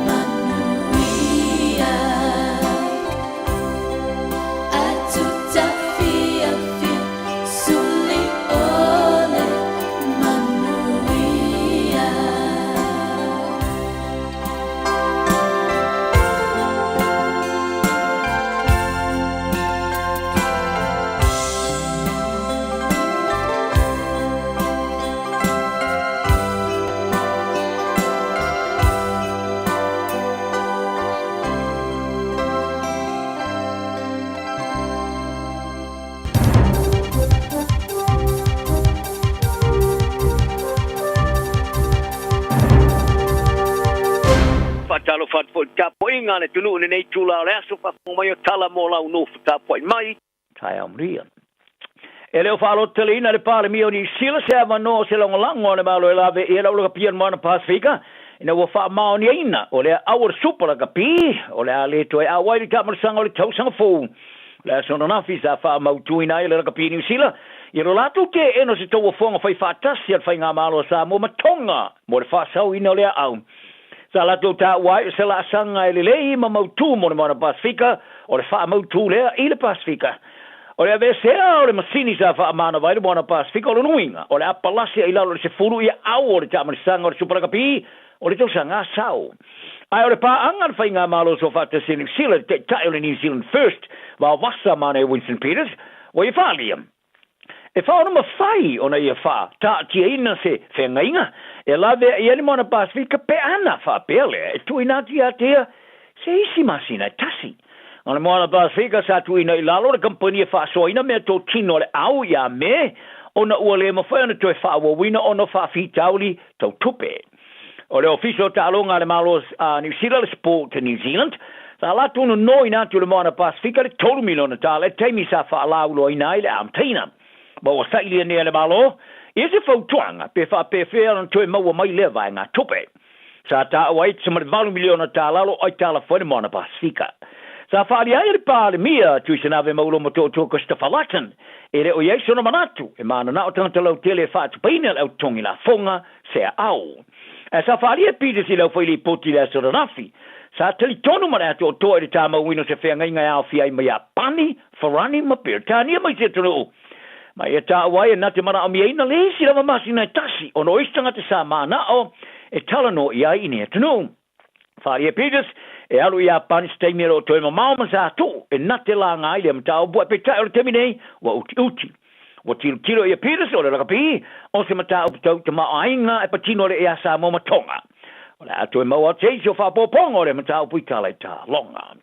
manuia Ae tuta fiafia suli o le manuia. Faatalofa atu foi i le tapuaiga a le atunuu i lenei itula o le aso, faafofoga mai o tala mo lau nofo tapuai mai. Taeao manuia. E le o faalototeleina e le Palemia o Niu Sila se avanoa o se lagolago a le Malo e lave i ai le aulakapia o le Moana Pasefika ina ua faamaoniaina o lea au o le Supa Lakapi o le a le toe auai i le taamalosaga o le tausaga fou. O le aso ananafi sa faamautuina ai le lakapi Niu Sila i lo latou teena o se tauofoga faifaatasi a le Faigamalo a Samoa ma Tonga mo le faasaoina o lea au. Sa latou taua ai o se laasaga e lelei ma mautū mo le Moana Pasefika, o le faamautū lea i le Pasefika. O le aveesea o le masini sa faamanava ai le Moana Pasefika o lona uiga, o le a palasi ai i lalo i le 10 ia au o le taamalisaga o le Supa Lakapi o le tausaga a sao. Ae o le paaga a le Faigamalo Soofaatasi a Niu Sila i le Taitai o le New Zealand First, Vaovasa Mane Winston Peters, ua ia faaalia, E faono mafai ona ia faa taatiaina se feagaiga e lavea i ai le Moana Pasefika pe ana faapea lea e tuuina atu ia te ia se isi masina e tasi. O le Moana Pasefika sa tuuina i lalo le kamupani e faasoaina mea totino a le au ia Me ona ua le mafai ona toe faaauauina ona o faafitauli tau tupe. O le Ofisa o Taaloga a le Malo a Niu Sila, le Sport New Zealand, sa latou nonoina atu i le Moana Pasefika le $3 miliona i le taimi sa faalauiloaina ai le amataina. Ma ua sailia nei e le Malo ia se fautuaga pe faapefea ona toe maua mai lea vaegatupe. Sa taua ai te ma le $8 miliona o aitalafu ai le Moana Pasefika. Sa faaalia ai e le Palemia Tuisanave Maulomo Tootoo Christopher Luxon e le o i ai sona manatu e mananao tagata lautele e faatupeina le au totogi lafoga se aao. Ae sa faaalia e Peters i le aufailipoti i le aso ananafi. Sa talitonu ma le atoatoa i le tamauina o se feagaiga e aofia ai ma Iapani, Farani ma Peretania ma isi atunuu. Ma ia taua ai e na te manaomiaina le isi lava masina e tasi ona o isi tagata sa mana'o e talanoa i ai i nei atunuu. Faaalia Peters e alu i Iapani se taimi e le o toe mamao ma sa tuu e na te laga ai lea mataupu ae peitai o le taimi nei ua utiuti. Ua tilotilo ia Peters o le lakapi o se mataupu tau tamaoaiga e patino le iā Samoa ma Tonga. O le a toe maua atu se isi o faaopoopoga o lea mataupu i tala i taaloga.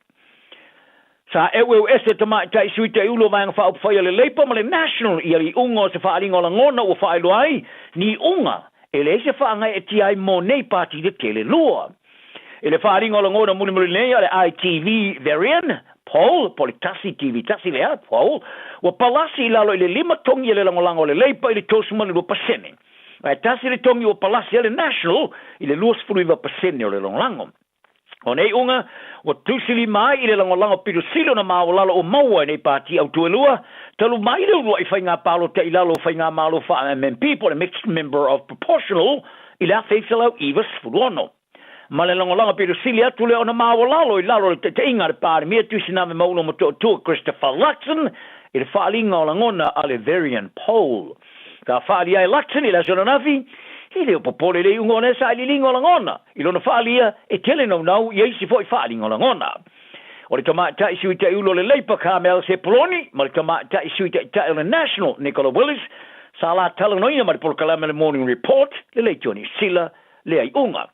Sa eueu ese tamaitai sui taiulu o Vaega Faaupufai a le Labour ma le National i aliiuga o se faaaliga o lagona ua faailoa ai ni iuga e leai se faagaeetia ai mo nei pati tetele lua. I le faaaliga o lagona mulimuli nei a le ITV Verian Poll, po o le tasi TV tasi lea, poll, ua palasi i lalo i le lima togi a le lagolago a le Labour i le 32%. Ae tasi le togi ua palasi ai le National i le 29% o le lagolago. O nei iuga, ua tusilima ai i le lagolago pito sili ona maualalo ua maua e nei pati autu e lua, talu mai le uluai faiga palota i lalo o faigamalo faa-MMP po o le Mixed Member of Proportional i le 1996. Ma le lagolago pito sili atu lea ona maualalo i lalo o le taitaiga a le Palemia Tuisiname Maulo Motootua Christopher Luxon i le faaaliga o lagona a le Verian Poll. Sa faaali ai Luxon i le aso ananafi, e le o popole i le iuga o lea sailiiliga o lagona. I lona faaalia, e tele naunau ia isi foi faaaliga o lagona. O le tamaitai Sui Taiulu o le Labour Carmel Sepuloni ma le tamaitai Sui Taitai o le National Nicola Willis sa la talanoaina ma le polokalame o le Morning Report le leitio Niu Sila lea iuga.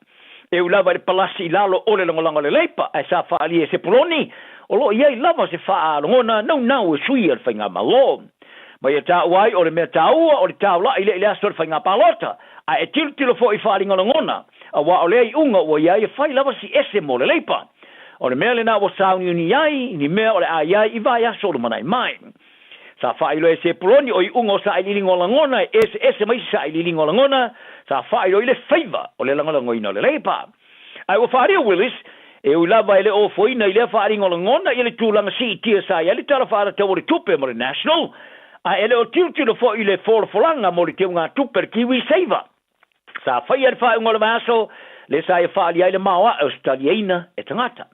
E ui lava i le palasi i lalo o le lagolago a le Labour ae sa faaalia e Sepuloni o lo o i ai lava se faalogona naunau e suia le faigamalo. Ma ia taua ai o le mea taua o le taula'i lea i le aso o le faiga palota ae e tilotilo foi i faaaliga lagona aua o lea iuga ua i ai e fai lava si ese mo le Labour. O le mea lena ua sauniuni ai ni mea o le a i ai i vaiaso o lumanai mai. Sa faailoa e Sepuloni o iuga o sailiiliga o lagona e eseese ma isi sailiiliga o lagona, sa faailoa i le faiva o le lagolagoina o le Labour. Ae ua faaalia Willis, e ui lava e le o ofoina i lea faaaliga o lagona ia le tulaga siitia sa i ai le Tala Faatatau o le Tupe mo le National, ae e le o tilotilo foi i le folafolaga mo le teugatupe a le Kiwi Saver. Sa faia le faaiuga o le vaiaso lea sa ia faaalia ai le maoae o se taliaina e tagata.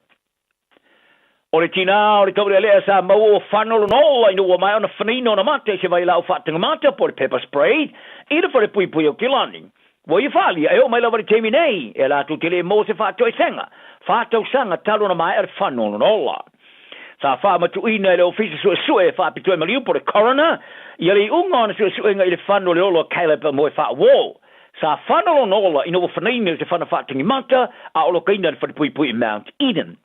O le tinā o le taulealea sa maua ua fano lona ola ina ua maea ona fanaina ona mata i se vailaau faatagamata po o le pepper spray i le falepuipui o Kilani. Ua ia faaalia e oo mai lava i le taimi nei e latou te le maua se faatoesega fa tausaga talu ona maea le fano o lona ola. Sa faamatuuina e le Ofisa Suesue Faapitoa i Maliu po o le Coroner ia le iuga o ana suesuega i le fano o le ola o Caleb Moefaauo. Sa fano lona ola ina ua fanaina i se fana faatagimata a o lokaina i le falepuipui i Mount Eden.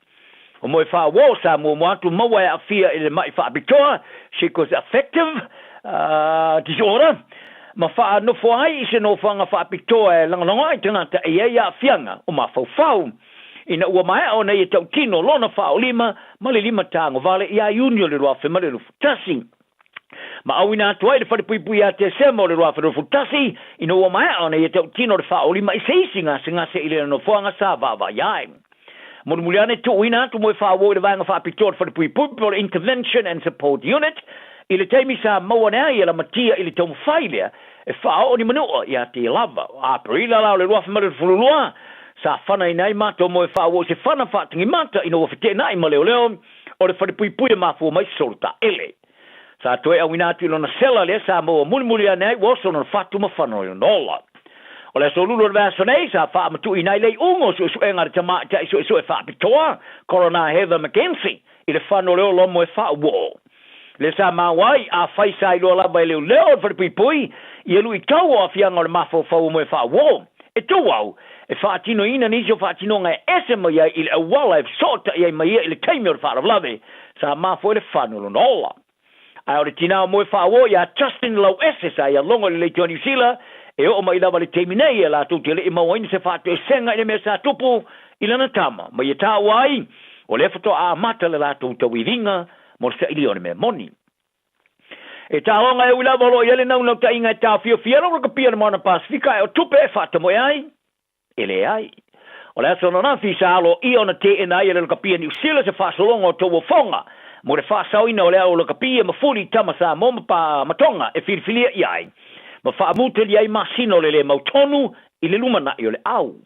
O Moefaauo sa muamua atu maua e aafia i le ma'i faapitoa, psychoaffective disorder, ma faanofo ai i se nofoaga faapitoa e lagolago ai tagata e i ai aafiaga o mafaufau. Ina ua maea ona ia tautino lona faaolima ma le lima tagovale ia Iuni o le 2021. Ma auina atu ai le falepuipui ia Tesema o le 2021, ina ua maea ona ia tautino le faaolima i se isi gasegase i lena nofoaga sa vaavaai ai. Mulimuli ane tuuina atu Moefaauo i le vaega faapitoa o le falepuipui po o le Intervention and Support Unit i le taimi sa maua ane ai e lamatia i le taumafai lea e faaoo ni manua ia te lava. O Aperila la o le 2022 sa fanaina ai matou Moefaauo i se fana faatagimata ina ua feteenai ma leoleo o le falepuipui e mafua mai se solo taele. Sa toe auina atu i lona sela lea sa maua mulimuli ane ai ua oso lona fatu ma fana o lona ola. O le aso Lulu o le vaiaso nei, sa faamatuuina ai le iuga o suesuega a le tamaitai suesue faapitoa, Coroner Heather McKenzie, i le fana o le ola o Moefaauo. Lea sa maua ai, afai sa iloa lava e leoleo o le falepuipui ia luitau o aafiaga o le mafaufau o Moefaauo, e tou au e faatinoina nisi o faatinoga e ese mai ai i le auala e fesootai ai ma ia i le taimi o le faalavelave sa mafua ai le fana o lona ola. Ae o le tinā o Moefaauo ia Justin Lauese sa ia logo i le leitioa Niu Sila e oo mai lava i le taimi nei e latou te le i mauaina se faatoesega i le mea sa tupu i lana tama ma ia taua ai o lea faatoa amata le latou tauiviga mo le sailia o le mea moni. E taaloga e ui lava o lo o i ai le naunautaiga e taofiofia lou rakapia i le Moana Pasefika ae o tupe e faatamoe ai, e leai. O le aso ananafi sa aloaia ona teena ai e le rakapia Niu Sila se faasologa o tauofoga mo le faasaoina o le au rakapia ma fuli i tama Samoa ma pa ma Tonga e filifilia i ai ma faamutalia ai masina o le le mautonu i le lumanai o le au.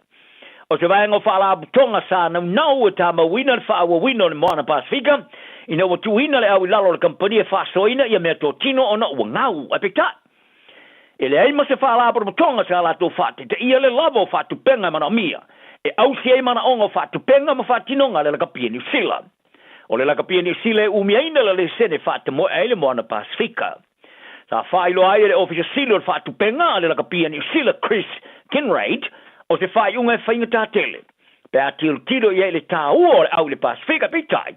O se vaega o faalapotopotoga sa naunau e tamauina le faaauauina o le Moana Pasefika ina ua tuuina le au i lalo o le kamupani e faasoaina ia meatotino ona ua gau. Ae peitai, e leai ma se faalapotopotoga sa latou faataitaia le lava o faatupenga e manaomia e ausia ai manaoga o faatupenga ma faatinoga a le lakapi a Niu Sila. O le lakapi a Niu Sila e umiaina le laisene e faatamoe ai le Moana Pasefika. Sa faailoa ai e le Ofisa Sili o le Faatupenga a le Lakapi a Niu Sila Chris Kinraid o se faaiuga e faigata tele pe a tilotilo i ai i le tāua o le au i le Pasefika. Peitai,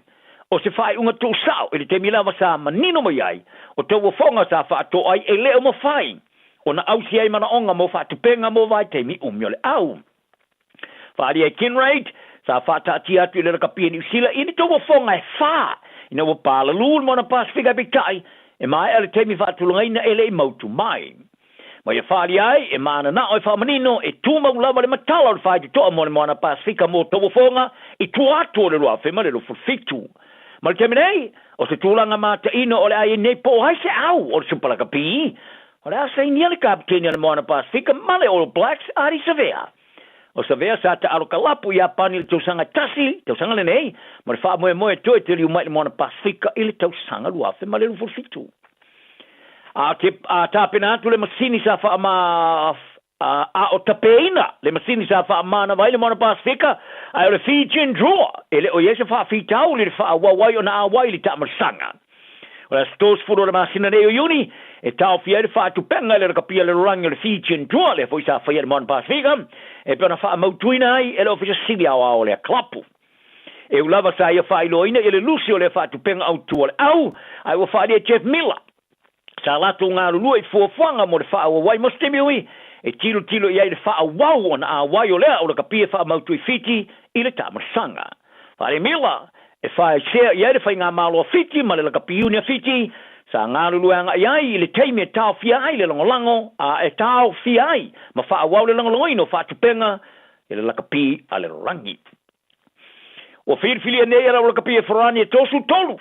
o se faaiuga tuusao i le taimi lava sa manino mai ai o tauofoga sa faatoa ai e le o mafai ona ausia ai manaoga mo faatupenga mo vaitaimi umi o le au. Faaalia e Kinraid, sa faataatia atu i le lakapi a Niu Sila i ni tauofoga e fā ina ua palalū le Moana Pasefika peitai, e maea le taimi faatulagaina e le i mautu mai. Ma ia faaalia ai, e mananao e faamanino, e tumau lava le matala o le faitotoa mo le Moana Pasefika mo tauofoga i tua atu o le 2027. Ma le taimi nei, o se tulaga mataino o le a i ai nei po o ai se au o le Supa Lakapi, o le a sainia le kapeteni a le Moana Pasefika ma le All Blacks, Ardie Savea. O Savea sa taalo kalapu i Iapani i le tausaga e tasi, tausaga lenei, ma le faamoemoe e toe taliu mai i le Moana Pasefika i le tausaga 2027. A te a tapena atu le masini sa faama a o tapeina le masini sa faamanawa ai le Moana Pasefika, ae o le Fijian Drua, e le o i ai se faafitauli i le faaauau ai ona auai i le taamalisaga. O le aso 30 o le masina nei o Iuni, e taofia ai le faatupenga i le lakapi a le lalolagi o le Fijian Drua, lea foi sa faia e le Moana Pasefika, e pei ona faamautuina ai e le Ofisa Sili Aoao o lea kalapu. E ū lava sa ia faailoaina ia le lusi o lea faatupenga autu o le au, ae ua faaalia e Jeff Miller, sa latou galulue i fuafuaga mo le faaauau ai mo se taimi ui e tilotilo i ai i le faaauau ona auai o lea au lakapi e faamautu i Fiti i le taamalisaga. Faale Miller, e faaisea i ai le Faigamalo a Fiti ma le lakapi iuni a Fiti, sa galulue agai ai i le taimi e taofia ai le lagolago a e taofia ai ma faaauau le lagolagoina o faatupenga i le lakapi a le lalolagi. Ua filifilia nei e le au lakapi e Farani e 33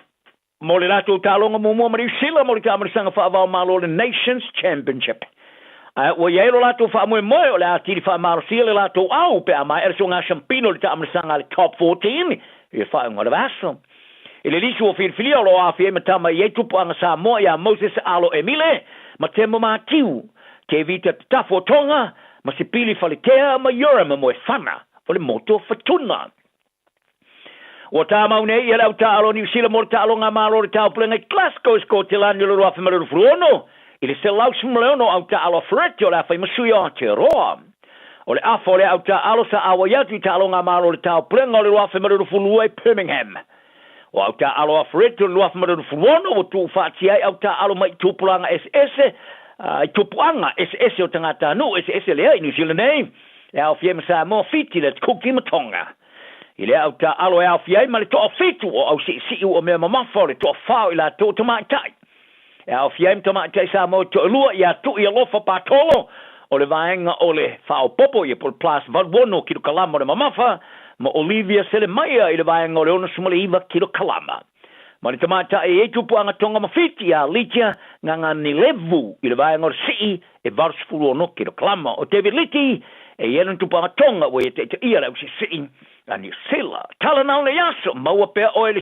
mo le latou taaloga muamua ma Niu Sila mo le taamalisaga faava-o-Malo o le Nations Championship. Ae ua i ai lo latou faamoemoe o le a atili faamalosia le latou au pe a maea le soga siampina o le taamalisaga a le Top 14 i le faaiuga o le vaiaso. I le lisi ua filifilia o lo o aafia ai ma tama i ai tupuaga Samoa ia Moses Alo Emile ma Temo Matiu, Tevita Tatafu o Tonga ma Sipili Faletea ma Urim Moefana o le motu o Futuna. Ua tāmau nei ia le au taaalo a Niu Sila mo le taaloga a Malo o le Taupulega i Glasgow i Sikotelani o le 2026 i le 116 au taaalo a Ferretti o le a fai ma sui o Aotearoa. O le afa o lea au taaalo sa auai atu i taaloga a Malo o le Taupulega o le 2022 i Birmingham. O au taaalo a Ferretti o le 2026 ua tuufaatia ai au taaalo mai i tupulaga eseese i tupuaga eseese o tagatanuu eseese lea i Niu Sila nei e aofia ai ma Samoa, Fiti, le Atukuki ma Tonga. I lea au taaalo e aofia ai ma le toafitu o au siisiu o mea mamafa o le toafa o i latou tamaitai. E aofia ai ma tamaitai Samoa e toalua ia Tuialofa Patolo o le vaega o le faaopoopo ia po o le plus 86 kilokalama o le mamafa ma Olivia Selemaia i le vaega o le 69 kilokalama. Ma le tamaitai e i ai tupuaga Tonga ma Fiti ia Litia Gaganilevu i le vaega o le sii e 86 kilokalama. O David Liti e i ai lona tupuaga Tonga ua ia taitaia le au siisii a Niu Sila. Tala na o nei aso, maua pea oe le.